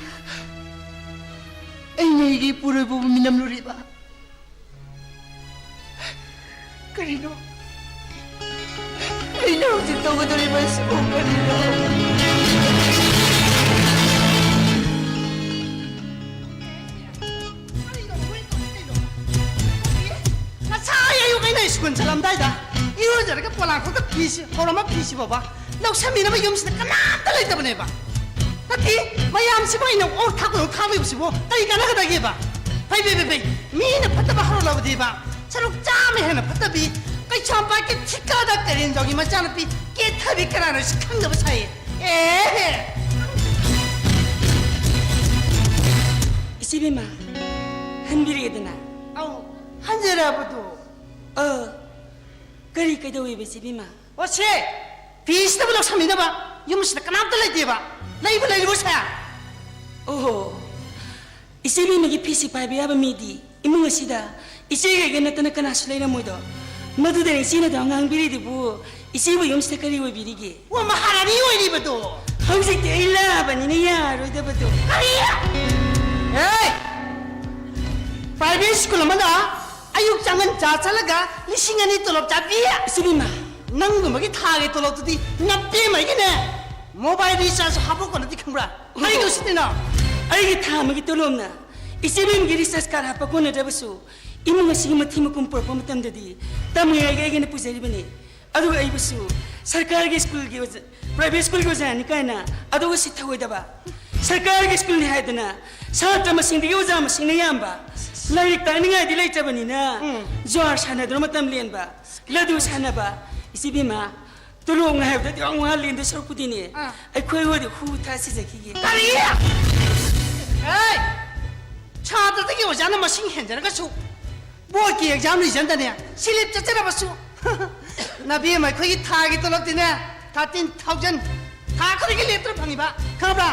ꯑꯩꯅ ꯑꯩꯒꯤ ꯏꯄꯨꯔꯣꯏꯕꯕꯨ ꯃꯤꯅꯝꯂꯨꯔꯤꯕ? ꯀꯔꯤꯅꯣ? ꯑꯩꯅ ꯍꯧꯖꯤꯛ ꯇꯧꯒꯗꯧꯔꯤꯕ ꯑꯁꯤꯕꯨ ꯀꯔꯤꯅꯣ? ꯉꯁꯥꯏ ꯑꯌꯨꯛ ꯑꯩꯅ ꯁ꯭ꯀꯨꯜ ꯆꯠꯂꯝꯗꯥꯏꯗ ꯏꯔꯨꯖꯔꯒ ꯄꯣꯂꯥꯡꯈꯣꯛꯇ ꯐꯤꯁꯤ ꯍꯧꯔꯝꯕ ꯐꯤꯁꯤ ꯐꯥꯎꯕ ꯂꯧꯁꯟꯕꯤꯅꯕ ꯌꯨꯝꯁꯤꯗ ꯀꯅꯥꯝꯇ ꯂꯩꯇꯕꯅꯦꯕ꯫ ꯅꯠꯇꯦ, ꯃꯌꯥꯝꯁꯤꯕꯨ ꯑꯩꯅ ꯑꯣꯛ ꯊꯥꯛꯄꯗꯧ ꯊꯥꯛꯂꯤꯕꯁꯤꯕꯨ ꯀꯔꯤ ꯀꯥꯟꯅꯒꯗꯒꯦꯕ? ꯐꯩ, ꯐꯩ, ꯐꯩ, ꯐꯩ꯫ ꯃꯤꯅ ꯐꯠꯇꯕ ꯍꯧꯔꯛꯂꯕꯗꯤꯕ ꯁꯔꯨꯛ ꯆꯥꯝꯃ ꯍꯦꯟꯅ ꯐꯠꯇꯕꯤ ꯀꯩꯁꯥꯝꯄꯥꯠꯀꯤ ꯊꯤꯀꯥꯗꯥꯔ ꯀꯔꯦꯟꯖꯥꯎꯒꯤ ꯃꯆꯥꯅꯨꯄꯤ ꯀꯦꯊꯕꯤ ꯀꯅꯥꯅꯣ ꯁꯤ ꯈꯪꯗꯕ ꯁꯥꯏꯌꯦ꯫ ꯑꯦ! ꯏꯆꯦꯕꯦꯝꯃ, ꯍꯟꯕꯤꯔꯛꯑꯦꯗꯅ꯫ ꯑꯧ, ꯍꯟꯖꯔꯕꯗꯣ꯫ ꯑ, ꯀꯔꯤ ꯀꯩꯗꯧꯋꯦꯕ ꯏꯆꯦꯕꯦꯝꯃ? ꯑꯣ, ꯁꯦ! ꯐꯤꯁꯤꯗꯕꯨ ꯂꯧꯁꯟꯕꯤꯅꯕ ꯌꯨꯝꯁꯤꯗ ꯀꯅꯥꯝꯇ ꯂꯩꯇꯦꯕ꯫ ꯂꯩꯕꯨ ꯂꯩꯔꯤꯕꯣ, ꯁꯦ? ꯑꯣꯍꯣ, ꯏꯆꯦꯕꯦꯝꯃꯒꯤ ꯐꯤꯁꯤ ꯄꯥꯏꯕ ꯌꯥꯕ ꯃꯤꯗꯤ ꯏꯃꯨꯡ ꯑꯁꯤꯗ ꯏꯆꯦꯒ ꯑꯩꯒ ꯅꯠꯇꯅ ꯀꯅꯥꯁꯨ ꯂꯩꯔꯝꯃꯣꯏꯗꯣ꯫ ꯃꯗꯨꯗ ꯏꯆꯦꯅ ꯑꯗꯨꯝ ꯉꯥꯡꯕꯤꯔꯤꯗꯨꯕꯨ ꯏꯆꯦꯕꯨ ꯌꯨꯝꯁꯤꯗ ꯀꯔꯤ ꯑꯣꯏꯕꯤꯔꯤꯒꯦ? ꯋꯥ, ꯃꯍꯥꯔꯥꯅꯤ ꯑꯣꯏꯔꯤꯕꯗꯣ꯫ ꯍꯧꯖꯤꯛꯇꯤ ꯑꯩ ꯂꯥꯛꯑꯕꯅꯤꯅ ꯌꯥꯔꯔꯣꯏꯗꯕꯗꯣ꯫ ꯀꯔꯤ? ꯑꯦ! ꯄ꯭ꯔꯥꯏꯚꯦꯠ ꯁ꯭ꯀꯨꯜ ꯑꯃꯗ ꯑꯌꯨꯛ ꯆꯪꯉꯟ ꯆꯥ ꯆꯠꯂꯒ ꯂꯤꯁꯤꯡ ꯑꯅꯤ ꯇꯣꯂꯣꯞ ꯆꯥꯕꯤ? ꯏꯆꯦꯕꯦꯝꯃ! ꯅꯪꯒꯨꯝꯕꯒꯤ ꯊꯥꯒꯤ ꯇꯣꯂꯣꯞꯇꯨꯗꯤ ꯅꯄꯦꯝꯃꯒꯤꯅꯦ ꯃꯣꯕꯥꯏꯜ ꯔꯤꯆꯥꯔꯖ ꯍꯥꯞꯄ ꯀꯣꯟꯅꯗꯤ ꯈꯪꯕ꯭ꯔꯥ? ꯍꯥꯏꯗꯣ ꯁꯤꯠꯇꯦꯅ꯫ ꯑꯩꯒꯤ ꯊꯥ ꯑꯃꯒꯤ ꯇꯣꯂꯣꯞꯅ ꯏꯆꯦꯕꯦꯝꯒꯤ ꯔꯤꯆꯥꯔꯖ ꯀꯥꯔꯗ ꯍꯥꯞꯄ ꯀꯣꯟꯅꯗ꯭ꯔꯕꯁꯨ, ꯏꯃꯨꯡ ꯑꯁꯤꯒꯤ ꯃꯊꯤ ꯃꯀꯨꯝ ꯄꯨꯔꯛꯄ ꯃꯇꯝꯗꯗꯤ ꯇꯝꯃꯤꯉꯩꯒꯤ ꯑꯩꯒꯤꯅ ꯄꯨꯖꯔꯤꯕꯅꯤ꯫ ꯑꯗꯨꯒ ꯑꯩꯕꯨꯁꯨ ꯁꯔꯀꯥꯔꯒꯤ ꯁ꯭ꯀꯨꯜꯒꯤ ꯑꯣꯖꯥ, ꯄ꯭ꯔꯥꯏꯚꯦꯠ ꯁ꯭ꯀꯨꯜꯒꯤ ꯑꯣꯖꯥꯅꯤ ꯀꯥꯏꯅ ꯑꯗꯨꯒ ꯁꯤꯠꯊꯑꯣꯏꯗꯕ꯫ ꯁꯔꯀꯥꯔꯒꯤ ꯁ꯭ꯀꯨꯜꯅꯤ ꯍꯥꯏꯗꯅ ꯁꯥꯇ꯭ꯔ ꯃꯁꯤꯡꯗꯒꯤ ꯑꯣꯖꯥ ꯃꯁꯤꯡꯅ ꯌꯥꯝꯕ꯫ ꯂꯥꯏꯔꯤꯛ ꯇꯥꯛꯅꯤꯡꯉꯥꯏꯗꯤ ꯂꯩꯇꯕꯅꯤꯅ ꯎꯝ꯫ ꯖ꯭ꯋꯥꯔ ꯁꯥꯟꯅꯗꯨꯅ ꯃꯇꯝ ꯂꯦꯟꯕ, ꯂꯗꯨ ꯁꯥꯟꯅꯕ꯫ ꯏꯆꯦꯕꯦꯝꯃ, ꯇꯣꯂꯣꯞꯅ ꯍꯥꯏꯕꯗ ꯌꯥꯝ ꯋꯥ ꯂꯦꯟꯗꯣꯏ ꯁꯔꯨꯛꯄꯨꯗꯤꯅꯦ, ꯑꯥ꯫ ꯑꯩꯈꯣꯏ ꯍꯣꯏꯗ ꯍꯨ ꯊꯥ ꯁꯤꯖꯈꯤꯒꯦ꯫ ꯀꯔꯤ? ꯑꯦ! ꯁꯥꯇ꯭ꯔꯗꯒꯤ ꯑꯣꯖꯥꯅ ꯃꯁꯤꯡ ꯍꯦꯟꯖꯔꯒꯁꯨ, ꯕꯣꯔꯗꯀꯤ ꯑꯦꯛꯖꯥꯝ ꯔꯤꯖꯟꯗꯅꯦ ꯁꯤꯂꯤꯞ ꯆꯠꯆꯔꯕꯁꯨ, ꯅꯕꯦꯝꯃ ꯑꯩꯈꯣꯏꯒꯤ ꯊꯥꯒꯤ ꯇꯣꯂꯣꯞꯇꯤꯅꯦ, ꯊꯥꯔꯇꯤꯟ ꯊꯥꯎꯖꯟ ꯊꯥ ꯈꯨꯗꯤꯡꯒꯤ ꯂꯦꯞꯇꯅ ꯐꯪꯉꯤꯕ, ꯈꯪꯕ꯭ꯔꯥ?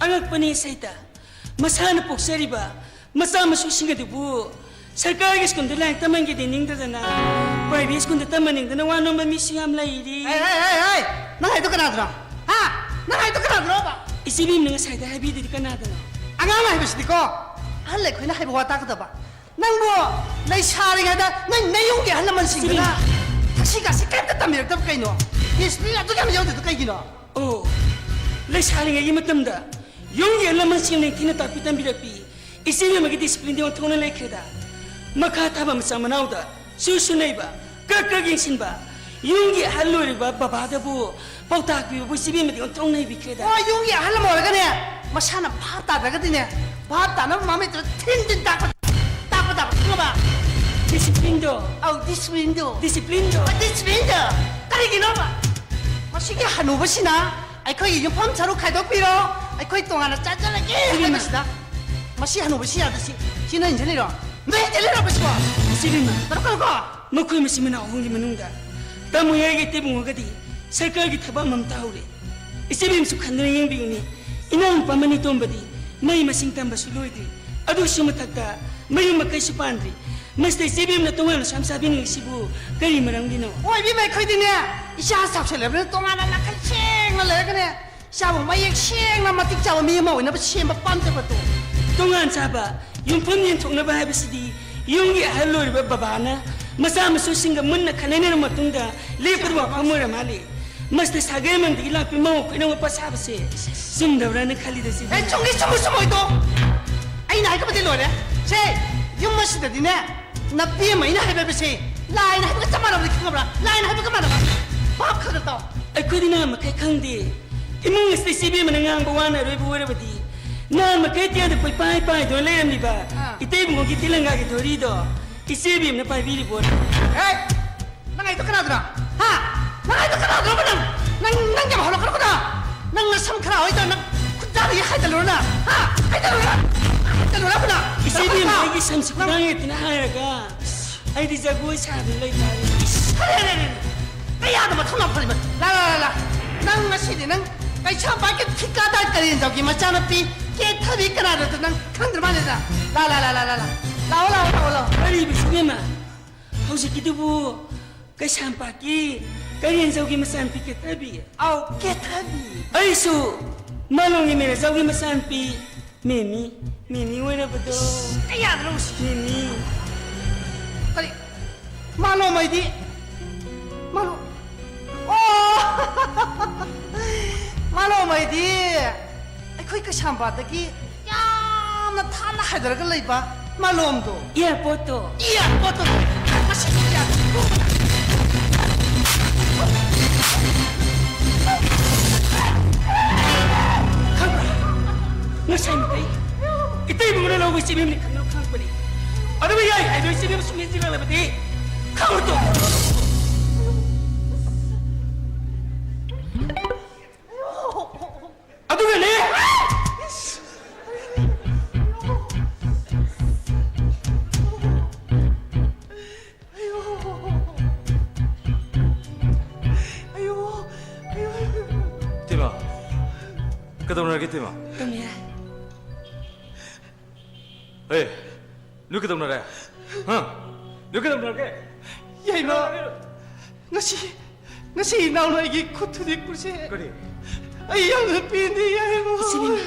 ꯑꯉꯛꯄꯅꯤ ꯁꯩꯇ, ꯃꯁꯥꯅ ꯄꯣꯛꯆꯔꯤꯕ ꯃꯆꯥ ꯃꯁꯨꯁꯤꯡ ꯑꯗꯨꯕꯨ ꯁꯔꯀꯥꯔꯒꯤ ꯁ꯭ꯀꯨꯜꯗ ꯂꯥꯏꯔꯤꯛ ꯇꯝꯍꯟꯒꯦꯗꯤ ꯅꯤꯡꯗꯗꯅ ꯄ꯭ꯔꯥꯏꯚꯦꯠ ꯁ꯭ꯀꯨꯜꯗ ꯇꯝꯍꯟꯅꯤꯡꯗꯅ ꯋꯥ ꯅꯣꯝꯕ ꯃꯤꯁꯨ ꯌꯥꯝ ꯂꯩꯔꯤ꯫ ꯍꯩ, ꯍꯩ, ꯍꯩ, ꯍꯩ! ꯅꯪ ꯍꯥꯏꯗꯣ ꯀꯅꯥꯗꯅꯣ? ꯍꯥ? ꯅꯪ ꯍꯥꯏꯗꯣ ꯀꯅꯥꯗꯅꯣꯕ? ꯏꯆꯦꯕꯦꯝꯅ ꯉꯁꯥꯏꯗ ꯍꯥꯏꯕꯤꯗꯨꯗꯤ ꯀꯅꯥꯗꯅꯣ? ꯑꯉꯥꯡ ꯍꯥꯏꯕꯁꯤꯗꯤꯀꯣ, ꯑꯍꯜ ꯑꯩꯈꯣꯏꯅ ꯍꯥꯏꯕ ꯋꯥ ꯇꯥꯒꯗꯕ꯫ ꯅꯪꯕꯨ ꯂꯩꯁꯥꯔꯤꯉꯩꯗ ꯅꯪ ꯅꯌꯨꯝꯒꯤ ꯑꯍꯜ ꯂꯃꯟꯁꯤꯡꯗꯨꯅ ꯁꯤꯕꯤ! ꯊꯛꯁꯤ ꯈꯥꯁꯤ ꯀꯔꯤꯝꯇ ꯇꯝꯕꯤꯔꯛꯇꯕ ꯀꯩꯅꯣ? ꯗꯤꯁꯤꯄ꯭ꯂꯤꯟ ꯑꯗꯨꯛ ꯌꯥꯝ ꯌꯥꯎꯗ꯭ꯔꯤꯗꯣ ꯀꯩꯒꯤꯅꯣ? ꯑꯣ, ꯂꯩꯁꯥꯔꯤꯉꯩꯒꯤ ꯃꯇꯝꯗ ꯌꯨꯝꯒꯤ ꯑꯍꯜ ꯂꯃꯟꯁꯤꯡꯅ ꯅꯤꯡꯊꯤꯅ ꯇꯥꯛꯄꯤ ꯇꯝꯕꯤꯔꯛꯄꯤ ꯏꯆꯦꯕꯦꯝꯃꯒꯤ ꯗꯤꯁꯤꯄ꯭ꯂꯤꯟꯗꯤ ꯑꯣꯟꯊꯣꯛꯅ ꯂꯩꯈ꯭ꯔꯦꯗ꯫ ꯃꯈꯥ ꯊꯥꯕ ꯃꯆꯥ ꯃꯅꯥꯎꯗ ꯁꯨ ꯁꯨ ꯅꯩꯕ, ꯀ꯭ꯔꯛ ꯀ꯭ꯔꯛ ꯌꯦꯡꯁꯤꯟꯕ, ꯌꯨꯝꯒꯤ ꯑꯍꯜ ꯑꯣꯏꯔꯤꯕ ꯕꯕꯥꯗꯕꯨ ꯄꯥꯎꯇꯥꯛ ꯄꯤꯕꯕꯨ ꯏꯆꯦꯕꯦꯝꯃꯗꯤ ꯑꯣꯟꯊꯣꯛꯅ ꯍꯩꯕꯤꯈ꯭ꯔꯦꯗ꯫ ꯍꯣꯏ, ꯌꯨꯝꯒꯤ ꯑꯍꯜ ꯑꯃ ꯑꯣꯏꯔꯒꯅꯦ, ꯃꯁꯥꯅ ꯚꯥꯞ ꯇꯥꯗ꯭ꯔꯒꯗꯤꯅꯦ, ꯚꯥꯞ ꯇꯥꯅꯕ ꯃꯃꯤꯠꯇꯨꯗ ꯊꯤꯟ ꯊꯤꯟ ꯇꯥꯛꯄ, ꯇꯥꯛꯄ ꯇꯥꯕ, ꯈꯪꯉꯕ? ꯗꯤꯁꯤꯄ꯭ꯂꯤꯟꯗꯣ꯫ ꯑꯧ, ꯗꯤꯁꯤꯄ꯭ꯂꯤꯟꯗꯣ꯫ ꯗꯤꯁꯤꯄ꯭ꯂꯤꯟꯗꯣ꯫ ꯑ, ꯗꯤꯁꯤꯄ꯭ꯂꯤꯟꯗꯣ꯫ ꯀꯔꯤꯒꯤꯅꯣꯕ? ꯃꯁꯤꯒꯤ ꯍꯅꯨꯕꯁꯤꯅ ꯑꯩꯈꯣꯏꯒꯤ ꯌꯨꯝꯐꯝ ꯁꯔꯨꯛ ꯈꯥꯏꯗꯣꯛꯄꯤꯔꯣ, ꯑꯩꯈꯣꯏ ꯇꯣꯉꯥꯟꯅ ꯆꯥꯖꯔꯒꯦ ꯏꯆꯦꯕꯦꯝꯃ꯫ ꯍꯥꯏꯕꯁꯤꯗ, ꯃꯁꯤ ꯍꯅꯨꯕꯁꯤ ꯌꯥꯗ꯭ꯔꯤꯁꯤ, ꯁꯤ ꯅꯣꯏ ꯏꯟꯖꯜꯂꯤꯔꯣ? ꯅꯣꯏ ꯏꯟꯖꯜꯂꯤꯔꯣ ꯃꯁꯤꯕꯣ? ꯏꯆꯦꯕꯦꯝꯃ꯫ ꯇꯧꯔꯛꯀꯅꯨꯀꯣ꯫ ꯃꯈꯣꯏ ꯃꯆꯤꯟ ꯃꯅꯥꯎ ꯑꯍꯨꯝꯒꯤ ꯃꯅꯨꯡꯗ ꯇꯥꯃꯣ ꯌꯥꯏꯒ ꯏꯇꯩꯕꯨꯡꯉꯣꯒꯗꯤ ꯁꯔꯀꯥꯔꯒꯤ ꯊꯕꯛ ꯑꯃꯃꯝ ꯇꯥꯍꯧꯔꯦ꯫ ꯏꯆꯦꯕꯦꯝꯁꯨ ꯈꯟꯗꯨꯅ ꯌꯦꯡꯕꯤꯌꯨꯅꯦ꯫ ꯏꯅꯥꯎꯅꯨꯄꯥ ꯃꯅꯤꯇꯣꯝꯕꯗꯤ ꯃꯍꯩ ꯃꯁꯤꯡ ꯇꯝꯕꯁꯨ ꯂꯣꯏꯗ꯭ꯔꯤ, ꯑꯗꯨꯒꯤꯁꯨ ꯃꯊꯛꯇ ꯃꯌꯨꯝ ꯃꯀꯩꯁꯨ ꯄꯥꯟꯗ꯭ꯔꯤ꯫ ꯃꯁꯤꯗ ꯏꯆꯦꯕꯦꯝꯅ ꯇꯣꯉꯥꯟꯅ ꯁꯨꯝ ꯆꯥꯕꯤꯅꯤꯡꯉꯤꯁꯤꯕꯨ ꯀꯔꯤ ꯃꯔꯝꯒꯤꯅꯣ? ꯑꯣꯏꯕꯤ, ꯑꯩꯈꯣꯏꯗꯤꯅꯦ, ꯏꯆꯥ ꯆꯥꯎꯁꯜꯂꯕꯅꯤꯅ ꯇꯣꯉꯥꯟꯅ ꯅꯥꯈꯩ ꯁꯦꯡꯅ ꯂꯩꯔꯒꯅꯦ, ꯏꯆꯥꯕꯨ ꯃꯌꯦꯛ ꯁꯦꯡꯅ ꯃꯇꯤꯛ ꯆꯥꯕ ꯃꯤ ꯑꯃ ꯑꯣꯏꯅꯕ ꯁꯦꯝꯕ ꯄꯥꯝꯖꯕꯗꯣ꯫ ꯇꯣꯉꯥꯟ ꯆꯥꯕ, ꯌꯨꯝꯐꯝ ꯌꯦꯟꯊꯣꯛꯅꯕ ꯍꯥꯏꯕꯁꯤꯗꯤ ꯌꯨꯝꯒꯤ ꯑꯍꯜ ꯑꯣꯏꯔꯤꯕ ꯕꯕꯥꯅ ꯃꯆꯥ ꯃꯁꯨꯁꯤꯡꯒ ꯃꯨꯟꯅ ꯈꯟꯅꯩꯅꯔꯕ ꯃꯇꯨꯡꯗ ꯂꯦꯞꯀꯗꯕ ꯋꯥꯐꯝ ꯑꯣꯏꯔ ꯃꯥꯜꯂꯦ꯫ ꯃꯁꯤꯗ ꯁꯥꯒꯩ ꯑꯃꯗꯒꯤ ꯂꯥꯛꯄꯤ ꯃꯧ ꯑꯩꯈꯣꯏꯅ ꯋꯥꯄꯥ ꯁꯥꯕꯁꯦ ꯆꯨꯝꯗꯕ꯭ꯔꯥꯅ ꯈꯜꯂꯤꯗ ꯁꯤꯗꯤ꯫ ꯑꯦ, ꯆꯨꯝꯒꯤ ꯆꯨꯝꯃꯣꯏ ꯆꯨꯝꯃꯣꯏꯗꯣ꯫ ꯑꯩꯅ ꯍꯥꯏꯒꯕꯗꯤ ꯂꯣꯏꯔꯦ꯫ ꯁꯦ, ꯌꯨꯝ ꯑꯁꯤꯗꯗꯤꯅꯦ, ꯅꯄꯤ ꯑꯃ ꯑꯩꯅ ꯍꯥꯏꯕꯁꯦ ꯂꯥꯏꯅ ꯍꯥꯏꯕꯒ ꯆꯞ ꯃꯥꯟꯅꯕꯅꯤ, ꯈꯪꯉꯕ꯭ꯔꯥ? ꯂꯥꯏꯅ ꯍꯥꯏꯕꯒ ꯃꯥꯟꯅꯕ꯫ ꯚꯥꯞ ꯈꯔ ꯈꯔ ꯇꯥꯎ꯫ ꯑꯩꯈꯣꯏꯗꯤ ꯅꯍꯥꯟ ꯃꯈꯩ ꯈꯪꯗꯦ꯫ ꯏꯃꯨꯡ ꯑꯁꯤꯗ ꯏꯆꯦꯕꯦꯝꯃꯅ ꯉꯥꯡꯕ ꯋꯥꯅ ꯑꯔꯣꯏꯕ ꯑꯣꯏꯔꯕꯗꯤ, ꯅꯍꯥꯟ ꯃꯈꯩ ꯑꯇꯤꯌꯥꯗ ꯀꯣꯏꯄꯥꯏ ꯄꯥꯏꯗꯨꯅ ꯂꯩꯔꯝꯂꯤꯕ ꯑꯥ꯫ ꯏꯇꯩꯕꯨꯡꯉꯣꯒꯤ ꯇꯦꯂꯪꯒꯥꯒꯤ ꯘꯣꯔꯤꯗꯣ ꯏꯆꯦꯕꯦꯝꯅ ꯄꯥꯏꯕꯤꯔꯤꯕꯣ? ꯍꯦ! ꯅꯪ ꯍꯥꯏꯗꯣ ꯀꯅꯥꯗꯨꯅꯣ? ꯍꯥ? ꯅꯪ ꯍꯥꯏꯗꯣ ꯀꯅꯥꯗꯨꯅꯣꯕ ꯅꯪ? ꯅꯪ, ꯅꯪ ꯌꯥꯝ ꯍꯧꯔꯛꯀꯅꯨꯀꯣ ꯅꯪ! ꯅꯪ ꯅꯁꯝ ꯈꯔ ꯍꯣꯏꯗꯣ ꯅꯪ ꯈꯨꯠꯗꯥꯗꯒꯤ ꯍꯥꯏꯗꯠꯂꯨꯔꯣ ꯅꯪ? ꯍꯥ? ꯍꯥꯏꯗꯠꯂꯨꯔꯣ? ꯍꯥꯏꯗꯠꯂꯨꯔꯕ ꯅꯪ? ꯏꯆꯦꯕꯦꯝꯃ, ꯅꯪ ꯑꯩꯒꯤ ꯁꯝꯁꯤ ꯈꯨꯗꯥꯡ ꯍꯦꯛꯇꯅ ꯍꯥꯏꯔꯒ ꯑꯩꯗꯤ ꯖꯒꯣꯏ ꯁꯥꯗꯨꯅ ꯂꯩꯇꯥꯔꯦ꯫ ꯏꯁ! ꯑꯔꯦ, ꯑꯔꯦ, ꯑꯔꯦ! ꯀꯌꯥꯗ ꯃꯊꯧꯅꯥ ꯐꯔꯤꯕ? ꯂꯥ, ꯂꯥ, ꯂꯥ, ꯂꯥ! ꯅꯪ ꯉꯁꯤꯗꯤ ꯅꯪ ꯀꯩꯁꯥꯝꯄꯥꯠꯀꯤ ꯊꯤꯀꯥꯗꯥꯔ ꯀꯔꯦꯟꯖꯥꯎꯒꯤ ꯃꯆꯥꯅꯨꯄꯤ ꯀꯦꯊꯕꯤ ꯀꯅꯥꯅꯣꯗꯣ ꯅꯪ ꯈꯪꯗ꯭ꯔ ꯃꯥꯜꯂꯦꯗ? ꯂꯥ, ꯂꯥ, ꯂꯥ, ꯂꯥ, ꯂꯥ, ꯂꯥ! ꯂꯥꯛꯑꯣ, ꯂꯥꯛꯑꯣ, ꯂꯥꯛꯑꯣ, ꯂꯥꯛꯑꯣ! ꯀꯔꯤꯕ ꯏꯆꯦꯕꯦꯝꯃ? ꯍꯧꯖꯤꯛꯀꯤꯗꯨꯕꯨ ꯀꯩꯁꯥꯝꯄꯥꯠꯀꯤ ꯀꯔꯦꯟꯖꯧꯒꯤ ꯃꯆꯥꯅꯨꯄꯤ ꯀꯦꯊꯕꯤ꯫ ꯑꯧ, ꯀꯦꯊꯕꯤ꯫ ꯑꯩꯁꯨ ꯃꯥꯂꯣꯝꯒꯤ ꯃꯦꯅꯦꯖꯔꯒꯤ ꯃꯆꯥꯅꯨꯄꯤ ꯃꯦꯃꯤ, ꯃꯦꯃꯤ ꯑꯣꯏꯔꯕꯗꯣ꯫ ꯀꯌꯥꯗꯅꯣ ꯁꯤ? ꯃꯦꯃꯤ꯫ ꯀꯔꯤ? ꯃꯥꯂꯣꯝ ꯍꯥꯏꯗꯤ? ꯃꯥꯂꯣꯝ꯫ ꯑꯣ! ꯃꯥꯂꯣꯝ ꯍꯥꯏꯗꯤ ꯑꯩꯈꯣꯏ ꯀꯩꯁꯥꯝꯄꯥꯠꯇꯒꯤ ꯌꯥꯝꯅ ꯊꯥꯞꯅ ꯍꯥꯏꯗꯔꯒ ꯂꯩꯕ ꯃꯥꯂꯣꯝꯗꯣ꯫ ꯑꯦꯌꯥꯔꯄꯣꯔꯠꯇꯣ꯫ ꯑꯦꯌꯥꯔꯄꯣꯔꯠꯇꯣ꯫ ꯃꯁꯤꯒꯤ ꯑꯦꯌꯥꯔꯄꯣꯔꯠ꯫ ꯈꯪꯕ꯭ꯔꯥ? ꯉꯁꯥꯏ ꯃꯈꯩ ꯏꯇꯩꯃꯨꯡꯅ ꯂꯧꯕ ꯆꯦ ꯃꯦꯝꯅꯤ ꯈꯪꯅꯕ ꯈꯪꯉꯛꯄꯅꯤ꯫ ꯑꯗꯨꯕꯨ ꯌꯥꯏ ꯍꯥꯏꯗꯣ ꯏꯆꯦꯅ ꯁꯨꯝ ꯌꯦꯡꯁꯤꯜꯂꯛꯂꯕꯗꯤ ꯈꯪꯉꯣꯏꯗꯣ꯫ ꯑꯗꯨꯒꯅꯦ꯫ ꯇꯦꯃ, ꯀꯩꯗꯧꯅꯔꯒꯦ, ꯇꯦꯃ? ꯇꯨꯝꯃꯤꯔꯣ꯫ ꯍꯦ, ꯅꯣꯏ ꯀꯩꯗꯧꯅꯔꯦ? ꯍꯥ? ꯅꯣꯏ ꯀꯩꯗꯧꯅꯔꯒꯦ? ꯌꯥꯏꯃ, ꯉꯁꯤ, ꯉꯁꯤ ꯏꯅꯥꯎꯅ ꯑꯩꯒꯤ ꯈꯨꯠ ꯊꯨꯗꯦꯛꯄꯁꯦ ꯀꯔꯤ? ꯑꯩ ꯌꯥꯝꯅ ꯄꯦꯟꯗꯦ, ꯌꯥꯏꯃ꯫ ꯏꯆꯦꯕꯦꯝꯃ꯫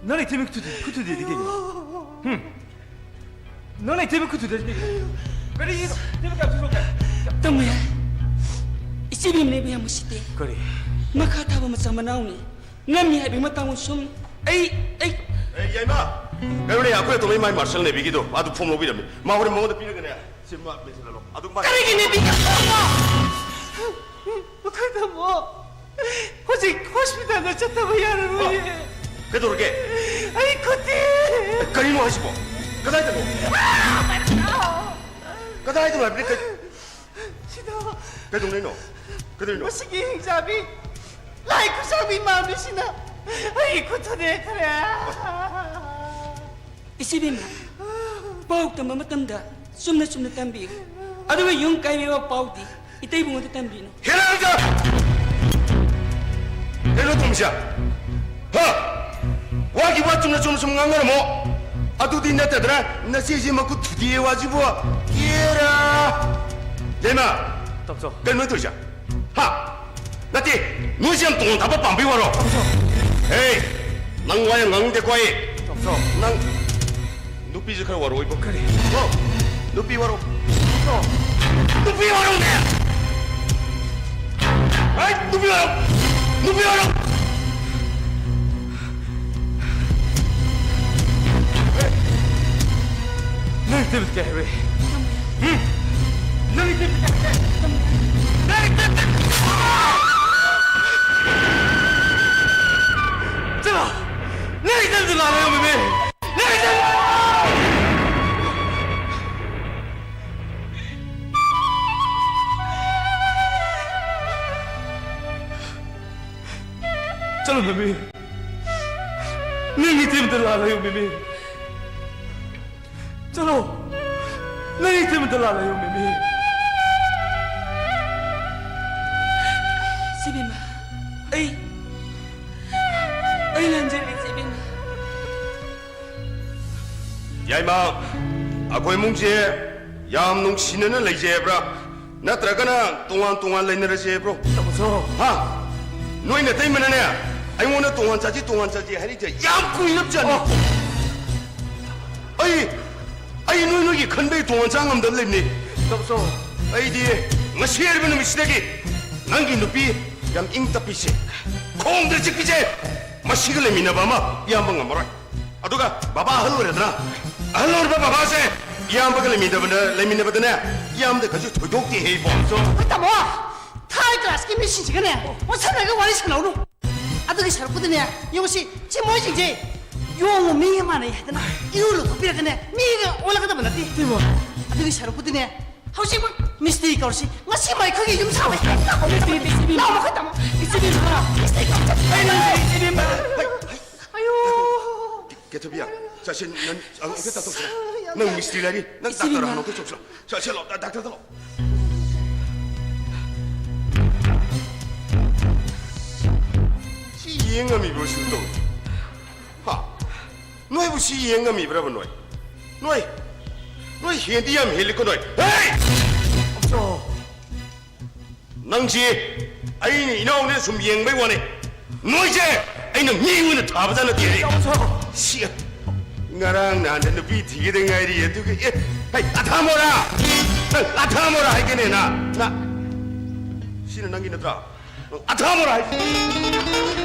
ꯅꯪ ꯏꯊꯦꯝꯒꯤ ꯈꯨꯠ ꯊꯨꯗꯦꯛ-, ꯈꯨꯠ ꯊꯨꯗꯦꯛꯏꯗꯤ ꯀꯩꯒꯤꯅꯣ? ꯍꯨꯝ? ꯅꯪꯅ ꯏꯊꯦꯝꯒꯤ ꯈꯨꯠ ꯊꯨꯗꯦꯛꯏꯗꯤ ꯀꯩꯒꯤꯅꯣ? ꯀꯔꯤꯒꯤꯅꯣ? ꯏꯊꯦꯝꯒꯤ ꯀꯌꯥꯝ ꯊꯨꯗꯣꯛꯀꯦ? ꯇꯥꯃꯣ ꯌꯥꯏ꯫ ꯏꯆꯦꯕꯦꯝꯃꯅ ꯑꯩꯕꯨ ꯌꯥꯝ ꯎꯁꯤꯠꯇꯦ꯫ ꯀꯔꯤ? ꯃꯈꯥ ꯊꯥꯕ ꯃꯆꯥ ꯃꯅꯥꯎꯅꯤ꯫ ꯉꯝꯃꯤ ꯍꯥꯏꯕꯒꯤ ꯃꯇꯥꯡ ꯁꯨꯝ ꯑꯩ, ꯑꯩ ꯑꯦ, ꯌꯥꯏꯃ! ꯀꯩꯅꯣꯅꯦ, ꯑꯩꯈꯣꯏ ꯑꯇꯣꯝꯕꯩ ꯃꯥꯏ ꯃꯥꯔꯁꯦꯜ ꯅꯦꯚꯤꯒꯤꯗꯣ, ꯑꯗꯨ ꯐꯣꯝ ꯂꯧꯕꯤꯔꯝꯃꯤ꯫ ꯃꯥ ꯍꯣꯔꯦꯟ ꯃꯉꯣꯟꯗ ꯄꯤꯔꯒꯅꯦ, ꯁꯤ ꯃꯥ ꯃꯦꯟꯁꯤꯜꯍꯜꯂꯣ꯫ ꯑꯗꯨ ꯃꯥ ꯀꯔꯤꯒꯤ ꯅꯦꯚꯤꯒꯤ ꯐꯣꯝꯅꯣ? ꯑꯩꯈꯣꯏ ꯇꯥꯃꯣ ꯍꯧꯖꯤꯛ ꯍꯣꯁꯄꯤꯇꯥꯜꯗ ꯆꯠꯇꯕ ꯌꯥꯔꯔꯣꯏꯌꯦ꯫ ꯀꯩꯗꯧꯔꯒꯦ? ꯑꯩ ꯈꯨꯠꯇꯤ! ꯀꯔꯤꯅꯣ ꯍꯥꯏꯁꯤꯕꯣ? ꯀꯗꯥꯏꯗꯅꯣ? ꯀꯗꯥꯏꯗꯅꯣ ꯍꯥꯏꯕꯅꯤ? ꯀꯩ-, ꯁꯤꯗ꯫ ꯀꯩꯗꯧꯅꯩꯅꯣ? ꯀꯩꯗꯧꯅꯣ? ꯃꯁꯤꯒꯤ ꯍꯤꯡꯆꯥꯕꯤ, ꯂꯥꯏ ꯈꯨꯠꯆꯥꯕꯤ ꯃꯥꯟꯕꯤꯁꯤꯅ ꯑꯩꯒꯤ ꯈꯨꯠ ꯊꯨꯗꯦꯛꯈ꯭ꯔꯦ꯫ ꯏꯆꯦꯕꯦꯝꯃ, ꯄꯥꯎ ꯇꯝꯕ ꯃꯇꯝꯗ ꯆꯨꯝꯅ ꯆꯨꯝꯅ ꯇꯝꯕꯤꯌꯨ꯫ ꯑꯗꯨꯒ ꯌꯨꯝ ꯀꯥꯏꯕꯒꯤ ꯄꯥꯎꯗꯤ ꯏꯇꯩꯕꯨꯡꯉꯣꯟꯗ ꯇꯝꯕꯤꯅꯨ꯫ ꯍꯦꯔꯥ ꯅꯪꯁꯨ! ꯀꯩꯅꯣ ꯇꯧꯔꯤꯁꯦ? ꯍꯥ? ꯋꯥꯒꯤ ꯋꯥ ꯆꯨꯝꯅ ꯆꯨꯝꯅ ꯁꯨꯝ ꯉꯥꯡꯅꯔꯝꯃꯣ꯫ ꯑꯗꯨꯗꯤ ꯅꯠꯇꯗꯅ ꯅꯆꯦꯁꯤ ꯃꯈꯨꯠ ꯊꯨꯗꯦꯛꯑꯦ ꯋꯥꯁꯤꯕꯨ꯫ ꯑꯦꯔꯥ! ꯌꯥꯏꯃ! ꯇꯥꯃꯣ꯫ ꯀꯩꯅꯣ ꯇꯧꯔꯤꯁꯦ? ꯍꯥ? ꯅꯠꯇꯦ, ꯅꯣꯏꯁꯦ ꯌꯥꯝ ꯇꯣꯉꯥꯟ ꯊꯥꯕ ꯄꯥꯝꯕꯩ ꯋꯥꯔꯣ? ꯇꯥꯃꯣ꯫ ꯍꯦ! ꯅꯪ ꯋꯥ ꯌꯥꯝ ꯉꯥꯡꯅꯤꯡꯗꯦꯀꯣ ꯑꯩ꯫ ꯇꯥꯃꯣ꯫ ꯅꯪ ꯅꯨꯄꯤꯁꯦ ꯈꯔ ꯋꯥꯔꯛꯑꯣ ꯏꯕꯣ꯫ ꯀꯔꯤ? ꯀꯣ? ꯅꯨꯄꯤ ꯋꯥꯔꯛꯑꯣ꯫ ꯀꯣ? ꯅꯨꯄꯤ ꯋꯥꯔꯛꯑꯣꯅꯦ! ꯍꯩꯠ! ꯅꯨꯄꯤ ꯋꯥꯔꯛꯑꯣ! ꯅꯨꯄꯤ ꯋꯥꯔꯛꯑꯣ! ꯍꯦ! ꯅꯪ ꯏꯇꯩꯃꯗ ꯀꯩ ꯍꯥꯏꯕ? ꯍꯨꯝ? ꯅꯪ ꯏꯇꯩꯃꯗ ꯀꯩ ꯍꯥꯏꯕ? ꯅꯪ ꯏꯇꯩꯃꯗ! ꯆꯠꯂꯣ! ꯅꯪ ꯏꯇꯩꯃꯗ ꯂꯥꯟꯅ ꯌꯥꯎꯕꯅꯦ! ꯅꯪ ꯏꯇꯩꯃꯗ! ꯃꯃꯤ, ꯅꯪ ꯏꯇꯦꯝꯇ ꯂꯥꯜꯂꯌꯨ, ꯃꯤꯃꯤ꯫ ꯆꯠꯂꯣ, ꯅꯪ ꯏꯇꯦꯝꯇ ꯂꯥꯜꯂꯌꯨ, ꯃꯤꯃꯤ꯫ ꯏꯆꯦꯕꯦꯝꯃ, ꯑꯩ, ꯑꯩ ꯂꯥꯟꯖꯔꯦ, ꯏꯆꯦꯕꯦꯝꯃ꯫ ꯌꯥꯏꯃ, ꯑꯩꯈꯣꯏ ꯏꯃꯨꯡꯁꯦ ꯌꯥꯝ ꯅꯨꯡꯁꯤꯅꯅ ꯂꯩꯖꯩ ꯍꯥꯏꯕ꯭ꯔꯥ? ꯅꯠꯇ꯭ꯔꯒꯅ ꯇꯣꯉꯥꯟ ꯇꯣꯉꯥꯟ ꯂꯩꯅꯔꯁꯦ ꯍꯥꯏꯕ꯭ꯔꯣ? ꯇꯥꯃꯣꯆꯧ꯫ ꯍꯥ? ꯅꯣꯏ ꯅꯇꯩꯃꯅꯅꯦ, ꯑꯩꯉꯣꯟꯗ ꯇꯣꯉꯥꯟ ꯆꯥꯁꯤ, ꯇꯣꯉꯥꯟ ꯆꯥꯁꯤ ꯍꯥꯏꯔꯤꯁꯦ ꯌꯥꯝ ꯀꯨꯏꯔꯕꯖꯥꯠꯅꯤ꯫ ꯑꯣ꯫ ꯑꯩ, ꯑꯩ ꯅꯣꯏ ꯅꯣꯏꯒꯤ ꯈꯟꯕꯩ ꯇꯣꯉꯥꯟ ꯆꯥ ꯉꯝꯗꯕ ꯂꯩꯕꯅꯤ꯫ ꯇꯥꯃꯣꯆꯧ꯫ ꯑꯩꯗꯤ ꯉꯁꯤ ꯍꯥꯏꯔꯤꯕ ꯅꯨꯃꯤꯠꯁꯤꯗꯒꯤ ꯅꯪꯒꯤ ꯅꯨꯄꯤ ꯌꯥꯝ ꯏꯪ ꯇꯞꯄꯤꯁꯦ, ꯈꯣꯡꯗ ꯆꯤꯛꯄꯤꯁꯦ, ꯃꯁꯤꯒ ꯂꯩꯃꯤꯟꯅꯕ ꯑꯃ ꯏꯌꯥꯝꯕ ꯉꯝꯃꯔꯣꯏ꯫ ꯑꯗꯨꯒ ꯕꯕꯥ ꯑꯍꯜ ꯑꯣꯏꯔꯗꯅ, ꯑꯍꯜ ꯑꯣꯏꯔꯕ ꯕꯕꯥꯁꯦ ꯏꯌꯥꯝꯕꯒ ꯂꯩꯃꯤꯟꯅꯕꯅ-, ꯂꯩꯃꯤꯟꯅꯕꯗꯅꯦ, ꯏꯌꯥꯝꯕꯗ ꯀꯩꯁꯨ ꯊꯣꯏꯗꯣꯛꯇꯦ ꯍꯦ ꯏꯕꯣ꯫ ꯍꯣꯏ ꯇꯥꯃꯣ, ꯊꯥꯔ ꯀ꯭ꯂꯥꯁꯀꯤ ꯃꯤꯁꯤꯡꯁꯤꯒꯅꯦ ꯑꯣꯟꯁꯟꯅꯔꯒ ꯋꯥꯔꯤ ꯁꯥꯟꯅꯧꯅꯨ꯫ ꯑꯗꯨꯒꯤ ꯁꯔꯨꯛꯄꯨꯗꯤꯅꯦ, ꯌꯦꯡꯉꯨꯁꯤ, ꯁꯤ ꯃꯣꯏꯁꯤꯡꯁꯦ ꯌꯣꯡ ꯃꯤꯒ ꯃꯥꯟꯅꯩ ꯍꯥꯏꯗꯅ ꯏꯔꯨ ꯂꯨꯊꯣꯛꯄꯤꯔꯒꯅꯦ ꯃꯤꯒ ꯑꯣꯜꯂꯛꯀꯗꯕ ꯅꯠꯇꯦ꯫ ꯏꯕꯣ꯫ ꯑꯗꯨꯒꯤ ꯁꯔꯨꯛꯄꯨꯗꯤꯅꯦ, ꯍꯧꯖꯤꯛꯃꯛ ꯃꯤꯁꯇ꯭ꯔꯤ ꯀꯧꯔꯁꯤ, ꯉꯁꯤꯃꯛ ꯑꯩꯈꯣꯏꯒꯤ ꯌꯨꯝ ꯁꯥꯕ ꯍꯦꯛꯇ ꯍꯧꯔꯒꯗꯕꯅꯤ꯫ ꯏꯆꯦꯕꯦꯝꯃ, ꯂꯥꯛꯑꯣ, ꯃꯈꯣꯏ ꯇꯥꯃꯣ꯫ ꯏꯆꯦꯕꯦꯝꯃ, ꯃꯤꯁꯇ꯭ꯔꯤ ꯀꯧꯔꯁꯤ꯫ ꯑꯩ ꯂꯥꯛꯑꯣ, ꯏꯆꯦꯕꯦꯝꯃ꯫ ꯑꯌꯣ꯫ ꯀꯦꯊꯕꯤ, ꯆꯠꯁꯤ, ꯅꯪ, ꯑ, ꯑꯝꯇ ꯇꯥꯊꯣꯛꯁꯤꯔꯥ? ꯑꯁ, ꯌꯥꯝ ꯅꯪ ꯇꯜꯂꯦ꯫ ꯃꯤꯁꯇ꯭ꯔꯤ ꯂꯩꯔꯤ, ꯅꯪ ꯗꯥꯛꯇꯔ ꯏꯆꯦꯕꯦꯝꯃ꯫ ꯍꯥꯟꯅ ꯑꯝꯇ ꯆꯠꯁꯤꯔꯥ? ꯆꯠ-, ꯆꯠꯂꯣ, ꯗꯥ-, ꯗꯥꯛꯇꯔꯗ ꯂꯥꯛꯑꯣ꯫ ꯁꯤ ꯌꯦꯡ ꯉꯝꯃꯤꯕ꯭ꯔꯣ, ꯁꯤ ꯇꯧ? ꯍꯥ? ꯅꯣꯏꯕꯨ ꯁꯤ ꯌꯦꯡ ꯉꯝꯃꯤꯕ꯭ꯔꯕ ꯅꯣꯏ? ꯅꯣꯏ, ꯅꯣꯏ ꯍꯦꯟꯗꯤ ꯌꯥꯝ ꯍꯦꯜꯂꯤꯀꯣ ꯅꯣꯏ꯫ ꯍꯦ! ꯑꯆꯧ꯫ ꯅꯪꯁꯤ ꯑꯩꯅ ꯏꯅꯥꯎꯅꯦ ꯁꯨꯝ ꯌꯦꯡꯕꯩ ꯋꯥꯅꯤ꯫ ꯅꯣꯏꯁꯦ ꯑꯩꯅ ꯃꯤ ꯑꯣꯏꯅ ꯊꯥꯕꯖꯥꯠ ꯅꯠꯇꯦ꯫ ꯏꯆꯥꯎ, ꯏꯆꯥꯎ꯫ ꯁꯤ ꯉꯔꯥꯡ ꯅꯍꯥꯟꯗ ꯅꯨꯄꯤ ꯊꯤꯒꯗ ꯉꯥꯏꯔꯤ, ꯑꯗꯨꯒ, ꯑꯦ, ꯍꯩ, ꯑꯊꯥ ꯃꯣꯔꯥ! ꯅꯪ ꯑꯊꯥ ꯃꯣꯔꯥ ꯍꯥꯏꯒꯦꯅꯦ, ꯅ, ꯅ꯫ ꯁꯤꯅ ꯅꯪꯒꯤ ꯅꯠꯇ꯭ꯔꯥ? ꯅꯪ ꯑꯊꯥ ꯃꯣꯔꯥ ꯍꯥꯏ-,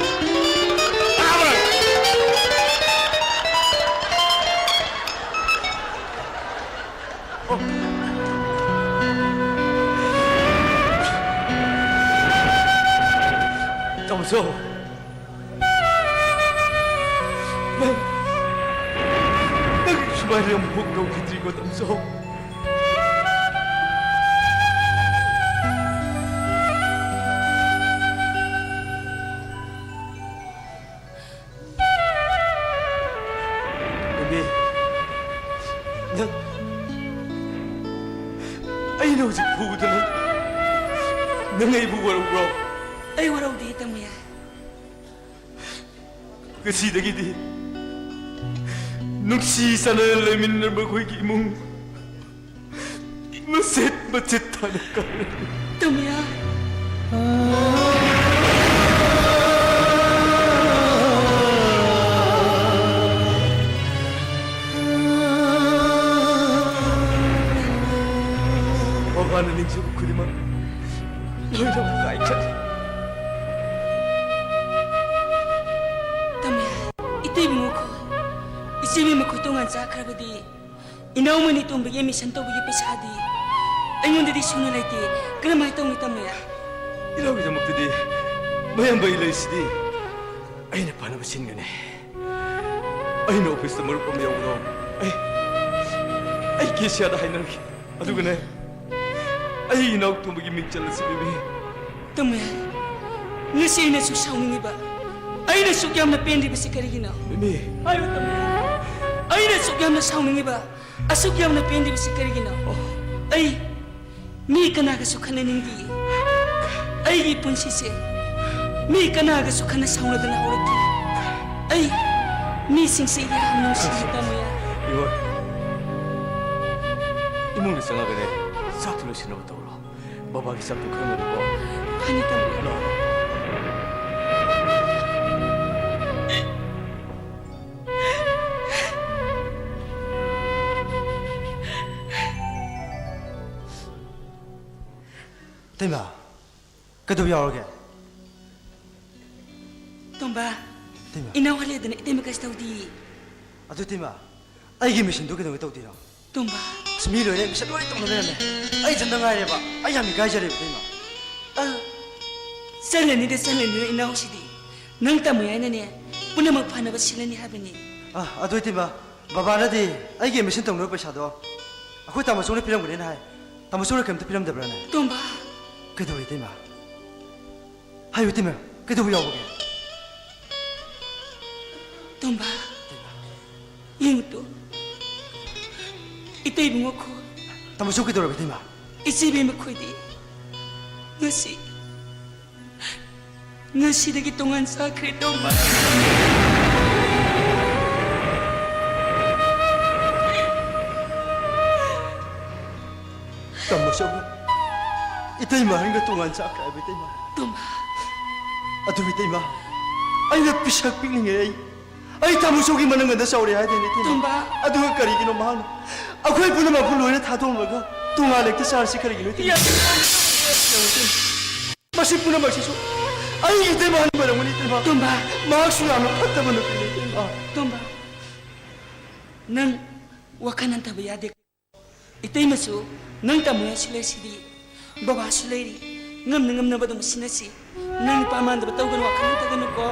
ꯑꯊꯥ ꯃꯣꯔꯥ! ꯇꯥꯃꯣꯆꯧ, ꯅꯪ, ꯅꯪ ꯁꯨꯃꯥꯏꯅ ꯑꯃꯨꯛ ꯇꯧꯈꯤꯗ꯭ꯔꯤꯀꯣ, ꯇꯥꯃꯣꯆꯧ꯫ ꯑꯩꯅ ꯍꯧꯖꯤꯛ ꯐꯨꯕꯗ ꯅꯪ, ꯅꯪ ꯑꯩꯕꯨ ꯋꯥꯔꯧꯕ꯭ꯔꯣ? ꯑꯩ ꯋꯥꯔꯧꯗꯦ, ꯇꯃꯌꯥ꯫ ꯉꯁꯤꯗꯒꯤꯗꯤ ꯅꯨꯡꯁꯤ ꯆꯥꯟꯅꯅ ꯂꯩꯃꯤꯟꯅꯔꯝꯕ ꯑꯩꯈꯣꯏꯒꯤ ꯏꯃꯨꯡ ꯃꯆꯦꯠ ꯃꯆꯦꯠ ꯊꯥꯅ ꯀꯥꯏꯔꯦ꯫ ꯇꯃꯌꯥ꯫ ꯕꯕꯥꯅ ꯅꯤꯡꯖꯕ ꯈꯨꯗꯤꯡꯃꯛ ꯂꯣꯏꯅꯃꯛ ꯀꯥꯏꯈ꯭ꯔꯦ꯫ ꯇꯃꯌꯥ, ꯏꯇꯩꯕꯨ ꯃꯈꯣꯏ, ꯏꯆꯦꯕꯤ ꯃꯈꯣꯏ ꯇꯣꯉꯥꯟ ꯆꯥꯈ꯭ꯔꯕꯗꯤ ꯏꯅꯥꯎꯃꯅꯤ ꯇꯣꯝꯕꯒꯤ admission ꯇꯧꯕꯒꯤ ꯄꯩꯁꯥꯗꯤ ꯑꯩꯉꯣꯟꯗꯗꯤ ꯁꯨꯅ ꯂꯩꯇꯦ꯫ ꯀꯔꯝꯍꯥꯏꯅ ꯇꯧꯅꯤ, ꯇꯃꯌꯥ? ꯏꯅꯥꯎꯒꯤꯗꯃꯛꯇꯗꯤ ꯃꯌꯥꯝꯕ ꯑꯩ ꯂꯩꯔꯤꯁꯤꯗꯤ꯫ ꯑꯩꯅ ꯐꯅꯕ ꯁꯤꯟꯒꯅꯤ꯫ ꯑꯩꯅ office ꯇ ꯃꯔꯨꯞ ꯑꯃ ꯌꯥꯎꯕꯗꯣ ꯑꯩ, ꯑꯩ ꯀꯦꯁꯤꯌꯥꯗ ꯍꯥꯏꯅꯔꯒꯦ꯫ ꯑꯗꯨꯒꯅꯦ, ꯑꯩ ꯏꯅꯥꯎ ꯇꯣꯝꯕꯒꯤ ꯃꯤꯡ ꯆꯜꯂꯁꯤ, ꯕꯦꯕꯤ꯫ ꯇꯃꯌꯥ, ꯉꯁꯤ ꯑꯩꯅ ꯁꯨꯛ ꯁꯥꯎꯅꯤꯡꯉꯤꯕ, ꯑꯩꯅ ꯁꯨꯛ ꯌꯥꯝꯅ ꯄꯦꯟꯗ꯭ꯔꯤꯕꯁꯤ ꯀꯔꯤꯒꯤꯅꯣ? ꯕꯦꯕꯤ꯫ ꯍꯥꯏꯌꯨ, ꯇꯃꯌꯥ꯫ ꯑꯩꯅ ꯁꯨꯛ ꯌꯥꯝꯅ ꯁꯥꯎꯅꯤꯡꯉꯤꯕ, ꯑꯁꯨꯛ ꯌꯥꯝꯅ ꯄꯦꯟꯗ꯭ꯔꯤꯕꯁꯤ ꯀꯔꯤꯒꯤꯅꯣ? ꯑꯣ꯫ ꯑꯩ ꯃꯤ ꯀꯅꯥꯒꯁꯨ ꯈꯠꯅꯅꯤꯡꯗꯤꯌꯦ꯫ ꯑꯩꯒꯤ ꯄꯨꯟꯁꯤꯁꯦ ꯃꯤ ꯀꯅꯥꯒꯁꯨ ꯈꯠꯅ ꯁꯥꯎꯅꯗꯅ ꯍꯧꯔꯛꯈꯤ꯫ ꯑꯩ ꯃꯤꯁꯤꯡꯁꯦ ꯌꯥꯝ ꯅꯨꯡꯁꯤꯌꯦ, ꯇꯃꯌꯥ꯫ ꯏꯃꯥ, ꯏꯃꯨꯡꯗ ꯆꯪꯉꯒꯅꯦ, ꯆꯥꯛꯇꯨ ꯂꯣꯏꯁꯤꯟꯅꯕ ꯇꯧꯔꯣ꯫ ꯕꯕꯥꯒꯤ ꯆꯥꯛꯇꯨ ꯈꯔ ꯉꯜꯂꯨꯀꯣ꯫ ꯐꯅꯤ, ꯇꯃꯌꯥ꯫ ꯂꯥꯛꯑꯣ꯫ ꯏꯇꯩꯃ, ꯀꯩꯗꯧꯕ ꯌꯥꯎꯔꯒꯦ? ꯇꯣꯝꯕ, ꯏꯇꯩꯃ꯫ ꯏꯅꯥꯎ ꯍꯜꯂꯦꯗꯅ ꯏꯇꯩꯃ ꯀꯩꯁꯨ ꯇꯧꯗꯤꯌꯦ꯫ ꯑꯗꯨ ꯏꯇꯩꯃ, ꯑꯩꯒꯤ admission ꯗꯨ ꯀꯩꯗꯧꯉꯩ ꯇꯧꯗꯣꯏꯅꯣ? ꯇꯣꯝꯕ꯫ ꯑꯁ, ꯃꯤ ꯂꯣꯏꯅ admission ꯂꯣꯏ ꯇꯧꯅ ꯂꯩꯔꯝꯃꯦ꯫ ꯑꯩ ꯏꯊꯟꯇ ꯉꯥꯏꯔꯦꯕ꯫ ꯑꯩ ꯌꯥꯝ ꯏꯀꯥꯏꯖꯔꯦꯕ, ꯏꯇꯩꯃ꯫ ꯑ, ꯆꯠꯂꯅꯤꯗ, ꯆꯠꯂꯅꯤꯗ, ꯏꯅꯥꯎꯁꯤꯗꯤ꯫ ꯅꯪ ꯇꯝꯃꯣ ꯍꯥꯏꯅꯅꯦ, ꯄꯨꯝꯅꯃꯛ ꯐꯅꯕ ꯁꯤꯜꯂꯅꯤ ꯍꯥꯏꯕꯅꯤ꯫ ꯑ, ꯑꯗꯨ ꯏꯇꯩꯃ, ꯕꯕꯥꯅꯗꯤ ꯑꯩꯒꯤ admission ꯇꯧꯅꯕ ꯄꯩꯁꯥꯗꯣ ꯑꯩꯈꯣꯏ ꯇꯥꯃꯣꯆꯧꯅ ꯄꯤꯔꯝꯒꯅꯤꯅ ꯍꯥꯏ꯫ ꯇꯥꯃꯣꯆꯧꯅ ꯀꯩꯝꯇ ꯄꯤꯔꯝꯗꯕ꯭ꯔꯥꯅꯦ? ꯇꯣꯝꯕ꯫ ꯀꯩꯗꯧꯔꯦ, ꯏꯇꯩꯃ? ꯍꯥꯏꯌꯨ, ꯏꯇꯩꯃ, ꯀꯩꯗꯧꯕ ꯌꯥꯎꯕꯒꯦ? ꯇꯣꯝꯕ, ꯌꯦꯡꯉꯨ ꯇꯨ꯫ ꯏꯇꯩꯕꯨꯡꯉꯣ ꯈꯣꯏ꯫ ꯇꯥꯃꯣ ꯆꯧ ꯀꯩꯗꯧꯔꯕ, ꯏꯇꯩꯃ? ꯏꯆꯦꯕꯦꯝꯃ ꯈꯣꯏꯗꯤ ꯉꯁꯤ, ꯉꯁꯤꯗꯒꯤ ꯇꯣꯉꯥꯟ ꯆꯥꯈ꯭ꯔꯦ, ꯇꯣꯝꯕ꯫ ꯇꯥꯃꯣ ꯆꯧ, ꯏꯇꯩꯃ ꯑꯍꯟꯒ ꯇꯣꯉꯥꯟ ꯆꯥꯈ꯭ꯔꯦ ꯍꯥꯏꯕ, ꯏꯇꯩꯃ? ꯇꯣꯝꯕ꯫ ꯑꯗꯨ, ꯏꯇꯩꯃ, ꯑꯩꯅ ꯄꯤꯁꯛ ꯄꯤꯛꯂꯤꯉꯩ ꯑꯩ ꯑꯩ ꯇꯥꯃꯣ ꯆꯧꯒꯤ ꯃꯅꯪꯒꯟꯗ ꯆꯥꯎꯔꯦ ꯍꯥꯏꯗꯦꯅꯦ, ꯏꯇꯩꯃ꯫ ꯇꯣꯝꯕ꯫ ꯑꯗꯨꯒ ꯀꯔꯤꯒꯤꯅꯣ ꯃꯍꯥꯛꯅ ꯑꯩꯈꯣꯏ ꯄꯨꯝꯅꯃꯛꯄꯨ ꯂꯣꯏꯅ ꯊꯥꯗꯣꯛꯂꯒ ꯇꯣꯉꯥꯟ ꯍꯦꯛꯇ ꯆꯥꯔꯁꯤ ꯀꯔꯤꯒꯤꯅꯣ, ꯏꯇꯩꯃ? ꯌꯥꯗꯦ꯫ ꯃꯁꯤ ꯄꯨꯝꯅꯃꯛꯁꯤꯁꯨ ꯑꯩꯒꯤ ꯏꯇꯩꯃ ꯑꯍꯟꯒꯤ ꯃꯔꯝꯅꯤ, ꯏꯇꯩꯃ꯫ ꯇꯣꯝꯕ꯫ ꯃꯍꯥꯛꯁꯨ ꯌꯥꯝꯅ ꯐꯠꯇꯕ ꯅꯨꯄꯤꯅꯤ, ꯏꯇꯩꯃ꯫ ꯇꯣꯝꯕ, ꯅꯪ ꯋꯥꯈꯜ ꯍꯟꯊꯕ ꯌꯥꯗꯦ꯫ ꯏꯇꯩꯃꯁꯨ ꯅꯪ ꯇꯥꯃꯣ ꯌꯥꯏꯁꯨ ꯂꯩꯁꯤꯗꯤ, ꯕꯕꯥꯁꯨ ꯂꯩꯔꯤ, ꯉꯝꯅ ꯉꯝꯅꯕ ꯑꯗꯨꯝ ꯁꯤꯟꯅꯁꯤ꯫ ꯅꯪ ꯅꯨꯄꯥ ꯃꯥꯟꯗꯕ ꯇꯧꯒꯅꯨ, ꯋꯥꯈꯜ ꯍꯟꯊꯒꯅꯨꯀꯣ꯫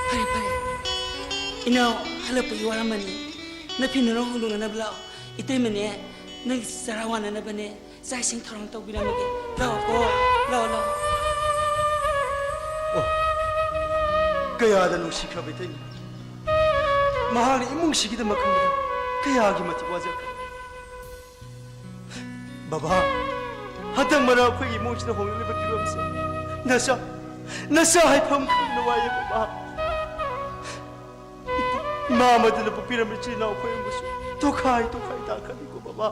ꯐꯔꯦ, ꯐꯔꯦ꯫ ꯏꯅꯥꯎ ꯍꯜꯂꯛꯄꯒꯤ ꯋꯥꯔꯝꯃꯅꯤ꯫ ꯅꯐꯤ ꯅꯔꯣꯟ ꯍꯣꯡꯗꯣꯛꯅꯅꯕ ꯂꯥꯛꯑꯣ꯫ ꯏꯇꯩꯃꯅꯦ, ꯅꯪꯒꯤ ꯆꯔꯥ ꯋꯥꯅꯅꯕꯅꯦ꯫ ꯆꯥꯛ ꯏꯁꯤꯡ ꯊꯧꯔꯥꯡ ꯇꯧꯕꯤꯔꯝꯃꯒꯦ꯫ ꯂꯥꯛꯑꯣꯀꯣ, ꯂꯥꯛꯑꯣ, ꯂꯥꯛꯑꯣ꯫ ꯑꯣ, ꯀꯌꯥꯗ ꯅꯨꯡꯁꯤꯈ꯭ꯔꯕ ꯏꯇꯩꯃ꯫ ꯃꯍꯥꯛꯅ ꯏꯃꯨꯡꯁꯤꯒꯤꯗꯃꯛ ꯈꯟꯕꯗ ꯀꯌꯥꯒꯤ ꯃꯇꯤꯛ ꯋꯥꯖꯈ꯭ꯔꯦ꯫ ꯕꯕꯥ, ꯍꯟꯗꯛ ꯃꯔꯛ ꯑꯩꯈꯣꯏꯒꯤ ꯏꯃꯨꯡꯁꯤꯗ ꯍꯣꯡꯂꯛꯂꯤꯕ ꯐꯤꯕꯝꯁꯦ ꯅꯆꯥ, ꯅꯆꯥ ꯍꯥꯏꯐꯝ ꯈꯪꯗꯅ ꯋꯥꯏꯌꯦ, ꯕꯕꯥ꯫ ꯏꯃꯥ ꯑꯃꯗꯨꯅ ꯄꯣꯛꯄꯤꯔꯝꯕ ꯏꯆꯤꯜ ꯏꯅꯥꯎ ꯑꯩꯈꯣꯏ ꯑꯍꯨꯝꯕꯨꯁꯨ ꯇꯣꯈꯥꯏ ꯇꯣꯈꯥꯏ ꯇꯥꯈ꯭ꯔꯅꯤꯀꯣ, ꯕꯕꯥ꯫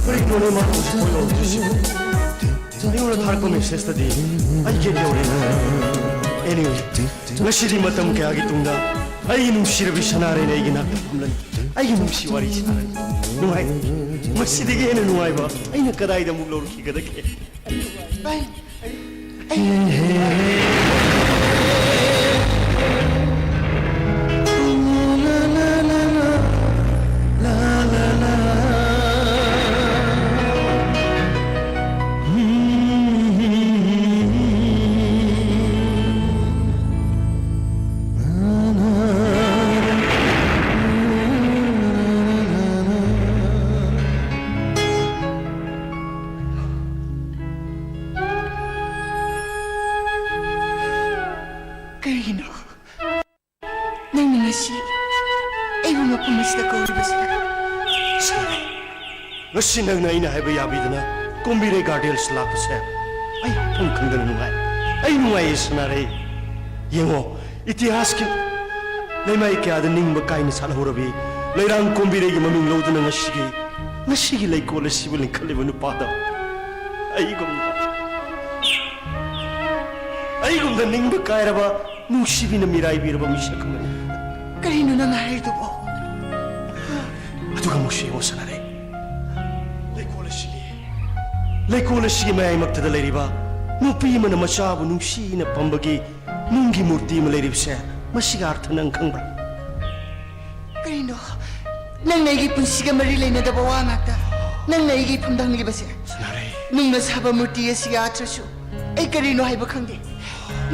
ꯀꯔꯤꯒꯤꯅꯣꯅꯦ ꯃꯥꯅ ꯍꯧꯖꯤꯛ ꯐꯣꯟ ꯂꯧꯔꯛꯇ꯭ꯔꯤꯁꯤꯕꯣ? ꯑꯩꯉꯣꯟꯗ ꯊꯥꯔꯛꯄ ꯃꯦꯁꯦꯖꯇꯗꯤ ꯑꯩ ꯒꯦꯠ ꯌꯧꯔꯦꯅ ꯍꯥꯏꯔꯝꯕꯅꯤ꯫ Anyway, ꯉꯁꯤꯗꯤ ꯃꯇꯝ ꯀꯌꯥꯒꯤ ꯇꯨꯡꯗ ꯑꯩꯒꯤ ꯅꯨꯡꯁꯤꯔꯕꯤ ꯁꯅꯥꯔꯩꯅ ꯑꯩꯒꯤ ꯅꯥꯛꯇ ꯐꯝꯂꯅꯤ꯫ ꯑꯩꯒꯤ ꯅꯨꯡꯁꯤ ꯋꯥꯔꯤ ꯁꯥꯔꯅꯤ꯫ ꯅꯨꯡꯉꯥꯏ꯫ ꯃꯁꯤꯗꯒꯤ ꯍꯦꯟꯅ ꯅꯨꯡꯉꯥꯏꯕ ꯑꯩꯅ ꯀꯗꯥꯏꯗ ꯑꯃꯨꯛ ꯂꯧꯔꯛꯈꯤꯒꯗꯒꯦ? ꯀꯔꯤꯒꯤꯅꯣ ꯅꯪꯅ ꯉꯁꯤ ꯑꯩꯕꯨ ꯃꯐꯝ ꯑꯁꯤꯗ ꯀꯧꯔꯤꯕꯁꯦ? ꯁꯅꯥꯔꯩ, ꯉꯁꯤ ꯅꯪꯅ ꯑꯩꯅ ꯍꯥꯏꯕ ꯌꯥꯕꯤꯗꯅ ꯀꯣꯝꯕꯤꯔꯩ ꯒꯥꯔꯗꯦꯟꯁ ꯂꯥꯛꯄꯁꯦ ꯑꯩ ꯍꯥꯏꯐꯝ ꯈꯪꯗꯅ ꯅꯨꯡꯉꯥꯏ꯫ ꯑꯩ ꯅꯨꯡꯉꯥꯏꯌꯦ ꯁꯅꯥꯔꯩ꯫ ꯌꯦꯡꯉꯣ, ꯏꯇꯤꯍꯥꯁꯀꯤ ꯂꯩꯃꯥꯏ ꯀꯌꯥꯗ ꯅꯤꯡꯕ ꯀꯥꯏꯅ ꯁꯥꯠꯍꯧꯔꯕꯤ ꯂꯩꯔꯥꯡ ꯀꯣꯝꯕꯤꯔꯩꯒꯤ ꯃꯃꯤꯡ ꯂꯧꯗꯨꯅ ꯉꯁꯤꯒꯤ, ꯉꯁꯤꯒꯤ ꯂꯩꯀꯣꯜ ꯑꯁꯤꯕꯨ ꯂꯤꯡꯈꯠꯂꯤꯕ ꯅꯨꯄꯥꯗꯣ ꯑꯩꯒꯨꯝꯅ, ꯑꯩꯒꯨꯝꯅ ꯅꯤꯡꯕ ꯀꯥꯏꯔꯕ ꯅꯨꯡꯁꯤꯕꯤꯅ ꯃꯤꯔꯥꯏꯕꯤꯔꯕ ꯃꯤꯁꯛ ꯑꯃꯅꯤ꯫ ꯀꯔꯤꯅꯣ ꯅꯪ ꯍꯥꯏꯔꯤꯗꯨꯕꯣ? ꯑꯗꯨꯒ ꯑꯃꯨꯛꯁꯨ ꯌꯦꯡꯉꯣ ꯁꯅꯥꯔꯩ, ꯂꯩꯀꯣꯜ ꯑꯁꯤꯒꯤ, ꯂꯩꯀꯣꯜ ꯑꯁꯤꯒꯤ ꯃꯌꯥꯏꯃꯛꯇꯗ ꯂꯩꯔꯤꯕ ꯅꯨꯄꯤ ꯑꯃꯅ ꯃꯆꯥꯕꯨ ꯅꯨꯡꯁꯤꯅ ꯄꯝꯕꯒꯤ ꯅꯨꯡꯒꯤ ꯃꯨꯔꯇꯤ ꯑꯃ ꯂꯩꯔꯤꯕꯁꯦ, ꯃꯁꯤꯒꯤ ꯑꯥꯔꯊ ꯅꯪ ꯈꯪꯕ꯭ꯔꯥ? ꯀꯔꯤꯅꯣ? ꯅꯪꯅ ꯑꯩꯒꯤ ꯄꯨꯟꯁꯤꯒ ꯃꯔꯤ ꯂꯩꯅꯗꯕ ꯋꯥ ꯉꯥꯛꯇ ꯅꯪꯅ ꯑꯩꯒꯤ ꯏꯐꯝꯗ ꯍꯪꯂꯤꯕꯁꯦ? ꯁꯅꯥꯔꯩ꯫ ꯅꯨꯡꯅ ꯁꯥꯕ ꯃꯨꯔꯇꯤ ꯑꯁꯤꯒꯤ ꯑꯥꯔꯊꯁꯨ ꯑꯩ ꯀꯔꯤꯅꯣ ꯍꯥꯏꯕ ꯈꯪꯗꯦ꯫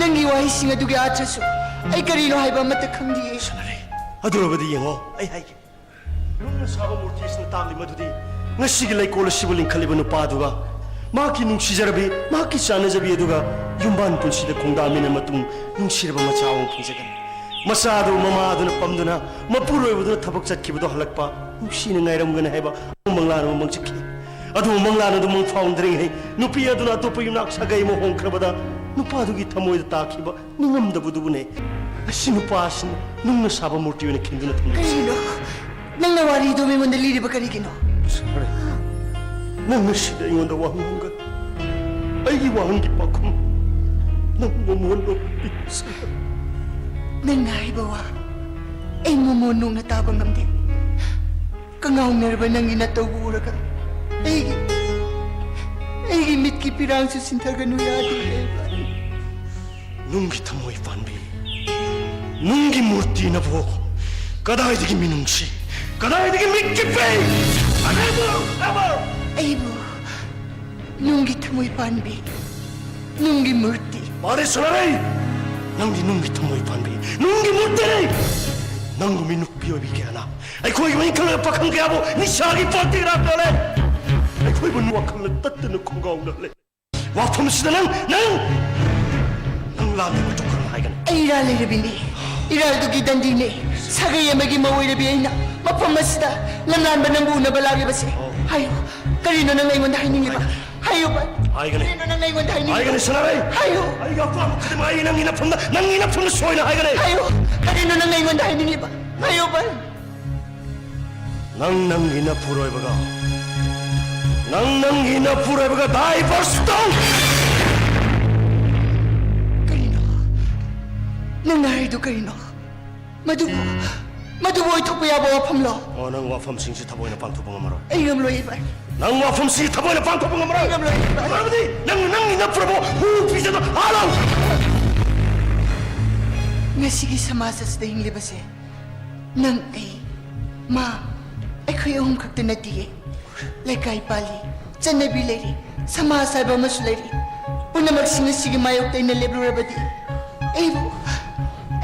ꯅꯪꯒꯤ ꯋꯥꯍꯩꯁꯤꯡ ꯑꯗꯨꯒꯤ ꯑꯥꯔꯊꯁꯨ ꯑꯩ ꯀꯔꯤꯅꯣ ꯍꯥꯏꯕ ꯑꯃꯠꯇ ꯈꯪꯗꯦ꯫ ꯁꯅꯥꯔꯩ, ꯑꯗꯨ ꯑꯣꯏꯔꯕꯗꯤ ꯌꯦꯡꯉꯣ, ꯑꯩ ꯍꯥꯏꯒꯦ꯫ ꯅꯨꯡꯅ ꯁꯥꯕ ꯃꯨꯔꯇꯤ ꯑꯁꯤꯅ ꯇꯥꯛꯂꯤ ꯃꯗꯨꯗꯤ ꯉꯁꯤꯒꯤ ꯂꯩꯀꯣꯜ ꯑꯁꯤꯕꯨ ꯂꯤꯡꯈꯠꯂꯤꯕ ꯅꯨꯄꯥꯗꯨꯒ ꯃꯍꯥꯛꯀꯤ ꯅꯨꯡꯁꯤꯖꯔꯕꯤ, ꯃꯍꯥꯛꯀꯤ ꯆꯥꯟꯅꯖꯕꯤ ꯑꯗꯨꯒ ꯌꯨꯝꯕꯥꯟ ꯄꯨꯟꯁꯤꯗ ꯈꯣꯡꯗꯥꯃꯤꯟꯅ ꯃꯇꯨꯡ ꯅꯨꯡꯁꯤꯔꯕ ꯃꯆꯥ ꯑꯃ ꯐꯪꯖꯒꯅꯤ꯫ ꯃꯆꯥꯗꯨ ꯃꯃꯥꯗꯨꯅ ꯄꯝꯗꯨꯅ ꯃꯄꯨꯔꯣꯏꯕꯗꯨꯅ ꯊꯕꯛ ꯆꯠꯈꯤꯕꯗꯨ ꯍꯜꯂꯛꯄ ꯅꯨꯡꯁꯤꯅ ꯉꯥꯏꯔꯝꯒꯅꯤ ꯍꯥꯏꯕ ꯃꯪꯂꯥꯟ ꯑꯃ ꯃꯪꯖꯈꯤ꯫ ꯑꯗꯨꯕꯨ ꯃꯪꯂꯥꯟ ꯑꯗꯨ ꯃꯪ ꯐꯥꯎꯍꯟꯗ꯭ꯔꯤꯉꯩ ꯅꯨꯄꯤ ꯑꯗꯨꯅ ꯑꯇꯣꯞꯄ ꯌꯨꯝꯅꯥꯛ ꯁꯥꯒꯩ ꯑꯃ ꯍꯣꯡꯈ꯭ꯔꯕꯗ ꯅꯨꯄꯥꯗꯨꯒꯤ ꯊꯃꯣꯏꯗ ꯇꯥꯈꯤꯕ ꯅꯤꯡꯉꯝꯗꯕꯗꯨꯕꯨꯅꯦ ꯉꯁꯤ ꯅꯨꯄꯥ ꯑꯁꯤꯅ ꯅꯨꯡꯅ ꯁꯥꯕ ꯃꯨꯔꯇꯤ ꯑꯣꯏꯅ ꯈꯤꯟꯗꯨꯅ ꯊꯝꯂꯤꯕꯁꯤ꯫ ꯀꯔꯤꯅꯣ? ꯅꯪꯅ ꯋꯥꯔꯤꯗꯨ ꯑꯩꯉꯣꯟꯗ ꯂꯤꯔꯤꯕ ꯀꯔꯤꯒꯤꯅꯣ? ꯁꯅꯥꯔꯩ, ꯅꯪ ꯉꯁꯤꯗꯤ ꯑꯩꯉꯣꯟꯗ ꯋꯥꯍꯪ ꯍꯪꯒꯅꯨ꯫ ꯑꯩꯒꯤ ꯋꯥꯍꯪꯒꯤ ꯄꯥꯎꯈꯨꯝ ꯅꯪ ꯃꯣꯃꯣꯟ ꯂꯣꯛꯄꯤ꯫ ꯅꯪꯅ ꯍꯥꯏꯕ ꯋꯥ ꯑꯩ ꯃꯣꯃꯣꯟ ꯅꯨꯡꯅ ꯇꯥꯕ ꯉꯝꯗꯦ꯫ ꯀꯉꯥꯎꯅꯔꯕ ꯅꯪꯒꯤ ꯅꯇꯧꯕꯨ ꯎꯔꯒ ꯑꯩꯒꯤ, ꯑꯩꯒꯤ ꯃꯤꯠꯀꯤ ꯄꯤꯔꯥꯡꯁꯨ ꯁꯤꯟꯊꯒꯅꯨ ꯌꯥꯗꯦ꯫ ꯅꯨꯡꯒꯤ ꯊꯃꯣꯏ ꯄꯥꯟꯕꯤ, ꯅꯨꯡꯒꯤ ꯃꯨꯔꯇꯤꯅꯕꯨ ꯀꯗꯥꯏꯗꯒꯤ ꯃꯤꯅꯨꯡꯁꯤ, ꯀꯗꯥꯏꯗꯒꯤ ꯃꯤꯠꯀꯤ ꯄꯤ? ꯑꯅꯩꯕꯨ, ꯑꯕꯨ! ꯑꯩꯕꯨ ꯅꯨꯡꯒꯤ ꯊꯃꯣꯏ ꯄꯥꯟꯕꯤ, ꯅꯨꯡꯒꯤ ꯃꯨꯔꯇꯤ꯫ ꯃꯥꯅꯦ ꯁꯅꯥꯔꯩ, ꯅꯪꯗꯤ ꯅꯨꯡꯒꯤ ꯊꯃꯣꯏ ꯄꯥꯟꯕꯤ, ꯅꯨꯡꯒꯤ ꯃꯨꯔꯇꯤꯅꯤ꯫ ꯅꯪꯒꯨꯝꯕꯤ ꯅꯨꯄꯤ ꯑꯣꯏꯕꯤ ꯀꯌꯥꯅ ꯑꯩꯈꯣꯏꯒꯤ ꯃꯤꯡ ꯈꯪꯂꯕ ꯄꯥꯈꯪ ꯀꯌꯥꯕꯨ ꯅꯤꯁꯥꯒꯤ ꯄꯥꯛꯇꯒꯤ ꯂꯥꯛꯇꯅ ꯂꯩ꯫ ꯑꯩꯈꯣꯏꯕꯨ ꯋꯥꯈꯜꯅ ꯇꯠꯇꯅ ꯈꯣꯡꯒꯥꯎꯅ ꯂꯩ꯫ ꯋꯥꯐꯝꯁꯤꯗ ꯅꯪ, ꯅꯪ, ꯅꯪ ꯂꯥꯟꯗꯦ ꯃꯇꯧ ꯀꯔꯝꯅ ꯍꯥꯏꯒꯅꯤ? ꯑꯩ ꯏꯔꯥꯜ ꯂꯩꯔꯕꯤꯅꯤ, ꯏꯔꯥꯜꯗꯨꯒꯤ ꯗꯟꯗꯤꯅꯤ꯫ ꯁꯥꯒꯩ ꯑꯃꯒꯤ ꯃꯧ ꯑꯣꯏꯔꯕꯤ ꯑꯩꯅ ꯃꯐꯝ ꯑꯁꯤꯗ ꯂꯝꯂꯥꯟꯕ ꯅꯪꯕꯨ ꯎꯅꯕ ꯂꯥꯛꯂꯤꯕꯁꯦ꯫ ꯑꯣ꯫ ꯍꯥꯏꯌꯨ, ꯀꯔꯤꯅꯣ ꯅꯪ ꯑꯩꯉꯣꯟꯗ ꯍꯥꯏꯅꯤꯡꯂꯤꯕ? ꯍꯥꯏꯒꯅꯤ꯫ ꯍꯥꯏꯌꯨ, ꯚꯥꯏ꯫ ꯍꯥꯏꯒꯅꯤ꯫ ꯀꯔꯤꯅꯣ ꯅꯪ ꯑꯩꯉꯣꯟꯗ ꯍꯥꯏꯅꯤꯡꯂꯤꯕ? ꯍꯥꯏꯒꯅꯤ, ꯁꯅꯥꯔꯩ꯫ ꯍꯥꯏꯌꯨ꯫ ꯑꯩꯒꯤ ꯑꯄꯥꯝꯕ ꯈꯨꯗꯤꯡꯃꯛ ꯑꯩ ꯅꯪꯒꯤ ꯅꯐꯝꯗ, ꯅꯪꯒꯤ ꯅꯐꯝꯗ ꯁꯣꯏꯅ ꯍꯥꯏꯒꯅꯤ꯫ ꯍꯥꯏꯌꯨ, ꯀꯔꯤꯅꯣ ꯅꯪ ꯑꯩꯉꯣꯟꯗ ꯍꯥꯏꯅꯤꯡꯂꯤꯕ? ꯍꯥꯏꯌꯨ, ꯚꯥꯏ꯫ ꯅꯪ ꯅꯪꯒꯤ ꯅꯄꯨꯔꯣꯏꯕꯒ, ꯅꯪ ꯅꯪꯒꯤ ꯅꯄꯨꯔꯣꯏꯕꯒ divorce ꯇꯧ! ꯀꯔꯤꯅꯣ? ꯅꯪꯅ ꯍꯥꯏꯔꯤꯗꯨ ꯀꯔꯤꯅꯣ? ꯃꯗꯨꯕꯨ, ꯃꯗꯨꯕꯨ ꯑꯣꯏꯊꯣꯛꯄ ꯌꯥꯕ ꯋꯥꯐꯝꯂꯣ? ꯑꯣ, ꯅꯪ ꯋꯥꯐꯝꯁꯤꯡꯁꯤ ꯊꯃꯣꯏꯅ ꯄꯥꯡꯊꯣꯛꯄ ꯉꯝꯃꯔꯣꯏ꯫ ꯑꯩ ꯉꯝꯂꯣꯏ, ꯏꯕꯥꯏ꯫ ꯅꯪ ꯋꯥꯐꯝꯁꯤ ꯊꯃꯣꯏꯅ ꯄꯥꯡꯊꯣꯛꯄ ꯉꯝꯃꯔꯣꯏ꯫ ꯑꯩ ꯉꯝꯂꯣꯏ, ꯏꯕꯥꯏ꯫ ꯃꯔꯝꯗꯤ ꯅꯪ, ꯅꯪꯒꯤ ꯅꯄꯨꯔꯣꯏꯕ ꯍꯨ ꯄꯤꯖꯗꯨꯅ ꯍꯥꯠꯂꯣ! ꯉꯁꯤꯒꯤ ꯁꯃꯥꯖ ꯑꯁꯤꯗ ꯍꯤꯡꯂꯤꯕꯁꯦ ꯅꯪ, ꯑꯩ, ꯃꯥ, ꯑꯩꯈꯣꯏ ꯑꯍꯨꯝ ꯈꯛꯇ ꯅꯠꯇꯤꯌꯦ꯫ ꯂꯩꯀꯥꯏ ꯄꯥꯜꯂꯤ, ꯆꯠꯅꯕꯤ ꯂꯩꯔꯤ, ꯁꯃꯥꯖ ꯍꯥꯏꯕ ꯑꯃꯁꯨ ꯂꯩꯔꯤ꯫ ꯄꯨꯝꯅꯃꯛꯁꯤꯡ ꯑꯁꯤꯒꯤ ꯃꯥꯌꯣꯛꯇ ꯑꯩꯅ ꯂꯦꯞꯂꯨꯔꯕꯗꯤ ꯑꯩꯕꯨ,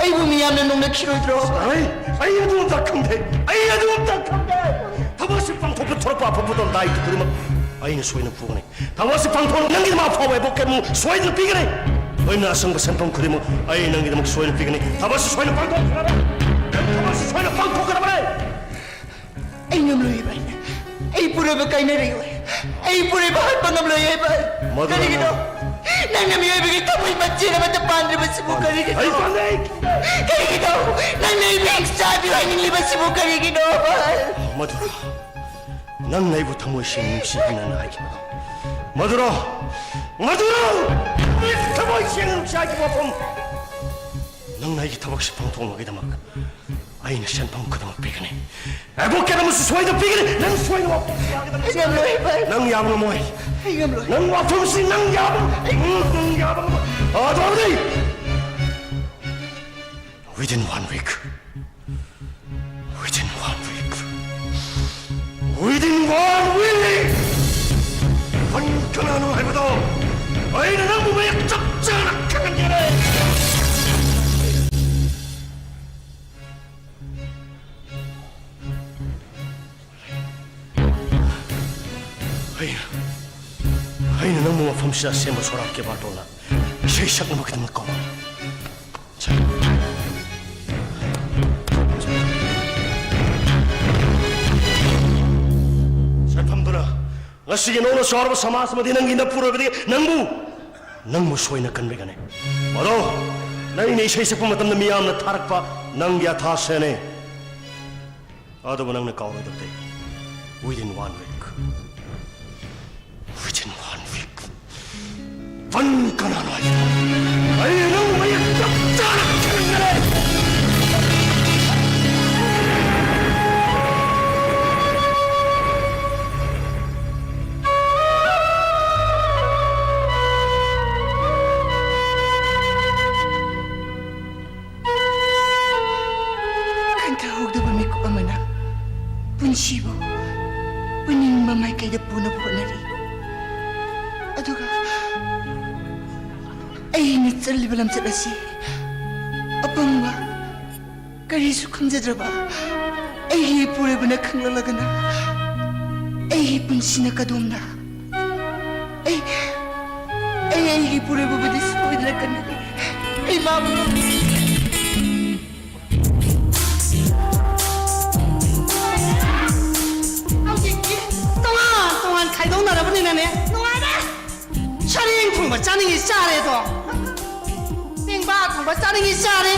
ꯑꯩꯕꯨ ꯃꯤꯌꯥꯝꯅ ꯅꯣꯡꯅꯈꯤꯔꯣꯏꯗ꯭ꯔꯣ? ꯑꯩ, ꯑꯩ ꯑꯗꯨ ꯑꯝꯇ ꯈꯪꯗꯦ꯫ ꯑꯩ ꯑꯗꯨ ꯑꯝꯇ ꯈꯪꯗꯦ꯫ ꯊꯕꯛ ꯑꯁꯤ ꯄꯥꯡꯊꯣꯛꯄ ꯊꯣꯔꯛꯄ ꯑꯐꯕ ꯊꯧꯗꯥꯡ ꯗꯥꯏꯇ꯭ꯋ ꯈꯨꯗꯤꯡꯃꯛ ꯑꯩꯅ ꯁꯣꯏꯅ ꯄꯨꯒꯅꯤ꯫ ꯊꯕꯛ ꯑꯁꯤ ꯄꯥꯡꯊꯣꯛꯅꯕ ꯅꯪꯒꯤꯗꯃꯛ ꯑꯐꯥꯎꯕ ꯍꯥꯏꯕ ꯀꯌꯥꯃꯨꯛ ꯁꯣꯏꯗꯅ ꯄꯤꯒꯅꯤ꯫ ꯂꯣꯏꯅ ꯑꯁꯪꯕ ꯁꯦꯟꯐꯝ ꯈꯨꯗꯤꯡꯃꯛ ꯑꯩ ꯅꯪꯒꯤꯗꯃꯛ ꯁꯣꯏꯗꯅ ꯄꯤꯒꯅꯤ꯫ ꯊꯕꯛ ꯑꯁꯤ ꯁꯣꯏꯗꯅ ꯄꯥꯡꯊꯣꯛꯀꯗꯕꯅꯤ꯫ ꯅꯪ ꯊꯕꯛ ꯑꯁꯤ ꯁꯣꯏꯗꯅ ꯄꯥꯡꯊꯣꯛꯀꯗꯕꯅꯤ꯫ ꯑꯩ ꯉꯝꯂꯣꯏ, ꯏꯕꯥꯏ꯫ ꯑꯩ ꯄꯨꯔꯣꯏꯕ ꯀꯥꯏꯅꯔꯣꯏ꯫ ꯑꯩ ꯄꯨꯔꯣꯏꯕ ꯍꯥꯠꯄ ꯉꯝꯂꯣꯏ, ꯏꯕꯥꯏ꯫ ꯃꯗꯨꯅ ꯀꯔꯤꯒꯤꯅꯣ? ꯅꯪꯅ ꯃꯤꯑꯣꯏꯕꯒꯤ ꯊꯃꯣꯏ ꯃꯆꯦꯠ ꯑꯃꯠꯇ ꯄꯥꯟꯗ꯭ꯔꯤꯕꯁꯤꯕꯨ ꯀꯔꯤꯒꯤꯅꯣ? ꯑꯩ ꯄꯥꯟꯗꯦ, ꯑꯩ ꯄꯥꯟꯗꯦ꯫ ꯀꯔꯤꯒꯤꯅꯣ? ꯅꯪꯅ ꯑꯩꯕꯨ ꯍꯤꯡꯆꯥꯕꯤ ꯑꯣꯏꯍꯟꯅꯤꯡꯂꯤꯕꯁꯤꯕꯨ ꯀꯔꯤꯒꯤꯅꯣ, ꯏꯕꯥꯏ? ꯃꯗꯨꯅ ꯅꯪꯅ ꯑꯩꯕꯨ ꯊꯃꯣꯏ ꯁꯦꯡꯅ ꯅꯨꯡꯁꯤ ꯍꯥꯏꯅ ꯍꯥꯏꯈꯤꯕꯗꯣ꯫ ꯃꯗꯨꯔꯣ? ꯃꯗꯨꯔꯣ? ꯊꯃꯣꯏ ꯁꯦꯡꯅ ꯅꯨꯡꯁꯤ ꯍꯥꯏꯈꯤꯕ ꯋꯥꯐꯝ꯫ ꯅꯪꯅ ꯑꯩꯒꯤ ꯊꯕꯛꯁꯦ ꯄꯥꯡꯊꯣꯛꯅꯕꯒꯤꯗꯃꯛ ꯑꯩꯅ ꯁꯦꯟꯐꯝ ꯈꯨꯗꯤꯡꯃꯛ ꯄꯤꯒꯅꯤ꯫ ꯑꯦꯗꯚꯣꯀꯦꯠ ꯑꯃꯁꯨ ꯁꯣꯏꯗꯅ ꯄꯤꯒꯅꯤ꯫ ꯅꯪ ꯁꯣꯏꯗꯅ ꯋꯥꯐꯝꯁꯦ ꯌꯥꯒꯗꯕ꯫ ꯑꯩ ꯉꯝꯂꯣꯏ, ꯚꯥꯏ꯫ ꯅꯪ ꯌꯥꯕ ꯉꯝꯃꯣꯏ꯫ ꯑꯩ ꯉꯝꯂꯣꯏ꯫ ꯅꯪ ꯋꯥꯐꯝꯁꯤ ꯅꯪ ꯌꯥꯕ, ꯅꯪ ꯌꯥꯕ ꯉꯝꯃꯣꯏ꯫ ꯑꯗꯨ ꯑꯣꯏꯔꯕꯗꯤ within one week, within one week, within one week, ꯅꯪ ꯀꯅꯥꯅꯣ ꯍꯥꯏꯕꯗꯣ ꯑꯩꯅ ꯅꯪꯕꯨ ꯃꯌꯦꯛ ꯆꯞ ꯆꯥꯅ ꯈꯪꯍꯟꯒꯦ꯫ ꯑꯩꯅ, ꯑꯩꯅ ꯅꯪꯕꯨ ꯃꯐꯝꯁꯤꯗ ꯑꯁꯦꯡꯕ ꯁꯣꯔꯥꯠꯀꯤ ꯕꯥꯔꯇꯣꯟꯅ ꯏꯁꯩ ꯁꯛꯅꯕꯒꯤꯗꯃꯛ ꯀꯧꯕ꯫ ꯁꯛꯐꯝꯗꯨꯅ ꯉꯁꯤꯒꯤ ꯅꯧꯅ ꯆꯥꯎꯔꯕ ꯁꯃꯥꯖ ꯑꯃꯗꯤ ꯅꯪꯒꯤ ꯅꯄꯨꯔꯣꯏꯕꯗꯤ ꯅꯪꯕꯨ, ꯅꯪꯕꯨ ꯁꯣꯏꯅ ꯀꯟꯕꯤꯒꯅꯤ꯫ ꯃꯗꯣ ꯅꯪꯅ ꯏꯁꯩ ꯁꯛꯄ ꯃꯇꯝꯗ ꯃꯤꯌꯥꯝꯅ ꯊꯥꯔꯛꯄ ꯅꯪꯒꯤ ꯑꯊꯥꯁꯦꯅꯦ꯫ ꯑꯗꯨꯕꯨ ꯅꯪꯅ ꯀꯥꯎꯔꯣꯏꯗꯕꯗꯤ, within one week, within one week, ꯐꯟ ꯀꯅꯥꯅꯣ ꯍꯥꯏꯕꯗꯣ ꯑꯩ ꯅꯪ ꯃꯌꯦꯛ ꯆꯞ ꯆꯥꯅ ꯈꯪꯒꯅꯤ꯫ ꯈꯟꯊꯍꯧꯗꯕ ꯃꯤꯀꯨꯞ ꯑꯃꯅ ꯄꯨꯟꯁꯤꯕꯨ ꯄꯨꯅꯤꯡꯕ ꯃꯥꯏꯀꯩꯗ ꯄꯨꯅꯕ ꯍꯣꯠꯅꯔꯤ꯫ ꯑꯗꯨꯒ ꯑꯩꯅ ꯆꯠꯂꯤꯕ ꯂꯝꯆꯠ ꯑꯁꯤ ꯑꯄꯪꯕ, ꯀꯔꯤꯁꯨ ꯈꯪꯖꯗ꯭ꯔꯕ ꯑꯩꯒꯤ ꯏꯄꯨꯔꯣꯏꯕꯅ ꯈꯪꯂꯛꯂꯒꯅ ꯑꯩꯒꯤ ꯄꯨꯟꯁꯤꯅ ꯀꯗꯣꯝꯅ? ꯑꯩ, ꯑꯩ ꯑꯩꯒꯤ ꯏꯄꯨꯔꯣꯏꯕꯕꯨꯗꯤ ꯁꯣꯏꯗꯅ ꯀꯟꯒꯅꯤ꯫ ꯑꯩ ꯃꯥꯕꯨ ꯍꯧꯖꯤꯛꯇꯤ ꯇꯣꯉꯥꯟ ꯇꯣꯉꯥꯟ ꯈꯥꯏꯗꯣꯛꯅꯔꯕꯅꯤꯅꯅꯦ, ꯅꯨꯡꯉꯥꯏꯔꯦ꯫ ꯁꯔꯦꯡ ꯊꯣꯡꯕ ꯆꯥꯅꯤꯡꯉꯤ ꯆꯥꯔꯦꯗꯣ, ꯄꯦꯡꯕꯥ ꯊꯣꯡꯕ ꯆꯥꯅꯤꯡꯉꯤ ꯆꯥꯔꯦ,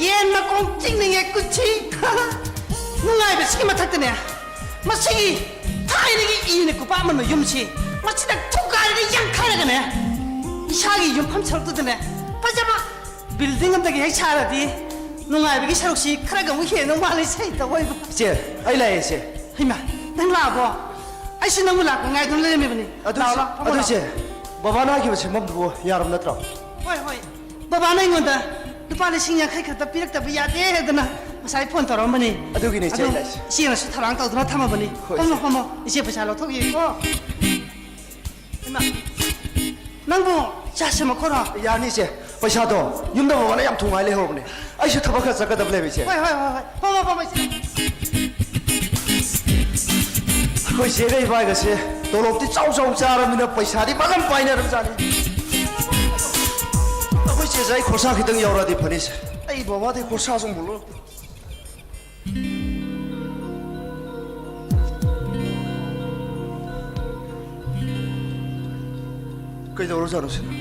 ꯌꯦꯟ ꯃꯈꯣꯡ ꯆꯤꯛꯅꯤꯡꯉꯦ ꯀꯨꯠꯁꯤ꯫ ꯅꯨꯡꯉꯥꯏꯕꯁꯤꯒꯤ ꯃꯊꯛꯇꯅꯦ, ꯃꯁꯤꯒꯤ ꯊꯥꯏꯅꯒꯤ ꯏꯅ ꯈꯨꯄꯥꯛ ꯑꯃꯟꯕ ꯌꯨꯝꯁꯤ ꯃꯁꯤꯗ ꯊꯨꯒꯥꯏꯔꯒ ꯌꯥꯡꯈꯥꯏꯔꯒꯅꯦ, ꯏꯁꯥꯒꯤ ꯌꯨꯝꯐꯝ ꯁꯔꯨꯛꯇꯨꯗꯅꯦ ꯐꯖꯕ ꯕꯤꯜꯗꯤꯡ ꯑꯝꯗꯒꯤ ꯍꯦꯛ ꯁꯥꯔꯗꯤ ꯅꯨꯡꯉꯥꯏꯕꯒꯤ ꯁꯔꯨꯛꯁꯤ ꯈꯔꯒ ꯑꯃꯨꯛ ꯍꯦꯟꯗꯧ ꯃꯥꯜꯂꯦ, ꯏꯁꯩ ꯇꯧꯕ ꯍꯩꯕ꯫ ꯏꯆꯦ, ꯑꯩ ꯂꯥꯛꯑꯦ, ꯏꯆꯦ꯫ ꯍꯩꯃꯥ, ꯅꯪ ꯂꯥꯛꯑꯕꯣ? ꯑꯩꯁꯨ ꯅꯪꯕꯨ ꯂꯥꯛꯄ ꯉꯥꯏꯗꯨꯅ ꯂꯩꯔꯝꯃꯤꯕꯅꯤ꯫ ꯑꯗꯨ ꯂꯥꯛꯑꯣ, ꯏꯆꯦ, ꯂꯥꯛꯑꯣ, ꯐꯝꯃꯣ, ꯑꯗꯨ ꯂꯥꯛꯑꯣ꯫ ꯏꯆꯦ, ꯕꯕꯥꯅ ꯍꯥꯏꯈꯤꯕ ꯁꯦꯝꯐꯝꯗꯨꯕꯨ ꯌꯥꯔꯕ ꯅꯠꯇ꯭ꯔꯣ? ꯍꯣꯏ, ꯍꯣꯏ꯫ ꯕꯕꯥꯅ ꯑꯩꯉꯣꯟꯗ ꯂꯨꯄꯥ ꯂꯤꯁꯤꯡ ꯌꯥꯡꯈꯩ ꯈꯛꯇ ꯄꯤꯔꯛꯇꯕ ꯌꯥꯗꯦ ꯍꯥꯏꯗꯅ ꯉꯁꯥꯏ ꯐꯣꯟ ꯇꯧꯔꯛꯑꯝꯕꯅꯤ꯫ ꯑꯗꯨꯒꯤꯅꯦ, ꯏꯆꯦ, ꯑꯗꯨ ꯑꯩ ꯂꯥꯛꯏꯁꯦ꯫ ꯏꯆꯦꯅꯁꯨ ꯊꯧꯔꯥꯡ ꯇꯧꯗꯨꯅ ꯊꯝꯃꯕꯅꯤ꯫ ꯍꯣꯏ, ꯐꯝꯃꯣ, ꯏꯆꯦ꯫ ꯐꯝꯃꯣ꯫ ꯏꯆꯦ, ꯄꯩꯁꯥ ꯂꯧꯊꯣꯛꯈꯤꯒꯦꯀꯣ꯫ ꯏꯃꯥ, ꯅꯪꯕꯨ ꯆꯥ ꯁꯦꯝꯃꯛꯈꯣꯔꯣ? ꯌꯥꯅꯤ, ꯏꯆꯦ꯫ ꯄꯩꯁꯥꯗꯣ ꯌꯨꯝꯗ ꯕꯕꯥꯅ ꯌꯥꯝ ꯊꯨꯉꯥꯏ ꯂꯩꯍꯧꯔꯕꯅꯦ꯫ ꯑꯩꯁꯨ ꯊꯕꯛ ꯈꯔ ꯆꯠꯀꯗꯕ ꯂꯩꯕ, ꯏꯆꯦ꯫ ꯍꯣꯏ, ꯍꯣꯏ, ꯍꯣꯏ, ꯍꯣꯏ꯫ ꯐꯝꯃꯣ, ꯐꯝꯃꯣ, ꯏꯆꯦ꯫ ꯑꯩꯈꯣꯏ ꯆꯦꯒ ꯏꯕꯥꯏꯒꯁꯦ ꯇꯣꯂꯣꯞꯇꯤ ꯆꯥꯎ ꯆꯥꯎ ꯆꯥꯔꯕꯅꯤꯅ ꯄꯩꯁꯥꯗꯤ ꯐꯖꯅ ꯄꯥꯏꯅꯔꯕꯖꯥꯠꯅꯤ꯫ ꯑꯩꯈꯣꯏ ꯆꯦꯁꯦ ꯑꯩ ꯈꯣꯔꯁꯥ ꯈꯤꯇꯪ ꯌꯥꯎꯔꯛꯑꯗꯤ ꯐꯅꯤꯁꯦ꯫ ꯑꯩ ꯕꯕꯥꯗꯩ ꯈꯣꯔꯁꯥꯁꯨ ꯑꯃꯨꯛ ꯂꯧꯔꯛꯇꯦ꯫ ꯀꯩꯗꯧꯔꯖꯥꯠꯅꯣ ꯁꯤꯅ?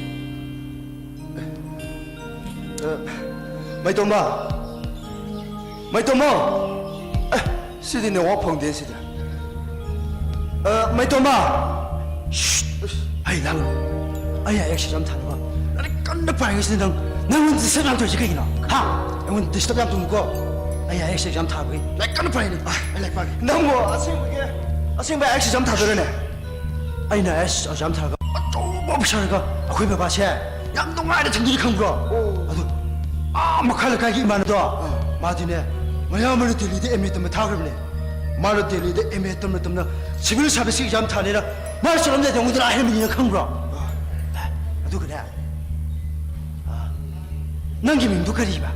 ꯑꯦ, ꯑ, ꯃꯩꯇꯣꯝꯕ! ꯃꯩꯇꯣꯝꯕ! ꯑꯦ, ꯁꯤꯗꯤ ꯅꯦꯠꯋꯥꯛ ꯐꯪꯗꯦ ꯁꯤꯗ꯫ ꯑ, ꯃꯩꯇꯣꯝꯕ! ꯁ꯭ꯁ! ꯍꯩ, ꯂꯥꯡꯒꯅꯨ꯫ ꯑꯩ ꯑꯥꯏ ꯑꯦꯁ ꯑꯦꯛꯖꯥꯝ ꯊꯥꯅꯕ ꯂꯥꯏꯔꯤꯛ ꯀꯟꯅ ꯄꯥꯔꯤꯉꯩꯁꯤꯗ ꯅꯪ, ꯅꯪꯉꯣꯟꯗ ꯗꯤꯁꯇꯔꯕ ꯌꯥꯝ ꯇꯧꯔꯤꯁꯦ ꯀꯩꯒꯤꯅꯣ? ꯍꯥ? ꯑꯩꯉꯣꯟꯗ ꯗꯤꯁꯇꯔꯕ ꯌꯥꯝ ꯇꯧꯅꯨꯀꯣ꯫ ꯑꯩ ꯑꯥꯏ ꯑꯦꯁ ꯑꯦꯛꯖꯥꯝ ꯊꯥꯕꯒꯤ ꯂꯥꯏꯔꯤꯛ ꯀꯟꯅ ꯄꯥꯔꯤꯅꯦ꯫ ꯑꯩ ꯂꯥꯏꯔꯤꯛ ꯄꯥꯒꯦ꯫ ꯅꯪꯕꯨ ꯑꯁꯦꯡꯕꯒꯤ, ꯑꯁꯦꯡꯕ ꯑꯥꯏ ꯑꯦꯁ ꯑꯦꯛꯖꯥꯝ ꯊꯥꯗꯣꯏꯔꯅꯦ? ꯑꯩꯅ ꯑꯥꯏ ꯑꯦꯁ ꯑꯦꯛꯖꯥꯝ ꯊꯥꯔꯒ ꯑꯆꯧꯕ ꯑꯣꯐꯤꯁꯔꯒ ꯑꯩꯈꯣꯏ ꯕꯕꯥꯁꯦ ꯌꯥꯝ ꯅꯨꯡꯉꯥꯏꯅ ꯊꯝꯗꯣꯏꯅꯤ ꯈꯪꯕ꯭ꯔꯣ? ꯑꯣ꯫ ꯑꯗꯨ ꯑꯥ ꯃꯈꯥ ꯂꯩꯀꯥꯏꯒꯤ ꯏꯃꯥꯟꯅꯕꯗꯣ, ꯑꯥ꯫ ꯃꯥꯗꯤꯅꯦ, ꯃꯌꯥꯝꯕꯅ ꯗꯦꯜꯂꯤꯗ ꯑꯦꯝ ꯑꯦ ꯇꯝꯕ ꯊꯥꯈ꯭ꯔꯕꯅꯦ꯫ ꯃꯥꯅ ꯗꯦꯜꯂꯤꯗ ꯑꯦꯝ ꯑꯦ ꯇꯝꯅ ꯇꯝꯅ ꯁꯤꯚꯤꯜ ꯁꯥꯔꯚꯤꯁꯀꯤ ꯑꯦꯛꯖꯥꯝ ꯊꯥꯅꯤꯅ ꯃꯥ ꯆꯠꯂꯝꯗꯥꯏꯗ ꯑꯩꯉꯣꯟꯗ ꯂꯥꯛꯍꯟꯕꯅꯤꯅ ꯈꯪꯕ꯭ꯔꯣ? ꯑꯗꯨꯒꯅꯦ, ꯑ, ꯅꯪꯒꯤ ꯃꯤꯡꯗꯨ ꯀꯔꯤꯕ?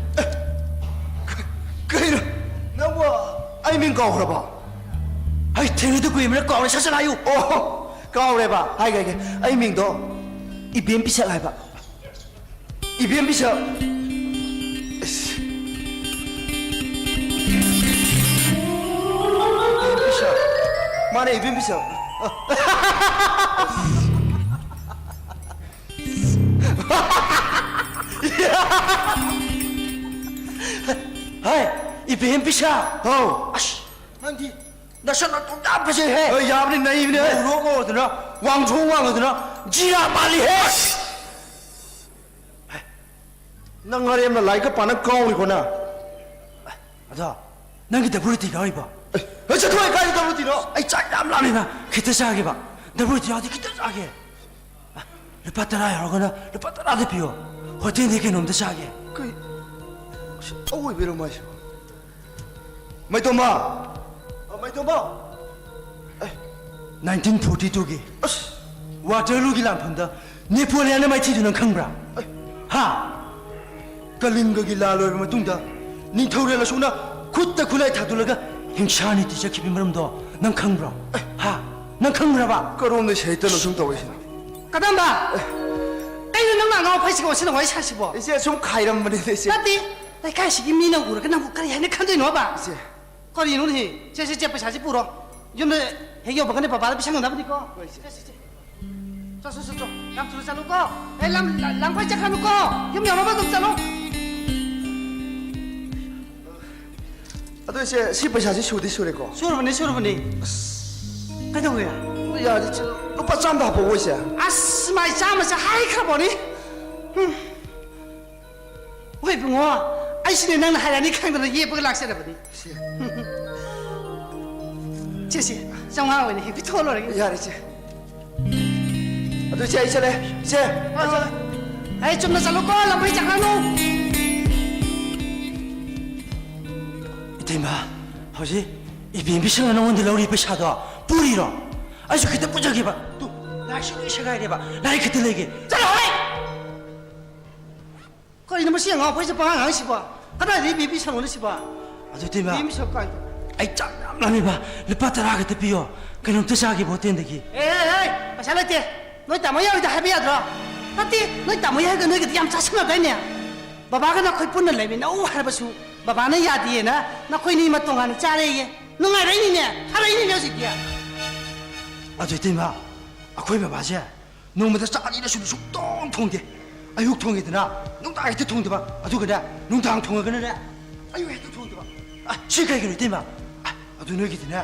ꯀꯩꯅꯣ? ꯅꯪꯕꯨ ꯑꯩ ꯃꯤꯡ ꯀꯥꯎꯈ꯭ꯔꯕꯣ? ꯍꯩ, ꯊꯦꯡꯅꯗ ꯀꯨꯏꯃꯤꯅ ꯀꯥꯎꯔꯦ, ꯁꯠ ꯁꯠ ꯍꯥꯏꯌꯨ꯫ ꯑꯣ, ꯀꯥꯎꯔꯦꯕ꯫ ꯍꯥꯏꯒꯦ, ꯍꯥꯏꯒꯦ꯫ ꯑꯩ ꯃꯤꯡꯗꯣ ꯏꯕꯦꯝ ꯄꯤꯁꯛ ꯍꯥꯏꯕ꯫ ꯏꯕꯦꯝ ꯄꯤꯁꯛ꯫ ꯏꯁ꯫ ꯏꯕꯦꯝ ꯄꯤꯁꯛ꯫ ꯃꯥꯅꯦ, ꯏꯕꯦꯝ ꯄꯤꯁꯛ꯫ ꯍꯥꯏ, ꯏꯕꯦꯝ ꯄꯤꯁꯛ꯫ ꯍꯥꯎ꯫ ꯑꯁ, ꯅꯪꯗꯤ ꯅꯁꯛ ꯅꯇꯧ ꯌꯥꯝ ꯐꯖꯩꯍꯦ꯫ ꯍꯣꯏ, ꯌꯥꯕꯅꯤ, ꯅꯩꯕꯅꯦ꯫ ꯉꯧꯔꯣꯛ ꯉꯧꯔꯗꯅ, ꯋꯥꯡꯊ꯭ꯔꯣꯛ ꯋꯥꯡꯉꯗꯅ, ꯖꯤꯔꯥ ꯃꯥꯜꯂꯤꯍꯦ꯫ ꯅꯪ ꯉꯥꯔꯦꯝꯅ ꯂꯥꯏꯔꯤꯛꯀ ꯄꯥꯅ ꯀꯥꯎꯔꯤꯀꯣ ꯅꯪ? ꯑꯗꯣ, ꯅꯪꯒꯤ ꯗꯕꯜ ꯔꯣꯇꯤ ꯌꯥꯎꯔꯤꯕꯣ? ꯑꯦ, ꯍꯦ, ꯆꯠꯊꯣꯛꯑꯦ, ꯀꯥꯏꯗ ꯗꯕꯜ ꯔꯣꯇꯤꯅꯣ? ꯑꯩ ꯆꯥꯛ ꯌꯥꯝ ꯂꯥꯝꯃꯦꯕ, ꯈꯤꯇ ꯆꯥꯒꯦꯕ꯫ ꯗꯕꯜ ꯔꯣꯇꯤ ꯌꯥꯎꯔꯗꯤ ꯈꯤꯇ ꯆꯥꯒꯦ꯫ ꯂꯨꯄꯥ ꯇꯔꯥ ꯌꯥꯎꯔꯒꯅ ꯂꯨꯄꯥ ꯇꯔꯥꯗ ꯄꯤꯌꯣ꯫ ꯍꯣꯇꯦꯜꯗꯒꯤ ꯀꯩꯅꯣꯝꯇ ꯆꯥꯒꯦ꯫ ꯀꯩ-, ꯑꯁ, ꯑꯋꯣꯏꯕꯩꯔꯣ ꯃꯥꯏꯁꯤꯕꯣ? ꯃꯩꯇꯣꯝꯕ! ꯑ, ꯃꯩꯇꯣꯝꯕ! ꯑꯦ꯫ ꯅꯥꯏꯟꯇꯤꯟ ꯐꯣꯔꯇꯤ ꯇꯨꯒꯤ ꯑꯁ! ꯋꯥꯇꯔꯂꯨꯒꯤ ꯂꯥꯟꯐꯝꯗ ꯅꯦꯄꯣꯂꯤꯌꯥꯟꯅ ꯃꯥꯏꯊꯤꯗꯨ ꯅꯪ ꯈꯪꯕ꯭ꯔꯥ? ꯑꯩ ꯍꯥ? ꯀꯂꯤꯡꯒꯒꯤ ꯂꯥꯟ ꯂꯣꯏꯔꯕ ꯃꯇꯨꯡꯗ ꯅꯤꯡꯊꯧꯔꯦꯜ ꯑꯁꯣꯛꯅ ꯈꯨꯠꯇ ꯈꯨꯠꯂꯥꯏ ꯊꯥꯗꯣꯛꯂꯒ ꯍꯤꯡꯁꯥ ꯅꯤꯇꯤ ꯆꯠꯈꯤꯕꯒꯤ ꯃꯔꯝꯗꯣ ꯅꯪ ꯈꯪꯕ꯭ꯔꯣ? ꯍꯥ? ꯅꯪ ꯈꯪꯕ꯭ꯔꯕ? ꯀꯔꯣꯝꯗ ꯁꯍꯤꯠꯇꯅꯣ ꯁꯨꯝ ꯇꯧꯔꯤꯁꯤꯅ? ꯀꯗꯝꯕ! ꯀꯩꯅꯣ ꯅꯪꯅ ꯑꯉꯥꯎ ꯑꯐꯩꯁꯤꯒ ꯑꯣꯟꯁꯤꯟꯅ ꯋꯥꯔꯤ ꯁꯥꯁꯤꯕꯣ? ꯏꯆꯦ, ꯁꯨꯝ ꯈꯥꯏꯔꯝꯕꯅꯤꯗ, ꯏꯆꯦ꯫ ꯅꯠꯇꯦ, ꯂꯩꯀꯥꯏꯁꯤꯒꯤ ꯃꯤꯅ ꯎꯔꯒ ꯅꯪꯕꯨ ꯀꯔꯤ ꯍꯥꯏꯅ ꯈꯟꯗꯣꯏꯅꯣꯕ? ꯏꯆꯦ꯫ ꯀꯔꯤꯅꯣꯅꯦꯍꯦ? ꯁꯦ, ꯁꯦ, ꯁꯦ, ꯄꯩꯁꯥꯁꯦ ꯄꯨꯔꯣ꯫ ꯌꯨꯝꯗ ꯍꯦꯛ ꯌꯧꯕꯒꯅꯦ ꯕꯕꯥꯗ ꯄꯤꯁꯟꯒꯗꯕꯅꯤꯀꯣ꯫ ꯍꯣꯏ, ꯏꯆꯦ꯫ ꯁꯦ, ꯁꯦ, ꯁꯦ꯫ ꯆꯣ, ꯆꯣ, ꯆꯣ, ꯆꯣ꯫ ꯌꯥꯝ ꯊꯨꯅ ꯆꯠꯂꯨꯀꯣ꯫ ꯑꯦ, ꯂꯝ, ꯂ-, ꯂꯝꯈꯥꯏ ꯆꯠꯈ꯭ꯔꯅꯨꯀꯣ꯫ ꯌꯨꯝ ꯌꯧꯅꯕ ꯑꯗꯨꯝ ꯆꯠꯂꯣ꯫ ꯑꯗꯣ ꯏꯆꯦ, ꯁꯤ ꯄꯩꯁꯥꯁꯤ ꯁꯨꯗꯤ ꯁꯨꯔꯦꯀꯣ? ꯁꯨꯔꯕꯅꯤ, ꯁꯨꯔꯕꯅꯤ꯫ ꯀꯩꯗꯧꯋꯦ? ꯌꯥꯔꯦ ꯏꯆꯦ, ꯂꯨꯄꯥ ꯆꯥꯝꯗ ꯍꯥꯞꯄꯛꯑꯣ ꯏꯆꯦ꯫ ꯑꯁ, ꯃꯥꯏ ꯆꯥꯝꯃꯁꯦ ꯍꯥꯏꯈ꯭ꯔꯕꯣꯅꯤ꯫ ꯎꯝ꯫ ꯍꯣꯏ ꯏꯕꯨꯡꯉꯣ, ꯑꯩꯁꯨꯅꯦ ꯅꯪꯅ ꯍꯥꯏꯔꯛꯑꯅꯤ ꯈꯪꯗꯅ ꯌꯦꯞꯄꯒ ꯂꯥꯛꯆꯔꯕꯅꯤ꯫ ꯁꯦ꯫ ꯁꯦ, ꯁꯦ, ꯆꯥꯝꯃꯉꯥ ꯑꯣꯏꯅ ꯍꯦꯛ ꯄꯤꯊꯣꯛꯑ ꯂꯣꯏꯔꯦ꯫ ꯌꯥꯔꯦ, ꯏꯆꯦ꯫ ꯑꯗꯨ ꯏꯆꯦ, ꯑꯩ ꯆꯠꯂꯦ꯫ ꯏꯆꯦ, ꯍꯣꯏ, ꯍꯣꯏ꯫ ꯑꯩ ꯆꯨꯝꯅ ꯆꯠꯂꯨꯀꯣ, ꯂꯝꯕꯤ ꯆꯠꯈ꯭ꯔꯅꯨ꯫ ꯏꯇꯩꯃ, ꯍꯧꯖꯤꯛ ꯏꯕꯦꯝꯕꯤꯁꯤꯡꯅ ꯅꯉꯣꯟꯗ ꯂꯧꯔꯤ ꯄꯩꯁꯥꯗꯣ ꯄꯨꯔꯤꯔꯣ? ꯑꯩꯁꯨ ꯈꯤꯇ ꯄꯨꯖꯒꯦꯕ꯫ ꯇꯨ, ꯂꯥꯏꯔꯤꯛꯁꯨ ꯂꯣꯏ ꯁꯦꯒꯥꯏꯔꯦꯕ꯫ ꯂꯥꯏꯔꯤꯛ ꯈꯤꯇ ꯂꯩꯒꯦ꯫ ꯆꯠꯂꯣ, ꯍꯣꯏ! ꯀꯔꯤꯅꯣ ꯃꯁꯤ ꯑꯉꯥꯎ ꯑꯐꯩꯁꯦ ꯄꯉꯥꯡ ꯉꯥꯡꯉꯤꯁꯤꯕꯣ? ꯀꯗꯥꯏꯗꯒꯤ ꯕꯤ ꯄꯤ ꯁꯪꯉꯨꯅꯣ ꯁꯤꯕꯣ? ꯑꯗꯨ ꯏꯇꯩꯃ, ꯕꯤ ꯄꯤ ꯁꯪ ꯀꯥꯏꯗ? ꯑꯩ ꯆꯥꯛ ꯌꯥꯝ ꯂꯥꯝꯃꯦꯕ꯫ ꯂꯨꯄꯥ ꯇꯔꯥ ꯈꯛꯇ ꯄꯤꯌꯣ꯫ ꯀꯩꯅꯣꯝꯇ ꯆꯥꯒꯦꯕ ꯍꯣꯇꯦꯜꯗꯒꯤ꯫ ꯑꯦ, ꯑꯦ, ꯑꯦ, ꯄꯩꯁꯥ ꯂꯩꯇꯦ꯫ ꯅꯣꯏ ꯇꯥꯃꯣ ꯌꯥꯏꯗ ꯍꯥꯏꯕ ꯌꯥꯗ꯭ꯔꯣ? ꯅꯠꯇꯦ, ꯅꯣꯏ ꯇꯥꯃꯣ ꯌꯥꯏꯒ ꯅꯣꯏꯒꯗꯤ ꯌꯥꯝ ꯆꯥꯁꯤꯟꯅꯗꯥꯏꯅꯦ? ꯕꯕꯥꯒ ꯅꯈꯣꯏ ꯄꯨꯟꯅ ꯂꯩꯃꯤꯟꯅꯧ ꯍꯥꯏꯔꯕꯁꯨ ꯕꯕꯥꯅ ꯌꯥꯗꯦꯅ ꯅꯈꯣꯏꯅꯤꯃꯛ ꯇꯣꯉꯥꯟꯅ ꯆꯥꯔꯦꯌꯦ꯫ ꯅꯨꯡꯉꯥꯏꯔꯛꯏꯅꯤꯅꯦ, ꯐꯔꯛꯏꯅꯤꯅꯦ ꯍꯧꯖꯤꯛꯇꯤ꯫ ꯑꯗꯨ ꯏꯇꯩꯃ, ꯑꯩꯈꯣꯏ ꯕꯕꯥꯁꯦ ꯅꯣꯡꯃꯗ ꯆꯥꯛ ꯑꯅꯤꯔꯛ ꯁꯨꯅ ꯁꯨꯡꯊꯣꯡ ꯊꯣꯡꯗꯦ꯫ ꯑꯌꯨꯛ ꯊꯣꯡꯉꯦꯗꯅ, ꯅꯨꯡꯗꯥꯡ ꯍꯦꯛꯇ ꯊꯣꯡꯗꯕ, ꯑꯗꯨꯒꯅꯦ, ꯅꯨꯡꯗꯥꯡ ꯊꯣꯡꯉꯒꯅꯅꯦ, ꯑꯌꯨꯛ ꯍꯦꯛꯇ ꯊꯣꯡꯗꯕ꯫ ꯑ, ꯁꯤ ꯀꯩꯒꯤꯅꯣ, ꯏꯇꯩꯃ? ꯑ, ꯑꯗꯨ ꯅꯣꯏꯒꯤꯗꯤꯅꯦ,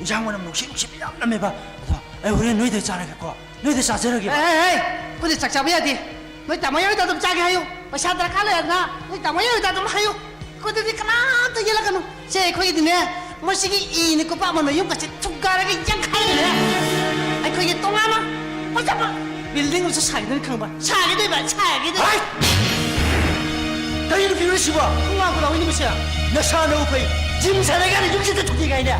ꯏꯟꯁꯥꯡ ꯃꯅꯝ ꯅꯨꯡꯁꯤ ꯅꯨꯡꯁꯤꯕ ꯌꯥꯝ ꯅꯝꯃꯦꯕ꯫ ꯑꯗꯣ ꯑꯩ ꯍꯣꯔꯦꯟ ꯅꯣꯏꯗ ꯆꯥꯔꯒꯦꯀꯣ, ꯅꯣꯏꯗ ꯆꯥꯖꯔꯒꯦꯕ꯫ ꯑꯦ, ꯑꯦ, ꯑꯦ, ꯑꯩꯈꯣꯏꯗꯤ ꯆꯥꯛ ꯆꯥꯕ ꯌꯥꯗꯦ꯫ ꯅꯣꯏ ꯇꯥꯃꯣ ꯌꯥꯏꯗ ꯑꯗꯨꯝ ꯆꯥꯒꯦ ꯍꯥꯏꯌꯨ꯫ ꯄꯩꯁꯥ ꯗꯔꯀꯥꯔ ꯂꯩꯔꯒꯅ ꯅꯣꯏ ꯇꯥꯃꯣ ꯌꯥꯏꯗ ꯑꯗꯨꯝ ꯍꯥꯏꯌꯨ꯫ ꯑꯩꯈꯣꯏꯗꯗꯤ ꯀꯅꯥꯝꯇ ꯌꯦꯜꯂꯛꯀꯅꯨ꯫ ꯁꯦ, ꯑꯩꯈꯣꯏꯒꯤꯗꯤꯅꯦ, ꯃꯁꯤꯒꯤ ꯏꯅ ꯀꯨꯞꯄ ꯑꯃꯅ ꯌꯨꯝ ꯀꯩꯁꯦ ꯊꯨꯒꯥꯏꯔꯒ ꯌꯥꯡꯈꯩꯗꯅꯦ꯫ ꯑꯩꯈꯣꯏꯒꯤ ꯇꯣꯉꯥꯟꯅ ꯐꯖꯕ building ꯑꯃꯁꯨ ꯁꯥꯒꯗꯣꯏꯅꯤ, ꯈꯪꯕ? ꯁꯥꯒꯗꯣꯏꯕ, ꯁꯥꯒꯗꯣꯏꯕ꯫ ꯍꯥꯏ! ꯀꯔꯤꯅꯣ ꯐꯤꯕꯝꯁꯤꯕꯣ? ꯈꯣꯡꯒꯥꯎ ꯈꯨꯗꯥꯎ ꯏꯅꯤ ꯃꯁꯦ꯫ ꯅꯁꯥꯅꯕꯨ ꯐꯩ꯫ Gym ꯁꯥꯟꯅꯔꯀꯥꯟꯗ ꯌꯨꯝꯁꯤꯗ ꯊꯨꯗꯦꯛ ꯀꯥꯏꯅ꯫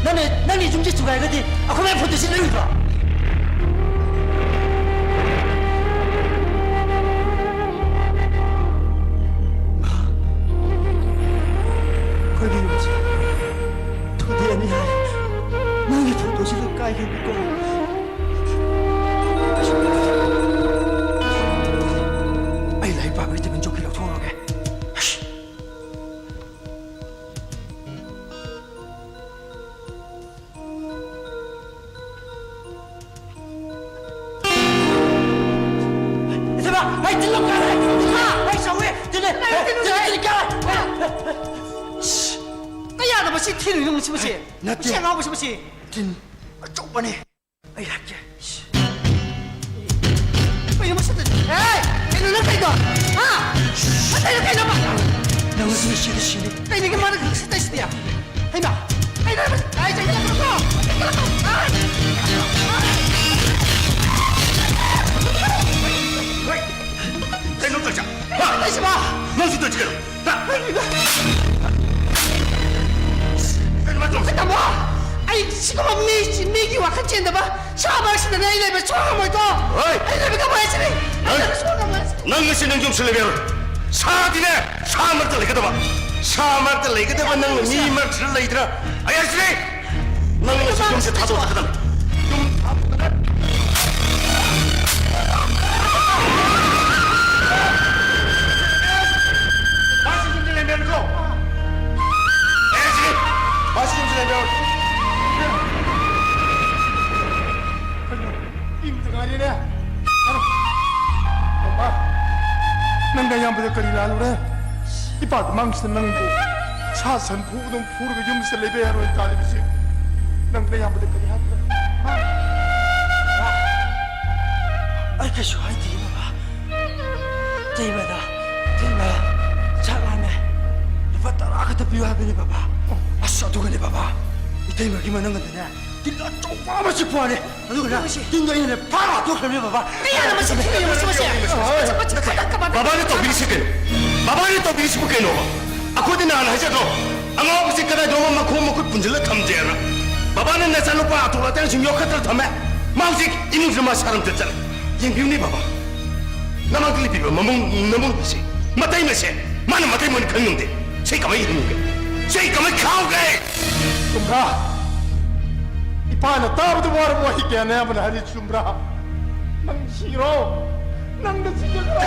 ꯅꯪꯅ, ꯅꯪꯅ ꯌꯨꯝꯁꯦ ꯊꯨꯒꯥꯏꯔꯒꯗꯤ ꯑꯩꯈꯣꯏ ꯃꯌꯥꯝ ꯐꯣꯟꯗꯣꯏꯁꯤ ꯂꯩꯔꯣꯏꯗ꯭ꯔꯣ? ꯑꯩꯈꯣꯏꯒꯤ ꯌꯨꯝꯁꯦ ꯊꯨꯗꯦꯛꯑꯅꯤ ꯍꯥꯏ꯫ ꯅꯪꯒꯤ ꯐꯣꯟꯗꯣꯏꯁꯤ ꯂꯣꯏ ꯀꯥꯏꯈ꯭ꯔꯅꯤꯀꯣ꯫ ꯑꯩ ꯂꯥꯏꯔꯤꯛ ꯄꯥꯕꯒꯤ table ꯆꯧꯀꯤ ꯂꯧꯊꯣꯛꯎꯔꯒꯦ꯫ ꯏꯆꯦꯃ, ꯑꯩ ꯇꯤꯜꯂꯧ ꯀꯥꯔꯦ! ꯏꯃꯥ! ꯑꯩ ꯁꯧꯏ! ꯇꯤꯜꯂꯦ! ꯀꯥꯏ ꯇꯤꯜꯂꯨ? ꯇꯤꯜꯂꯦ, ꯇꯤꯜꯂꯦ, ꯀꯥꯔꯦ! ꯀꯌꯥꯗ ꯃꯁꯤ ꯊꯤꯜꯂꯤꯅꯣ, ꯃꯁꯤ, ꯃꯁꯤ? ꯅꯠꯇꯦ꯫ ꯃꯁꯤ ꯑꯉꯥꯎꯕꯁꯤ, ꯃꯁꯤ? ꯇꯤꯟ ꯑꯆꯧꯕꯅꯦ꯫ ꯑꯩ ꯍꯥꯠꯀꯦ꯫ ꯀꯩꯅꯣ ꯃꯁꯤꯗ? ꯑꯦ! ꯀꯩꯅꯣ ꯅꯪ ꯇꯧꯔꯤꯗꯣ? ꯍꯥ? ꯅꯪ ꯇꯧꯔꯤꯗꯣ ꯀꯩꯅꯣꯕ? ꯅꯪ ꯉꯁꯤ ꯁꯤꯗ ꯁꯤꯅꯤ꯫ ꯀꯩꯅꯣꯒꯤ ꯃꯥꯅ ꯁꯤ ꯇꯧꯔꯤꯁꯤꯗꯤ? ꯍꯩꯃꯥ! ꯀꯩꯅꯣ ꯃꯁꯤ? ꯑꯩ ꯆꯩ ꯆꯠꯈ꯭ꯔꯣꯀꯣ! ꯆꯠꯈ꯭ꯔꯣꯀꯣ! ꯑꯥ! ꯍꯣꯏ! ꯀꯩꯅꯣ ꯇꯧꯔꯤꯁꯦ? ꯍꯥ? ꯇꯧꯔꯤꯁꯤꯕꯣ? ꯅꯪꯁꯨ ꯇꯧꯔꯤꯁꯤ ꯀꯩꯅꯣ? ꯍꯥ? ꯀꯩꯅꯣ ꯃꯥ ꯇꯧꯔꯤꯁꯦ? ꯇꯥꯃꯣ! ꯑꯩ ꯁꯤꯒꯨꯝꯕ ꯃꯤ, ꯃꯤꯒꯤ ꯋꯥꯈꯜ ꯆꯦꯟꯗꯕ ꯁꯥ ꯃꯔꯛꯁꯤꯗꯅꯦ ꯑꯩ ꯂꯩꯕ ꯁꯨꯡꯉꯝ ꯉꯝꯃꯣꯏꯀꯣ꯫ ꯍꯣꯏ꯫ ꯑꯩ ꯂꯩꯕ ꯉꯝꯃꯣꯏ ꯍꯥꯏꯁꯤꯅꯤ꯫ ꯑꯩ ꯍꯣꯏ꯫ ꯂꯩꯕ ꯁꯨꯡꯉꯝ ꯉꯝꯃꯣꯏ ꯍꯥꯏꯁꯤꯅꯤ꯫ ꯅꯪ ꯉꯁꯤ ꯅꯪ ꯌꯨꯝꯁꯤ ꯂꯩꯕ ꯌꯥꯔꯣꯏ꯫ ꯁꯥꯗꯤꯅꯦ ꯁꯥ ꯃꯔꯛꯇ ꯂꯩꯒꯗꯕ꯫ ꯁꯥ ꯃꯔꯛꯇ ꯂꯩꯒꯗꯕ ꯅꯪꯅ ꯃꯤ ꯃꯔꯛꯁꯤꯗ ꯂꯩꯗꯅ꯫ ꯑꯩ ꯍꯥꯏꯁꯤꯅꯤ꯫ ꯅꯪ ꯉꯁꯤ ꯌꯨꯝꯁꯦ ꯊꯥꯗꯣꯛꯀꯗꯕꯅꯤ꯫ ꯌꯨꯝ ꯊꯥꯗꯣꯛꯀꯗꯕꯅꯤ꯫ ꯃꯥꯁꯤ ꯌꯨꯝꯗ ꯂꯩꯕ ꯌꯥꯔꯣꯏꯀꯣ꯫ ꯑꯦ, ꯁꯤ! ꯃꯥꯁꯤ ꯌꯨꯝꯁꯤꯗ ꯂꯩꯕ ꯌꯥꯔꯣꯏ꯫ ꯀꯩꯅꯣ? ꯏꯪꯕꯗ ꯉꯥꯏꯔꯤꯅꯦ꯫ ꯃꯃꯥ, ꯅꯪ ꯅꯌꯥꯝꯕꯗ ꯀꯔꯤ ꯂꯥꯜꯂꯨꯔꯦ? ꯏꯄꯥꯛ ꯃꯥꯡꯁꯤꯗ ꯅꯪꯕꯨ ꯁꯥ ꯁꯟ ꯐꯨꯕꯗꯧ ꯐꯨꯔꯒ ꯌꯨꯝꯁꯤꯗ ꯂꯩꯕ ꯌꯥꯔꯣꯏ ꯇꯥꯔꯤꯕꯁꯤ꯫ ꯅꯪ ꯅꯌꯥꯝꯕꯗ ꯀꯔꯤ ꯍꯥꯏꯈ꯭ꯔꯦ? ꯍꯥ? ꯑꯩ ꯀꯩꯁꯨ ꯍꯥꯏꯗꯦ, ꯕꯕꯥ꯫ ꯏꯇꯩꯃꯗ, ꯏꯇꯩꯃ, ꯆꯥꯛ ꯂꯥꯝꯃꯦ꯫ ꯂꯨꯄꯥ ꯇꯔꯥ ꯈꯛꯇ ꯄꯤꯌꯨ ꯍꯥꯏꯕꯅꯤ, ꯕꯕꯥ꯫ ꯑꯁ, ꯑꯗꯨꯒꯅꯦ, ꯕꯕꯥ, ꯏꯇꯩꯃꯒꯤ ꯃꯅꯨꯡꯗꯅꯦ, ꯇꯤꯜ ꯑꯆꯧꯕ ꯑꯃ ꯆꯤꯛꯄ ꯋꯥꯅꯦ꯫ ꯑꯗꯨꯒꯅꯦ, ꯇꯤꯟꯗꯣ ꯑꯩꯅꯅꯦ, ꯐꯥ ꯍꯥꯠꯇꯣꯛꯈ꯭ꯔꯕꯅꯦ, ꯕꯕꯥ꯫ ꯀꯌꯥꯅ ꯃꯁꯤ ꯊꯤꯔꯤꯕ, ꯃꯁꯤ, ꯃꯁꯤ? ꯃꯁꯤ, ꯃꯁꯤ, ꯃꯁꯤ, ꯃꯁꯤ, ꯕꯕꯥꯅ ꯇꯧꯕꯤꯔꯤꯁꯤ ꯀꯩꯅꯣ? ꯕꯕꯥꯅ ꯇꯧꯕꯤꯔꯤꯁꯤꯕꯨ ꯀꯩꯅꯣꯕ? ꯑꯩꯈꯣꯏꯗꯤ ꯅꯍꯥꯟ ꯍꯥꯏꯖꯗ꯭ꯔꯣ? ꯑꯉꯥꯎꯕꯁꯤ ꯀꯗꯥꯏꯗꯅꯣꯃ ꯃꯈꯣꯡ ꯃꯈꯨꯠ ꯄꯨꯟꯁꯤꯜꯂ ꯊꯝꯖꯦꯅ꯫ ꯕꯕꯥꯅ ꯅꯆꯥꯅꯨꯄꯥ ꯑꯇꯣꯟ ꯑꯇꯥꯡꯁꯤꯡ ꯌꯣꯛꯈꯠꯇꯅ ꯊꯝꯃꯦ꯫ ꯃꯥ ꯍꯧꯖꯤꯛ ꯏꯃꯨꯡꯁꯤꯗ ꯃꯥ ꯁꯥꯔꯝ ꯆꯠꯆꯔꯦ꯫ ꯌꯦꯡꯕꯤꯌꯨꯅꯦ ꯕꯕꯥ꯫ ꯅꯃꯥꯡꯗ ꯂꯦꯞꯄꯤꯕ ꯃꯃꯧ, ꯅꯃꯧ ꯃꯁꯦ, ꯃꯇꯩ ꯃꯁꯦ, ꯃꯥꯅ ꯃꯇꯩ ꯃꯣꯏꯅ ꯈꯪ ꯉꯝꯗꯦ꯫ ꯁꯤ ꯀꯃꯥꯏ ꯍꯤꯡꯉꯨꯒꯦ? ꯁꯤ ꯀꯃꯥꯏ ꯈꯥꯎꯒꯦ? ꯆꯨꯝꯕ꯭ꯔꯥ? ꯏꯄꯥꯅ ꯇꯥꯕꯗ ꯋꯥꯔꯕ ꯋꯥꯍꯩ ꯀꯌꯥꯅꯦ ꯑꯃꯅ ꯍꯥꯏꯔꯤ, ꯆꯨꯝꯕ꯭ꯔꯥ? ꯅꯪ ꯁꯤꯔꯣ? ꯅꯪꯅ ꯁꯤꯒꯗ꯭ꯔꯣ?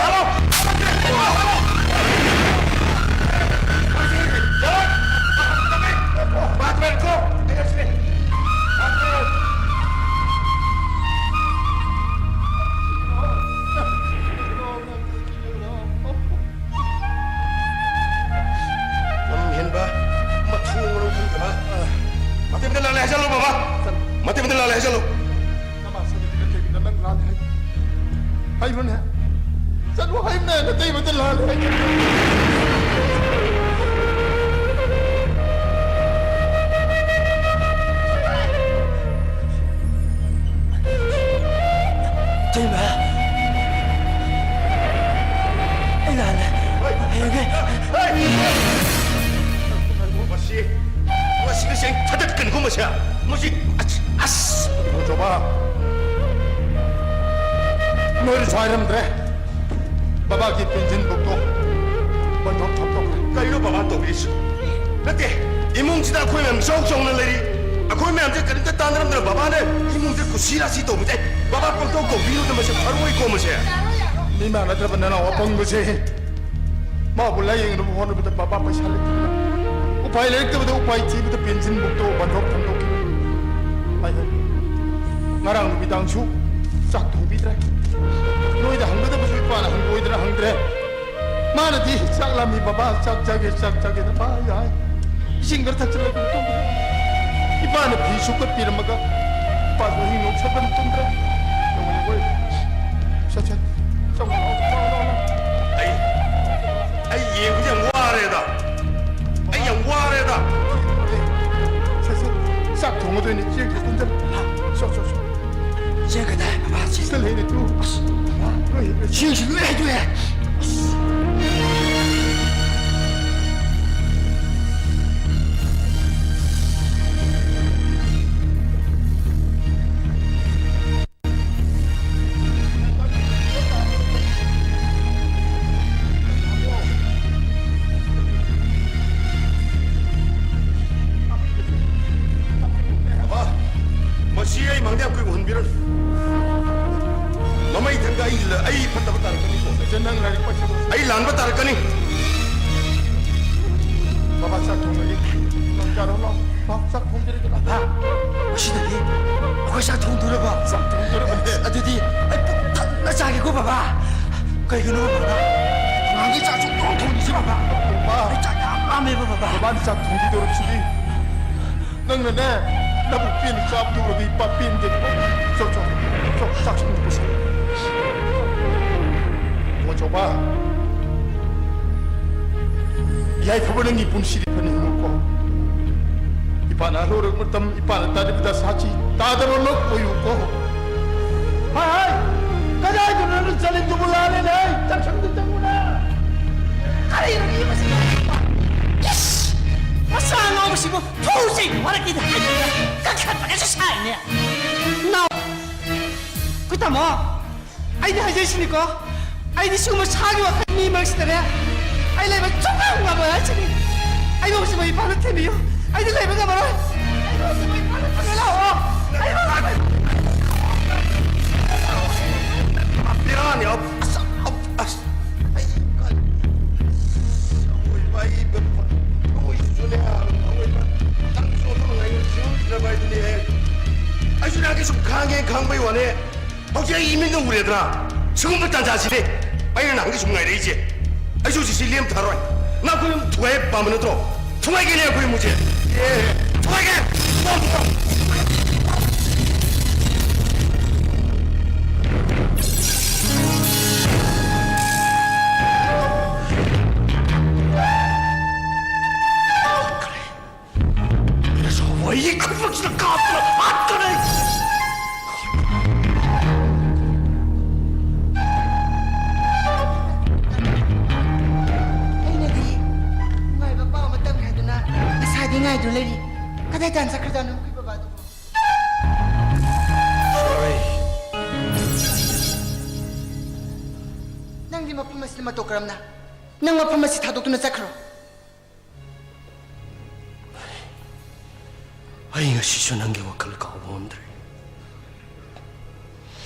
ꯂꯝ ꯍꯦꯟꯕ, ꯃꯊꯣꯡ ꯃꯔꯝ ꯈꯪꯗꯕ꯫ ꯃꯇꯩ ꯃꯇꯩ ꯂꯥꯜꯂꯦ ꯍꯥꯏꯖꯜꯂꯣ, ꯕꯕꯥ꯫ ꯃꯇꯩ ꯃꯇꯩ ꯂꯥꯜꯂꯦ ꯍꯥꯏꯖꯜꯂꯣ꯫ ꯅꯃꯥ ꯁꯅꯤꯕꯤꯅ ꯀꯩꯒꯤꯅꯣ ꯅꯪ ꯂꯥꯜꯂꯦ ꯍꯥꯏ-, ꯍꯥꯏꯕ꯭ꯔꯣꯅꯦ? ꯆꯠꯂꯣ ꯍꯥꯏꯕꯅꯦ, ꯅꯇꯩꯃꯗ ꯂꯥꯜꯂꯦ ꯍꯥꯏ꯫ ꯏꯇꯩꯃ, ꯑꯩ ꯂꯥꯜꯂꯦ꯫ ꯍꯌꯦꯡꯒꯩ ꯃꯁꯤ, ꯃꯁꯤꯒꯁꯦ ꯑꯩ ꯊꯗꯠꯀꯅꯤꯀꯣ ꯃꯁꯦ꯫ ꯃꯁꯤ, ꯑꯁ, ꯑꯁ! ꯈꯣꯡꯖꯣꯝꯕ, ꯅꯣꯏꯅꯁꯨ ꯍꯥꯏꯔꯝꯗ꯭ꯔꯦ꯫ ꯕꯕꯥꯒꯤ ꯄꯦꯟꯁꯤꯟ ꯕꯨꯛꯇꯣ ꯕꯟꯗꯣꯞ ꯊꯝꯗꯣꯛꯈ꯭ꯔꯦ꯫ ꯀꯩꯅꯣ ꯕꯕꯥ ꯇꯧꯕꯤꯔꯤꯁꯤ? ꯅꯠꯇꯦ, ꯏꯃꯨꯡꯁꯤꯗ ꯑꯩꯈꯣꯏ ꯃꯌꯥꯝ ꯏꯆꯥꯎ ꯆꯥꯎꯅ ꯂꯩꯔꯤ꯫ ꯑꯩꯈꯣꯏ ꯃꯌꯥꯝꯁꯦ ꯀꯔꯤꯝꯇ ꯇꯥꯟꯅꯔꯝꯗꯅ ꯕꯕꯥꯅ ꯏꯃꯨꯡꯁꯦ ꯀꯨꯁꯤ ꯔꯥꯁꯤ ꯇꯧꯕꯁꯦ꯫ ꯕꯕꯥ ꯄꯪꯇꯧ ꯇꯧꯕꯤꯅꯨꯗ, ꯃꯁꯦ ꯐꯔꯣꯏꯀꯣ ꯃꯁꯦ꯫ ꯃꯤ ꯃꯥꯟꯅꯗ꯭ꯔꯕ ꯅꯅꯥꯎ ꯑꯄꯪꯕꯁꯦ꯫ ꯃꯥꯕꯨ ꯂꯥꯌꯦꯡꯅꯕ ꯍꯣꯠꯅꯕꯗ ꯕꯕꯥ ꯄꯩꯁꯥ ꯂꯩꯇꯗꯅ, ꯎꯄꯥꯏ ꯂꯩꯔꯛꯇꯕꯗ ꯎꯄꯥꯏ ꯊꯤꯕꯗ ꯄꯦꯟꯁꯤꯟ ꯕꯨꯛꯇꯣ ꯕꯟꯗꯣꯞ ꯊꯝꯗꯣꯛꯈꯤꯕꯅꯤ꯫ ꯍꯥꯏ ꯍꯥꯏ꯫ ꯉꯔꯥꯡ ꯅꯨꯃꯤꯗꯥꯡꯁꯨ ꯆꯥꯛ ꯊꯣꯡꯕꯤꯗ꯭ꯔꯦ꯫ ꯅꯣꯏꯗ ꯍꯪꯒꯗꯕꯁꯨ ꯏꯄꯥꯅ ꯍꯪꯒꯣꯏꯗꯅ ꯍꯪꯗ꯭ꯔꯦ꯫ ꯃꯥꯅꯗꯤ, "ꯆꯥꯛ ꯂꯥꯝꯃꯤ ꯕꯕꯥ, ꯆꯥꯛ ꯆꯥꯒꯦ, ꯆꯥꯛ ꯆꯥꯒꯦꯗ ꯄꯥꯏ ꯍꯥꯏ꯫ ꯏꯁꯤꯡ ꯈꯔ ꯊꯛꯆꯜꯂꯒ ꯇꯨꯝꯈ꯭ꯔꯦ꯫" ꯏꯄꯥꯅ ꯐꯤ ꯁꯨꯀꯠꯄꯤꯔꯝꯃꯒ ꯏꯄꯥꯁꯨ ꯑꯍꯤꯡ ꯅꯣꯡ ꯁꯣꯛꯇꯅ ꯇꯨꯝꯈ꯭ꯔꯦ꯫ ꯌꯦꯡꯉꯣ, ꯌꯦꯡꯉꯣ꯫ ꯁꯠ, ꯁꯠ, ꯆꯪꯉꯣ, ꯂꯥꯛꯑꯣ, ꯂꯥꯛꯑꯣ, ꯂꯥꯛꯑꯣ, ꯂꯥꯛꯑꯣ꯫ ꯑꯩ ꯌꯥꯝ ꯋꯥꯔꯦꯗ꯫ ꯑꯩ ꯌꯥꯝ ꯋꯥꯔꯦꯗ꯫ ꯁꯦ, ꯁꯦ, ꯆꯥꯛ ꯊꯣꯡꯒꯗꯣꯏꯅꯤ꯫ ꯆꯦꯡꯁꯦ ꯀꯨꯝꯁꯤꯜꯂꯨ꯫ ꯁꯣ, ꯁꯣ, ꯁꯣ꯫ ꯆꯦꯡ ꯀꯗꯥꯏ, ꯕꯕꯥ? ꯆꯦꯡ꯫ ꯁꯤꯗ ꯂꯩꯔꯦ, ꯇꯨ꯫ ꯑꯁ, ꯂꯣꯏ ꯍꯩꯗꯣꯛꯑꯦ꯫ ꯆꯦꯡꯁꯤ ꯂꯣꯏ ꯍꯩꯗꯣꯛꯑꯦ꯫ ꯑꯁ꯫ ꯕꯕꯥ, ꯃꯁꯤ ꯑꯩ ꯃꯥꯡꯗ ꯌꯥꯝ ꯀꯨꯏꯅ ꯎꯍꯟꯕꯤꯔꯅꯨ꯫ ꯃꯃꯩꯊꯪꯗ ꯑꯩ ꯂ-, ꯑꯩ ꯐꯠꯇꯕ ꯇꯥꯔꯛꯀꯅꯤꯀꯣ꯫ ꯏꯆꯟ, ꯅꯪ ꯂꯥꯏꯔꯤꯛ ꯄꯥꯁꯤꯜꯂꯣ꯫ ꯑꯩ ꯂꯥꯟꯕ ꯇꯥꯔꯛꯀꯅꯤ꯫ ꯕꯕꯥ, ꯆꯥꯛ ꯊꯣꯡꯉꯒꯦ꯫ ꯅꯪ ꯆꯥꯔꯣ, ꯂꯥꯎ꯫ ꯂꯥꯎ, ꯆꯥꯛ ꯊꯣꯡꯕꯤꯔꯒꯦ, ꯂꯥꯎ꯫ ꯕꯕꯥ, ꯉꯁꯤꯗꯒꯤ ꯑꯩꯈꯣꯏ ꯆꯥꯛ ꯊꯣꯡꯗꯣꯔꯕꯣ? ꯆꯥꯛ ꯊꯣꯡꯗꯣꯔꯕꯅꯦ꯫ ꯑꯗꯨꯗꯤ ꯑꯩ ꯄꯨꯛ ꯊꯟꯅ ꯆꯥꯒꯦꯀꯣ, ꯕꯕꯥ꯫ ꯀꯩꯒꯤꯅꯣ, ꯕꯕꯥ? ꯅꯍꯥꯟꯒꯩ ꯆꯥꯛ ꯁꯨꯡꯊꯣꯡ ꯊꯣꯡꯗ꯭ꯔꯤꯁꯦ, ꯕꯕꯥ? ꯕꯕꯥ꯫ ꯑꯩ ꯆꯥꯛ ꯌꯥꯝ ꯂꯥꯝꯃꯦꯕ, ꯕꯕꯥ꯫ ꯕꯕꯥꯅ ꯆꯥꯛ ꯊꯣꯡꯕꯤꯗꯧꯔꯕꯁꯤꯗꯤ꯫ ꯅꯪꯅꯅꯦ, ꯅꯕꯨꯛ ꯄꯦꯟꯅ ꯆꯥꯕꯗꯨ ꯎꯔꯗꯤ ꯏꯄꯥ ꯄꯦꯟꯗꯦ꯫ ꯆꯣ, ꯆꯣ, ꯆꯣ, ꯆꯥꯛ ꯁꯨꯝ ꯄꯨꯁꯜꯂꯨ꯫ ꯏꯕꯨꯡꯉꯣ ꯆꯥꯎꯕ, ꯌꯥꯏꯐꯕ ꯅꯪꯒꯤ ꯄꯨꯟꯁꯤꯗꯤ ꯐꯅ ꯍꯤꯡꯉꯨꯀꯣ꯫ ꯏꯄꯥꯅ ꯑꯍꯜ ꯑꯣꯏꯔꯛꯄ ꯃꯇꯝ, ꯏꯄꯥꯅ ꯇꯥꯔꯤꯕꯗ ꯁꯥꯊꯤ ꯇꯥꯗꯕ ꯂꯣꯛ ꯑꯣꯏꯌꯨꯀꯣ꯫ ꯍꯥꯏ, ꯍꯥꯏ, ꯀꯗꯥꯏꯗꯅꯣ ꯅꯪ ꯆꯠꯂꯤꯗꯨꯕꯨ? ꯂꯥꯜꯂꯦꯅꯦ, ꯍꯩ, ꯆꯥꯛꯁꯪꯗ ꯆꯪꯉꯨꯅꯦ꯫ ꯀꯔꯤꯅꯣ ꯃꯁꯤ? ꯏꯁ! ꯃꯆꯥ ꯑꯉꯥꯎꯕꯁꯤꯕꯨ ꯐꯨꯁꯤ ꯋꯥꯔꯛꯀꯤꯗ ꯍꯥꯏꯗꯅ ꯀꯟꯈꯠꯄꯒꯁꯨ ꯁꯥꯏꯅꯦ꯫ ꯅꯥꯎ, ꯑꯩꯈꯣꯏ ꯇꯥꯃꯣ, ꯑꯩꯗꯤ ꯍꯥꯏꯖꯩꯁꯤꯅꯤꯀꯣ, ꯑꯩꯗꯤ ꯁꯤꯒꯨꯝꯕ ꯁꯥꯒꯤ ꯋꯥꯈꯜ ꯃꯤ ꯃꯔꯛꯁꯤꯗꯅꯦ ꯑꯩ ꯂꯩꯕ ꯁꯨꯡꯉꯝ ꯉꯝꯃꯣꯏ ꯍꯥꯏꯁꯤꯅꯤ꯫ ꯑꯩꯕꯨ ꯍꯧꯖꯤꯛ ꯃꯩ ꯐꯥꯅ ꯊꯦꯝꯕꯤꯌꯨ, ꯑꯩꯗꯤ ꯂꯩꯕ ꯉꯝꯃꯔꯣꯏ꯫ ꯑꯩꯕꯨ ꯍꯧꯖꯤꯛ ꯃꯩ ꯐꯥꯅ ꯊꯦꯝꯕꯤꯌꯨ ꯂꯥꯛꯑꯣ꯫ ꯑꯩꯕꯨ ꯍꯧꯖꯤꯛ ꯃꯩ ꯐꯥꯅ ꯊꯦꯝꯕꯤꯌꯨ ꯂꯥꯛꯑꯣ꯫ ꯕꯦꯔꯥꯅꯤ, ꯑꯁ, ꯑꯁ, ꯑꯩ ꯀꯔꯤ, ꯑꯁ, ꯑꯋꯣꯏꯕ ꯑꯩ, ꯑꯋꯣꯏꯕꯁꯨꯅꯦ, ꯑꯋꯣꯏꯕ ꯅꯪꯁꯨ ꯑꯗꯨꯝ ꯉꯥꯏꯅ ꯁꯤꯡꯗ꯭ꯔꯕ ꯍꯥꯏꯗꯨꯅꯦ꯫ ꯑꯩꯁꯨ ꯅꯍꯥꯟꯒꯩ ꯁꯨꯝ ꯈꯥꯡꯉꯦ, ꯈꯥꯡꯕꯩ ꯋꯥꯅꯦ꯫ ꯍꯧꯖꯤꯛ ꯑꯩ ꯏꯃꯤꯠꯅ ꯎꯔꯦꯗꯅ, ꯁꯤꯒꯨꯝꯕ ꯇꯥꯟꯖꯥꯁꯤꯅꯦ ꯑꯩꯅ ꯅꯍꯥꯟꯒꯩ ꯁꯨꯝ ꯉꯥꯏꯔꯛꯏꯁꯦ꯫ ꯑꯩꯁꯨ ꯍꯧꯖꯤꯛꯁꯤ ꯂꯦꯝꯊꯔꯣꯏ꯫ ꯅꯪ ꯑꯩꯈꯣꯏ ꯑꯍꯨꯝ ꯊꯨꯒꯥꯏ ꯄꯥꯝꯕ ꯅꯠꯇ꯭ꯔꯣ? ꯊꯨꯒꯥꯏꯒꯦꯅꯦ ꯑꯩꯈꯣꯏ ꯑꯍꯨꯝꯁꯦ꯫ ꯑꯦ, ꯊꯨꯒꯥꯏꯒꯦ! ꯉꯥꯏꯗꯨꯅ ꯂꯩꯔꯤ꯫ ꯀꯗꯥꯏ ꯇꯥꯟ ꯆꯠꯈ꯭ꯔꯖꯥꯠꯅꯣ ꯑꯩꯈꯣꯏ ꯕꯕꯥꯗꯨꯕꯣ? ꯁꯣꯅꯥꯔꯩ꯫ ꯅꯪꯗꯤ ꯃꯐꯝ ꯑꯁꯤꯗ ꯃꯇꯧ ꯀꯔꯝꯅ? ꯅꯪ ꯃꯐꯝ ꯑꯁꯤ ꯊꯥꯗꯣꯛꯇꯨꯅ ꯆꯠꯈ꯭ꯔꯣ꯫ ꯑꯩ ꯉꯁꯤꯁꯨ ꯅꯪꯒꯤ ꯋꯥꯈꯜ ꯀꯥꯎꯕ ꯉꯝꯗ꯭ꯔꯦ꯫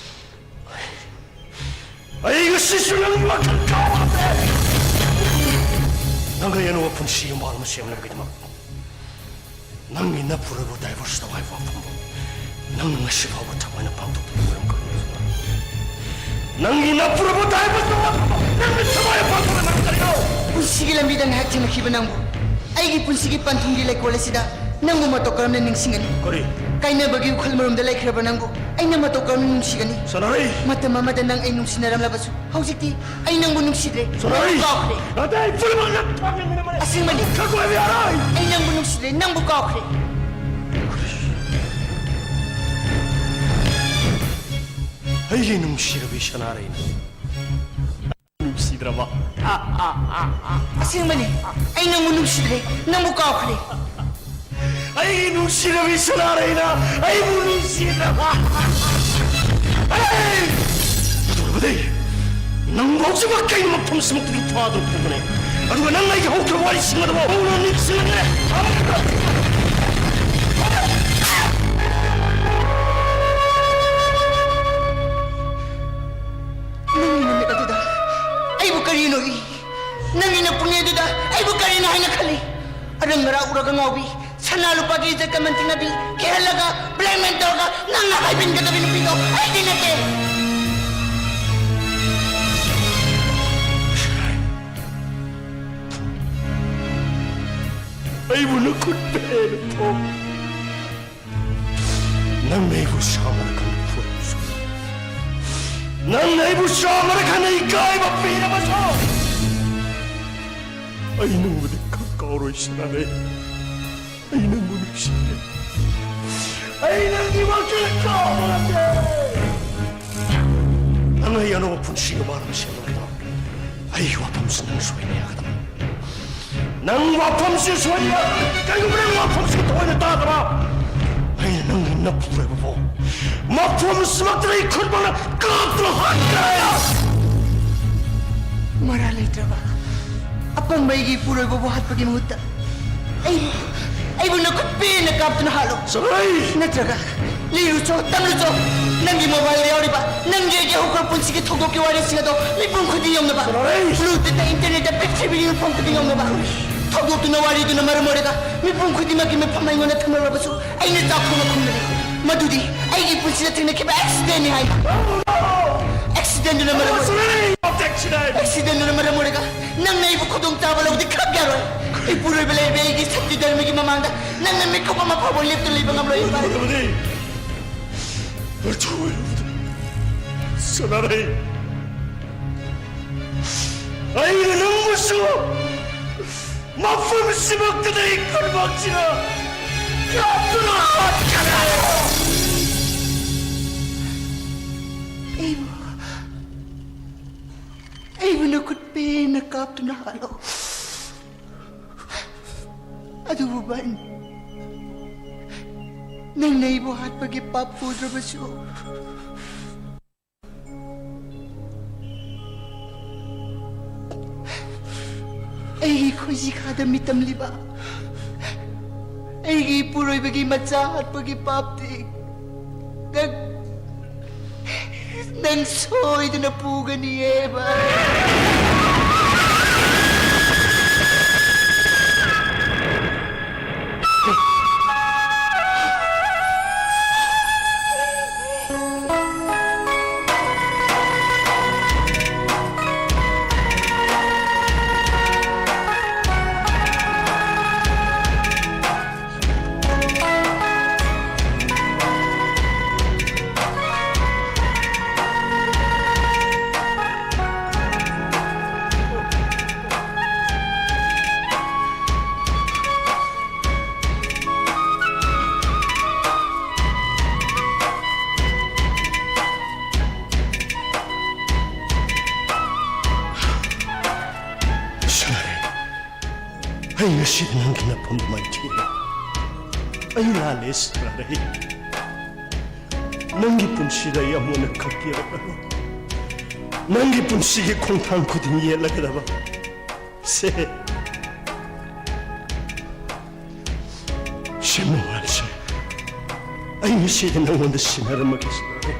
ꯑꯩ ꯉꯁꯤꯁꯨ ꯅꯪꯒꯤ ꯋꯥꯈꯜ ꯀꯥꯎꯕ ꯉꯝꯗ꯭ꯔꯦ꯫ ꯅꯪ ꯑꯩ ꯑꯅꯧꯕ ꯄꯨꯟꯁꯤ ꯌꯨꯝꯕꯥꯜ ꯑꯃ ꯁꯦꯝꯅꯕꯒꯤꯗꯃꯛ ꯅꯪꯒꯤ ꯅꯄꯨꯔꯣꯏꯕ divorce ꯇꯧ ꯍꯥꯏꯕ ꯋꯥꯐꯝꯕꯨ ꯅꯪꯅ ꯉꯁꯤ ꯐꯥꯎꯕ ꯊꯃꯣꯏꯅ ꯄꯥꯡꯊꯣꯛꯇꯕ ꯃꯔꯝ ꯀꯔꯤꯅꯣ? ꯅꯪꯒꯤ ꯅꯄꯨꯔꯣꯏꯕ divorce ꯇꯧ ꯍꯥꯏꯕ ꯋꯥꯐꯝꯕꯨ ꯅꯪꯅ ꯊꯃꯣꯏꯅ ꯄꯥꯡꯊꯣꯛꯇꯕ ꯃꯔꯝ ꯀꯔꯤꯅꯣ? ꯄꯨꯟꯁꯤꯒꯤ ꯂꯝꯕꯤꯗ ꯉꯥꯏꯍꯥꯛ ꯊꯦꯡꯅꯈꯤꯕ ꯅꯪꯕꯨ, ꯑꯩꯒꯤ ꯄꯨꯟꯁꯤꯒꯤ ꯄꯟꯊꯨꯡꯒꯤ ꯂꯩꯀꯣꯜ ꯑꯁꯤꯗ ꯅꯪꯕꯨ ꯃꯇꯧ ꯀꯔꯝꯅ ꯅꯤꯡꯁꯤꯡꯒꯅꯤ? ꯀꯔꯤ? ꯀꯥꯏꯅꯕꯒꯤ ꯎꯈꯜ ꯃꯔꯨꯝꯗ ꯂꯩꯈ꯭ꯔꯕ ꯅꯪꯕꯨ ꯑꯩꯅ ꯃꯇꯧ ꯀꯔꯝꯅ ꯅꯨꯡꯁꯤꯒꯅꯤ? ꯁꯣꯅꯥꯔꯩ! ꯃꯇꯝ ꯑꯃꯗ ꯅꯪ ꯑꯩ ꯅꯨꯡꯁꯤꯅꯔꯝꯂꯕꯁꯨ, ꯍꯧꯖꯤꯛꯇꯤ ꯑꯩ ꯅꯪꯕꯨ ꯅꯨꯡꯁꯤꯗ꯭ꯔꯦ꯫ ꯁꯣꯅꯥꯔꯩ! ꯅꯪꯕꯨ ꯀꯥꯎꯈ꯭ꯔꯦ꯫ ꯅꯠꯇꯦ, ꯑꯩ ꯄꯨꯝꯅꯃꯛ ꯅꯪ ꯈꯪꯉꯦ, ꯃꯤꯅ ꯃꯔꯩ ꯑꯁꯦꯡꯕꯅꯤ꯫ ꯈꯪꯉꯣꯏ ꯍꯥꯏꯕ ꯌꯥꯔꯣꯏ꯫ ꯑꯩ ꯅꯪꯕꯨ ꯅꯨꯡꯁꯤꯗ꯭ꯔꯦ, ꯅꯪꯕꯨ ꯀꯥꯎꯈ꯭ꯔꯦ꯫ ꯑꯩꯒꯤ ꯅꯨꯡꯁꯤꯔꯕꯤ ꯁꯅꯥꯔꯩꯅ ꯅꯨꯡꯁꯤꯗ꯭ꯔꯕ? ꯑꯁꯦꯡꯕꯅꯤ, ꯑꯩ ꯅꯪꯕꯨ ꯅꯨꯡꯁꯤꯗ꯭ꯔꯦ, ꯅꯪꯕꯨ ꯀꯥꯎꯈ꯭ꯔꯦ꯫ ꯑꯩꯒꯤ ꯅꯨꯡꯁꯤꯔꯕꯤ ꯁꯅꯥꯔꯩꯅ ꯑꯩꯕꯨ ꯅꯨꯡꯁꯤꯗ꯭ꯔꯕ? ꯑꯩ! ꯑꯗꯨ ꯑꯣꯏꯔꯕꯗꯤ ꯅꯪꯕꯨ ꯍꯧꯖꯤꯛꯃꯛ ꯀꯩꯅꯣ ꯃꯐꯝꯁꯤꯃꯛꯇꯒꯤ ꯐꯥꯗꯨꯅ ꯄꯨꯒꯅꯤ꯫ ꯑꯗꯨꯒ ꯅꯪ ꯑꯩꯒꯤ ꯍꯧꯈ꯭ꯔꯕ ꯋꯥꯔꯤꯁꯤꯡ ꯑꯗꯨꯕꯨ ꯍꯧꯅ ꯅꯤꯡꯁꯤꯡꯂꯒꯅꯤ꯫ ꯅꯪꯒꯤ ꯅꯨꯃꯤꯠ ꯑꯗꯨꯗ ꯑꯩꯕꯨ ꯀꯔꯤꯅꯣ ꯏ? ꯅꯪꯒꯤ ꯅꯄꯨꯛꯅꯤꯡ ꯑꯗꯨꯗ ꯑꯩꯕꯨ ꯀꯔꯤꯅꯣ ꯍꯥꯏꯅ ꯈꯜꯂꯤ? ꯑꯔꯪ ꯃꯔꯥ ꯎꯔꯒ ꯉꯥꯎꯕꯤ, ꯁꯅꯥ ꯂꯨꯄꯥꯒꯤ ꯏꯖꯠ ꯀꯃꯟ ꯇꯤꯡꯅꯕꯤ, ꯀꯤꯍꯜꯂꯒ blackmail ꯇꯧꯔꯒ ꯅꯪꯅ ꯍꯥꯏꯕꯤꯟꯒꯗꯕꯤ ꯅꯨꯄꯤꯗꯣ ꯑꯩꯗꯤ ꯅꯠꯇꯦ꯫ ꯑꯩꯕꯨ ꯅꯈꯨꯠ ꯄꯦꯟꯅ ꯊꯣꯡ꯫ ꯅꯪꯅ ꯑꯩꯕꯨ ꯁꯥꯃꯔꯀꯥꯟꯗ ꯐꯨꯔꯕꯁꯨ, ꯅꯪꯅ ꯑꯩꯕꯨ ꯁꯥꯃꯔꯀꯥꯟꯗ ꯏꯀꯥꯏꯕ ꯄꯤꯔꯕꯁꯨ, ꯑꯩ ꯅꯪꯕꯨꯗꯤ ꯀꯥꯎꯔꯣꯏ ꯁꯅꯥꯔꯩ꯫ ꯑꯩ ꯅꯪꯕꯨ ꯅꯨꯡꯁꯤꯔꯦ꯫ ꯑꯩ ꯅꯪꯒꯤ ꯋꯥꯈꯜ ꯀꯥꯎꯕ ꯉꯝꯗꯦ꯫ ꯅꯪ ꯑꯩ ꯑꯅꯧꯕ ꯄꯨꯟꯁꯤ ꯌꯨꯝꯕꯥꯜ ꯑꯃ ꯁꯦꯝꯕꯒꯤꯗꯃꯛ ꯑꯩꯒꯤ ꯋꯥꯐꯝꯁꯤ ꯅꯪ ꯁꯣꯏꯅ ꯌꯥꯒꯗꯕ꯫ ꯅꯪ ꯋꯥꯐꯝꯁꯤ ꯁꯣꯏꯕ, ꯀꯩꯒꯨꯝꯕ ꯅꯪ ꯋꯥꯐꯝꯁꯤ ꯊꯑꯣꯏꯅ ꯇꯥꯗꯕ, ꯑꯩꯅ ꯅꯪꯒꯤ ꯅꯄꯨꯔꯣꯏꯕꯕꯨ ꯃꯐꯝꯁꯤꯃꯛꯇꯗ ꯑꯩ ꯈꯨꯠꯃꯛꯅ ꯀꯥꯞꯇꯨꯅ ꯍꯥꯠꯀꯅꯤ꯫ ꯃꯔꯥꯜ ꯂꯩꯇ꯭ꯔꯕ ꯑꯄꯪꯕ ꯑꯩꯒꯤ ꯏꯄꯨꯔꯣꯏꯕꯕꯨ ꯍꯥꯠꯄꯒꯤ ꯃꯍꯨꯠꯇ ꯑꯩꯕꯨ, ꯑꯩꯕꯨ ꯅꯈꯨꯠ ꯄꯦꯟꯅ ꯀꯥꯞꯇꯨꯅ ꯍꯥꯠꯂꯣ꯫ ꯆꯠꯂꯣꯍꯦ! ꯅꯠꯇ꯭ꯔꯒ ꯂꯤꯔꯨꯆꯣ, ꯇꯝꯂꯨꯆꯣ, ꯅꯪꯒꯤ ꯃꯣꯕꯥꯏꯜꯗ ꯌꯥꯎꯔꯤꯕ ꯅꯪꯒꯤ ꯑꯩꯒꯤ ꯍꯧꯈ꯭ꯔꯕ ꯄꯨꯟꯁꯤꯒꯤ ꯊꯧꯗꯣꯛꯀꯤ ꯋꯥꯔꯤꯁꯤꯡ ꯑꯗꯣ ꯃꯤꯄꯨꯝ ꯈꯨꯗꯤꯡ ꯌꯧꯅꯕ꯫ ꯆꯠꯂꯣꯍꯦ! ꯕ꯭ꯂꯨꯇꯨꯠꯇ ꯏꯟꯇꯔꯅꯦꯠꯇ ꯄ꯭ꯔꯤꯊꯤꯕꯤꯒꯤ ꯃꯐꯝ ꯈꯨꯗꯤꯡ ꯌꯧꯅꯕ꯫ ꯊꯧꯗꯣꯛꯇꯨꯅ ꯋꯥꯔꯤꯗꯨꯅ ꯃꯔꯝ ꯑꯣꯏꯔꯒ ꯃꯤꯄꯨꯝ ꯈꯨꯗꯤꯡꯃꯛꯀꯤ ꯃꯤꯐꯝ ꯑꯩꯉꯣꯟꯗ ꯊꯝꯂꯔꯕꯁꯨ ꯑꯩꯅ ꯆꯥꯎꯊꯣꯛꯅ ꯈꯨꯝꯂꯔꯤ꯫ ꯃꯗꯨꯗꯤ ꯑꯩꯒꯤ ꯄꯨꯟꯁꯤꯗ ꯊꯦꯡꯅꯈꯤꯕ ꯑꯦꯛꯁꯤꯗꯦꯟꯅꯤ ꯍꯥꯏꯅ꯫ ꯑꯦꯛꯁꯤꯗꯦꯟꯗꯨꯅ ꯃꯔꯝ ꯑꯣꯏꯔꯒ, ꯑꯦꯛꯁꯤꯗꯦꯟꯗꯨꯅ ꯃꯔꯝ ꯑꯣꯏꯔꯒ ꯅꯪꯅ ꯑꯩꯕꯨ ꯈꯨꯗꯣꯡ ꯆꯥꯕ ꯂꯧꯕꯗꯤ ꯈꯔ ꯌꯥꯔꯣꯏ꯫ ꯏꯄꯨꯔꯣꯏꯕ ꯂꯩꯔꯕꯤ ꯑꯩꯒꯤ ꯁꯛꯇꯤ ꯙꯔꯃꯒꯤ ꯃꯃꯥꯡꯗ ꯅꯪꯅ ꯃꯤꯀꯨꯞ ꯑꯃ ꯐꯥꯎꯕ ꯂꯦꯞꯇꯨꯅ ꯂꯩꯕ ꯉꯝꯂꯣꯏ꯫ ꯏꯄꯥ꯫ ꯁꯅꯥꯔꯩ, ꯑꯩꯅ ꯅꯪꯕꯨꯁꯨ ꯃꯐꯝꯁꯤꯃꯛꯇꯗ ꯑꯩ ꯈꯨꯠꯃꯛꯁꯤꯅ ꯀꯥꯞꯇꯨꯅ ꯍꯥꯠꯀꯅꯤ꯫ ꯑꯩꯕꯨ, ꯑꯩꯕꯨ ꯅꯈꯨꯠ ꯄꯦꯟꯅ ꯀꯥꯞꯇꯨꯅ ꯍꯥꯠꯂꯣ꯫ ꯑꯗꯨꯕꯨ ꯚꯟ, ꯅꯪꯅ ꯑꯩꯕꯨ ꯍꯥꯠꯄꯒꯤ ꯄꯥꯞ ꯄꯨꯗ꯭ꯔꯕꯁꯨ, ꯑꯩꯒꯤ ꯈꯣꯏꯖꯤꯈꯥꯗ ꯃꯤꯇꯝꯂꯤꯕ ꯑꯩꯒꯤ ꯏꯄꯨꯔꯣꯏꯕꯒꯤ ꯃꯆꯥ ꯍꯥꯠꯄꯒꯤ ꯄꯥꯞꯇꯤ ꯅꯪ, ꯅꯪ ꯁꯣꯏꯗꯅ ꯄꯨꯒꯅꯤꯌꯦ, ꯚꯥꯏ꯫ ꯑꯩ ꯉꯁꯤꯗꯤ ꯅꯪꯒꯤ ꯅꯐꯝꯗ ꯃꯥꯏꯊꯤꯔꯦ꯫ ꯑꯩ ꯂꯥꯜꯂꯦ ꯁꯅꯥꯔꯩ꯫ ꯅꯪꯒꯤ ꯄꯨꯟꯁꯤꯗ ꯑꯩ ꯑꯃꯨꯛ ꯍꯟꯅ ꯈꯛ ꯌꯦꯡꯉꯛꯑꯔꯣꯏ꯫ ꯅꯪꯒꯤ ꯄꯨꯟꯁꯤꯒꯤ ꯈꯣꯡꯊꯥꯡ ꯈꯨꯗꯤꯡ ꯌꯦꯠꯂꯒꯗꯕ ꯁꯦ꯫ ꯁꯦ ꯃꯉꯥꯜꯁꯦ, ꯑꯩ ꯉꯁꯤꯗꯤ ꯅꯉꯣꯟꯗ ꯁꯤꯟꯅꯔꯝꯃꯒꯦ ꯁꯅꯥꯔꯩ꯫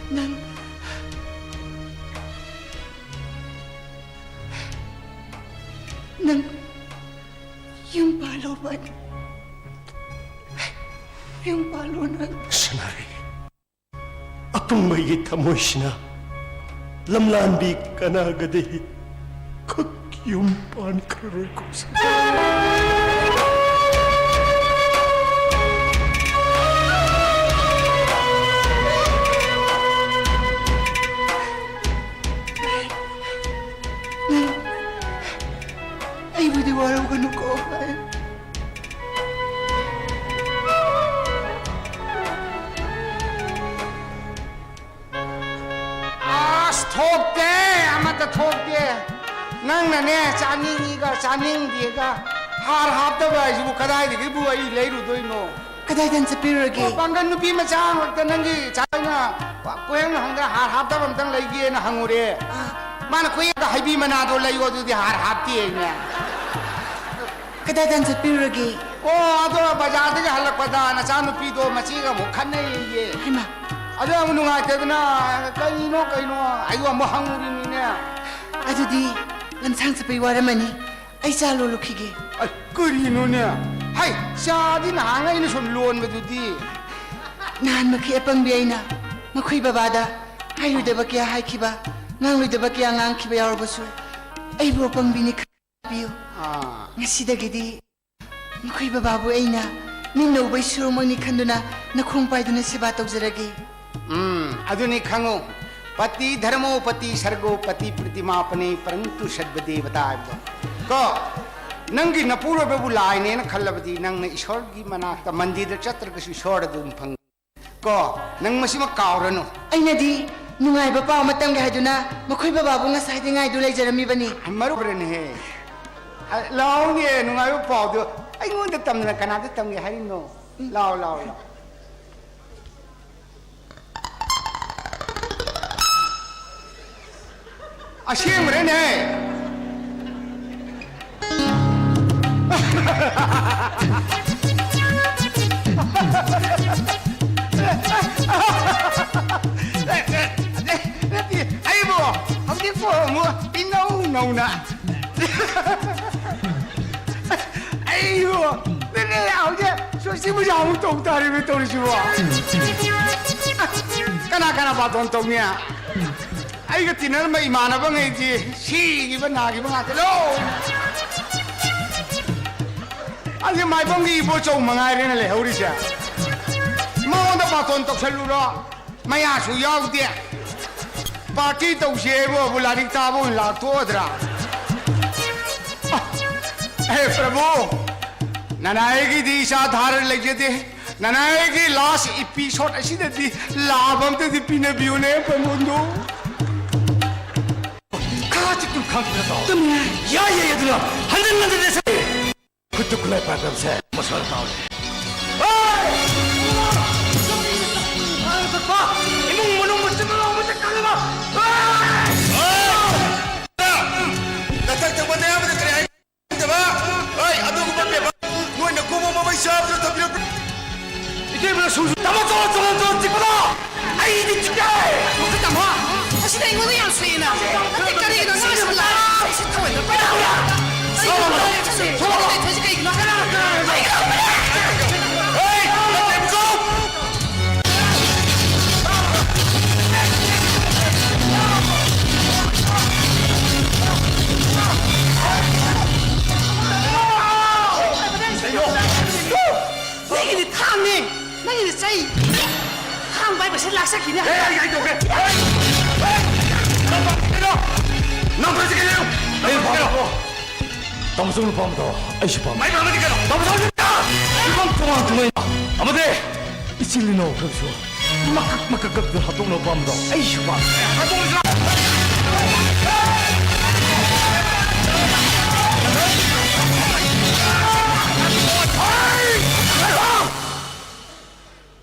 ꯅꯪ, ꯅꯪ ꯌꯨꯝ ꯄꯥꯜꯂꯣ, ꯚꯥꯏ꯫ ꯌꯨꯝ ꯄꯥꯜꯂꯣ ꯅꯪ꯫ ꯁꯅꯥꯔꯩ, ꯑꯄꯪꯕꯒꯤ ꯊꯃꯣꯏꯁꯤꯅ ꯂꯝꯂꯥꯟꯕꯤ ꯀꯅꯥꯒꯗꯤ ꯈꯨꯠ ꯌꯨꯝ ꯄꯥꯟꯈ꯭ꯔꯔꯣꯏꯀꯣ꯫ ꯑꯩꯕꯨꯗꯤ ꯋꯥꯔꯧꯒꯅꯨꯀꯣ꯫ ꯑꯁ, ꯊꯣꯛꯇꯦ, ꯑꯃꯠꯇ ꯊꯣꯛꯇꯦ꯫ ꯅꯪꯅꯅꯦ, ꯆꯥꯅꯤꯡꯉꯤꯒ ꯆꯥꯅꯤꯡꯗꯦꯒ, ꯍꯥꯔ ꯍꯥꯞꯇꯕ ꯍꯥꯏꯁꯤꯕꯨ ꯀꯗꯥꯏꯗꯒꯤꯕꯨ ꯑꯩ ꯂꯩꯔꯨꯗꯣꯏꯅꯣ? ꯀꯗꯥꯏꯗ ꯆꯠꯄꯤꯔꯨꯔꯒꯦ? ꯑꯣ, ꯄꯥꯡꯒꯜ ꯅꯨꯄꯤ ꯃꯆꯥ ꯉꯥꯛꯇ ꯅꯪꯒꯤ ꯆꯥꯅ ꯀꯣꯏꯍꯪ ꯍꯪꯗꯅ ꯍꯥꯔ ꯍꯥꯞꯇꯕ ꯑꯝꯇꯪ ꯂꯩꯒꯦꯅ ꯍꯪꯉꯨꯔꯦ꯫ ꯑꯥ꯫ ꯃꯥꯅ ꯀꯣꯏꯌꯦꯡꯗ ꯍꯩꯕꯤ ꯃꯅꯥꯗꯣ ꯂꯩꯌꯣ, ꯑꯗꯨꯗꯤ ꯍꯥꯔ ꯍꯥꯞꯇꯦ ꯍꯥꯏꯅꯦ꯫ ꯀꯗꯥꯏꯗ ꯆꯠꯄꯤꯔꯨꯔꯒꯦ? ꯑꯣ, ꯑꯗꯣ ꯕꯖꯥꯔꯗꯒꯤ ꯍꯜꯂꯛꯄꯗ ꯅꯆꯥꯅꯨꯄꯤꯗꯣ ꯃꯆꯦꯒ ꯑꯃꯨꯛ ꯈꯠꯅꯩꯌꯦ꯫ ꯍꯩꯃꯥ꯫ ꯑꯗꯣ ꯑꯃꯨꯛ ꯅꯨꯡꯉꯥꯏꯇꯗꯅ ꯀꯩꯅꯣ ꯀꯩꯅꯣ ꯑꯩꯗꯣ ꯑꯃꯨꯛ ꯍꯪꯉꯨꯔꯤꯅꯤꯅꯦ꯫ ꯑꯗꯨꯗꯤ ꯂꯝꯁꯥꯡ ꯆꯠꯄꯩ ꯋꯥꯔꯝꯃꯅꯤ꯫ ꯑꯩ ꯆꯥ ꯂꯣꯜꯂꯨꯈꯤꯒꯦ꯫ ꯑꯩ, ꯀꯔꯤꯅꯣꯅꯦ? ꯍꯩ, ꯆꯥꯗꯤ ꯅꯍꯥꯟ ꯑꯩꯅ ꯁꯨꯝ ꯂꯣꯟꯕꯗꯨꯗꯤ꯫ ꯅꯍꯥꯟꯃꯛꯀꯤ ꯑꯄꯪꯕꯤ ꯑꯩꯅ ꯃꯈꯣꯏ ꯕꯕꯥꯗ ꯍꯥꯏꯔꯣꯏꯗꯕ ꯀꯌꯥ ꯍꯥꯏꯈꯤꯕ, ꯉꯥꯡꯂꯣꯏꯗꯕ ꯀꯌꯥ ꯉꯥꯡꯈꯤꯕ ꯌꯥꯎꯔꯕꯁꯨ, ꯑꯩꯕꯨ ꯑꯄꯪꯕꯤꯅꯤ ꯈꯟꯕꯤꯌꯨ꯫ ꯑꯥ꯫ ꯉꯁꯤꯗꯒꯤꯗꯤ ꯃꯈꯣꯏ ꯕꯕꯥꯕꯨ ꯑꯩꯅ ꯃꯤꯠꯅ ꯎꯕꯩ ꯁꯨꯔꯨꯡꯃꯛꯅꯤ ꯈꯟꯗꯨꯅ ꯅꯈꯣꯡ ꯄꯥꯏꯗꯨꯅ ꯁꯦꯕꯥ ꯇꯧꯖꯔꯒꯦ꯫ ꯎꯝ, ꯑꯗꯨꯅꯤ ꯈꯪꯉꯨ, ꯄꯇꯤ ꯙꯔꯃꯣ ꯄꯇꯤ ꯁꯔꯒꯣ ꯄꯇꯤ ꯄ꯭ꯔꯤꯇꯤꯃꯥꯄꯅꯦ ꯄꯔꯟꯇꯨ ꯁꯔꯕ ꯗꯦꯕꯇꯥ ꯍꯥꯏꯕꯗꯣ꯫ ꯀꯣ, ꯅꯪꯒꯤ ꯅꯄꯨꯔꯣꯏꯕꯕꯨ ꯂꯥꯏꯅꯦꯅ ꯈꯜꯂꯕꯗꯤ ꯅꯪꯅ ꯏꯁꯣꯔꯒꯤ ꯃꯅꯥꯛꯇ ꯃꯟꯗꯤꯔꯗ ꯆꯠꯇ꯭ꯔꯒꯁꯨ ꯏꯁꯣꯔ ꯑꯗꯨꯝ ꯐꯪ꯫ ꯀꯣ, ꯅꯪ ꯃꯁꯤꯃ ꯀꯥꯎꯔꯅꯨ꯫ ꯑꯩꯅꯗꯤ ꯅꯨꯡꯉꯥꯏꯕ ꯄꯥꯎ ꯑꯃ ꯇꯝꯒꯦ ꯍꯥꯏꯗꯨꯅ ꯃꯈꯣꯏ ꯕꯕꯥꯕꯨ ꯉꯁꯥꯏꯗꯩ ꯉꯥꯏꯗꯨ ꯂꯩꯖꯔꯝꯃꯤꯕꯅꯤ꯫ ꯃꯔꯨꯞ ꯍꯣꯔꯦꯟꯍꯦ꯫ ꯑ, ꯂꯥꯎꯅꯦ, ꯅꯨꯡꯉꯥꯏꯕ ꯄꯥꯎꯗꯣ ꯑꯩꯉꯣꯟꯗ ꯇꯝꯗꯅ ꯀꯅꯥꯗ ꯇꯝꯒꯦ ꯍꯥꯏꯔꯤꯅꯣ? ꯂꯥꯎ, ꯂꯥꯎ, ꯂꯥꯎ꯫ ꯑꯁꯦꯡꯕꯔꯅꯦ? ꯅꯠꯇꯦ, ꯑꯩꯕꯨ ꯍꯧꯖꯤꯛꯄꯨ ꯑꯃꯨꯛ ꯏꯅꯧ ꯅꯧꯅ꯫ ꯑꯩꯕꯨ ꯅꯠꯇꯦ, ꯍꯧꯖꯤꯛ ꯁꯣꯁꯇꯤ ꯄꯨꯖꯥ ꯑꯃꯨꯛ ꯇꯧ ꯇꯥꯔꯦꯃꯤ ꯇꯧꯔꯤꯁꯤꯕꯣ꯫ ꯀꯅꯥ ꯀꯅꯥ ꯕꯥꯇꯣꯟ ꯇꯧꯅꯤ? ꯑꯩꯒ ꯇꯤꯟꯅꯔꯝꯕ ꯏꯃꯥꯟꯅꯕꯉꯩꯗꯤ ꯁꯤꯈꯤꯕ ꯅꯥꯈꯤꯕ ꯉꯥꯛꯇ ꯂꯣꯏ꯫ ꯑꯁꯤ ꯃꯥꯏꯕꯝꯒꯤ ꯏꯕꯣꯆꯧ ꯃꯉꯥꯏꯔꯦꯅ ꯂꯩꯍꯧꯔꯤꯁꯦ꯫ ꯃꯉꯣꯟꯗ ꯕꯥꯇꯣꯟ ꯇꯧꯁꯜꯂꯨꯔꯣ꯫ ꯃꯌꯥꯁꯨ ꯌꯥꯎꯗꯦ꯫ ꯄꯥꯔꯇꯤ ꯇꯧꯁꯦ ꯍꯥꯏꯕꯕꯨ ꯂꯥꯏꯔꯤꯛ ꯇꯥꯕ ꯑꯣꯏꯅ ꯂꯥꯛꯊꯣꯛꯑꯗ꯭ꯔꯥ? ꯍꯦ ꯄ꯭ꯔꯚꯨ, ꯅꯅꯥꯏꯒꯤꯗꯤ ꯏꯆꯥ ꯙꯥꯔ ꯂꯩꯖꯗꯦ꯫ ꯅꯅꯥꯏꯒꯤ ꯂꯥꯁ ꯏꯄꯤꯁꯣꯠ ꯑꯁꯤꯗꯗꯤ ꯂꯥꯕ ꯑꯝꯇꯗꯤ ꯄꯤꯅꯕꯤꯌꯨꯅꯦ ꯄ꯭ꯔꯃꯣꯟꯗꯣ꯫ ꯈꯥ ꯆꯤꯛꯇꯨ ꯈꯥ ꯆꯤꯛꯇꯨ ꯇꯧ꯫ ꯌꯥꯏ, ꯌꯥꯏ, ꯑꯗꯨꯅ ꯍꯟꯖꯤꯟ ꯍꯟꯖꯤꯟ ꯂꯦꯞꯁꯜꯂꯦ꯫ ꯈꯨꯠꯇ ꯈꯨꯠꯂꯥꯏ ꯄꯥꯏꯕꯁꯦ ꯃꯁꯥꯅ ꯇꯥꯎꯔꯦ꯫ ꯏꯃꯨꯡ ꯃꯅꯨꯡ ꯃꯆꯤꯟ ꯃꯅꯥꯎ ꯑꯃꯠꯇ ꯀꯜꯂꯕ꯫ ꯅꯊꯛ ꯊꯪꯕ ꯅꯌꯥꯝꯕꯗ ꯀꯔꯤ ꯍꯥꯏ? ꯍꯣꯏ, ꯑꯗꯨꯒꯨꯝꯕ ꯄꯦꯄꯔ ꯅꯣꯏꯅ ꯀꯣꯝꯕ ꯃꯃꯩ ꯆꯥꯕꯗ ꯊꯝꯕꯤꯔꯛꯄ꯫ ꯏꯇꯩꯃꯅ ꯁꯨꯁꯨ ꯇꯥꯃꯣ ꯆꯣ ꯆꯣ ꯆꯣ ꯆꯤꯛꯄꯗꯣ ꯑꯩꯗꯤ ꯆꯤꯛꯑꯦ꯫ ꯃꯈꯨꯠ ꯇꯥꯃꯣ, ꯑꯁꯤꯗ ꯑꯩꯉꯣꯟꯗ ꯌꯥꯝ ꯁꯣꯛꯑꯦꯅ꯫ ꯅꯠꯇꯦ, ꯀꯔꯤꯒꯤꯅꯣ ꯉꯥꯡꯁꯤꯜꯂꯛꯑꯦ? ꯑꯩꯁꯦ ꯊꯑꯣꯏꯅ ꯄꯥꯏꯔꯛꯑꯣ꯫ ꯑꯩ ꯁꯣꯛꯑꯦ꯫ ꯊꯣꯏꯁꯦ ꯀꯩꯒꯤꯅꯣ? ꯍꯦ, ꯅꯠꯇꯦꯕꯀꯣ꯫ ꯆꯩ! ꯊꯥꯡ ꯄꯥꯏꯕꯁꯦ ꯂꯥꯛꯆꯈꯤꯅꯦ꯫ ꯑꯦ, ꯑꯩ, ꯑꯩ ꯇꯧꯒꯦ꯫ ꯑꯦ! ꯑꯦ! ꯅꯪ ꯄꯥꯝꯃꯤ ꯀꯩꯅꯣ? ꯅꯪ ꯇꯧꯔꯤꯁꯤ ꯀꯩꯅꯣ? ꯑꯩ ꯄꯥꯝꯃꯤ ꯀꯩꯅꯣ? ꯇꯥꯃꯣꯆꯧꯅ ꯄꯥꯝꯕꯗꯣ ꯑꯩꯁꯨ ꯄꯥꯝꯃꯤ꯫ ꯑꯩ ꯄꯥꯝꯃꯗꯤ ꯀꯩꯅꯣ? ꯇꯥꯃꯣꯆꯧ! ꯐꯤꯕꯝ ꯇꯣꯉꯥꯟ ꯇꯣꯉꯥꯟ ꯑꯃꯗꯤ ꯏꯆꯤꯜ ꯏꯅꯥꯎ ꯈꯔꯁꯨ ꯃꯀꯛ ꯃꯀꯛ ꯀꯛꯇ ꯍꯥꯠꯇꯣꯛꯅꯕ ꯄꯥꯝꯕꯗꯣ ꯑꯩꯁꯨ ꯄꯥꯝꯃꯤ꯫ ꯍꯥꯠꯇꯣꯛꯑꯁꯤꯔꯣ?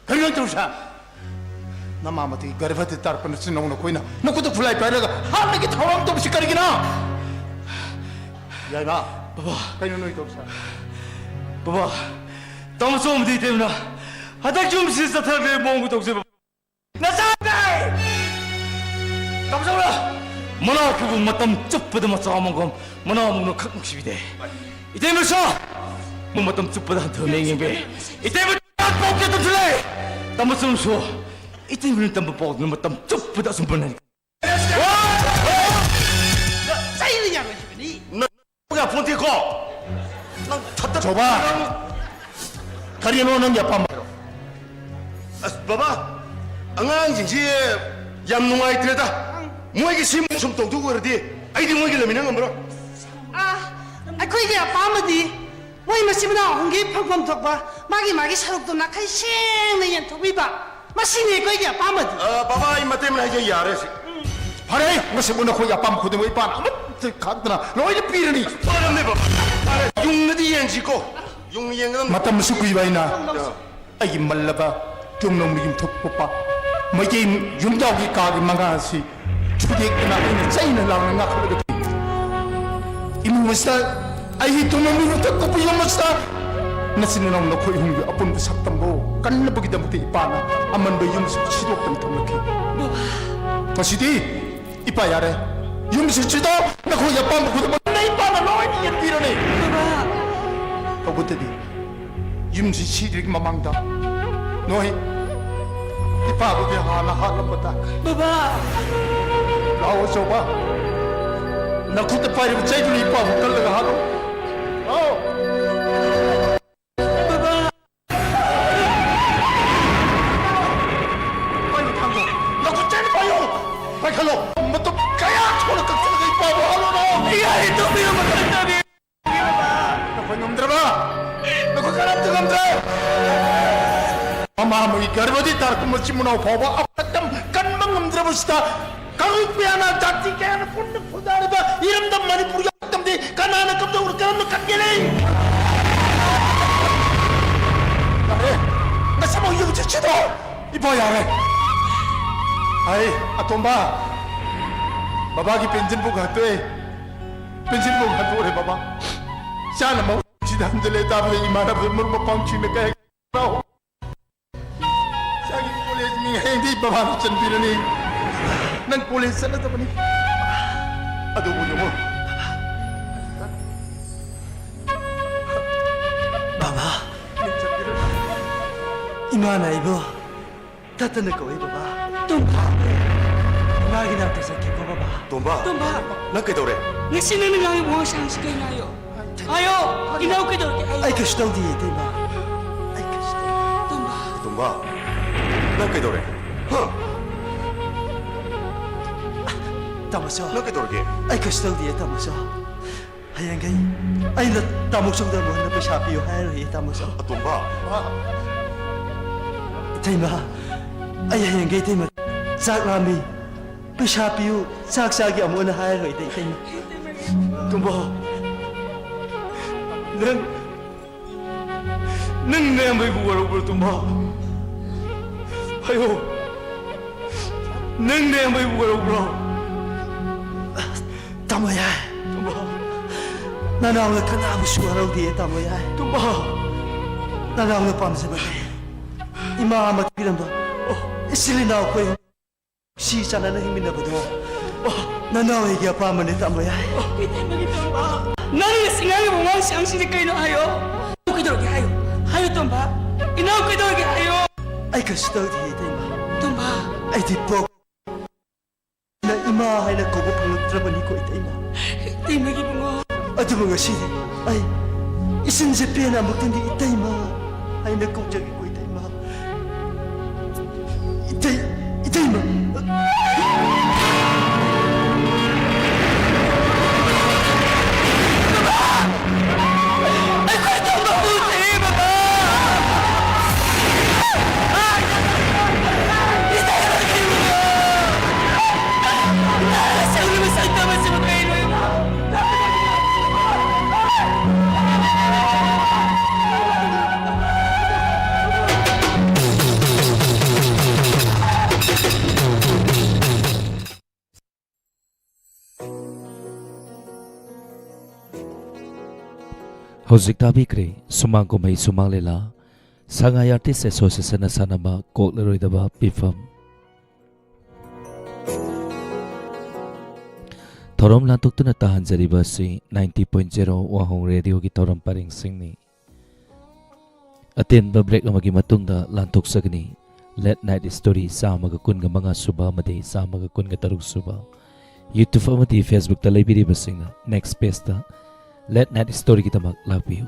ꯀꯔꯤꯅꯣ ꯇꯧꯔꯤꯁꯦ? ꯅꯃꯥ ꯃꯇꯤꯒꯤ ꯒꯔꯚꯗ ꯇꯥꯔꯛꯄ ꯅꯆꯤꯟ ꯅꯅꯥꯎ ꯅꯈꯣꯏꯅ ꯅꯈꯨꯠꯇ ꯈꯨꯠꯂꯥꯏ ꯄꯥꯏꯔꯒ ꯍꯥꯠꯅꯒꯤ ꯊꯧꯔꯥꯡ ꯇꯧꯔꯤꯁꯤ ꯀꯔꯤꯒꯤꯅꯣ? ꯌꯥꯏꯃ, ꯕꯕꯥ꯫ ꯀꯩꯅꯣ ꯅꯣꯏ ꯇꯧꯔꯤꯁꯦ? ꯕꯕꯥ, ꯇꯥꯃꯣꯆꯧ ꯑꯃꯗꯤ ꯏꯇꯩꯃꯅ ꯍꯟꯗꯛ ꯌꯨꯝꯁꯤ ꯆꯠꯊꯈ꯭ꯔꯦ ꯃꯑꯣꯡ ꯇꯧꯁꯦ, ꯕꯕꯥ꯫ ꯅꯆꯥꯅꯦ! ꯇꯥꯃꯣꯆꯧꯅ ꯃꯅꯥꯎ ꯈꯨꯕꯨ ꯃꯇꯝ ꯆꯨꯞꯄꯗ ꯃꯆꯥ ꯑꯃꯒꯨꯝ ꯃꯅꯥꯎ ꯑꯃꯒꯨꯝꯅ ꯈꯛ ꯅꯨꯡꯁꯤꯕꯤꯗꯦ꯫ ꯏꯇꯩꯃꯁꯨ ꯃꯇꯝ ꯆꯨꯞꯄꯗ ꯍꯟꯊꯅ ꯌꯦꯡꯕꯤ꯫ ꯏꯇꯩꯃ ꯄꯣꯛꯀꯦ ꯇꯝꯁꯤꯜꯂꯦ꯫ ꯇꯥꯃꯣꯆꯧꯁꯨ ꯏꯇꯩꯃꯅ ꯇꯝꯕ ꯄꯥꯎꯗꯨꯅ ꯃꯇꯝ ꯆꯨꯞꯄꯗ ꯑꯁꯨꯝ ꯄꯟꯅꯔꯤ꯫ ꯆꯩꯅ ꯌꯥꯔꯣꯏꯈꯤꯕꯅꯤ꯫ ꯅꯪ ꯌꯥꯄꯣꯟꯇꯦꯀꯣ꯫ ꯅꯪ ꯊꯠꯇ ꯆꯧꯕ꯫ ꯅꯪ ꯀꯔꯤꯅꯣ ꯅꯪꯒꯤ ꯑꯄꯥꯝꯕ ꯍꯥꯏꯔꯣ꯫ ꯑꯁ, ꯕꯕꯥ, ꯑꯉꯥꯡꯁꯤꯡꯁꯤ ꯌꯥꯝ ꯅꯨꯡꯉꯥꯏꯇ꯭ꯔꯦꯗ꯫ ꯃꯣꯏꯒꯤ ꯁꯤ ꯁꯨꯝ ꯇꯧꯗꯧ ꯑꯣꯏꯔꯗꯤ ꯑꯩꯗꯤ ꯃꯣꯏꯒꯤ ꯂꯩꯃꯤꯟꯅ ꯉꯝꯃꯔꯣꯏ꯫ ꯑꯥ, ꯑꯩꯈꯣꯏꯒꯤ ꯑꯄꯥꯝꯕꯗꯤ ꯃꯣꯏ ꯃꯆꯤꯟ ꯃꯅꯥꯎ ꯑꯍꯨꯝꯒꯤ ꯐꯪꯐꯝ ꯊꯣꯛꯄ ꯃꯥꯒꯤ ꯃꯥꯒꯤ ꯁꯔꯨꯛꯇꯣ ꯅꯥꯈꯩ ꯁꯦꯡꯅ ꯌꯦꯟꯊꯣꯛꯄꯤꯕ, ꯃꯁꯤꯅꯤ ꯑꯩꯈꯣꯏꯒꯤ ꯑꯄꯥꯝꯕꯗꯤ꯫ ꯑ, ꯕꯕꯥ, ꯑꯩ ꯃꯇꯩ ꯃꯅꯥꯏ ꯍꯥꯏꯖꯩ, ꯌꯥꯔꯦ ꯁꯤ꯫ ꯐꯔꯦ, ꯃꯁꯤꯕꯨ ꯅꯈꯣꯏꯒꯤ ꯑꯄꯥꯝꯕ ꯈꯨꯗꯤꯡꯃꯛ ꯏꯄꯥꯅ ꯑꯃꯠꯇ ꯈꯥꯛꯇꯅ ꯂꯣꯏꯅ ꯄꯤꯔꯅꯤ꯫ ꯐꯔꯕꯅꯦ ꯕꯕꯥ, ꯐꯔꯦ꯫ ꯌꯨꯡꯅꯗꯤ ꯌꯦꯡꯁꯤꯀꯣ, ꯌꯨꯡ ꯌꯦꯡꯒꯗꯕꯅꯤ꯫ ꯃꯇꯝ ꯑꯁꯨꯛ ꯀꯨꯏꯕ ꯑꯩꯅ ꯑꯩꯒꯤ ꯃꯜꯂꯕ ꯌꯨꯝꯂꯣꯝꯗ ꯌꯨꯝꯊꯣꯛ ꯄꯣꯛꯄ ꯃꯩꯇꯩ ꯌꯨꯝꯖꯥꯎꯒꯤ ꯀꯥꯒꯤ ꯃꯉꯥ ꯑꯁꯤ ꯊꯨꯗꯦꯛꯇꯅ ꯑꯩꯅ ꯆꯩꯅ ꯂꯥꯡꯅ ꯉꯥꯛꯈꯠꯂꯒ ꯊꯝꯃꯤ꯫ ꯏꯃꯨꯡ ꯑꯁꯤꯗ ꯑꯩꯒꯤ ꯇꯨꯡꯂꯣꯝꯒꯤ ꯌꯨꯝꯊꯛ ꯀꯨꯞꯄ ꯌꯨꯝ ꯑꯁꯤꯗ ꯅꯆꯤꯟ ꯅꯅꯥꯎ ꯅꯈꯣꯏ ꯑꯍꯨꯝꯒꯤ ꯑꯄꯨꯟꯕ ꯁꯛꯇꯝꯕꯨ ꯀꯟꯅꯕꯒꯤꯗꯃꯛꯇ ꯏꯄꯥꯅ ꯑꯃꯟꯕ ꯌꯨꯝꯁꯨ ꯁꯤꯗꯣꯛꯇꯅ ꯊꯝꯂꯛꯈꯤ꯫ ꯉꯁꯤꯗꯤ ꯏꯄꯥ ꯌꯥꯔꯦ, ꯌꯨꯝꯁꯤꯡꯁꯤꯗ ꯅꯈꯣꯏꯒꯤ ꯑꯄꯥꯝꯕ ꯈꯨꯗꯤꯡꯃꯛ ꯅ ꯏꯄꯥꯅ ꯂꯣꯏꯅ ꯌꯦꯡꯕꯤꯔꯅꯤ꯫ ꯕꯕꯥ! ꯇꯧꯕꯇꯗꯤ ꯌꯨꯝꯁꯤ ꯁꯤꯗ꯭ꯔꯤꯉꯩ ꯃꯃꯥꯡꯗ ꯅꯣꯏ ꯏꯄꯥꯕꯨꯗꯤ ꯍꯥꯟꯅ ꯍꯥꯠꯂꯝꯕ ꯇꯥꯏ꯫ ꯕꯕꯥ! ꯂꯥꯛꯑꯣ ꯑꯆꯧꯕ, ꯅꯈꯨꯠꯇ ꯄꯥꯏꯔꯤꯕ ꯆꯩꯗꯨꯅ ꯏꯄꯥꯕꯨ ꯀꯜꯂꯒ ꯍꯥꯠꯂꯣ꯫ ꯂꯥꯛꯑꯣ꯫ ꯕꯕꯥ! ꯃꯥ ꯑꯃꯒꯤ ꯒꯔꯚꯗꯤ ꯇꯥꯔꯛꯄ ꯃꯆꯤꯟ ꯃꯅꯥꯎ ꯐꯥꯎꯕ ꯑꯃꯈꯛꯇꯪ ꯀꯟꯕ ꯉꯝꯗ꯭ꯔꯕꯁꯤꯗ, ꯀꯥꯡꯂꯨꯞ ꯀꯌꯥꯅ, ꯖꯥꯇꯤ ꯀꯌꯥꯅ ꯄꯨꯟꯅ ꯈꯨꯟꯗꯥꯔꯤꯕ ꯏꯔꯝꯗꯝ ꯃꯅꯤꯄꯨꯔꯒꯤ ꯑꯃꯗꯤ ꯀꯅꯥꯅ ꯀꯝꯗꯧꯅ ꯀꯔꯝꯅ ꯀꯟꯒꯅꯤ? ꯌꯥꯔꯦ, ꯅꯁꯥꯃꯛ ꯌꯨꯝ ꯆꯠꯁꯤꯗꯣ꯫ ꯏꯕꯣ, ꯌꯥꯔꯦ꯫ ꯑꯩ, ꯑꯇꯣꯝꯕ, ꯕꯕꯥꯒꯤ ꯄꯦꯟꯁꯤꯟ ꯕꯨꯛ ꯍꯟꯗꯣꯛꯑꯦ꯫ ꯄꯦꯟꯁꯤꯟ ꯕꯨꯛ ꯍꯟꯗꯣꯛꯑꯦ, ꯕꯕꯥ꯫ ꯆꯥꯅꯕ ꯁꯤꯗ ꯍꯟꯖꯤꯜꯂꯦ ꯇꯥꯕꯗ ꯏꯃꯥꯟꯅꯕ ꯃꯔꯨꯞ ꯃꯄꯥꯡꯁꯤꯡꯅ ꯀꯩ ꯍꯥꯏ? ꯏꯆꯥꯒꯤ ꯀꯣꯂꯦꯖ ꯃꯤꯡ ꯍꯌꯦꯡꯗꯤ ꯕꯕꯥꯅ ꯆꯟꯕꯤꯔꯅꯤ꯫ ꯅꯪ ꯀꯣꯂꯦꯖ ꯆꯠꯂꯗꯕꯅꯤ꯫ ꯑꯗꯨꯕꯨ ꯌꯦꯡꯉꯣ꯫ ꯕꯕꯥ, ꯏꯃꯥꯅ ꯑꯩꯕꯨ ꯇꯠꯇꯅ ꯀꯧꯏ, ꯕꯕꯥ꯫ ꯇꯣꯝꯕ꯫ ꯏꯃꯥꯒꯤ ꯅꯥꯛꯇ ꯆꯠꯀꯦꯀꯣ, ꯕꯕꯥ꯫ ꯇꯣꯝꯕ꯫ ꯇꯣꯝꯕ꯫ ꯅꯪ ꯀꯩꯗꯧꯔꯦ? ꯉꯁꯤ ꯅꯪꯅ ꯉꯥꯡꯉꯤꯕ ꯋꯥꯉꯥꯡ ꯁꯉꯥꯡꯁꯤ ꯀꯩꯅꯣ ꯍꯥꯏꯌꯣ꯫ ꯍꯥꯏꯌꯣ! ꯏꯅꯥꯎ ꯀꯩꯗꯧꯔꯒꯦ ꯍꯥꯏꯌꯣ꯫ ꯑꯩ ꯀꯩꯁꯨ ꯇꯧꯗꯤꯌꯦ, ꯏꯇꯩꯃ꯫ ꯑꯩ ꯀꯩꯁꯨ ꯇꯧꯗꯤꯌꯦ꯫ ꯇꯣꯝꯕ꯫ ꯇꯣꯝꯕ, ꯅꯪ ꯀꯩꯗꯧꯔꯦ? ꯍꯥ? ꯇꯥꯃꯣꯆꯧ꯫ ꯅꯪ ꯀꯩꯗꯧꯔꯒꯦ? ꯑꯩ ꯀꯩꯁꯨ ꯇꯧꯗꯤꯌꯦ, ꯇꯥꯃꯣꯆꯧ꯫ ꯍꯌꯦꯡꯈꯩ ꯑꯩꯅ ꯇꯥꯃꯣꯆꯧꯗ ꯑꯃꯨꯛ ꯍꯟꯅ ꯄꯩꯁꯥ ꯄꯤꯌꯨ ꯍꯥꯏꯔꯣꯏꯌꯦ, ꯇꯥꯃꯣꯆꯧ꯫ ꯑꯇꯣꯝꯕ꯫ ꯏꯇꯩꯃ, ꯑꯩ ꯍꯌꯦꯡꯈꯩ ꯏꯇꯩꯃ ꯆꯥꯛ ꯂꯥꯝꯃꯤ꯫ ꯄꯩꯁꯥ ꯄꯤꯌꯨ, ꯆꯥꯛ ꯆꯥꯒꯦ ꯑꯃꯨꯛ ꯍꯟꯅ ꯍꯥꯏꯔꯣꯏꯗ, ꯏꯇꯩꯃ꯫ ꯇꯣꯝꯕ, ꯅꯪ, ꯅꯪ ꯅꯌꯥꯝꯕꯩꯕꯨ ꯋꯥꯔꯧꯕ꯭ꯔꯣ, ꯇꯣꯝꯕ? ꯍꯥꯏꯌꯣ, ꯅꯪ ꯅꯌꯥꯝꯕꯩꯕꯨ ꯋꯥꯔꯧꯕ꯭ꯔꯣ? ꯇꯥꯃꯣ ꯌꯥꯏ꯫ ꯇꯣꯝꯕ꯫ ꯅꯅꯥꯎꯅ ꯀꯅꯥꯕꯨꯁꯨ ꯋꯥꯔꯧꯗꯦ, ꯇꯥꯃꯣ ꯌꯥꯏ꯫ ꯇꯣꯝꯕ꯫ ꯅꯅꯥꯎꯅ ꯄꯥꯝꯖꯕꯅꯦ꯫ ꯏꯃꯥ ꯑꯃ ꯄꯤꯔꯝꯕ꯫ ꯏꯆꯤꯜ ꯏꯅꯥꯎ ꯑꯩꯈꯣꯏ ꯅꯨꯡꯁꯤ ꯆꯥꯟꯅꯅ ꯍꯤꯡꯃꯤꯟꯅꯕꯗꯣ ꯅꯅꯥꯎ ꯑꯩꯒꯤ ꯑꯄꯥꯝꯕꯅꯦ, ꯇꯥꯃꯣ ꯌꯥꯏ꯫ ꯏꯇꯩꯃꯒꯤ ꯇꯣꯝꯕ, ꯅꯪꯅ ꯉꯁꯤ ꯉꯥꯡꯉꯤꯕ ꯋꯥꯉꯥꯡ ꯁꯉꯥꯡꯁꯤꯡꯁꯦ ꯀꯩꯅꯣ ꯍꯥꯏꯌꯣ? ꯏꯅꯥꯎ ꯀꯩꯗꯧꯔꯒꯦ ꯍꯥꯏꯌꯣ? ꯍꯥꯏꯌꯣ ꯇꯣꯝꯕ, ꯏꯅꯥꯎ ꯀꯩꯗꯧꯔꯒꯦ ꯍꯥꯏꯌꯣ? ꯑꯩ ꯀꯩꯁꯨ ꯇꯧꯗꯦ, ꯏꯇꯩꯃ꯫ ꯇꯣꯝꯕ꯫ ꯑꯩꯗꯤ ꯄꯣꯛ ꯅ ꯏꯃꯥ ꯍꯥꯏꯅ ꯀꯧꯕ ꯐꯪꯂꯛꯇ꯭ꯔꯕꯅꯤꯀꯣ, ꯏꯇꯩꯃ꯫ ꯏꯇꯩꯃꯒꯤ ꯏꯕꯨꯡꯉꯣ꯫ ꯑꯗꯨꯕꯨ ꯉꯁꯤꯗꯤ ꯑꯩ ꯏꯆꯤꯟꯁꯦ ꯄꯦꯟꯅ ꯑꯃꯨꯛꯇꯪꯗꯤ ꯏꯇꯩꯃ ꯍꯥꯏꯅ ꯀꯧꯖꯒꯦꯀꯣ, ꯏꯇꯩꯃ꯫ ꯏꯇꯩ, ꯏꯇꯩꯃ꯫ ꯑꯩꯈꯣꯏ ꯇꯣꯝꯕ ꯎꯗ꯭ꯔꯦ, ꯕꯕꯥ꯫ ꯍꯧꯖꯤꯛ ꯇꯥꯕꯤꯈ꯭ꯔꯦ ꯁꯨꯃꯥꯡ ꯀꯨꯝꯍꯩ ꯁꯨꯃꯥꯡ ꯂꯤꯂꯥ, ꯁꯉꯥꯏ ꯑꯥꯔꯇꯤꯁ ꯑꯦꯁꯣꯁꯤꯌꯦꯁꯟꯅ ꯁꯥꯟꯅꯕ ꯀꯣꯛꯂꯔꯣꯏꯗꯕ ꯄꯤꯐꯝ꯫ ꯊꯧꯔꯝ ꯂꯥꯟꯊꯣꯛꯇꯨꯅ ꯇꯥꯍꯟꯖꯔꯤꯕ ꯑꯁꯤ ninety point zero ꯋꯥꯍꯣꯡ ꯔꯦꯗꯤꯑꯣꯒꯤ ꯊꯧꯔꯝ ꯄꯔꯦꯡꯁꯤꯡꯅꯤ꯫ ꯑꯇꯦꯟꯕ ꯕ꯭ꯔꯦꯛ ꯑꯃꯒꯤ ꯃꯇꯨꯡꯗ ꯂꯥꯟꯊꯣꯛꯆꯒꯅꯤ꯫ ꯂꯦꯠ ꯅꯥꯏꯠ ꯁ꯭ꯇꯣꯔꯤ ꯆꯥꯝꯃꯒ ꯀꯨꯟꯒ ꯃꯉꯥ ꯁꯨꯕ ꯑꯃꯗꯤ ꯆꯥꯝꯃꯒ ꯀꯨꯟꯒ ꯇꯔꯨꯛ ꯁꯨꯕ꯫ YouTube ꯑꯃꯗꯤ Facebook ꯂꯩꯕꯤꯔꯤꯕꯁꯤꯡꯅ ꯅꯦꯛꯁ ꯄꯦꯖꯇ ꯂꯦꯠ ꯅꯥꯏꯠ ꯁ꯭ꯇꯣꯔꯤꯒꯤꯗꯃꯛ ꯂꯥꯛꯄꯤꯌꯨ꯫